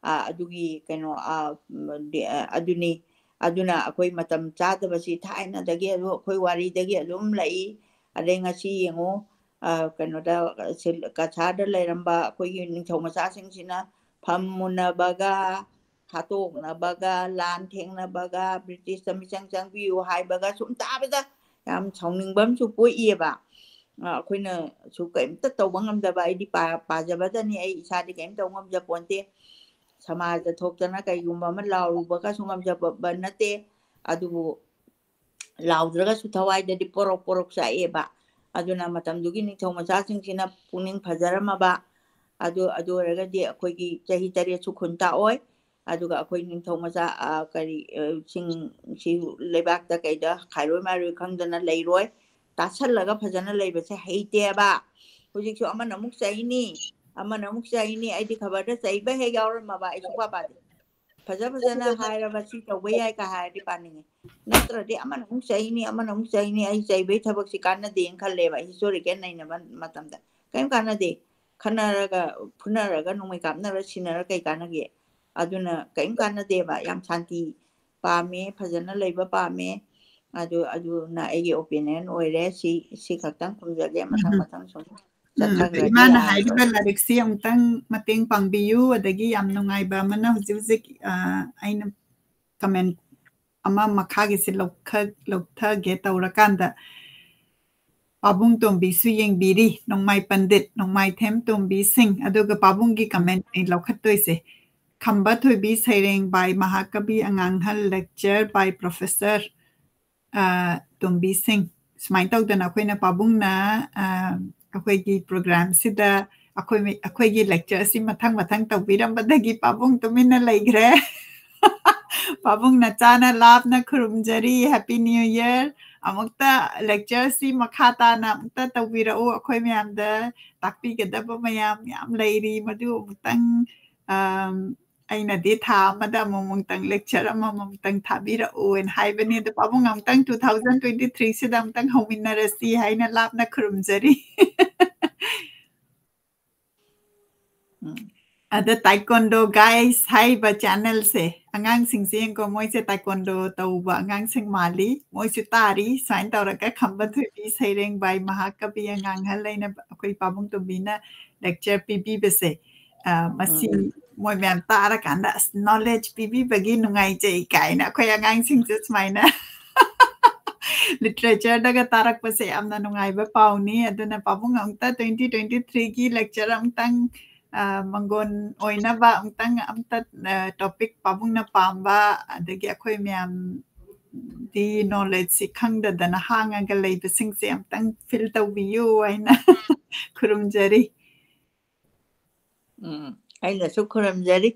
ꯑ, ꯑꯗꯨꯒꯤ ꯀꯩꯅꯣ, ꯑ, ꯎꯝ, ꯗꯤ-, ꯑ, ꯑꯗꯨꯅꯤ꯫ ꯑꯗꯨꯅ ꯑꯩꯈꯣꯏ ꯃꯇꯝ ꯆꯥꯗꯕꯁꯤ ꯊꯥꯏꯅꯗꯒꯤ ꯑꯗꯨ ꯑꯩꯈꯣꯏ ꯋꯥꯔꯤꯗꯒꯤ ꯑꯗꯨꯝ ꯂꯩ꯫ ꯑꯗꯩ ꯉꯁꯤ ꯌꯦꯡꯉꯨ, ꯑ, ꯀꯩꯅꯣꯗ, ꯁꯤꯜ-, ꯀꯁꯥꯔꯗ ꯂꯩꯔꯝꯕ ꯑꯩꯈꯣꯏꯒꯤ ꯅꯤꯡꯊꯧ ꯃꯆꯥꯁꯤꯡꯁꯤꯅ ꯐꯝ ꯃꯨꯟꯅꯕꯒ, ꯍꯥꯠꯇꯣꯛꯅꯕꯒ, ꯂꯥꯟ ꯊꯦꯡꯅꯕꯒ, ꯕ꯭ꯔꯤꯇꯤꯁꯇ ꯃꯤꯆꯪ ꯆꯪꯕꯤꯌꯨ ꯍꯥꯏꯕꯒ ꯁꯨꯝ ꯇꯥꯕꯗ ꯌꯥꯝ ꯁꯥꯎꯅꯤꯡꯕ ꯑꯃꯁꯨ ꯄꯣꯛꯏꯌꯦꯕ꯫ ꯑ, ꯑꯩꯈꯣꯏꯅꯁꯨ ꯀꯔꯤꯝꯇ ꯇꯧꯕ ꯉꯝꯗꯕ, ꯑꯩꯗꯤ ꯄꯥ-, ꯄꯥꯖꯕꯗꯅꯤ, ꯑꯩ ꯏꯁꯥꯗꯤ ꯀꯔꯤꯝ ꯇꯧꯕ ꯉꯝꯖꯄꯣꯟꯇꯦ꯫ ꯁꯃꯥꯖꯗ ꯊꯣꯛꯇꯅ ꯀꯩꯒꯨꯝꯕ ꯑꯃ ꯂꯥꯎꯔꯨꯕꯒꯁꯨ ꯉꯝꯖꯕ ꯅꯠꯇꯦ꯫ ꯑꯗꯨꯕꯨ ꯂꯥꯎꯗ꯭ꯔꯒꯁꯨ ꯊꯋꯥꯏꯗꯗꯤ ꯄꯣꯔꯣꯛ ꯄꯣꯔꯣꯛ ꯆꯥꯛꯑꯦꯕ꯫ ꯑꯗꯨꯅ ꯃꯇꯝꯗꯨꯒꯤ ꯅꯤꯡꯊꯧ ꯃꯆꯥꯁꯤꯡꯁꯤꯅ ꯄꯨꯛꯅꯤꯡ ꯐꯖꯔꯝꯃꯕ, ꯑꯗꯨ, ꯑꯗꯨ ꯑꯣꯏꯔꯒꯗꯤ ꯑꯩꯈꯣꯏꯒꯤ ꯆꯍꯤ ꯇꯔꯦꯠꯁꯨ ꯈꯨꯟ ꯇꯥꯛꯑꯣꯏ꯫ ꯑꯗꯨꯒ ꯑꯩꯈꯣꯏ ꯅꯤꯡꯊꯧ ꯃꯆꯥ, ꯑ, ꯀꯔꯤ, ꯑ, ꯁꯤꯡ-, ꯁꯤ ꯂꯩꯕꯥꯛꯇ ꯀꯩꯗ ꯈꯥꯏꯔꯣꯏ ꯃꯥꯏꯔꯣꯏ ꯈꯪꯗꯅ ꯂꯩꯔꯣꯏ꯫ ꯇꯥꯁꯜꯂꯒ ꯐꯖꯅ ꯂꯩꯕꯁꯦ ꯍꯩꯇꯦꯕ꯫ ꯍꯧꯖꯤꯛꯁꯨ ꯑꯃꯅ ꯑꯃꯨꯛ ꯆꯩꯅꯤ, ꯑꯃꯅ ꯑꯃꯨꯛ ꯆꯩꯅꯤ꯫ ꯑꯩꯗꯤ ꯈꯕꯔꯗ ꯆꯩꯕ ꯍꯦꯛ ꯌꯥꯎꯔꯝꯃꯕ ꯑꯩ ꯁꯨꯡꯄꯥ ꯄꯥꯗꯦ꯫ ꯐꯖ ꯐꯖꯅ ꯍꯥꯏꯔꯕ, ꯁꯤ ꯇꯧꯕ ꯌꯥꯏ ꯀ ꯍꯥꯏꯔꯗꯤ ꯄꯥꯅꯤꯡꯉꯤ꯫ ꯅꯠꯇ꯭ꯔꯗꯤ ꯑꯃꯅ ꯑꯃꯨꯛ ꯆꯩꯅꯤ, ꯑꯃꯅ ꯑꯃꯨꯛ ꯆꯩꯅꯤ, ꯑꯩ ꯆꯩꯕꯩ ꯊꯕꯛꯁꯤ ꯀꯥꯟꯅꯗꯦꯅ ꯈꯜꯂꯦꯕ꯫ Historical ꯅꯩꯅꯕ ꯃꯇꯝꯗ ꯀꯔꯤꯝ ꯀꯥꯟꯅꯗꯦ꯫ ꯈꯟꯅꯔꯒ, ꯐꯨꯅꯔꯒ, ꯅꯣꯡꯃꯩ ꯀꯥꯞꯅꯔ ꯁꯤꯅꯔ ꯀꯩ ꯀꯥꯟꯅꯒꯦ? ꯑꯗꯨꯅ ꯀꯔꯤꯝ ꯀꯥꯟꯅꯗꯦꯕ꯫ ꯌꯥꯝ ꯁꯥꯟꯇꯤ ꯄꯥꯝꯃꯦ, ꯐꯖꯅ ꯂꯩꯕ ꯄꯥꯝꯃꯦ꯫ ꯑꯗꯨ, ꯑꯗꯨꯅ ꯑꯩꯒꯤ opinion ꯑꯣꯏꯔꯦ꯫ ꯁꯤ, ꯁꯤ ꯈꯛꯇꯪ ꯈꯨꯝꯖꯒꯦ꯫ ꯃꯊꯪ, ꯎꯝ꯫ ꯃꯊꯪ ꯁꯨꯝ ꯎꯝ, ꯆꯠꯊꯈ꯭ꯔꯗꯤ ꯏꯃꯥꯅ ꯌꯥꯔꯔꯣꯏ꯫ ꯍꯥꯏꯔꯤꯕ ꯂꯥꯏꯔꯤꯛꯁꯤ ꯑꯃꯨꯛꯇꯪ ꯃꯇꯦꯡ ꯄꯥꯡꯕꯤꯌꯨ꯫ ꯑꯗꯒꯤ ꯌꯥꯝ ꯅꯨꯡꯉꯥꯏꯕ ꯑꯃꯅ ꯍꯧꯖꯤꯛ ꯍꯧꯖꯤꯛ, ꯑ, ꯑꯩꯅ comment ꯑꯃ ꯃꯈꯥꯒꯤꯁꯦ ꯂꯧꯈ-, ꯂꯧꯊꯒꯦ ꯇꯧꯔꯀꯥꯟꯗ ꯄꯥꯕꯨꯡ ꯇꯣꯝꯕꯤꯁꯨ ꯌꯦꯡꯕꯤꯔꯤ, ꯅꯣꯡꯃꯥꯏ ꯄꯟꯗꯤꯠ, ꯅꯣꯡꯃꯥꯏꯊꯦꯝ ꯇꯣꯝꯕꯤ ꯁꯤꯡ, ꯑꯗꯨꯒ ꯄꯥꯕꯨꯡꯒꯤ comment ꯑꯩ ꯂꯧꯈꯠꯇꯣꯏꯁꯦ꯫ ꯈꯝꯕ ꯊꯣꯏꯕꯤ ꯁꯩꯔꯦꯡ by ꯃꯍꯥꯀꯕꯤ ꯑꯉꯥꯡꯍꯜ, lecture by professor, ꯑ, ꯇꯣꯝꯕꯤ ꯁꯤꯡ꯫ ꯁꯨꯃꯥꯏꯅ ꯇꯧꯗꯅ ꯑꯩꯈꯣꯏꯅ ꯄꯥꯕꯨꯡꯅ, ꯑ, ꯑꯩꯈꯣꯏꯒꯤ program ꯁꯤꯗ ꯑꯩꯈꯣꯏ, ꯑꯩꯈꯣꯏꯒꯤ lecture ꯑꯁꯤ ꯃꯊꯪ ꯃꯊꯪ ꯇꯧꯕꯤꯔꯝꯕꯗꯒꯤ ꯄꯥꯕꯨꯡ ꯇꯨꯃꯤꯟꯅ ꯂꯩꯈ꯭ꯔꯦ꯫ ꯄꯥꯕꯨꯡ ꯅꯆꯥꯅ ꯂꯥꯞꯅ ꯈꯨꯔꯨꯝꯖꯔꯤ꯫ Happy New Year꯫ ꯑꯃꯨꯛꯇ lecture ꯁꯤ ꯃꯈꯥ ꯇꯥꯅ ꯑꯃꯨꯛꯇ ꯇꯧꯕꯤꯔꯛꯎ꯫ ꯑꯩꯈꯣꯏ ꯃꯌꯥꯝꯗ ꯇꯥꯛꯄꯤꯒꯗꯕ ꯃꯌꯥꯝ ꯌꯥꯝ ꯂꯩꯔꯤ꯫ ꯃꯗꯨ ꯑꯃꯨꯛꯇꯪ, ꯑꯝ, ꯑꯩꯅꯗꯤ ꯊꯥ ꯑꯃꯗ ꯑꯃꯨꯛꯃꯨꯛꯇꯪ lecture ꯑꯃꯃꯝꯇꯪ ꯊꯥꯕꯤꯔꯛꯎꯅ ꯍꯥꯏꯕꯅꯤ꯫ ꯑꯗꯣ ꯄꯥꯕꯨꯡ ꯑꯃꯨꯛꯇꯪ two thousand twenty three ꯁꯤꯗ ꯑꯃꯨꯛꯇꯪ ꯍꯧꯃꯤꯟꯅꯔꯁꯤ ꯍꯥꯏꯅ ꯂꯥꯞꯅ ꯈꯨꯔꯨꯝꯖꯔꯤ꯫ ꯎꯝ꯫ ꯑꯗ Taekwondo Guys ꯍꯥꯏꯔꯤꯕ channel ꯁꯦ, ꯑꯉꯥꯡꯁꯤꯡꯁꯦ ꯌꯦꯡꯀꯣ, ꯃꯣꯏꯁꯦ taekwondo ꯇꯧꯕ ꯑꯉꯥꯡꯁꯤꯡ ꯃꯥꯜꯂꯤ꯫ ꯃꯣꯏꯁꯨ ꯇꯥꯔꯤ꯫ ꯁꯨꯃꯥꯏꯅ ꯇꯧꯔꯒ ꯈꯝꯕ ꯊꯣꯏꯕꯤ ꯁꯩꯔꯦꯡ by ꯃꯍꯥꯀꯕꯤ ꯑꯉꯥꯡꯍꯜ ꯑꯩꯅ ꯑꯩꯈꯣꯏ ꯄꯥꯕꯨꯡ ꯇꯣꯝꯕꯤꯅ lecture ꯄꯤꯕꯤꯕꯁꯦ, ꯑ, ꯃꯁꯤ ꯎꯝ꯫ ꯃꯣꯏ ꯃꯌꯥꯝ ꯇꯥꯔꯀꯥꯟꯗ, "ꯑꯁ, knowledge ꯄꯤꯕꯤꯕꯒꯤ ꯅꯨꯡꯉꯥꯏꯖꯩ" ꯀꯥꯏꯅ ꯑꯩꯈꯣꯏ ꯑꯉꯥꯡꯁꯤꯡꯁꯦ ꯁꯨꯃꯥꯏꯅ literature ꯗꯒ ꯇꯥꯔꯛꯄꯁꯦ ꯌꯥꯝꯅ ꯅꯨꯡꯉꯥꯏꯕ ꯄꯥꯎꯅꯤ꯫ ꯑꯗꯨꯅ ꯄꯥꯕꯨꯡ ꯑꯃꯨꯛꯇ twenty twenty three ꯒꯤ lecture ꯑꯃꯨꯛꯇꯪ, ꯑ, ꯃꯪꯒꯣꯟ ꯑꯣꯏꯅꯕ ꯑꯃꯨꯛꯇꯪ, ꯑꯝꯇ, ꯑ, topic ꯄꯥꯕꯨꯡꯅ ꯄꯥꯝꯕ, ꯑꯗꯒꯤ ꯑꯩꯈꯣꯏ ꯃꯌꯥꯝꯗꯤ knowledge ꯁꯤ ꯈꯪꯗꯗꯅ ꯍꯥꯡꯉꯒ ꯂꯩꯕꯁꯤꯡꯁꯦ ꯑꯃꯨꯛꯇꯪ fill ꯇꯧꯕꯤꯌꯨ ꯍꯥꯏꯅ ꯈꯨꯔꯨꯝꯖꯔꯤ꯫ ꯎꯝ, ꯑꯩꯅꯁꯨ ꯈꯨꯔꯨꯝꯖꯔꯤ꯫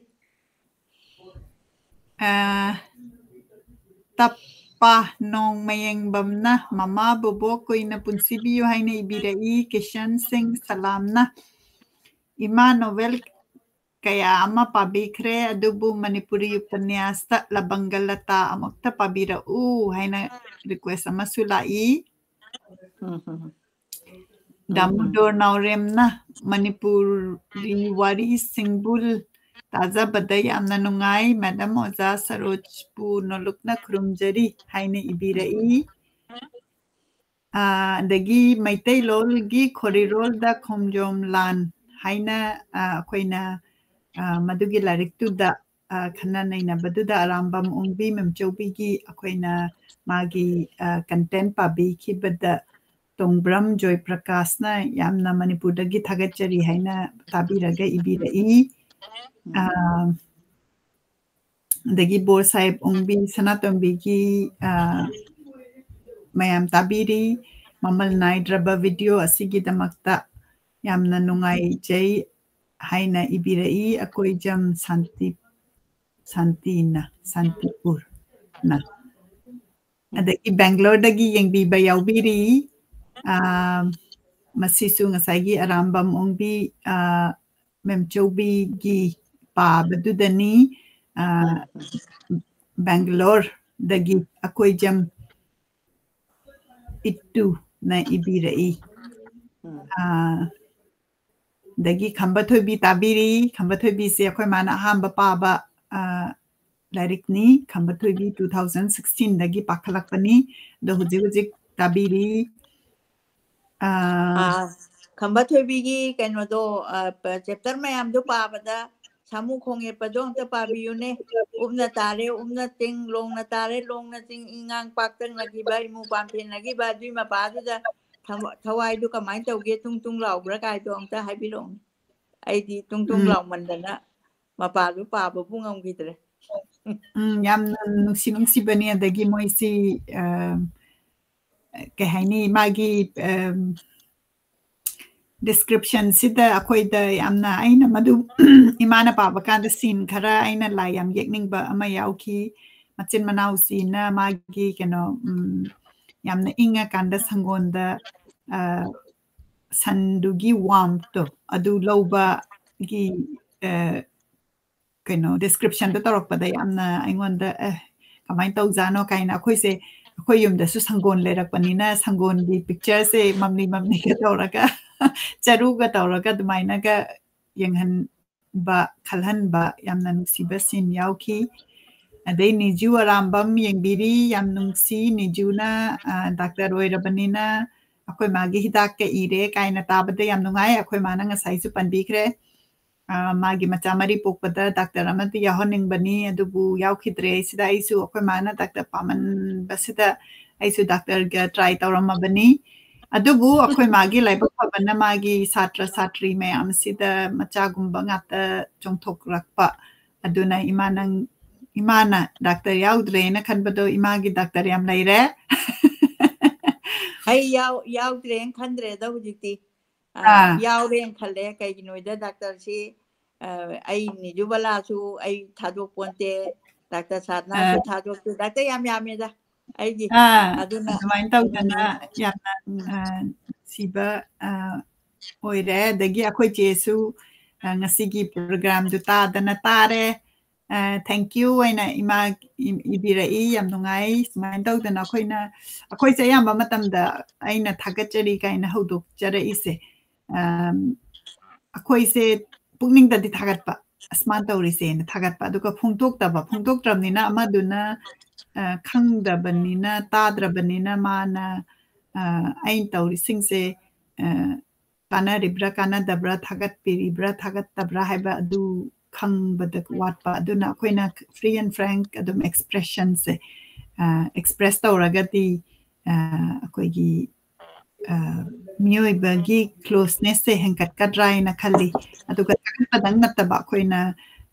ꯑ, ꯇꯞꯄ ꯅꯣꯡꯃꯌꯦꯡꯕꯝꯅ ꯃꯃꯥ ꯕꯣꯕꯣꯛ ꯀꯨꯏꯅ ꯄꯨꯟꯁꯤꯕꯤꯌꯨ ꯍꯥꯏꯅ ꯏꯕꯤꯔꯛꯏ꯫ ꯀꯤꯁꯟ ꯁꯤꯡ ꯁꯂꯥꯝꯅ ꯏꯃꯥ novel ꯀꯌꯥ ꯑꯃ ꯄꯥꯕꯤꯈ꯭ꯔꯦ, ꯑꯗꯨꯕꯨ ꯃꯅꯤꯄꯨꯔꯤ ꯎꯄꯅ꯭ꯌꯥꯁꯇ ꯂꯕꯪꯒ ꯂꯇꯥ ꯑꯃꯨꯛꯇ ꯄꯥꯕꯤꯔꯛꯎ ꯍꯥꯏꯅ request ꯑꯃꯁꯨ ꯂꯥꯛꯏ꯫ ꯎꯝ, ꯎꯝ, ꯎꯝ꯫ ꯗꯥꯃꯣꯗꯣꯔ ꯅꯥꯎꯔꯦꯝꯅ ꯃꯅꯤꯄꯨꯔꯤ ꯋꯥꯔꯤ ꯁꯤꯡꯕꯨꯜ ꯇꯥꯖꯕꯗ ꯌꯥꯝꯅ ꯅꯨꯡꯉꯥꯏ꯫ Madam ꯑꯣꯖꯥ ꯁꯔꯣꯖꯄꯨ ꯅꯣꯂꯨꯛꯅ ꯈꯨꯔꯨꯝꯖꯔꯤ ꯍꯥꯏꯅ ꯏꯕꯤꯔꯛꯏ꯫ ꯑ, ꯑꯗꯒꯤ ꯃꯩꯇꯩꯂꯣꯟꯒꯤ ꯈꯣꯔꯤꯔꯣꯜꯗ ꯈꯣꯡꯖꯣꯝ ꯂꯥꯟ ꯍꯥꯏꯅ, ꯑ, ꯑꯩꯈꯣꯏꯅ, ꯑ, ꯃꯗꯨꯒꯤ ꯂꯥꯏꯔꯤꯛꯇꯨꯗ ꯑ, ꯈꯟꯅ ꯅꯩꯅꯕꯗꯨꯗ ꯑꯔꯥꯝꯕꯝ ꯑꯣꯡꯕꯤ ꯃꯦꯝꯆꯧꯕꯤꯒꯤ ꯑꯩꯈꯣꯏꯅ ꯃꯥꯒꯤ, ꯑ, content ꯄꯥꯕꯤꯈꯤꯕꯗ ꯇꯣꯡꯕ꯭ꯔꯝ ꯖꯣꯏ ꯄ꯭ꯔꯀꯥꯁꯅ ꯌꯥꯝꯅ ꯃꯅꯤꯄꯨꯔꯗꯒꯤ ꯊꯥꯒꯠꯆꯔꯤ ꯍꯥꯏꯅ ꯇꯥꯕꯤꯔꯒ ꯏꯕꯤꯔꯛꯏ꯫ ꯑ, ꯑꯗꯒꯤ ꯕꯣꯔ ꯁꯥꯍꯦꯕ ꯑꯣꯡꯕꯤ ꯁꯅꯥꯇꯣꯝꯕꯤꯒꯤ, ꯑ, ꯃꯌꯥꯝ ꯇꯥꯕꯤꯔꯤ꯫ ꯃꯃꯜ ꯅꯥꯏꯗ꯭ꯔꯕ video ꯑꯁꯤꯒꯤꯗꯃꯛꯇ ꯌꯥꯝꯅ ꯅꯨꯡꯉꯥꯏꯖꯩ ꯍꯥꯏꯅ ꯏꯕꯤꯔꯛꯏ꯫ ꯑꯀꯣꯏꯖꯝ ꯁꯥꯟꯇꯤ, ꯁꯥꯟꯇꯤꯅ, ꯁꯥꯟꯇꯤꯄꯨꯔꯅ꯫ ꯑꯗꯒꯤ ꯕꯦꯡꯒ꯭ꯂꯣꯔꯗꯒꯤ ꯌꯦꯡꯕꯤꯕ ꯌꯥꯎꯕꯤꯔꯤ꯫ ꯑ, ꯃꯁꯤꯁꯨ ꯉꯁꯥꯏꯒꯤ ꯑꯔꯥꯝꯕꯝ ꯑꯣꯡꯕꯤ, ꯑ, ꯃꯦꯝꯆꯧꯕꯤꯒꯤ ꯄꯥꯕꯗꯨꯗꯅꯤ꯫ ꯑ, ꯕꯦꯡꯒ꯭ꯂꯣꯔꯗꯒꯤ ꯑꯀꯣꯏꯖꯝ ꯏꯠꯇꯨꯅ ꯏꯕꯤꯔꯛꯏ꯫ ꯎꯝ꯫ ꯑ, ꯑꯗꯒꯤ ꯈꯝꯕ ꯊꯣꯏꯕꯤ ꯇꯥꯕꯤꯔꯤ꯫ ꯈꯝꯕ ꯊꯣꯏꯕꯤꯁꯦ ꯑꯩꯈꯣꯏ ꯃꯥꯅ ꯑꯍꯥꯟꯕ ꯄꯥꯕ, ꯑ, ꯂꯥꯏꯔꯤꯛꯅꯤ꯫ ꯈꯝꯕ ꯊꯣꯏꯕꯤ two thousand sixteen ꯗꯒꯤ ꯄꯥꯈꯠꯂꯛꯄꯅꯤ꯫ ꯑꯗꯣ ꯍꯧꯖꯤꯛ ꯍꯧꯖꯤꯛ ꯇꯥꯕꯤꯔꯤ꯫ ꯑ, ꯑꯥ, ꯈꯝꯕ ꯊꯣꯏꯕꯤꯒꯤ ꯀꯩꯅꯣꯗꯣ, ꯑ, ꯄ-, chapter ꯃꯌꯥꯝꯗꯣ ꯄꯥꯕꯗ ꯁꯥꯃꯨ ꯈꯣꯡ ꯌꯦꯠꯄꯗꯣ ꯑꯝꯇ ꯄꯥꯕꯤꯌꯨꯅꯦ꯫ ꯎꯞꯅ ꯇꯥꯔꯦ, ꯎꯞꯅ ꯆꯤꯡ, ꯂꯣꯡꯅ ꯇꯥꯔꯦ, ꯂꯣꯡꯅ ꯆꯤꯡ, ꯏꯉꯥꯡ ꯄꯥꯛꯇꯛꯅꯈꯤꯕ, ꯏꯃꯨ ꯄꯥꯝꯊꯦꯡꯅꯈꯤꯕ, ꯑꯗꯨꯏ ꯃꯄꯥꯗꯨꯗ ꯊꯃ-, ꯊꯋꯥꯏꯗꯨ ꯀꯃꯥꯏꯅ ꯇꯧꯒꯦ, ꯇꯨꯡ ꯇꯨꯡ ꯂꯥꯎꯕ꯭ꯔꯥ ꯀꯥꯏꯗꯣ ꯑꯝꯇ ꯍꯥꯏꯕꯤꯔꯛꯎꯅꯦ꯫ ꯑꯩꯗꯤ ꯇꯨꯡ ꯇꯨꯡ ꯎꯝ꯫ ꯂꯥꯎꯃꯟꯗꯅ ꯃꯄꯥꯗꯨ ꯄꯥꯕꯕꯨ ꯉꯝꯈꯤꯗ꯭ꯔꯦ꯫ ꯎꯝ, ꯌꯥꯝꯅ ꯅꯨꯡꯁꯤ ꯅꯨꯡꯁꯤꯕꯅꯤ꯫ ꯑꯗꯒꯤ ꯃꯣꯏꯁꯤ, ꯑ, ꯀꯩ ꯍꯥꯏꯅꯤ, ꯃꯥꯒꯤ, ꯑ, description ꯁꯤꯗ ꯑꯩꯈꯣꯏꯗ ꯌꯥꯝꯅ, ꯑꯩꯅ ꯃꯗꯨ ꯏꯃꯥꯅ ꯄꯥꯕ ꯀꯥꯟꯗ scene ꯈꯔ ꯑꯩꯅ ꯂꯥꯏ ꯌꯥꯝ ꯌꯦꯛꯅꯤꯡꯕ ꯑꯃ ꯌꯥꯎꯈꯤ꯫ ꯃꯆꯤꯟ ꯃꯅꯥꯎꯁꯤꯅ ꯃꯥꯒꯤ ꯀꯩꯅꯣ, ꯎꯝ, ꯌꯥꯝꯅ ꯏꯪꯉꯀꯥꯟꯗ ꯁꯪꯒꯣꯟꯗ, ꯑ, ꯁꯟꯗꯨꯒꯤ warmth ꯇꯣ ꯑꯗꯨ ꯂꯧꯕꯒꯤ, ꯑ, ꯀꯩꯅꯣ description ꯗꯣ ꯇꯧꯔꯛꯄꯗ ꯌꯥꯝꯅ ꯑꯩꯉꯣꯟꯗ, "ꯑꯦ, ꯀꯃꯥꯏꯅ ꯇꯧꯖꯥꯠꯅꯣ?" ꯀꯥꯏꯅ꯫ ꯑꯩꯈꯣꯏꯁꯦ, ꯑꯩꯈꯣꯏ ꯌꯨꯝꯗꯁꯨ ꯁꯪꯒꯣꯟ ꯂꯩꯔꯛꯄꯅꯤꯅ ꯁꯪꯒꯣꯟꯒꯤ picture ꯁꯦ ꯃꯝꯂꯤ ꯃꯝꯂꯤꯒ ꯇꯧꯔꯒ, ꯆꯔꯨꯒ ꯇꯧꯔꯒ ꯑꯗꯨꯃꯥꯏꯅꯒ ꯌꯦꯡꯍꯟꯕ, ꯈꯜꯍꯟꯕ ꯌꯥꯝꯅ ꯅꯨꯡꯁꯤꯕ scene ꯌꯥꯎꯈꯤ꯫ ꯑꯗꯩ ꯅꯤꯖꯨ ꯑꯔꯥꯝꯕꯝ ꯌꯦꯡꯕꯤꯔꯤ, ꯌꯥꯝ ꯅꯨꯡꯁꯤ꯫ ꯅꯤꯖꯨꯅ, ꯑ, doctor ꯑꯣꯏꯔꯕꯅꯤꯅ ꯑꯩꯈꯣꯏ ꯃꯥꯒꯤ ꯍꯤꯗꯥꯛꯀ ꯏꯔꯦ ꯀꯥꯏꯅ ꯇꯥꯕꯗ ꯌꯥꯝ ꯅꯨꯡꯉꯥꯏ꯫ ꯑꯩꯈꯣꯏ ꯃꯥꯅ ꯉꯁꯥꯏꯁꯨ ꯄꯟꯕꯤꯈ꯭ꯔꯦ꯫ ꯑ, ꯃꯥꯒꯤ ꯃꯆꯥ ꯃꯔꯤ ꯄꯣꯛꯄꯗ ꯗꯥꯛꯇꯔ ꯑꯃꯗꯤ ꯌꯥꯎꯍꯟꯅꯤꯡꯕꯅꯤ, ꯑꯗꯨꯕꯨ ꯌꯥꯎꯈꯤꯗ꯭ꯔꯦ꯫ ꯁꯤꯗ ꯑꯩꯁꯨ ꯑꯩꯈꯣꯏ ꯃꯥꯅ ꯗꯥꯛꯇꯔ ꯄꯥꯝꯃꯟꯕꯁꯤꯗ ꯑꯩꯁꯨ ꯗꯥꯛꯇꯔꯒ try ꯇꯧꯔꯝꯃꯕꯅꯤ꯫ ꯑꯗꯨꯕꯨ ꯑꯩꯈꯣꯏ ꯃꯥꯒꯤ ꯂꯥꯏꯕꯛ ꯐꯕꯅ ꯃꯥꯒꯤ ꯁꯥꯇ꯭ꯔ ꯁꯥꯇ꯭ꯔꯤ ꯃꯌꯥꯝꯁꯤꯗ ꯃꯆꯥꯒꯨꯝꯕ ꯉꯥꯛꯇ ꯆꯣꯡꯊꯣꯛꯂꯛꯄ꯫ ꯑꯗꯨꯅ ꯏꯃꯥ ꯅꯪ, ꯏꯃꯥꯅ ꯗꯥꯛꯇꯔ ꯌꯥꯎꯗ꯭ꯔꯦꯅ ꯈꯟꯕꯗꯣ ꯏꯃꯥꯒꯤ ꯗꯥꯛꯇꯔ ꯌꯥꯝ ꯂꯩꯔꯦ꯫ ꯑꯩ ꯌꯥꯎ-, ꯌꯥꯎꯗ꯭ꯔꯦꯅ ꯈꯟꯗ꯭ꯔꯦꯗ ꯍꯧꯖꯤꯛꯇꯤ꯫ ꯑ, ꯑꯥ꯫ ꯌꯥꯎꯔꯦꯅ ꯈꯜꯂꯦ꯫ ꯀꯩꯒꯤꯅꯣꯗ ꯗꯥꯛꯇꯔꯁꯤ, ꯑ, ꯑꯩ ꯅꯤꯖꯨꯕꯂꯥꯁꯨ ꯑꯩ ꯊꯥꯗꯣꯛꯄꯣꯟꯇꯦ, ꯗꯥꯛꯇꯔ ꯁꯥꯗꯅꯥꯁꯨ ꯑꯥ꯫ ꯊꯥꯗꯣꯛꯇꯦ, ꯗꯥꯛꯇꯔ ꯌꯥꯝ ꯌꯥꯝꯃꯦꯗ ꯑꯩꯒꯤ꯫ ꯑꯥ, ꯑꯗꯨꯅ, ꯑꯗꯨꯃꯥꯏꯅ ꯇꯧꯗꯅ ꯑꯗꯨꯅ, ꯌꯥꯝꯅ, ꯎꯝ꯫ ꯑ, ꯅꯨꯡꯁꯤꯕ, ꯑ, ꯑꯣꯏꯔꯦ꯫ ꯑꯗꯒꯤ ꯑꯩꯈꯣꯏ ꯆꯦꯁꯨ, ꯑ, ꯉꯁꯤꯒꯤ programꯗꯨ ꯇꯥꯗꯅ ꯇꯥꯔꯦ꯫ ꯑ, thank you ꯑꯣꯏꯅ ꯏꯃꯥ ꯏ-, ꯏꯕꯤꯔꯛꯏ, ꯌꯥꯝ ꯅꯨꯡꯉꯥꯏ꯫ ꯁꯨꯃꯥꯏꯅ ꯇꯧꯗꯅ ꯑꯩꯈꯣꯏꯅ, ꯑꯩꯈꯣꯏꯁꯦ ꯑꯌꯥꯝꯕ ꯃꯇꯝꯗ ꯑꯩꯅ ꯊꯥꯒꯠꯆꯔꯤ ꯀꯥꯏꯅ ꯍꯧꯗꯣꯛꯆꯔꯛꯏꯁꯦ, ꯑꯝ, ꯑꯩꯈꯣꯏꯁꯦ ꯄꯨꯛꯅꯤꯡꯗꯗꯤ ꯊꯥꯒꯠꯄ, "ꯑꯁ, ꯃꯥꯅ ꯇꯧꯔꯤꯁꯦꯅ" ꯊꯥꯒꯠꯄ, ꯑꯗꯨꯒ ꯐꯣꯡꯗꯣꯛꯇꯕ, ꯐꯣꯡꯗꯣꯛꯇ꯭ꯔꯕꯅꯤꯅ ꯑꯃꯗꯨꯅ, ꯑ, ꯈꯪꯗꯕꯅꯤꯅ, ꯇꯥꯗ꯭ꯔꯕꯅꯤꯅ ꯃꯥꯅ, ꯑ, ꯑꯩꯅ ꯇꯧꯔꯤꯁꯤꯡꯁꯦ, ꯑ, ꯀꯥꯟꯅꯔꯤꯕ꯭ꯔꯥ, ꯀꯥꯟꯅꯗꯕ꯭ꯔꯥ, ꯊꯥꯒꯠꯄꯤꯔꯤꯕ꯭ꯔꯥ, ꯊꯥꯒꯠꯇꯕ꯭ꯔꯥ ꯍꯥꯏꯕ ꯑꯗꯨ ꯈꯪꯕꯗ ꯋꯥꯠꯄ꯫ ꯑꯗꯨꯅ ꯑꯩꯈꯣꯏꯅ free and frank ꯑꯗꯨꯝ expressionꯁꯦ, ꯑ, express ꯇꯧꯔꯒꯗꯤ, ꯑ, ꯑꯩꯈꯣꯏꯒꯤ, ꯑ, ꯃꯤꯑꯣꯏꯕꯒꯤ closenessꯁꯦ ꯍꯦꯟꯒꯠꯀꯗ꯭ꯔꯥ ꯍꯥꯏꯅ ꯈꯜꯂꯤ꯫ ꯑꯗꯨꯒ ꯊꯥꯒꯠꯄꯗꯪ ꯅꯠꯇꯕ ꯑꯩꯈꯣꯏꯅ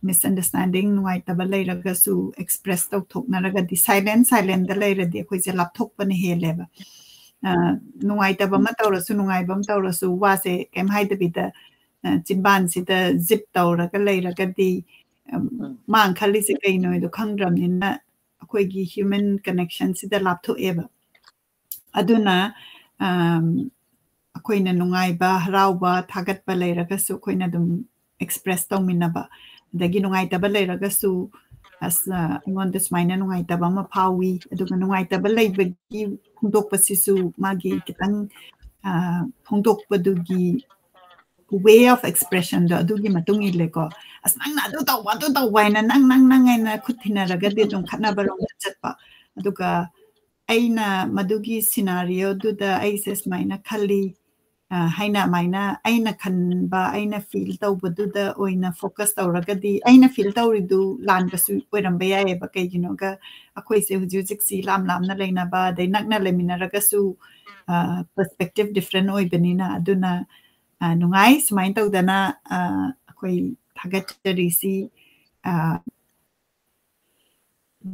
misunderstanding, ꯅꯨꯡꯉꯥꯏꯇꯕ ꯂꯩꯔꯒꯁꯨ express ꯇꯧꯊꯣꯛꯅꯔꯒꯗꯤ, silent, silentꯗ ꯂꯩꯔꯗꯤ ꯑꯩꯈꯣꯏꯁꯦ ꯂꯥꯞꯊꯣꯛꯄꯅ ꯍꯦꯜꯂꯦꯕ꯫ ꯑ, ꯅꯨꯡꯉꯥꯏꯇꯕ ꯑꯃ ꯇꯧꯔꯁꯨ, ꯅꯨꯡꯉꯥꯏꯕ ꯑꯃ ꯇꯧꯔꯁꯨ, ꯋꯥꯁꯦ ꯀꯩꯝ ꯍꯥꯏꯗꯕꯤꯗ, ꯑ, ꯆꯤꯟꯕꯥꯟꯁꯤꯗ zip ꯇꯧꯔꯒ ꯂꯩꯔꯒꯗꯤ, ꯑꯝ, ꯎꯝ꯫ ꯃꯥꯅ ꯈꯜꯂꯤꯁꯦ ꯀꯩꯅꯣ ꯍꯥꯏꯗꯣ ꯈꯪꯗ꯭ꯔꯕꯅꯤꯅ ꯑꯩꯈꯣꯏꯒꯤ human connectionꯁꯤꯗ ꯂꯥꯞꯊꯣꯛꯑꯦꯕ꯫ ꯑꯗꯨꯅ, ꯑꯝ, ꯑꯩꯈꯣꯏꯅ ꯅꯨꯡꯉꯥꯏꯕ, ꯍꯔꯥꯎꯕ, ꯊꯥꯒꯠꯄ ꯂꯩꯔꯒꯁꯨ ꯑꯩꯈꯣꯏꯅ ꯑꯗꯨꯝ express ꯇꯧꯃꯤꯟꯅꯕ, ꯑꯗꯒꯤ ꯅꯨꯡꯉꯥꯏꯇꯕ ꯂꯩꯔꯒꯁꯨ, "ꯑꯁ, ꯑ, ꯑꯩꯉꯣꯟꯗ ꯁꯨꯃꯥꯏꯅ ꯅꯨꯡꯉꯥꯏꯇꯕ ꯑꯃ ꯐꯥꯎꯏ", ꯑꯗꯨꯒ ꯅꯨꯡꯉꯥꯏꯇꯕ ꯂꯩꯕꯒꯤ ꯐꯣꯡꯗꯣꯛꯄꯁꯤꯁꯨ ꯃꯥꯒꯤ ꯈꯤꯇꯪ, ꯑ, ꯐꯣꯡꯗꯣꯛꯄꯗꯨꯒꯤ way of expressionꯗꯣ ꯑꯗꯨꯒꯤ ꯃꯇꯨꯡ ꯏꯜꯂꯦꯀꯣ꯫ "ꯑꯁ, ꯅꯪꯅ ꯑꯗꯨ ꯇꯧꯕ, ꯑꯗꯨ ꯇꯧꯕ" ꯍꯥꯏꯅ ꯅꯪ, ꯅꯪ, ꯅꯪ ꯍꯥꯏꯅ ꯈꯨꯠ ꯊꯤꯟꯅꯔꯒꯗꯤ ꯑꯗꯨꯝ ꯈꯠꯅꯕꯔꯣꯝꯗ ꯆꯠꯄ꯫ ꯑꯗꯨꯒ ꯑꯩꯅ ꯃꯗꯨꯒꯤ scenarioꯗꯨꯗ ꯑꯩꯁꯦ ꯁꯨꯃꯥꯏꯅ ꯈꯜꯂꯤ, ꯑ, ꯍꯥꯏꯅ ꯑꯗꯨꯃꯥꯏꯅ ꯑꯩꯅ ꯈꯟꯕ, ꯑꯩꯅ feel ꯇꯧꯕꯗꯨꯗ ꯑꯣꯏꯅ focus ꯇꯧꯔꯒꯗꯤ, ꯑꯩꯅ feel ꯇꯧꯔꯤꯗꯨ ꯂꯥꯟꯕꯁꯨ ꯑꯣꯏꯔꯝꯕ ꯌꯥꯏꯑꯕ꯫ ꯀꯩꯒꯤꯅꯣꯒ ꯑꯩꯈꯣꯏꯁꯦ ꯍꯧꯖꯤꯛ ꯍꯧꯖꯤꯛꯁꯤ ꯂꯥꯞ ꯂꯥꯞꯅ ꯂꯩꯅꯕ, ꯑꯗꯩ ꯅꯛꯅ ꯂꯩꯃꯤꯟꯅꯔꯒꯁꯨ, ꯑ, perspective different ꯑꯣꯏꯕꯅꯤꯅ꯫ ꯑꯗꯨꯅ, ꯑ, ꯅꯨꯡꯉꯥꯏ꯫ ꯁꯨꯃꯥꯏꯅ ꯇꯧꯗꯅ, ꯑ, ꯑꯩꯈꯣꯏ ꯊꯥꯒꯠꯆꯔꯤꯁꯤ, ꯑ,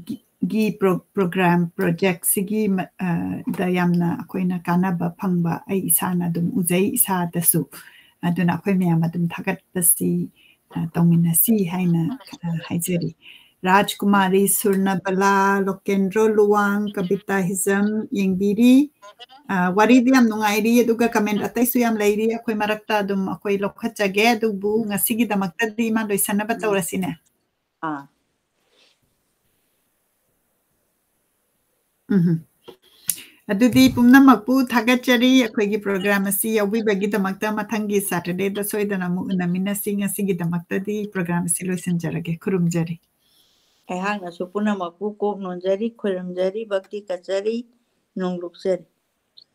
ꯒꯤ, ꯒꯤ pro-, program, project ꯁꯤꯒꯤ ꯃ-, ꯑ, ꯗ ꯌꯥꯝꯅ ꯑꯩꯈꯣꯏꯅ ꯀꯥꯟꯅꯕ ꯐꯪꯕ ꯑꯩ ꯏꯁꯥꯅ ꯑꯗꯨꯝ ꯎꯖꯩ, ꯏꯁꯥꯗꯁꯨ꯫ ꯑꯗꯨꯅ ꯑꯩꯈꯣꯏ ꯃꯌꯥꯝ ꯑꯗꯨꯝ ꯊꯥꯒꯠꯄꯁꯤ, ꯑ, ꯇꯧꯃꯤꯟꯅꯁꯤ ꯍꯥꯏꯅ, ꯑ, ꯍꯥꯏꯖꯔꯤ꯫ ꯔꯥꯖꯀꯨꯃꯥꯔꯤ ꯁꯨꯔꯅꯕꯂꯥ, ꯂꯣꯀꯦꯟꯗ꯭ꯔꯣ ꯂꯨꯋꯥꯡ, ꯀꯕꯤꯇꯥ ꯍꯤꯖꯝ ꯌꯦꯡꯕꯤꯔꯤ꯫ ꯑ, ꯋꯥꯔꯤꯗꯤ ꯌꯥꯝ ꯅꯨꯡꯉꯥꯏꯔꯤ, ꯑꯗꯨꯒ comment ꯑꯇꯩꯁꯨ ꯌꯥꯝ ꯂꯩꯔꯤ꯫ ꯑꯩꯈꯣꯏ ꯃꯔꯛꯇ ꯑꯗꯨꯝ ꯑꯩꯈꯣꯏ ꯂꯧꯈꯠꯆꯒꯦ, ꯑꯗꯨꯕꯨ ꯉꯁꯤꯒꯤꯗꯃꯛꯇꯗꯤ ꯏꯃꯥ ꯂꯣꯏꯁꯟꯅꯕ ꯎꯝ꯫ ꯇꯧꯔꯁꯤꯅꯦ꯫ ꯑꯥ꯫ ꯎꯝ꯫ ꯑꯗꯨꯗꯤ ꯄꯨꯝꯅꯃꯛꯄꯨ ꯊꯥꯒꯠꯆꯔꯤ꯫ ꯑꯩꯈꯣꯏꯒꯤ program ꯑꯁꯤ ꯌꯥꯎꯕꯤꯕꯒꯤꯗꯃꯛꯇ꯫ ꯃꯊꯪꯒꯤ Saturdayꯗ ꯁꯣꯏꯗꯅ ꯑꯃꯨꯛ ꯎꯅꯃꯤꯟꯅꯁꯤ꯫ ꯉꯁꯤꯒꯤꯗꯃꯛꯇꯗꯤ program ꯑꯁꯤ ꯂꯣꯏꯁꯤꯟꯖꯔꯒꯦ꯫ ꯈꯨꯔꯨꯝꯖꯔꯤ꯫ ꯑꯩꯍꯥꯛꯅꯁꯨ ꯄꯨꯝꯅꯃꯛꯄꯨ ꯀꯣꯛ ꯅꯣꯟꯖꯔꯤ, ꯈꯣꯏꯔꯝꯖꯔꯤ, ꯚꯛꯇꯤ ꯀꯠꯆꯔꯤ, ꯅꯣꯡꯂꯨꯛꯆꯔꯤ꯫